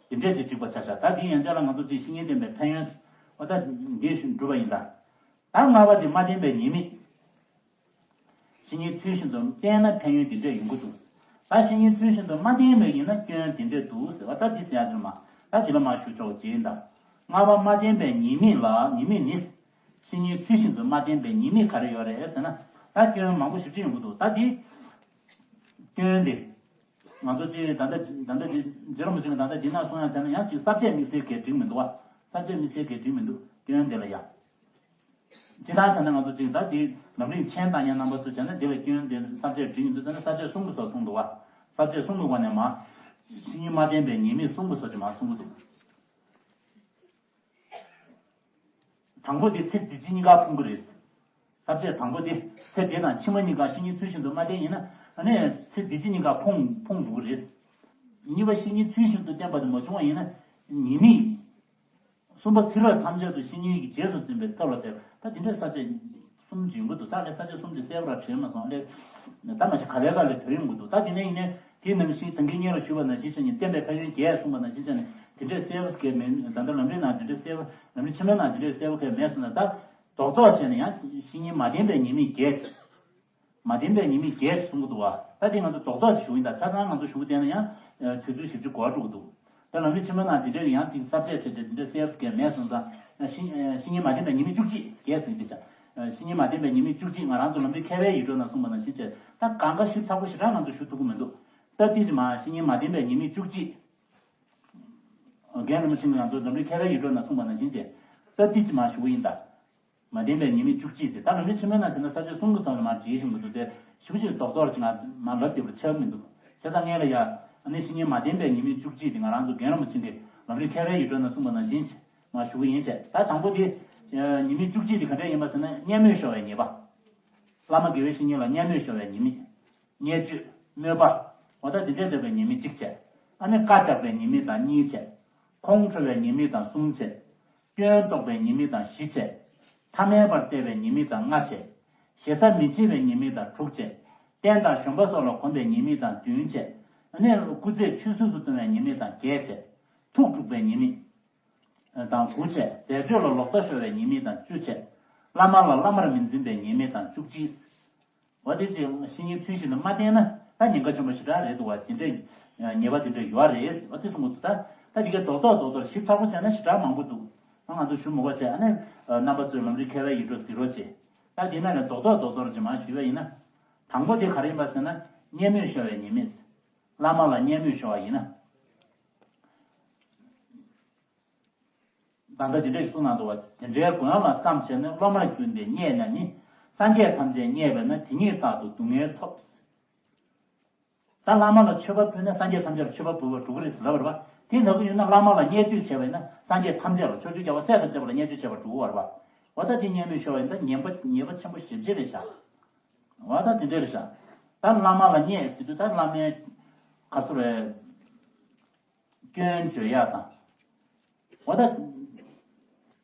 དེ་འདྲས་ཅིག་འགྲིག་པ་ཆ་བཞག། ད་དེ་ཡན་ཆད་ལ་ང་ཚོ་གཅིག་བཤེས་གཉེན་བསྟེན་པའི་ཕན་ཡོན། འོ་ད་འདི་ཞུ་འགྲུབ་པ་ཡིན་ད། ད་ལྔ་པ་དེ་མ་བསྟེན་པའི་ཉེས་དམིགས། བཤེས་གཉེན་ཚུལ་བཞིན་དུ་བསྟེན་ན་ཕན་ཡོན་འདི་འདྲས་ཡོང་གི་འདུག། ད་བཤེས་གཉེན་ཚུལ་བཞིན་དུ་མ་བསྟེན་པ་ཡིན་ན་སྐྱོན་འདི་འདྲས་འདུག་ཟེར་བ། ད་འདི་ཟེར་ཡ་དེ་མ་ད་ཇི་ལ་མ་ཞུ་ཆོག་ཅེས་ཡིན་ད། ལྔ་པ་མ་བསྟེན་པའི་ཉེས་དམིགས་ལ། ཉེས་དམིགས་ནི། བཤེས་གཉེན་ཚུལ་བཞིན་དུ་མ་བསྟེན་པའི་ཉེས་དམིགས་ག་རེ་ཡོད་རེད་ཟེར་ན། ད་སྐྱོན་མང་པོ་ཞེ་པོ་ཅིག་ཡོང་གི་འདུག། ད་འདི་སྐྱོན་འདི་ང་ཚོ་ཅིག་ད་ལྟ་ད་ལྟ་འདི་རྗེ་རིན་པོ་ཆེ་གིས་ད་ལྟ་འདི་ན་གསུང་ཡ་བྱས་ན་ཡང་ཅིག་ས་བཅད་དམིགས་བསལ་གྱི་འགྲིག་མི་འདུག་བ། ས་བཅད་དམིགས་བསལ་གྱི་འགྲིག་མི་འདུག། སྐྱོན་འདི་ལ་ཡ། སྤྱིར་བཏང་བྱས་ན་ང་ཚོ་ཅིག་ད་དེ་ལམ་རིམ་མཆན་བཏང་མཁན་རྣམ་པ་ཚོ་བྱས་ན་དེ་ལ་སྐྱོན་དེ་ས་བཅད་བྲིས་ཡིན་དུས་ཙམ་ན་ས་བཅད་གསུམ་གྱི་སོགས་གསུངས་འདུག་བ། ས་བཅད་གསུམ་གྱི་སྒོ་ནས་མ། བཤེས་གཉེན་མ་བསྟེན་པའི་ཉེས་དམིགས་གསུམ་གྱི་སོགས་ཀྱི་མ་གསུང་གི་འདུག། དང་པོ་དེ་ཚེ་འདི་ཕྱི་གཉིས་ཀ་ཕུང་གི་རེད། ས་བཅད་དང་པོ་དེ་ཚེ་འདི་དང་ཕྱི་མ་གཉིས་ཀ་བཤེས་གཉེན་ཚུལ་བཞིན་དུ་མ་བསྟེན་ཡིན་ན་ཨ་ནི་ཚེ་འདི་ཕྱི་གཉིས་ཀ་ཕུང་ཕུང་འགྲོ་གི་རེད། གཉིས་པ་བཤེས་གཉེན་ཚུལ་བཞིན་དུ་བསྟེན་པ་དེ་མ་བྱུང་བ་ཡིན་ན་ཉེས་དམིགས། གསུམ་པ་ཚེ་རབས་ཐམས་ཅད་དུ་བཤེས་གཉེན་གྱི་རྗེས་སུ་འཛིན་པའི་ཐབས་ལ་བརྟེན། ད་དེ་འདྲའི་ས་བཅད་གསུམ་ཡིན་དགོས་འདུག། ད་ལས་ས་བཅད་གསུམ་དེ་གསལ་པོ་ར་བྲིས་མ་སོང་ལས། ད་མ་གཞི་ག་ལས་ག་ལས་བྲིས་ཡོང་གི་འདུག། ད་དེ་ནས་ཡིན་ནས་དེའི་ནང་བཞིན་ད་གིན་སྔོན་ལ་ཞུས་པ་ནང་བཞིན་བྱས་ནས་བསྟེན་པའི་ཕན་ཡོན་བརྒྱད་གསུངས་པ་ནང་བཞིན་བྱས་ནས་དེ་འདྲའི་གསལ་པོ་གལ་མེད། ད་ལྟ་ལམ་རིམ་ནང་དེ་འདྲའི་གསལ་པོ་ལམ་རིམ་ཕྱི་མའི་ནང་དེ་འདྲའི་གསལ་པོ་གལ་མེད་སོང་ན་ད་རྡོག་རྡོག་བྱས་ནས་ཡང་བཤེས་གཉེན་མ་བསྟེན་པའི་ཉེས་དམིགས་བརྒྱད། མ་བསྟེན་པའི་ཉེས་དམིགས་བརྒྱད་གསུང་གི་འདུག་བ། ད་དེ་ང་ཚོ་རྡོག་རྡོག་ཅིག་ཞུ་གི་ཡིན། ད་ཆ་ཚང་ང་ཚོ་ཞུ་གི་བསྡད་ན་ཡང་དུས་ཚོད་ཞེ་པོ་ཅིག་འགོར་འགྲོ་གི་འདུག། ད་ལམ་རིམ་ཕྱི་མ་ནང་དེ་འདྲའི་ཡང་ཅིག་ས་བཅད་བྱས་ཏེ་དེ་འདྲའི་གསལ་པོ་གལ་མེད་སོང་ཙང་བཤེས་བཤེས་གཉེན་མ་བསྟེན་པའི་ཉེས་དམིགས་བཅུ་གཅིག་བརྒྱད་ཟེར་གི་འདུག་བྱ། བཤེས་གཉེན་མ་བསྟེན་པའི་ཉེས་དམིགས་བཅུ་གཅིག་ང་རང་ཚོ་ལམ་རིམ་མཁས་པའི་ཡིད་འཕྲོག་ནང་གསུངས་པ་ནང་བཞིན་བྱས་ད་གང་ག་ཞིབ་ཚགས་པོ་ཞེ་དྲག་ང་ཚོ་ཞུ་ཐུབ་ཀྱི་མི་འདུག། སྟབས་བདེ་ཅིག་མ་བཤེས་གཉེན་མ་བསྟེན་པའི་ཉེས་དམིགས་བཅུ་གཅིག། རྒན་རིན་པོ་ཆེ་ང་ཚོ་ལམ་རིམ་མཁས་པའི་ཡིད་འཕྲོག་ནང་གསུངས་པ་ནང་བཞིན་བྱས་སྟབས་བདེ་ཅིག་མ་ཞུ་གི་ཡིན་ད། མ་བསྟེན་པའི་ཉེས་དམིགས་བཅུ་གཅིག་དེ་ད་ལམ་རིམ་ཕྱི་མའི་ནང་བྱས་ན་ས་བཅད་གསུམ་གྱི་ཐོག་ནས་མར་བྲིས་བཞིན་པ་འདུག་སྟེ་ཞུ་ཞིག་རྡོག་རྡོག་ཅིག་ང་མར་ལབ་བསྡད་པ་ཆགས་མི་འདུག། བྱས་ཙང་སྔོན་ལ་ཡ་ཨ་ནི་བཤེས་གཉེན་མ་བསྟེན་པའི་ཉེས་དམིགས་བཅུ་གཅིག་དེ་ང་རང་ཚོ་རྒན་རིན་པོ་ཆེ་གིས་ལམ་རིམ་མཁས་པའི་ཡིད་འཕྲོག་ནང་གསུངས་པ་ནང་བཞིན་མར་ཞུ་གི་ཡིན་བྱས། ད་དང་པོ་དེ་ཉེས་དམིགས་བཅུ་གཅིག་དེ་ག་འདྲ་ཡིན་པ་ཟེར་ན་སྙན་སྨོད་ཤོར་བའི་ཉེས་པ། བླ་མ་དགེ་བའི་བཤེས་གཉེན་ལ་སྙན་སྨོད་ཤོར་བའི་ཉེས་དམིགས། བརྙས་བཅོས། སྨོད་པ། འོ་ད་དེ་འདྲས་འདོད་པའི་ཉེས་དམིགས་གཅིག་བྱས། ཨ་ནི་བཀའ་བཅག་པའི་ཉེས་དམིགས་དང་གཉིས་བྱས། ཁོང་ཁྲོ་བའི་ཉེས་དམིགས་དང་གསུམ་བྱས། སྐྱོན་འདོགས་པའི་ཉེས་དམིགས་དང་བཞི་བྱས། ཐ་མལ་པར་བལྟས་པའི་ཉེས་དམིགས་དང་ལྔ་བྱས། ཞེ་ས་མི་བྱེད་པའི་ཉེས་དམིགས་དང་དྲུག་བྱས། རྟེན་དང་གཞོན་པ་སོགས་ལ་གོམས་པའི་ཉེས་དམིགས་དང་བདུན་བྱས། ཨ་ནི་སྐུ་ཚེ་ཆུད་ཟོས་སུ་གཏོང་བའི་ཉེས་དམིགས་དང་བརྒྱད་བྱས། ཐུགས་དཀྲུགས་པའི་ཉེས་དམིགས་དང་དགུ་བྱས། རྫས་སྤྱོད་ལ་ལོག་ལྟ་ཤོར་བའི་ཉེས་དམིགས་དང་བཅུ་བྱས། བླ་མ་ལ་བླ་མར་མི་འཛིན་པའི་ཉེས་དམིགས་དང་བཅུ་གཅིག། འོ་དེ་ཅིག་བཤེས་གཉེན་ཚུལ་བཞིན་དུ་མ་བསྟེན་ན་ད་ཉེན་ཁ་ཆེན་པོ་ཞེ་དྲག་རེད་འདུག་བ། དེ་འདྲའི་ཉེས་པ་དེ་འདྲ་ཡོད་རེད། འོ་དེ་གསུང་གི་འདུག་ད་ད་དེ་གའི་རྡོག་རྡོག་རྡོག་རྡོག་ཞིབ་ཚགས་པོ་བྱས་ན་ཞེ་དྲག་མང་པོ་འདུག་ད་ང་ཚོ་ཞུ་མི་དགོས་བྱས། ཨ་ནི་རྣམ་པ་ཚོས་ལམ་རིམ་མཁས་པའི་ཡིད་འཕྲོག་གཟིགས་རོགས་བྱེད། ད་དེ་ན་ནས་རྡོག་རྡོག་རྡོག་རྡོག་ཅིག་མར་ཞུས་པ་ཡིན་ན། དང་པོ་དེ་ག་རེ་ཡིན་པ་ཟེར་ན། མཉན་མོད་ཤོར་བའི་ཉེས་དམིགས། བླ་མ་ལ་མཉན་མོད་ཤོར་བ་ཡིན་ན། ད་ལྟ་དེ་འདྲ་ཞིག་གསུངས་གནང་འདུག་བ། དེ་འདྲའི་དགོས་ཡངས་ལ་བསམ་བྱས་ནས་སློབ་མར་གྱུར་ཏེ་བརྙས་ན་ནི། སངས་རྒྱས་ཐམས་ཅད་བརྙས་པས་ན་དེ་ཉིད་རྟག་ཏུ་སྡུག་བསྔལ་ཐོབ། ད་བླ་མ་ལ་མཆོད་པ་ཕུལ་ན་སངས་རྒྱས་ཐམས་ཅད་ལ་མཆོད་པ་ཕུལ་བ་འགྲོ་གི་རེད་ཟེར་ལབ་པ་རེད་པ། དེ་ལབ་ཀྱི་ཡོད་ན་བླ་མ་ལ་བརྙས་བཅོས་བྱས་པ་ཡིན་ན་སངས་རྒྱས་ཐམས་ཅད་ལ་ཕྱོགས་བཅུའི་རྒྱལ་བ་སྲས་དང་བཅས་པ་ལ་བརྙས་བཅོས་བྱས་པ་འགྲོ་གི་རེད་པ། འོ་ད་དེ་བརྙས་མོད་ཤོར་བ་ཡིན་ན་ཉེས་པ་ཉེས་པ་ཆེན་པོ་ཞེ་པོ་ཅིག་རེད་ཤག་འོ་ད་དེ་འདྲ་རེད་ཤག་ད་བླ་མ་ལ་བརྙས་ཟེར་དུས་ད་བླ་མའི་ག་ཚོད་རེད། སྐྱོན་བརྗོད་ཡག་དང་། འོ་ད།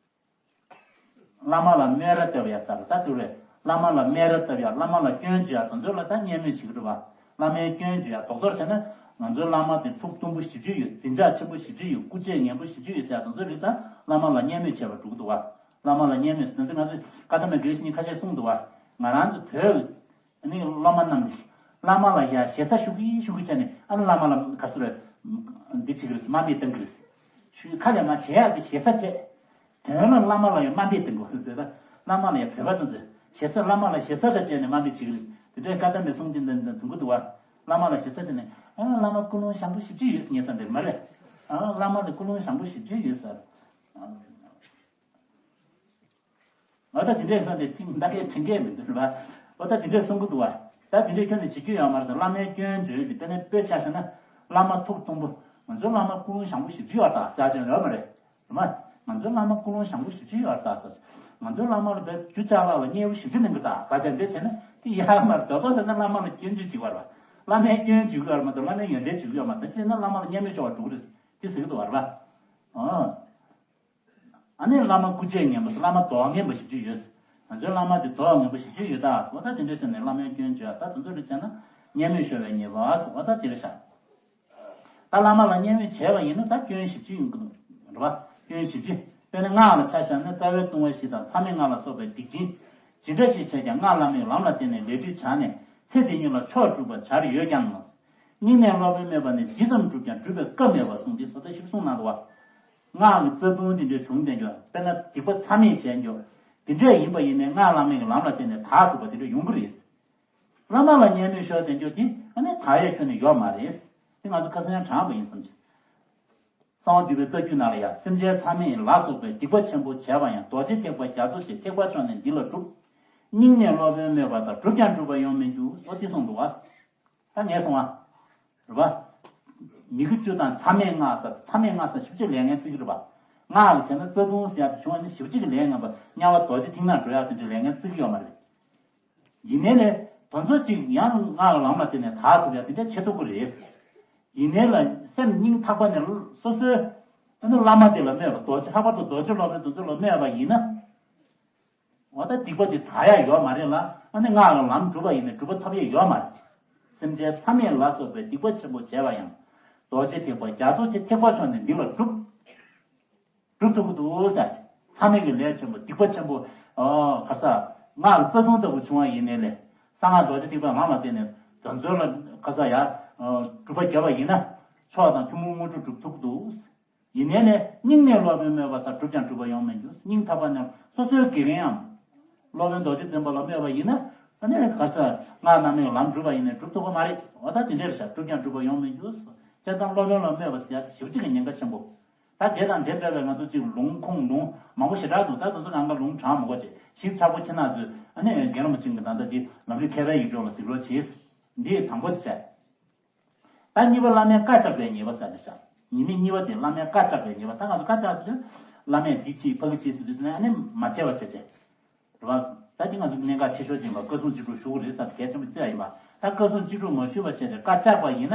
བླ་མ་ལ་སྨད་ར་བཏབ་ཡག་ཟེར་ད་དུ་རེད། བླ་མ་ལ་སྨད་ར་བཏབ་ཡག་བླ་མ་ལ་སྐྱོན་བརྗོད་ཡག་དེ་ཚོ་ལ་ད་བརྙས་མོད་བྱེད་ཀྱི་འདུག་བ། བླ་མའི་སྐྱོན་བརྗོད་ཡག་རྡོག་རྡོག་བྱས་ན། ང་ཚོའི་བླ་མ་དེ་ཐུགས་གཏུམ་པོ་ཞེ་པོ་ཅིག་ཡོད། འཛིན་གྲྭ་ཆེན་པོ་ཞེ་པོ་ཅིག་ཡོད། སྐུ་ཆས་ངན་པོ་ཞེ་པོ་ཅིག་ཡོད་ཟེར་ཡག་དེ་ཚོ་རིགས་ད་བླ་མ་ལ་བརྙས་མོད་བྱས་པ་འགྲོ་གི་འདུག་བ། བླ་མ་ལ་བརྙས་མོད་ཟེར་ན་ང་ཚོས་བཀའ་གདམས་པའི་དགེ་བཤེས་གཉིས་ཁ་ཤས་གསུངས་འདུག་བ། ང་རང་ཚོ་བོད། ཨ་ནི་སློབ་མ་རྣམས་ཀྱིས་བླ་མ་ལ་ཡ་ཞེ་ས་ཞུགས་ཀྱིས་ཞུགས་ཀྱིས་བྱས་ནས། ཨ་ནི་བླ་མ་ལ་ག་ཚོད་རེད། འདི་བྱེད་ཀྱི་རེད། དམའ་འབེབས་གཏོང་གི་རེད། ཞུ་ཁ་ལས་མ་བྱེད་ཡག་དེ་ཞེ་ས་བྱས། དོན་ལ་བླ་མ་ལ་ཡང་དམའ་འབེབས་གཏོང་དགོས་ཟེར། ད་བླ་མ་ལ་ཡང་བོད་པ་ཚོ་ཚོས་ཞེ་ས་བླ་མ་ལ་ཞེ་ས་དང་བཅས་ནས་དམའ་འབེབས་བྱེད་ཀྱི་རེད། དེ་འདྲའི་བཀའ་གདམས་པའི་གསུང་རྒྱུན་འདི་འདི་འདོན་གྱི་འདུག་བ། བླ་མ་ལ་ཞེ་ས་བྱས་ནས། ཨ་བླ་མ་ཀུན་སློང་བཟང་པོ་ཞེ་པོ་ཅིག་ཡོད་ཟེར་ངེས་ས་འདིར་མ་རེད། ཨ་བླ་མ་ལ་ཀུན་སློང་བཟང་པོ་ཞེ་པོ་ཅིག་ཡོད་ཟེར། ང་ད་དེ་འདྲའི་ས་དེ་ཚིག་འདའ་མཁན་དྲན་མཁན་མི་འདུག་རེད་པ། འོ་ད་དེ་འདྲའི་གསུང་གི་འདུག་བ། ད་དེ་འདྲའི་ཁྱོན་ནས་བྱེད་རྒྱུ་ཡོད་མ་རེད་ཟེར། བླ་མའི་སྐྱོན་བརྗོད་ཀྱི་དེ་ནས་དཔེ་ཆ་བཞག་ན། བླ་མ་ཐུགས་གཏུམ་པོ། ང་ཚོའི་བླ་མ་ཀུན་སློང་བཟང་པོ་ཞེ་པོ་ཅིག་ཡོད་ད་ཟེར་ཅན་ཡོད་མ་རེད། རེད་མ། ང་ཚོའི་བླ་མ་ཀུན་སློང་བཟང་པོ་ཞེ་པོ་ཅིག་ཡོད་ད་ཟེར། ང་ཚོའི་བླ་མ་ལ་བོད་རྒྱུ་ཅ་ལག་ལ་མཉེས་པོ་ཞེ་པོ་ཅིག་གནང་གི་ད་ཟེར་ཅན་དེ་བྱས་ན་དེ་ཡག་མ་རེད། དོ་དོ་ཟེར་ན་བླ་མ་ལ་སྐྱོན་བརྗོད་བྱེད་ཀྱི་ཡོད་རེད་པ། བླ་མའི་སྐྱོན་བརྗོད་ཀྱི་ཡོད་རེད་མ་གཏོགས་བླ་མའི་ཡོན་ཏན་བརྗོད་ཀྱི་ཡོད་མ་རེད། ད་བྱས་ན་བླ་མ་ལ་བརྙས་མོད་ཤོར་བ་འགྲོ་གི་རེད། དེ་ཟེར་གྱི་འདུག་བ་རེད་པ། ཨོ། ཨ་ནི་བླ་མ་སྐུ་ཆས་ངན་པ་བླ་མ་མདོག་ངན་པ་ཞེ་པོ་ཅིག་ཡོད། ང་ཚོའི་བླ་མ་དེ་མདོག་ངན་པ་ཞེ་པོ་ཅིག་ཡོད་ད། འོ་ད་དེ་འདྲ་བྱས་ནས་བླ་མའི་སྐྱོན་བརྗོད་ད་དེ་ཚོ་རེད་བྱས་ན་བརྙས་མོད་ཤོར་བའི་ཉེས་པ། འོ་ད་དེ་རེད་ཤག་ད་བླ་མ་ལ་བརྙས་མོད་བྱས་པ་ཡིན་ན་ད་སྐྱོན་ཞེ་པོ་ཅིག་ཡོང་གི་འདུག་རེད་པ། སྐྱོན་ཞེ་པོ་ཅིག་དཔེར་ན་སྔགས་ལ་ཆ་བཞག་ན་རྩ་བའི་ལྟུང་བ་བཞི་དང་མཚམས་མེད་ལྔ་ལ་སོགས་པའི་སྡིག་ཅན། ཇི་འདྲ་ཞིག་བྱས་ཀྱང་སྔགས་བླ་མའི་ལམ་ལ་བརྟེན་ནས་ལས་སྒྲིབ་བྱང་ནས་ཚེ་འདི་ཉིད་ལ་མཆོག་སྒྲུབ་པར་བྱར་ཡོད་ཀྱང་། སྙིང་ནས་སློབ་དཔོན་སྨོད་པ་ནི། ཇི་ཙམ་བསྒྲུབས་ཀྱང་སྒྲུབ་པའི་སྐབས་མེད་པར་གསུངས་ཏེ་བཟོ་ལྟ་ཞིག་གསུངས་གནང་འདུག་བ། སྔགས་ཀྱི་རྩ་ལྟུང་དེ་འདྲའི་བྱུང་བསྡད་ཀྱང་དཔེར་ན་སྡིག་པ་མཚམས་མེད་བྱས་ཀྱང་དེ་འདྲ་ཡིན་པ་ཡིན་ནའི་སྔགས་བླ་མའི་ལམ་ལ་བརྟེན་ནས་དག་ཐུབ་པ་དེ་འདྲ་ཡོང་གི་རེད། བླ་མ་ལ་བརྙས་མོད་ཤོར་བསྡད་ཀྱང་དེ་ཨ་ནི་དག་ཡས་ཁྱོན་ནས་ཡོད་མ་རེད། དེ་ང་ཚོ་ཁ་སང་ཡང་དྲངས་པ་ཡིན་བསམ་གྱི། གསང་བ་འདུས་པའི་རྩ་རྒྱུད་ནང་ལ་ཡང་སེམས་ཅན་མཚམས་མེད་ལ་སོགས་པའི་སྡིག་པ་ཆེན་པོ་བྱས་པ་ཡང་རྡོ་རྗེ་ཐེག་པ་རྒྱ་མཚོ་ཆེ་ཐེག་པ་མཆོག་ནི་འདི་ལ་གྲུབ། སྙིང་ནས་སློབ་དཔོན་སྨོད་པ་དང་བསྒྲུབས་ཀྱང་སྒྲུབ་པ་ཡོང་མི་འགྱུར། ཨོ་དེ་གསུངས་འདུག་བ། ད་ངས་སོང་བ། རེད་པ། ཉི་ཤུ་བཅུ་དང་མཚམས་མེད་ལྔ་ཟེར། མཚམས་མེད་ལྔ་ཟེར་ཞེ་པོ་ཅིག་ལས་ངན་བརྩི་གི་རེད་པ། སྔགས་ཀྱི་བྱས་ན་རྩ་ལྟུང་ཟེར་ཡག་དེ་བྱུང་བ་ནི་ཞེ་པོ་ཅིག་གི་ལས་ངན་པ་དམྱལ་བ་རྡོ་རྗེ་གཏིང་ནང་འགྲོ་ཡག་དེ་འདྲའི་ལས་ངན་བརྩི་གི་ཡོད་མ་རེད། ཡིན་ནའི་ལས་དོན་ཚོ་གཅིག་ཡང་སྔགས་ལམ་ལ་བརྟེན་ནས་དག་ཐུབ་ཡག་དེ་འདྲ་བྱེད་ཐུབ་ཀྱི་རེད། ཡིན་ནའི་ལ་སེམས་སྙིང་ཐག་པ་ནས་སོ་སོའི་ཨ་ནི་བླ་མ་དེ་ལ་སྨོད་པ་རྡོ་རྗེ་ལྷག་པར་དུ་རྡོ་རྗེ་སློབ་དཔོན་དེ་ཚོ་ལ་སྨོད་པ་ཡིན་ན། འོ་ད་སྡིག་པ་དེ་དག་ཡག་ཡོད་མ་རེད་ལ། ཨ་ནི་སྔགས་ལ་ལམ་སྒྲུབ་པ་ཡིན་ནའི་སྒྲུབ་པ་ཐོབ་ཡག་ཡོད་མ་རེད། སེམས་ཅན་མཚམས་མེད་ལ་སོགས་པའི་སྡིག་པ་ཆེན་པོ་བྱས་པ་ཡང་། རྡོ་རྗེ་ཐེག་པ་རྒྱ་མཚོ་ཆེ་ཐེག་པ་མཆོག་ནི་འདི་ལ་གྲུབ། སྒྲུབ་ཐུབ་ཀྱི་འདུག་ཟེར། མཚམས་མེད་ཀྱི་ལས་ཆེན་པོ་སྡིག་པ་ཆེན་པོ། ཨོ་ག་ས། སྔགས་ཀྱི་རྩ་ལྟུང་ལྟ་བུ་བྱུང་བ་ཡིན་ནའི་ལས། གསང་སྔགས་རྡོ་རྗེ་ཐེག་པའི་ལམ་ལ་བརྟེན་ནས་དོན་ཚོད་ལ་ག་ས་ཡ། སྒྲུབ་པ་བརྒྱབ་པ་ཡིན་ན། མཆོག་དང་ཐུན་མོང་དངོས་གྲུབ་སྒྲུབ་ཐུབ་ཀྱི་འདུག་ཡིན་ནའི་ལས་སྙིང་ནས་སློབ་དཔོན་སྨོད་པ་དང་བསྒྲུབས་ཀྱང་སྒྲུབ་པ་ཡོང་མི་འགྱུར། སྙིང་ཐག་པ་ནས་སོ་སོའི་དགེ་རྒན་ཡང་། སློབ་དཔོན་རྡོ་རྗེ་འཛིན་པ་ལ་སྨོད་པ་ཡིན་ན། ཨ་ནི་ག་ས་སྔགས་རྣམ་སྨིན་ལམ་སྒྲུབ་པ་ཡིན་ནའི་སྒྲུབ་ཐུབ་ཀྱི་མ་རེད། འོ་ད་དེ་འདྲ་རེད་ཤག་སྒྲུབས་ཀྱང་སྒྲུབ་པ་ཡོང་མི་འགྱུར། བྱས་ཙང་སློབ་དཔོན་ལ་སྨོད་པ་ཟེར་ཡག་དེ་ཞེ་པོ་ཅིག་གི་ཉེན་ཁ་ཆེན་པོ། ད་དེ་དང་དེ་འདྲ་བའི་ང་ཚོ་གཅིག་ལུང་ཁུངས་ལུང་མང་པོ་ཞེ་དྲག་འདུག་ད་དེ་ཚོ་གང་ག་ལུང་དྲངས་མི་དགོས་བྱས། ཞིབ་ཚགས་པོ་ཁྱེད་རང་ཚོས་ཨ་ནི་རྒན་རིན་པོ་ཆེ་གི་ད་ལྟ་འདི་ལམ་རིམ་མཁས་པའི་ཡིད་འཕྲོག་ལ་གཟིགས་རོགས་གྱིས། འདི་དང་པོ་དེ་བྱས། ད་གཉིས་པ་བླ་མའི་བཀའ་བཅག་པའི་ཉེས་པ་ཟེར་ནས་བཞག་ཉེས་དམིགས་གཉིས་པ་དེ་བླ་མའི་བཀའ་བཅག་པའི་ཉེས་པ། ད་ང་ཚོ་བཀའ་བཅག་ཟེར་དུས་བླ་མས་འདི་གྱིས་ཕ་གི་གྱིས་ཟེར་དུས་ནས་ཨ་ནི་མ་བྱས་པ་བྱས་བྱས། རེད་བ། ད་ཅི་ང་ཚོ་གནད་འགག་ཆེ་ཤོས་ཅིག་ཡིན་པ། བཀའ་སྲུང་གཅིག་གྲོགས་ཞུ་གི་རེད་ཟེར་གལ་ཆེན་པོ་བརྩི་ཡ་ཡིན་པ། ད་བཀའ་སྲུང་གཅིག་གྲོགས་མ་ཞུས་པ་བྱས་ཏེ་བཀའ་བཅག་པ་ཡིན་ན།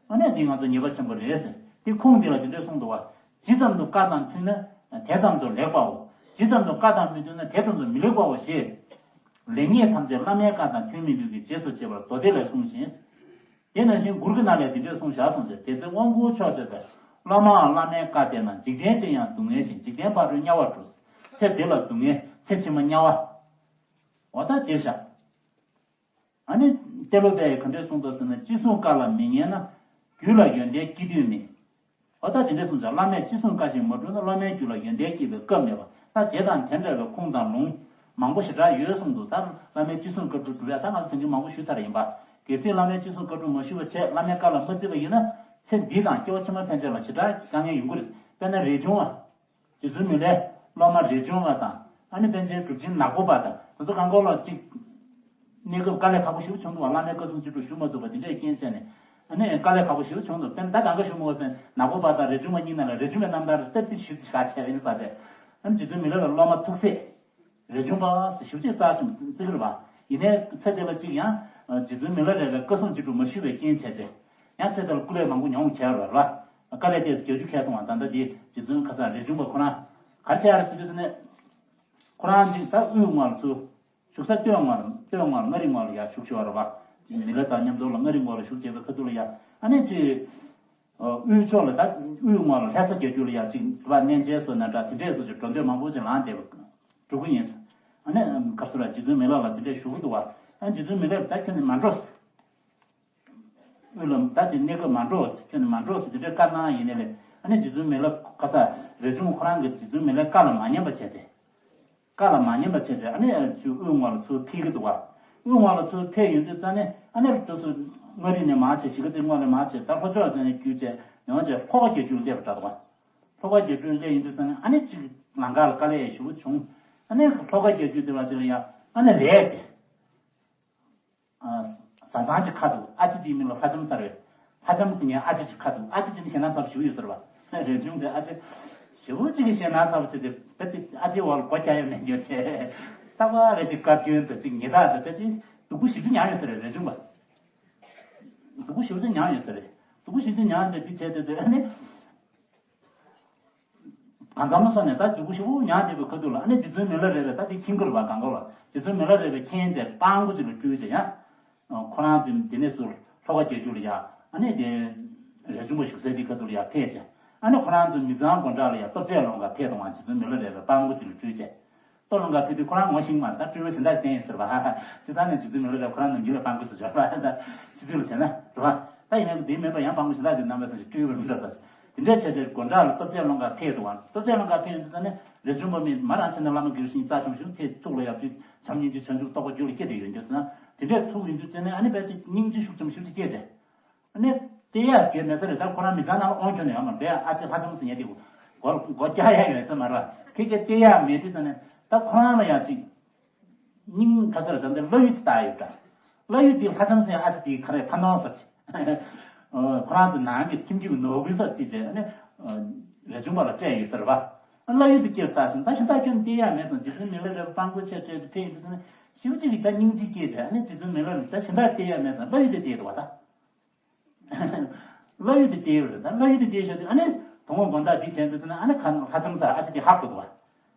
ཨ་ནི་འདི་ང་ཚོ་ཉེས་པ་ཆེན་པོ་རེད་ཟེར། དེ་ཁུངས་འདི་ལ་དེ་འདྲས་གསུངས་འདུག་བ། ཇི་ཙམ་དུ་བཀའ་དང་མཐུན་ན་དེ་ཙམ་དུ་ལེགས་པའོ། ཇི་ཙམ་དུ་བཀའ་དང་མི་མཐུན་ན་དེ་ཙམ་དུ་མི་ལེགས་པའོ་ཞེས། ལེགས་ཉེས་ཐམས་ཅད་བླ་མའི་བཀའ་དང་མཐུན་མིན་ལུགས་ཀྱི་རྗེས་སུ་བྱེད་པར་མདོ་སྡེ་ལས་གསུངས་ཤིང་། དེ་ནང་བཞིན་མགུར་གྱི་ནང་ལས་འདི་འདྲས་གསུངས་བཞག་གསུངས་ཏེ། དེ་ཚེ་དབང་བསྐུར་མཆོག་ཐོས་པས། སློབ་མའང་བླ་མའི་བཀའ་བསྟེན་ན། འཇིག་རྟེན་དེ་ཡང་སྡུག་བསྔལ་ཞིང་། འཇིག་རྟེན་ཕ་རོལ་དམྱལ་བར་འགྲོ། ཚེ་འདི་ལ་སྡུག་བསྔལ་ཚེ་ཕྱི་མ་དམྱལ་བ། འོ་ད་དེ་བཞག་ཨ་ནི་ཏེ་ལོ་པས་ག་འདྲས་གསུངས་འདུག་ཟེར་ན། ཅི་གསུང་བཀའ་ལ་མི་ཉན་ན། རྒྱུད་ལ་ཡོན་ཏན་སྐྱེ་དུས་མེད། འོ་ད་དེ་འདྲས་གསུངས་ཙང་། བླ་མས་ཅི་གསུང་བཀའ་བཞིན་མ་བསྒྲུབས་ན། བླ་མའི་རྒྱུད་ལ་ཡོན་ཏན་སྐྱེ་བའི་སྐབས་མེད་པ། ད་དེ་དང་དེ་འདྲ་བའི་ཁུངས་དང་ལུང་མང་པོ་ཞེ་དྲག་ཡོད་གསུངས་འདུག་ད་བླ་མའི་ཅི་གསུང་བཀའ་སྒྲུབ་སྒྲུབ་ཡ་ད་ང་ཚོ་དེང་གི་མང་པོ་ཞུས་ཚར་ཡིན་པ། གལ་སྲིད་བླ་མའི་ཅི་གསུང་བཀའ་སྒྲུབ་མ་ཞུས་པ་བྱས། བླ་མའི་བཀའ་ལ་མ་བརྩིས་པ་ཡིན་ན། ཚེ་འདི་དང་སྐྱེ་བ་ཕྱི་མ་ཕན་ཆད་ལ་ཞེ་དྲག་དཀའ་ངལ་ཡོང་གི་རེད། དཔེར་ན་རས་ཆུང་བ། རྗེ་བཙུན་མི་ལའི་སློབ་མ་རས་ཆུང་བ་དང་། ཨ་ནི་པཎ་ཆེན་གྲུབ་ཆེན་ནག་པོ་པ་དང་། དེ་ཚོ་གང་ག་ལ་གཅིག་གནས་སྐབས་དཀའ་ལས་ཁག་པོ་ཞེ་པོ་བྱུང་འདུག་བ། བླ་མའི་བཀའ་གསུང་ཅི་སྒྲུབ་ཞུ་མ་ཐུབ་པ་དེ་འདྲའི་རྐྱེན་བྱས་ནས། ཨ་ནི་དཀའ་ལས་ཁག་པོ་ཞེ་པོ་བྱུང་འདུག་དཔེར་ན་ད་གང་ག་ཞུ་མི་དགོས་པས། ནག་པོ་པ་དང་རས་ཆུང་བ་གཉིས་ནང་ལ་རས་ཆུང་བའི་རྣམ་ཐར་སྟབས་བདེ་ཞུ་ག་བྱས་པ་ཡིན་ས་རེད། ཨ་ནི་རྗེ་བཙུན་མི་ལ་ལ་སློབ་མ་ཐུགས་སྲས། རས་ཆུང་པ་ཞེ་པོ་ཅིག་རྩ་ཆེན་བརྩི་གི་རེད་བ། ཡིན་ནའི་ཚེ་འདི་ལ་གཅིག་ཡང་རྗེ་བཙུན་མི་ལ་རས་པའི་བཀའ་གསུང་ཅི་སྒྲུབ་མ་ཞུས་པའི་རྐྱེན་བྱས་ཏེ། ཡང་ཚེ་འདི་ལ་སྐུ་ལས་མང་པོ་མྱོང་བྱས་ར་ར། དཀའ་ལས་དེ་རྒྱག་རྒྱུ་ཁེལ་སོང་བ། ད་ལྟ་འདི་རྗེ་བཙུན་ཁ་སང་རས་ཆུང་པ་ཁོ་རང་ག་རེ་བྱས་རེད་ཟེར་དུས་ནས། ཁོ་རང་གཅིག་ད་དབུས་ངོས་ལ་ཚུར། བཞུགས་ས་སྟོད་ངོས་ལ། སྟོད་ངོས་ལ་མངའ་རིས་ངོས་ལ་ཡར་བཞུགས་བཞུགས་པ་རེད་བ། མི་ལ་དང་མཉམ་དུ་ལ་མངའ་རིས་ངོས་ལ་བཞུགས་བྱས་པའི་ཁ་ཐུག་ལ་ཡ། ཨ་ནི་ཅིག་དབུས་ཕྱོགས་ལ་ད་དབུས་ངོས་ལ་ལྷ་ས་རྒྱལ་རྒྱུད་ལ་ཡ་ཅིག་དྲི་བ་གནས་མཇལ་སོགས་ན་འདྲ་དེ་འདྲས་སོགས་ཀྱི་འགྲོ་འདོད་མང་པོ་ཅིག་ལངས་བསྡད་པ་འགྲོ་གི་ཡིན། ཨ་ནི་ག་ཚོད་ར་རྗེ་བཙུན་མི་ལ་ལ་དེ་འདྲས་ཞུ་གི་འདུག་བ། ཨ་རྗེ་བཙུན་མི་ལ་ད་ཁྱོད་ནི་མ་འགྲོ། དབུས་ལ་ད་དེ་གནས་སྐབས་མ་འགྲོ། ཁྱོད་ནི་མ་འགྲོ་ཟེར་དེ་འདྲས་བཀའ་གནང་ཡིན་ནའི་ལས། ཨ་ནི་རྗེ་བཙུན་མི་ལ་ཁ་ས་རས་ཆུང་ཁོ་རང་གིས་རྗེ་བཙུན་མི་ལའི་བཀའ་ལ་མ་ཉན་པ་བྱས་ཏེ། བཀའ་ལ་མ་ཉན་པ་བྱས་ཏེ། ཨ་ནི་ཚུར་དབུས་ངོས་ལ་ཚུར་ཕེབས་ཀྱི་འདུག་བ། དབུས་ངོས་ལ་ཚུར་ཕེབས་ཡོང་དུས་ཙ་ནས། ཨ་ནི་དུས་སུ་མངའ་རིས་ནས་མར་བྱས། གཞིས་ཀ་རྩེ་ངོས་ནས་མར་བྱས། ད་ལྷོ་ཕྱོགས་ཙ་ནས་བརྒྱུད་བྱས་ཡོང་བྱས་ལྷོ་ཁ་རྒྱལ་རྒྱུད་ལ་སླེབས་པ་འདྲ་འདུག་བ། ལྷོ་ཁ་རྒྱལ་རྒྱུད་ལ་སླེབས་ཡོང་དུས་ཙ་ནས། ཨ་ནི་གཅིག་ལམ་ཁ་ལ་དཀའ་ལས་ཞེ་པོ་བྱུང་། ཨ་ནི་ལྷོ་ཁ་རྒྱལ་རྒྱུད་དེ་བ་ཅིག་ལ་ཡ། ཨ་ནི་རས་བྱས། ཨ། བཟའ་ཚང་ཅིག་ཁ་འདུག་ཨ་ཅེ་དེའི་མིང་ལ་ལྷ་ལྕམ་ཟེར་བས། ལྷ་ལྕམ་ཟེར་མཁན་ཨ་ཅེ་ཅིག་ཁ་འདུག་ཨ་ཅེ་དེ་ནི་ཞེད་སྣང་ཚ་པོ་ཞེ་པོ་ཡོད་ཟེར་བ། རས་ཆུང་དེ་ཨ་ཅེ་ཞེ་པོ་ཅིག་གི་ཞེད་སྣང་ཚ་པོ་བྱས་ཏེ། ད་དེ་ཨ་ཅེ་འོག་ལ་སྒོ་རྒྱག་ཡ་མེད་མཁན་བྱས། རྟག་པར་རེ་ཞིག་བཀའ་བཀྱོན་དེ་ཅིག་ཉེས་དག་དེ་ད་ཅིག་སྡུག་པོ་ཞེ་པོ་ཅིག་མྱངས་ཡོད་ཟེར་བས། རས་ཆུང་པ། སྡུག་པོ་ཞེ་པོ་ཅིག་མྱངས་ཡོད་ཟེར་བས། སྡུག་པོ་ཞེ་པོ་ཅིག་མྱངས་ཏེ་དེ་བྱས་ཏེ་དེ་ཨ་ནི། གང་འཚམ་སོང་ནས་ད་སྡུག་པོ་ཞེ་པོ་མྱངས་བསྡད་པའི་ཁ་ཐུག་ལ། ཨ་ནི་རྗེ་བཙུན་མི་ལ་རས་པས་ད་དེ་མཁྱེན་གྱི་རེད་བ། གང་ག་ལ་རྗེ་བཙུན་མི་ལ་རས་པས་མཁྱེན་བྱས་སྤྲང་པོ་ཅིག་ལ་སྤྲུལ་བྱས་ཡ། ཁོ་རང་ཚོས་དེ་ནས་ཚུར་ལྷོ་ཁ་རྒྱལ་རྒྱུད་ལ་ཡ། ཨ་ནི་དེ་རས་ཆུང་པ་བཞུགས་སའི་དེ་ཁ་ཐུག་ལ་ཡ་ཕེབས་བྱས། ཨ་ནི་ཁོ་རང་ཚོ་མི་ཚང་དགོན་གྲྭ་ལ་ཡ་སྟོབས་རྒྱས་སློང་ག་ཕེབས་དང་བ། རྗེ་བཙུན་མི་ལ་རས་པས་སྤྲང་པོ་ཅིག་ལ་སྤྲུལ་བྱས། སྟོད་ལུང་ག་ཕེབས་དུས་ཁོ་རང་ངོ་ཤེས་མ་རེད། ད་སྤྲུལ་པ་གཞན་དག་བསྟན་ཡོད་ཟེར་བ། སྤྱིར་བཏང་ནས་རྗེ་བཙུན་མི་ལ་རས་ཁོ་རང་ནམ་རྒྱུན་ལ་སྤྲང་པོ་ཟེར་བྱ་བ་ད། སྤྱི་ཚུལ་ལ་བྱས་ན་རེད་བ། ད་ཡིན་ནའི་དེ་མིན་པ་ཡང་སྤྲང་པོ་གཞན་དག་ཅིག་རྣམ་པ་ཚོ་ཞིག་སྤྲུལ་པར་མི་འདྲ་ད། དེ་འདྲའི་བྱས་བྱས་དགོན་གྲྭ་ལ་སྟོབས་རྒྱས་སློང་ག་ཕེབས་འདུག་བ། སྟོབས་རྒྱས་སློང་ག་ཕེབས་ཡོང་དུས་ཙ་ནས་རས་ཆུང་པ་མི་མ་རང་ཆེ་ན་བླ་མ་དགེ་བའི་བཤེས་གཉེན་རྩ་ཆེན་པོ་ཞིག་ཐེག་ཐུག་ལ་ཡ་བྱུས་བྱམས་སྙིང་རྗེ་བྱང་ཆུབ་རྟོགས་པ་རྒྱུད་ལ་སྐྱེས་ཏེ་ཡོད་འདུག་ཟེར་ན། དེ་འདྲའི་ཐུག་ཡོང་དུས་ཙ་ནས་ཨ་ནི་ཕལ་ཆེར་སྙིང་རྗེ་ཤུགས་ཆེན་པོ་ཞིག་སྐྱེས་བྱས། ཨ་ནི་སྟེར་ཡག་རྒྱུ་མེད་ས་རེད། ད་ཁོ་རང་མི་ཚང་ནང་ལ་དབང་ཁྱོན་ནས་ཡོད་མ་རེད། ཨ་ཅེ་ལྷ་ལྕམ་ཟེར་མཁན་དེ་སྒོ་སྒོ་རྒྱག་ཡག་ཡོད་ས་མ་རེད། ཁྱེད་ཀྱིས་སྟེར་ཡག་མེད་དུས་ཙ་ནས་ད་ཁོ་རང་ལ་ཡང་ཅིག་སྙིང་ག་ཚོད་རེད། ད་འདི་བློ་ཡུལ་ཅིག་བཏགས་ཡོད་འདྲ། བློ་ཡུལ་དེ་ལྷ་ལྕམ་ཟེར་ཨ་ཅེ་དེའི་ཁ་རས་ཕ་ནོར་ཟེར་ཅིག་ཁོ་རང་ཚོ་ནང་གི་ཁྱིམ་རྒྱུད་ཀྱི་ནོར་བུ་ཟེར་ཅིག་བྱས་ནས་རས་ཆུང་པ་ལ་སྤྲད་ཡོད་ས་རེད་བ། བློ་ཡུལ་དེ་སྐྱེས་བཏགས་ཤིང་། ད་གཞན་དག་ཁྱོན་ནས་སྟེར་ཡག་མེད་ཙང་། རྗེ་བཙུན་མི་ལ་རས་པ་སྤྲང་པོ་ཆེ་སྤྲད་དེ་ཕེབས་ཡོང་དུས་ཙ་ནས་ཞེ་པོ་ཅིག་གིས་ད་སྙིང་རྗེ་སྐྱེས་བྱས། ཨ་ནི་རྗེ་བཙུན་མི་ལ་རས་པས་ད་གཞན་དག་སྟེར་ཡག་མེད་ཙང་བློ་ཡུལ་དེ་སྟེར་བ་ད། བློ་ཡུལ་དེ་སྟེར་བ་རེད། ད་བློ་ཡུལ་དེ་སྟེར་བཞག་དུས་ཨ་ནི་དུང་དཀོན་མཆོག་འདི་བྱས་འདུག་ཟེར་ན། ཨ་ནི་ཁ་ལྷ་ལྕམ་ཟེར་ཨ་ཅེ་དེ་ཧ་གོ་འདུག་བ།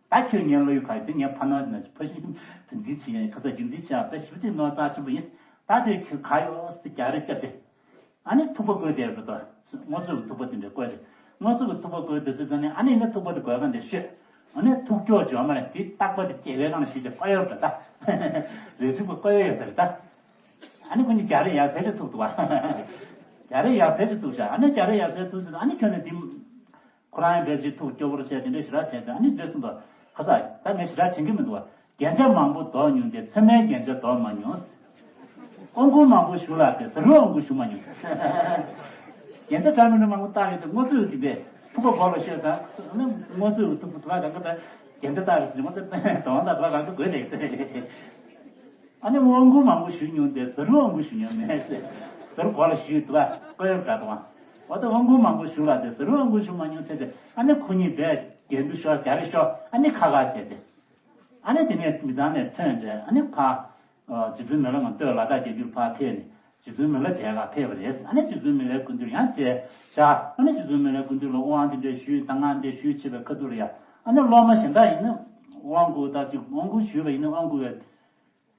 ད་ཁྱོད་ངའི་བློ་ཡུལ་ག་ཡོད། དེ་ངའི་ཕ་ནོར་ནི་ཕ་ཤུལ་དུ་འཛིན་བྱེད་ཡ། ཁ་ས་རྒྱུ་འཛིན་བྱེད་ཡ་ད་ཞེ་པོ་ཅིག་ནོར་རྩ་ཆེན་པོ་ཡིན། ད་དེ་ཁྱོད་ག་ཡོད་ཟེར་རྒྱག་རེས་བརྒྱབ་བྱས། ཨ་ནི་ཐུག་པ་བཀོད་དེ་རེད་དོ། དངོས་གཙོ་གི་ཐུག་པ་དེ་འདྲ་བཀོད་རེད། དངོས་གཙོ་གི་ཐུག་པ་བཀོད་དེ་ཚོ་ཚང་ནས་ཨ་ནི་ནི་ཐུག་པ་དེ་དགོས་ག་འདྲ་ཤོད། ཨ་ནི་ཐུག་ཀྱོག་བྱོས་མ་རེད། དེ་རྟག་པ་དེ་རྒྱལ་བའི་ནང་ཞིག་ཅིག་བཀོད་ཡོད་རེད་ད། རེ་ཚུགས་པ་བཀོད་ཡོད་ཡོད་ས་རེད་ད། ཨ་ནི་ཁོ་གཉིས་རྒྱག་རེས་ཡག་ཚད་ཅིག་ཐུག་འདུག་བ། རྒྱག་རེས་ཡག་ཚད་ཅིག་ཐུག་ཤག་ཨ་ནི་རྒྱག་རེས་ཡག་ཚད་ཐུག་ཚེ། ཨ་ནི་ཁྱོད་ནི་དེ། ཁོ་རང་ཡང་བེད་ཅིག་ཐུག་སྐྱོ་བོར་བྱས་དེ་འདྲ་ཞེ་དྲག་བྱས་ཏེ། ཨ་ནི་རྗེས་སུ་འདུག་ཁ་ས་ད་ངས་ཞེ་དྲག་དྲན་གྱི་མི་འདུག་བ། རྒྱན་ཆ་མང་པོ་འདོགས་མྱོང་སྟེ། ཚེར་མའི་རྒྱན་ཆ་འདོགས་མ་མྱོང་། དབང་བསྐུར་མང་པོ་ཞུ་ལ་སྟེ། ཟུར་དབང་བསྐུར་ཞུ་མ་མྱོང་། རྒྱན་ཆ་འདྲ་མི་འདྲ་མང་པོ་བཏགས་ཡོད་དེ། དངོས་གཙོ་དེ་འདྲས་ཐུག་པ་མགོ་ལ་ཤོད་དང་། དངོས་གཙོ་ཐུག་པ་དུ་བ་དང་ག་ད་རྒྱན་ཆ་བཏགས་རེད་ཟེར། དངོས་གཙོ་དོན་དག་དུ་བ་གང་དུ་དགོས་རེད་ཟེར། ཨ་ནི་དབང་བསྐུར་མང་པོ་ཞུས་མྱོང་སྟེ། ཟུར་དབང་བསྐུར་ཞུས་མྱོང་མེད་ཟེར། ཟུར་མགོ་ལ་ཞུས་འདུག་བ། བཀོད་ཡོད་འདྲ་འདུག་བ། འོ་ད་དབང་བསྐུར་མང་པོ་ཞུ་ལ་སྟེ། ཟུར་དབང་བསྐུར་ཞུ་མ་མྱོང་ཟེར་ཏེ། ཨ་ནི་ཁོ་གཉིས་བས་རྒྱན་དུ་ཤོར། རྒྱག་རེས་ཤོར། ཨ་ནི་ཁ་ཁ་བྱས་ཏེ། ཨ་ནི་དེ་ནས་མི་ཚང་ནས་ཐོན་རྗེས། ཨ་ནི་ཕ། རྗེ་བཙུན་མི་ལ་ང་སྟོད་ལ་དྭགས་རྒྱལ་རྒྱུད་ཕར་ཕེབས་ནས། རྗེ་བཙུན་མི་ལ་མཇལ་ག་ཕེབས་པ་རེད། ཨ་ནི་རྗེ་བཙུན་མི་ལའི་སྐུ་མདུན་ཡང་མཇལ་བཞག་ཨ་ནི་རྗེ་བཙུན་མི་ལའི་སྐུ་མདུན་ལ་དབང་དེ་འདྲ་ཞུས། གཏང་སྔགས་འདི་འདྲ་ཞུས་བྱས་པའི་ཁ་ཐུག་ལ་ཡ། ཨ་ནི་སློབ་མ་གཞན་དག་ཡིན་ན་དབང་བསྐུར། ད་ཅིག་དབང་བསྐུར་ཞུས་པ་ཡིན་ན་དབང་བསྐུར་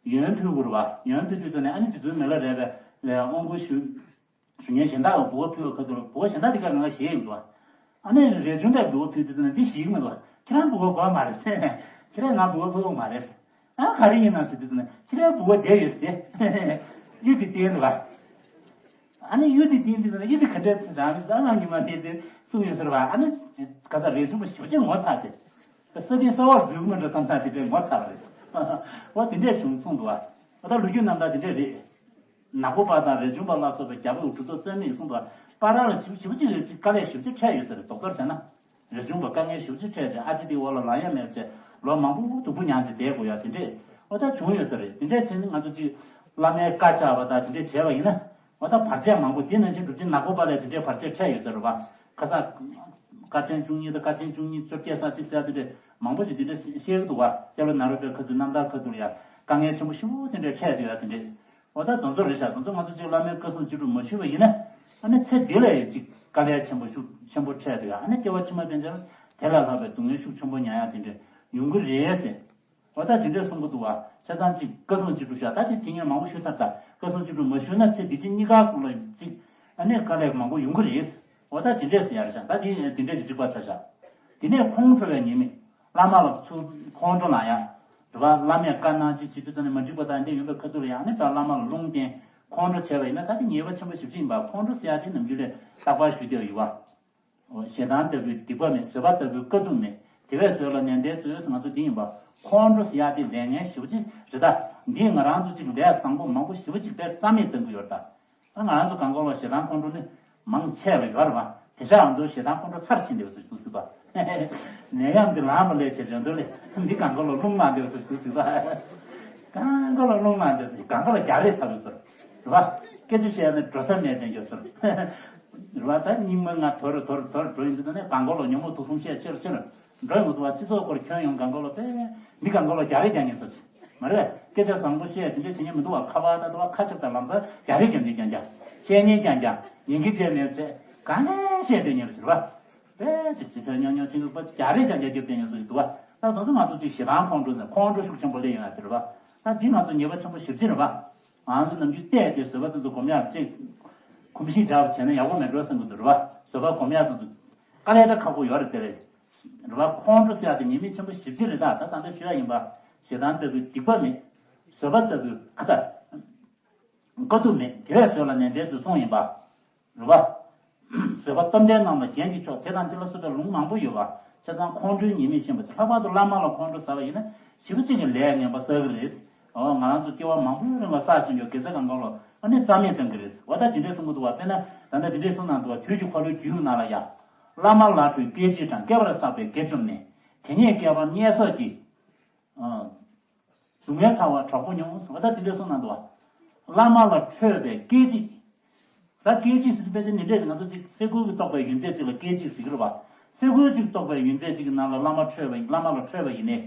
བའི་ཡོན་ཕུལ་དགོས་རེད་བ། ཡོན་ཕུལ་དུས་ཙམ་ནས་ཨ་ནི་རྗེ་བཙུན་མི་ལ་རས་པས་ལ་དབང་བསྐུར་ཞུ། ཞུ་མཁན་གཞན་དག་ལ་འབུལ་བ་ཕུལ་བའི་ཁ་ཐུག་ལ། འབུལ་བ་གཞན་དག་དེ་ག་ང་བཞེས་ཡོད་འདུག་བ། ཨ་ནི་རས་ཆུང་པས་འབུལ་བ་ཕུལ་དུས་ཙམ་ནས་འདི་བཞེས་ཀྱི་མི་འདུག་བ། ཁྱེད་རང་འབུལ་བ་དགོས་མ་རེད་ཟེར། ཁྱེད་རང་ང་འབུལ་བ་ཕུལ་དགོས་མ་རེད་ཟེར། ཨ་ག་རེ་ཡིན་ནམ་ཟེར་དུས་ཙམ་ནས། ཁྱེད་རང་འབུལ་བ་བསྡད་ཡོད་ཟེར། གཡུ་དེ་བསྟན་འདུག་ག་ཨ་ནི་གཡུ་དེ་བསྟན་དུས་ཙམ་ན་གཡུ་དེ་ག་འདྲ་ཚེ་རང་རེད་ཟེར། ཨ་ནི་ཉི་མ་དེ་དེ་གསུངས་ཡོད་ཟེར་བ། ཨ་ནི་ག་ས་རས་ཆུང་པོ་ཞེ་པོ་ཅིག་ངོ་ཚ་སྟེ། ས་སྟེང་གསར་བ་འཛུལ་གི་མིན་འགྲོ་བསམ་ཐག་དེ་འདྲའི་ངོ་ཚ་བ་རེད། འོ་དེ་འདྲས་བྱུང་གསུངས་འདུག་བ། འོ་ད་ལོ་རྒྱུས་རྣམ་ཐར་དེ་འདྲས་རེད། ནག་པོ་པ་དང་རས་ཆུང་པ་ལ་སོགས་པའི་རྒྱལ་པོ་གྲུབ་ཐོབ་རྩ་མེད་གསུངས་འདུག་བ། པ་ར་ལ་ཞེ་པོ་ཅིག་རེད། ཅིག་དཀའ་ལས་ཞེ་པོ་ཅིག་འཕྲད་ཡོད་ས་རེད། རྡོག་རྡོག་བྱས་ན། རས་ཆུང་པ་དཀའ་ངལ་ཞེ་པོ་ཅིག་འཕྲད་བྱས། ཨ་ཅེ་དེའི་འོག་ལ་ལག་གཡས་མེད་བྱས་ལོ་མང་པོ་སྡུག་པོ་མྱངས་བྱས་བསྡད་དགོས་ཡ་དེ་འདྲས་འོ་ད་བྱུང་ཡོད་ས་རེད། དེ་འདྲས་བྱས་ནས་ང་ཚོ་ཅིག་བླ་མའི་བཀའ་བཅག་པ་དང་དེ་འདྲས་བྱས་པ་ཡིན་ན། འོ་ད་བར་ཆད་མང་པོ། དེ་ནང་བཞིན་གྲུབ་ཆེན་ནག་པོ་པ་ལ་དེ་འདྲའི་བར་ཆད་འཕྲད་ཡོད་ཟེར་བ། ཁ་སང་། དཀའ་ཆེན་བཅུ་གཉིས་དང་དཀའ་ཆེན་བཅུ་གཉིས་བཅོ་བརྒྱད་ཟེར་ཅིག་ཟེར་དེ་འདྲའི་མང་པོ་ཞིག་དེ་འདྲ་བཤད་ཀྱི་འདུག་བ། སྐྱབས་ལ་ནཱ་རོ་པའི་ཁ་ཐུག་རྣམ་ཐར་ཁ་ཐུག་ལ་ཡ་དཀའ་ངལ་ཆེན་པོ་ཞེ་པོ་དེ་འདྲ་འཕྲད་འདུག་ཡ་དེ་འདྲའི། འོ་ད་དེ་ཚོ་རེད་ཤག་དེ་ཚོ་ང་ཚོ་ཅིག་བླ་མའི་བཀའ་གསུང་ཅི་སྒྲུབ་མ་ཞུས་པ་ཡིན་ན། ཨ་ནི་ཚེ་འདི་ལ་ཡ་ཅིག་དཀའ་ལས་ཆེན་པོ་ཤུགས་ཆེན་པོ་འཕྲད་འདུག་ཡ། ཨ་ནི་སྐྱེ་བ་ཕྱི་མ་ཕན་ཆད་དེ་ལ་ལྷག་པའི་སྡུག་བསྔལ་ཤུགས་ཆེན་པོ་མྱངས་ཡ་དེ་འདྲ་ཡོང་གི་རེད་ཟེར། འོ་ད་དེ་འདྲས་གསུང་གི་འདུག་བ། བྱས་ཙང་ཅིག་བཀའ་གསུང་ཅི་སྒྲུབ་ཤག་ད་དེ་དེ་ངས་མང་པོ་ཞུས་ཚར། ད་བཀའ་གསུང་ཅི་སྒྲུབ་མ་ཞུས་ན་ཚེ་འདི་ཕྱི་གཉིས་ཀ་ཀུན་ལ་ཅིག་ཨ་ནི་དཀའ་ལས་མང་པོ་ཡོང་གི་རེད། འོ་ད་དེ་འདྲས་ཟེར་ཡ་རེད་ཤག་ད་དེ་དེ་འདྲས་ཀྱི་འགྲིག་པ་ཆགས་ཤག་དེ་ནས་ཁོང་ཁྲོ་བའི་ཉེས་དམིགས། བླ་མ་ལ་ཚུར་ཁོང་ཁྲོ་ལངས་ཡ། རེད་བ། བླ་མས་བཀའ་གནང་ཅིག་བྱེད་དུས་ཙམ་ནས་མ་འགྲིག་པ་དང་འདི་ཡོང་པའི་ཁ་ཐུག་ལ་ཡང་ནི་ད་བླ་མ་ལ་རླུང་བསྟན་ཁོང་ཁྲོ་བྱས་པ་ཡིན་ན། ད་དེ་ཉེས་པ་ཆེན་པོ་ཞེ་པོ་ཅིག་ཡིན་པ། ཁོང་ཁྲོ་ཟེར་ཡ་དེ་ནམ་རྒྱུན་ལས་རྟག་པར་ཞུ་བསྡད་ཡོད་བ། ཞེ་སྡང་ལྟ་བུའི་སྡིག་པ་མེད། བཟོད་པ་ལྟ་བུའི་དཀའ་སྡུག་མེད། དེ་བས་བཟོད་ལ་ནན་ཏན་བཟོད། ང་ཚོ་འདི་ཡིན་པ། ཁོང་ཁྲོ་ཟེར་ཡ་དེ་ལས་ངན་ཞེ་པོ་ཅིག་རེད། ད་འདིས་ང་རང་ཚོ་ཅིག་ལས་བཟང་པོ་མང་པོ་ཞེ་པོ་ཅིག་དཔེ་རྩ་མེད་བཏང་གི་ཡོད་རེད་ད། ང་རང་ཚོ་གང་གོ་ལ་ཞེ་སྡང་ཁོང་ཁྲོ་ནི་མང་ཆེ་བ་ཡོད་རེད་བ། དེ་ཤག་ང་ཚོ་ཞེ་སྡང་ཁོང་ཁྲོ་ཚར་ཕྱིན་བསྡད་པ་ཞིག་འདུག་སྲིད་པ། ནད་ཡམས་འདི་ལངས་པ་ལས་བྱེད་འཇོན་དོ་ལས་འདི་གང་གོ་ལ་རླུང་ལངས་བསྡད་པ་ཞིག་འདུག་སྲིད་པ། གང་གོ་ལ་རླུང་ལངས་བསྡད་པ་ཞིག་གང་གོ་ལ་རྒྱག་རེས་ཚར་བ་ཟེར། རེད་བ། སྐད་ཆ་བཤད་ནས་འགྲོ་ས་མེད་དེ་འགྱོ་ཟེར། རེད་བ། ད་སྙིང་མ་ང་དོར་དོར་དོར་འགྲོ་ཡིན་དུས་ཙ་ནས་གང་གོ་ལ་ཉོན་མོངས་དུག་གསུམ་བཤད་ཆེར་ཆེར། འགྲོ་ཡོང་གི་འདུག་བ། སྤྱི་ཚོགས་སྐོར་ཁྱོན་ཡོངས་གང་གོ་ལ་དཔེ་མི་གང་གོ་ལ་རྒྱག་རེས་རྒྱག་མཁན་ཚོ་ཅིག་མ་རེད། སྐད་ཆ་བཟང་པོ་བཤད་དེ་འདྲ་བྱེད་མཁན་མི་འདུག་བ། ཁ་བ་ད་དུ་བ་ཁ་ཆབ་དང་ལམ་སང་རྒྱག་རེས་རྒྱག་མཁན་རྐྱང་རྐྱང་། བཤད་མཁན་རྐྱང་རྐྱང་། ཉན་གྱི་བྱས་མེད་ཚེ་གང་ནས་བཤད་དེ་ཉན་རེད་བ། དཔེ་ཅིག་ཅི་ཆ་ཉོ་ཉོ་ཆིང་གི་པ་རྒྱག་རེས་རྐྱང་རྐྱང་རྒྱབ་དེ་ཉན་ཚོ་ཡི་འདུག་བ། ད་དུང་ཚོ་ང་ཚོ་ཅིག་ཞེ་སྡང་ཁོང་ཁྲོ་ཟེར་ཁོང་ཁྲོ་ཤུགས་ཆེན་པོ་སླེབས་ཡོང་ཡ་དེ་རེད་བ། ད་འདི་ང་ཚོ་ཉེས་པ་ཆེན་པོ་ཞེ་པོ་ཅིག་རེད་བ། ང་ཚོ་ནམ་རྒྱུན་བལྟས་ཏེ་བཟོད་པ་དེ་ཚོ་སྒོམ་ཡག་ཅིག་གོམས་གཤིས་འདྲ་བ་བྱས་ན་ཡག་པོ་མེད་འགྲོ་བསམ་གྱི་འདུག་རེད་བ། བཟོད་པ་སྒོམ་ཡག་དེ་ཚོ་དཀའ་ལས་ད་ཁག་པོ་ཡོད་རེད་དེ་རེད། རེད་བ། ཁོང་ཁྲོ་ཟེར་ཡག་དེ་ཉེས་དམིགས་ཆེན་པོ་ཞེ་པོ་ཅིག་རེད། ད་ད་ད་ལྟ་ཞུ་ཡག་ཡིན་པ། ཞེ་སྡང་ལྟ་བུའི་སྡིག་པ་མེད། བཟོད་པ་ལྟ་བུའི་ཁ་ཚ། དཀའ་སྡུག་མེད། དེ་བས་བཟོད་ལ་ནན་ཏན་དུ་སོང་ཡིན་པ། རེད་བ། བཟོད་པ་སྟོབས་ལྡན་རྣམས་ལ་རྒྱན་གྱི་མཆོག་དེ་དང་དེ་ལ་སོགས་པའི་ལུང་མང་པོ་ཡོད་པ། བྱས་ཙང་ཁོང་ཁྲོའི་ཉེས་དམིགས་ཤེས་པ་ཚེ་ལྷག་པར་དུ་བླ་མ་ལ་ཁོང་ཁྲོ་ཟ་བ་ཡིན་ན་ཞེ་པོ་ཅིག་གི་ལས་ངན་པ་བསགས་ཀྱི་རེད། འོ་ང་རང་ཚོ་སྐྱེ་བ་མང་པོའི་རིང་ལ་བསགས་ཟིན་རྒྱུ་དགེ་རྩ་གང་གང་ལོ་ཨ་ནི་རྩ་མེད་བཏང་གི་རེད། འོ་ད་དེ་འདྲས་གསུང་གི་འདུག་བ། དཔེར་ན་ད་ལྟ་དེ་འདྲས་གསུང་གནང་འདུག་བ། དུས་ཀྱི་འཁོར་ལོའི་རྒྱུད་ནང་ལ་ཡ། བླ་མ་ལ་ཁྲོས་སྐད་ཅིག་དྲང་། བསྐལ་པར་བསགས་པའི་དགེ་བཅོམ་ནས། དེ་ཉིད་བསྐལ་པ་བསྙེལ་སོགས་ཀྱི། སྡུག་བསྔལ་ཚ་བ་དྲག་པོ་མྱོང་། འོ་ད་དེ་འདྲས་གསུངས་གནང་འདུག་བ། བླ་མ་ལ་ཁྲོས་པའི་སྐད་ཅིག་ད་སྐད་ཅིག་ཟེར་དུས་ཕལ་ཆེར་ནི་འདྲས་ང་ཚོ་ཅིག་སེ་གོལ་གྱིས་གཏོགས་པའི་ཡོན་ཏན་ཅིག་ལ་སྐད་ཅིག་ཟེར་གྱི་རེད་བ། སེ་གོལ་གྱིས་གཏོགས་པའི་ཡོན་ཏན་ཅིག་གི་ནང་ལ་བླ་མ་ཁྲོས་པ་ཡིན། བླ་མ་ལ་ཁྲོས་པ་ཡིན་ནའི།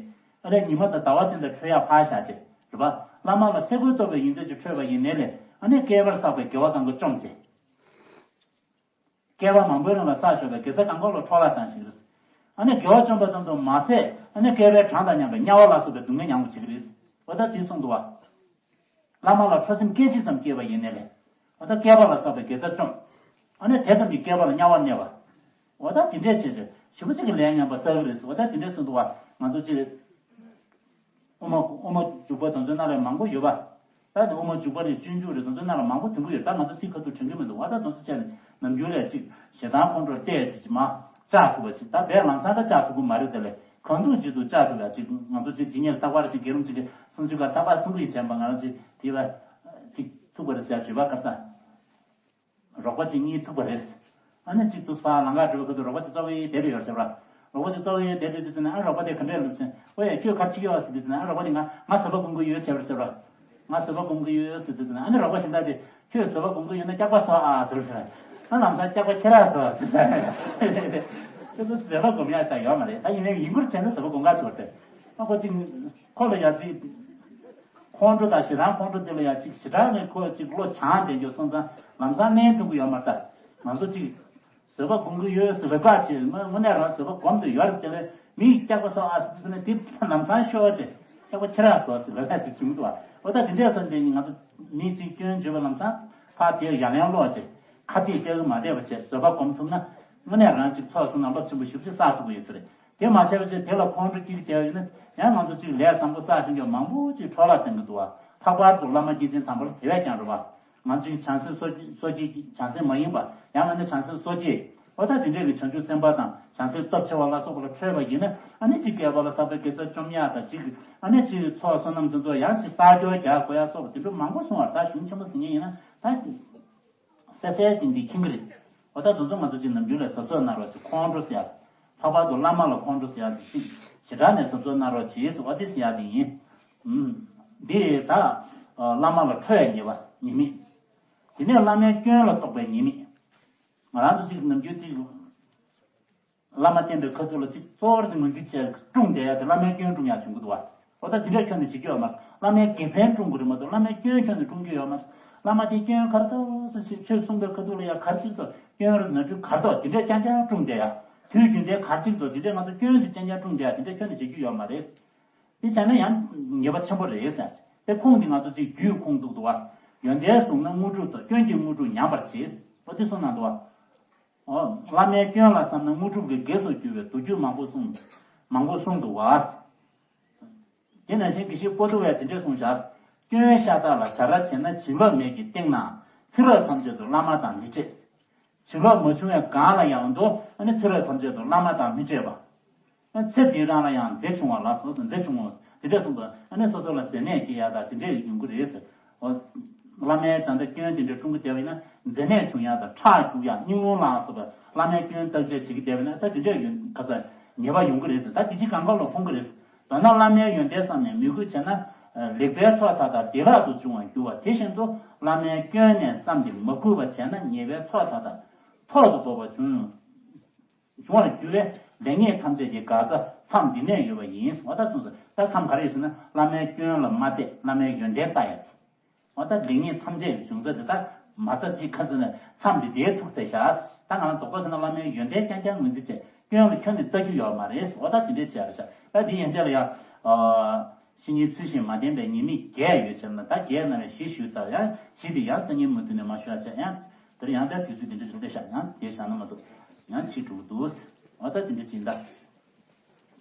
ཨ་ལས་ཉི་མ་དང་ཟླ་བ་དེ་འདྲ་ཁྲོས་ཡག་ཕར་བཞག་བྱས། རེད་བ། བླ་མ་ལ་སེ་གོལ་གཏོགས་པའི་ཡོན་ཏན་ཅིག་ཁྲོས་པ་ཡིན་ནའི་ལས་ཨ་ནི་བསྐལ་པར་བསགས་པའི་དགེ་བ་གང་ག་བཅོམ་བྱས། བསྐལ་པ་མང་པོའི་རིང་ལ་བསགས་ཆོག་པའི་དགེ་རྩ་གང་ག་ལ་འཕྲོ་བརླག་བཏང་ཞིག་རེད། ཨ་ནི་དགེ་བ་བཅོམ་པ་ཙམ་དུ་མ་ཟད་ཨ་ནི་བསྐལ་པའི་གྲངས་དང་མཉམ་པའི་དམྱལ་བ་ལ་སོགས་པའི་སྡུག་བསྔལ་མྱང་དགོས་བྱེད་ཀྱི་རེད། འོ་ད་དེ་གསུངས་འདུག་བ། བླ་མ་ལ་ཁྲོ་སེམས་སྐད་ཅིག་ཙམ་སྐྱེས་པ་ཡིན་ནའི་ལས། འོ་ད་བསྐལ་པ་ལ་བསགས་པའི་དགེ་རྩ་བཅོམ། ཨ་ནི་དེ་ཙམ་གྱིས་བསྐལ་པ་ལ་དམྱལ་བར་གནས་པ། འོ་ད་དེ་འདྲས་བྱས་ཏེ་ཞེ་པོ་ཅིག་གི་ལས་ངན་པ་བསགས་ཀྱི་རེད། འོ་ད་དེ་འདྲས་གསུངས་འདུག་བ། ང་ཚོ་ཅིག་དབུ་མ་དབུ་མ་འཇུག་པ་དེ་ཚོའི་ནང་ལ་མང་པོ་ཡོད་པ། ད་དེ་དབུ་མ་འཇུག་པ་རེད། སྤྱོད་འཇུག་རེད། དེ་ཚོའི་ནང་ལ་མང་པོ་འདོན་གྱི་ཡོད། ད་ང་ཚོ་ཚིག་ཁ་ཐུག་དྲན་གྱི་མི་འདུག་བ། ད་དེ་ཚོ་བྱས་ནས་ནམ་རྒྱུན་ལས་ཅིག་ཞེ་སྡང་ཁོང་ཁྲོར་བལྟས་ཅིག་མ་བཅག་ཐུབ་པ་ཅིག་ད་བས་ལམ་སང་ད་བཅག་ཐུབ་ཀྱི་མ་རེད། དེ་ལས་གང་ཐུབ་ཅི་ཐུབ་བཅག་ཐུབ་ཡ་ཅིག་ང་ཚོ་ཅིག་ཇི་སྙེད་རྟག་པར་ཞིག་དགེ་སློང་ཅིག་གིས་སུམ་ཅུ་ཀ་རྟག་པར་གསུང་གི་ཡིན་བྱས་པ། ང་རང་ཅིག་དེ་བས་ཅིག་ཐུབ་པ་རེད་ཟེར་ཡ་བརྗོད་པ་སྐབས་སང་། རོགས་པ་གཅིག་གཉིས་ཐུག་པ་རེད། ཨ་ནི་གཅིག་ཏུ་ཕར་ལམ་ཁ་འགྲོ་བའི་ཁུལ་དུ་རོགས་པ་གཅིག་རྩ་བའི་བསྡད་དེ་ཡོད་ཟེར་བ། རོགས་པ་གཅིག་རྩ་བའི་བསྡད་དེ་དུས་ཙམ་ནས་ཨ་རོགས་པ་དེ་ག་འདྲས་ལབ་ཟིན། ཨོ་ཡ་ཁྱོད་ག་རེ་བྱེད་ཀྱི་ཡོད་ཟེར་དུས་ཙམ་ནས་ཨ་རོགས་པ་དེ་ང་ང་བཟོད་པ་སྒོམ་གྱི་ཡོད་ཟེར་བ་ཟེར་བ། ང་བཟོད་པ་སྒོམ་གྱི་ཡོད་ཟེར་དུས་ཙམ་ནས་ཨ་ནི་རོགས་པ་གཞན་དག་དེ་ཁྱོད་བཟོད་པ་སྒོམ་གྱི་ཡོད་ན་སྐྱག་པ་གསོག་ཨ་ཟེར་བ་ཟེར། ཨ་ལམ་སང་སྐྱག་པ་ཁྱེར་ར་གསོག་ཟེར་བ། ཁྱོད་ཚོ་བཟོད་པ་སྒོམ་ཡག་ད་ཡོད་མ་རེད། ད་ཡིན་ནའི་ཡིན་ཁུལ་བྱས་ན་བཟོད་པ་སྒོམ་ག་ཆོག་སྟེ། ཨ་ཁོ་གཅིག་ཁོ་ལ་ཡ་གཅིག་ཁོང་ཁྲོ་དང་ཞེ་སྡང་ཁོང་ཁྲོ་དེ་ལ་ཡ་གཅིག་ཞེ་དྲག་ནས་ཁོ་གཅིག་བློ་བྱང་བསྡད་རྒྱུ་སོང་ཙང་ལམ་སང་ལན་ཐུབ་ཀྱི་ཡོད་མ་རེད། ད་ང་ཚོ་གཅིག་བཟོད་པ་སྒོམ་གྱི་ཡོད་ཟེར་རེ་བ་བྱེད། དངོས་གནས་རང་བཟོད་པ་སྒོམ་དུ་ཡོད་རེད། དེ་ལས་མི་ཡིས་སྐྱག་པ་གསོག་ཨ་ཟེར་ནས་དེ་ལམ་སང་ཤོར་བྱས་སྐྱག་པ་ཁྱེར་ར་གསོག་ཟེར་རེ་བ་ཅིག་བྱུང་འདུག་བ། འོ་ད་དེ་འདྲས་སོང་དེ་ང་ཚོ་མི་གཅིག་སྐྱོན་བརྗོད་པ་ལམ་སང་ཕར་དེར་ཡ་ལན་སློག་བྱས་ཁ་གཏད་བཅག་གི་མ་བསྡད་པ་བྱས་བཟོད་པ་སྒོམ་ཐུབ་ན་དངོས་གནས་རང་གཅིག་ཚོགས་སུ་ན་རླབས་ཆེན་པོ་ཞེ་པོ་ཅིག་བསགས་ཐུབ་ཀྱི་ཡོད་ས་རེད། དེ་མ་བྱས་པ་བྱས་དེ་ལ་ཁོང་ཁྲོ་སྐྱེ་གི་བསྡད་པ་ཡིན་ན་ཡང་ང་ཚོ་གཅིག་ལས་བཟང་པོ་བསགས་ཟིན་རྒྱུ་མང་པོ་ཅིག་འཕྲོ་བརླག་བཏང་གི་འདུག་བ། ལྷག་པར་དུ་བླ་མ་སྐྱེས་ཆེན་དམ་པ་ལ་དེ་བས་ཀྱང་རེད་པ། ང་ཚོའི་བྱང་སེམས་སོ་སོ་སྐྱེ་བྱང་སེམས་མ་ཡིན་པ་ཡང་ན་ནི་བྱང་སེམས་སོ་སྐྱེ་འོ་ད་དེ་འདྲས་ཀྱི་བྱང་ཆུབ་སེམས་དཔའ་དང་བྱང་སེམས་སྟོབས་ཆེ་བ་ལ་སོགས་པ་ལ་འཕྲོད་པ་ཡིན་ན་ཨ་ནི་ཅིག་བསྐལ་པ་ལ་ས་ཕོད་དགེ་རྩ་བཅོམ་ཡག་དང་ཅིག་ཨ་ནི་ཅིག་ཚོགས་བསོད་ནམས་དེ་ཚོ་ཡང་ཅིག་བསགས་སྐྱོར་རྒྱག་དགོས་ཡག་སོགས་པ་དེ་འདྲ་མང་པོ་གསུང་བར་ད་གཞུང་ཆེན་པོ་ཟིན་ངེས་ཡིན་ན་ད་གསལ་གསལ་ཏིང་ཏིང་མཁྱེན་གྱི་རེད། འོ་ད་དེ་ཚོ་ང་ཚོ་ཅིག་ནམ་རྒྱུན་ལ་གཟབ་གཟབ་གནང་རོགས་ཅིག་ཁོང་ཁྲོ་ཟེར་ཡག་ལྷག་པར་དུ་བླ་མ་ལ་ཁོང་ཁྲོ་ཟེར་ཡག་དེ་ཅིག་ཞེ་དྲག་ནས་གཟབ་གཟབ་གནང་རོགས་གྱིས་ཟེར་བ་དེ་ཟེར་ཡག་དེ་ཡིན། ཨུམ། འདི་ད་བླ་མ་ལ་ཁྲོ་ཡག་ཉེས་པ་ཉེས་དམིགས། དེ་ནས་བླ་མའི་སྐྱོན་ལ་རྟོག་པའི་ཉེས་དམིགས། ང་རང་ཚོ་ཅིག་ནམ་རྒྱུན་ཅིག་བླ་མ་བསྟེན་པའི་ཁ་ཐུག་ལ་ཅིག་གཙོ་བོར་ཅིག་ངོས་འཛིན་བྱས་སྲུང་བསྡད་ཡག་དེ་བླ་མའི་སྐྱོན་སྲུང་ཡག་བྱུང་གི་འདུག་བ། འོ་ད་དེ་འདྲ་ཁྱོན་ནས་བྱེད་རྒྱུ་ཡོད་མ་རེད། བླ་མའི་དགེ་མཚན་སྲུང་དགོས་རེད་མ་གཏོགས་བླ་མའི་སྐྱོན་ཁྱོན་ནས་སྲུང་རྒྱུ་ཡོད་མ་རེད། བླ་མ་དེ་སྐྱོན་ག་རེ་འདུག་ཟེར་ཆོས་གསུངས་པའི་ཁ་ཐུག་ལ་ཡ་ག་རེ་ཅིག་འདུག་སྐྱོན་རེད་ན་འདྲུ་ག་རེ་འདུག་དེ་འདྲ་རྐྱང་རྐྱང་སྲུང་བསྡད་ཡག་དུས་རྒྱུན་ལྡན་ག་རེ་ཅིག་འདུག་དེ་འདྲ་ང་ཚོ་སྐྱོན་དེ་རྐྱང་རྐྱང་སྲུང་བསྡད་ཡག་དེ་འདྲ་ཁྱོན་ནས་བྱེད་རྒྱུ་ཡོད་མ་རེད། དེ་བྱས་ན་ཡང་ཉེས་པ་ཆེན་པོ་རེད་ཟེར། དེ་ཁུངས་དེ་ང་ཚོ་ཅིག་རྒྱུད་ཁུངས་གཏུགས་འདུག་བ། ཡོན་ཏན་བཟུང་ན་དངོས་གྲུབ་ཏོ། སྐྱོན་གྱིས་དངོས་གྲུབ་ཉམས་པར་བྱེད། འོ་དེ་གསུངས་གནང་འདུག་བ། འོ། བླ་མའི་སྐྱོན་ལ་བསམ་ན་དངོས་གྲུབ་ཀྱི་གེགས་སུ་གྱུར་བའི་མདོ་རྒྱུད་མང་པོ་གསུངས། མང་པོ་གསུངས་འདུག་བ། དེ་ནང་བཞིན་དགེ་བཤེས་པོ་ཏོ་བས་དེ་འདྲས་གསུངས་བཞག་སྐྱོན་ཤ་སྟག་ལ་བྱ་ར་བྱེད་ན་བྱིན་རླབས་མེད་ཀྱི་སྟེང་ན་ཚེ་རབས་ཐམས་ཅད་དུ་བླ་མ་དང་མི་འཕྲད། བྱིན་རླབས་མ་བྱུང་བའི་སྒང་ལ་ཡང་དུ་ཨ་ནི་ཚེ་རབས་ཐམས་ཅད་དུ་བླ་མ་དང་མི་འཕྲད་པ། ཚེ་འདི་རང་ལ་ཡང་མཛེ་བྱུང་བ་ལ་སོགས་སུ་མཛེ་བྱུང་ངོ་། དེ་འདྲས་གསུངས་པ་ཨ་ནི་སོ་སོ་ལ་མཛེ་ནད་སྐྱེ་ཡག་དང་དེ་འདྲས་ཡོང་གི་རེད་ཟེར། འོ། བླ་མའི་ད་ལྟ་སྐྱོན་དེ་འདྲས་སྲུང་གི་བསྡད་པ་ཡིན་ན་མཛེ་ནད་བྱུང་ཡག་དང་ཁྲག་རྒྱུག་ཡག་སྙིང་རླུང་ལངས་སོགས་པ་བླ་མའི་སྐྱོན་བརྟག་དཔྱད་བྱེད་ཀྱི་བསྡད་པ་ཡིན་ན་ད་དེ་འདྲས་ཡོང་ག་ཚ་ཉེས་པ་ཡོང་གི་རེད་ཟེར། ད་དེ་ཅི་གང་ག་ལ་ཕོངས་གི་རེད། མདོར་ན་བླ་མའི་ཡོན་ཏན་བསམ་ནས་མོས་གུས་བྱས་ན། ལེགས་པའི་ཚོགས་མཐའ་དག་བདེ་བླག་ཏུ་འབྱུང་བར་འགྱུར་བ་དེ་བཞིན་དུ་བླ་མའི་སྐྱོན་ནས་བསམས་ཏེ་མ་གུས་པ་བྱས་ན་ཉེས་པའི་ཚོགས་མཐའ་དག་ཐོག་ཏུ་རྫོགས་པ་འབྱུང་། འབྱུང་བར་འགྱུར་བས་ལེགས་ཉེས་ཐམས་ཅད་ཀྱི་དགག་རྩ་མཚམས་འདི་ནས་ཡོད་པ་ཡིན། འོ་ད་གསུངས་སོ། ད་མཚམས་ག་རེ་ཡོད་ཟེར་ན་བླ་མའི་སྐྱོན་ལ་མ་བལྟས་བླ་མའི་ཡོན་ཏན་ལྟ་ཡ། འོ་ད་ལེགས་ཉེས་ཐམས་ཅད་ཀྱི་འབྱུང་རྩ་དེ་དག་མ་རྩ་དེ་ཁ་ཟེར་ན་མཚམས་འདི་དེའི་ཐུག་ཚེ་བཞག་ད་ང་རང་རྡོག་རྡོག་ཟེར་ན་བླ་མའི་ཡོན་ཏན་རྐྱང་རྐྱང་ངོས་འཛིན་བྱས་སྐྱོན་ལ་ཁྱོན་ནས་ལྟ་རྒྱུ་ཡོད་མ་རེད། འོ་ད་དེ་འདྲས་བྱས་རེད་ཤག་ད་དེ་ཡན་ཆད་ལ་ཡང་། བཤེས་གཉེན་ཚུལ་བཞིན་མ་བསྟེན་པའི་ཉེས་དམིགས་བརྒྱད་ཡོད་ཕྱིར་ན་ད་བརྒྱད་རྣམས་བཞི་ཞུས་ཚར་ཡང་བཞི་དེ་ཡང་སང་ཉིན་མུ་མཐུད་ནས་མ་ཞུ་བ་བྱས་ཡང་། དེར་ཡང་ད་དུས་ཚོད་འདི་འདྲ་ཞིག་ལ་བཞག་ཡང་དེ་བཞག་ན་མ་གཏོགས་ཡང་ཕྱིས་འགྲོ་གི་འདུག་འོ་ད་དེ་འདྲ་ཅིག་ད།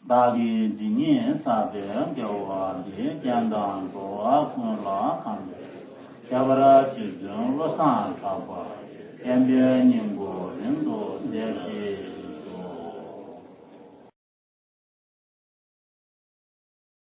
བདག་གིས་ཇི་སྙེད་བསགས་པའི་དགེ་བ་འདི། སྤྱན་དང་གྲོགས་པོ་ཀུན་ལ་གང་འདུལ། ཁྱད་པར་རྗེ་བཙུན་བློ་བཟང་གྲགས་པ། བསྟན་པའི་སྙིང་པོ་རིང་དུ་གསལ་བྱེད།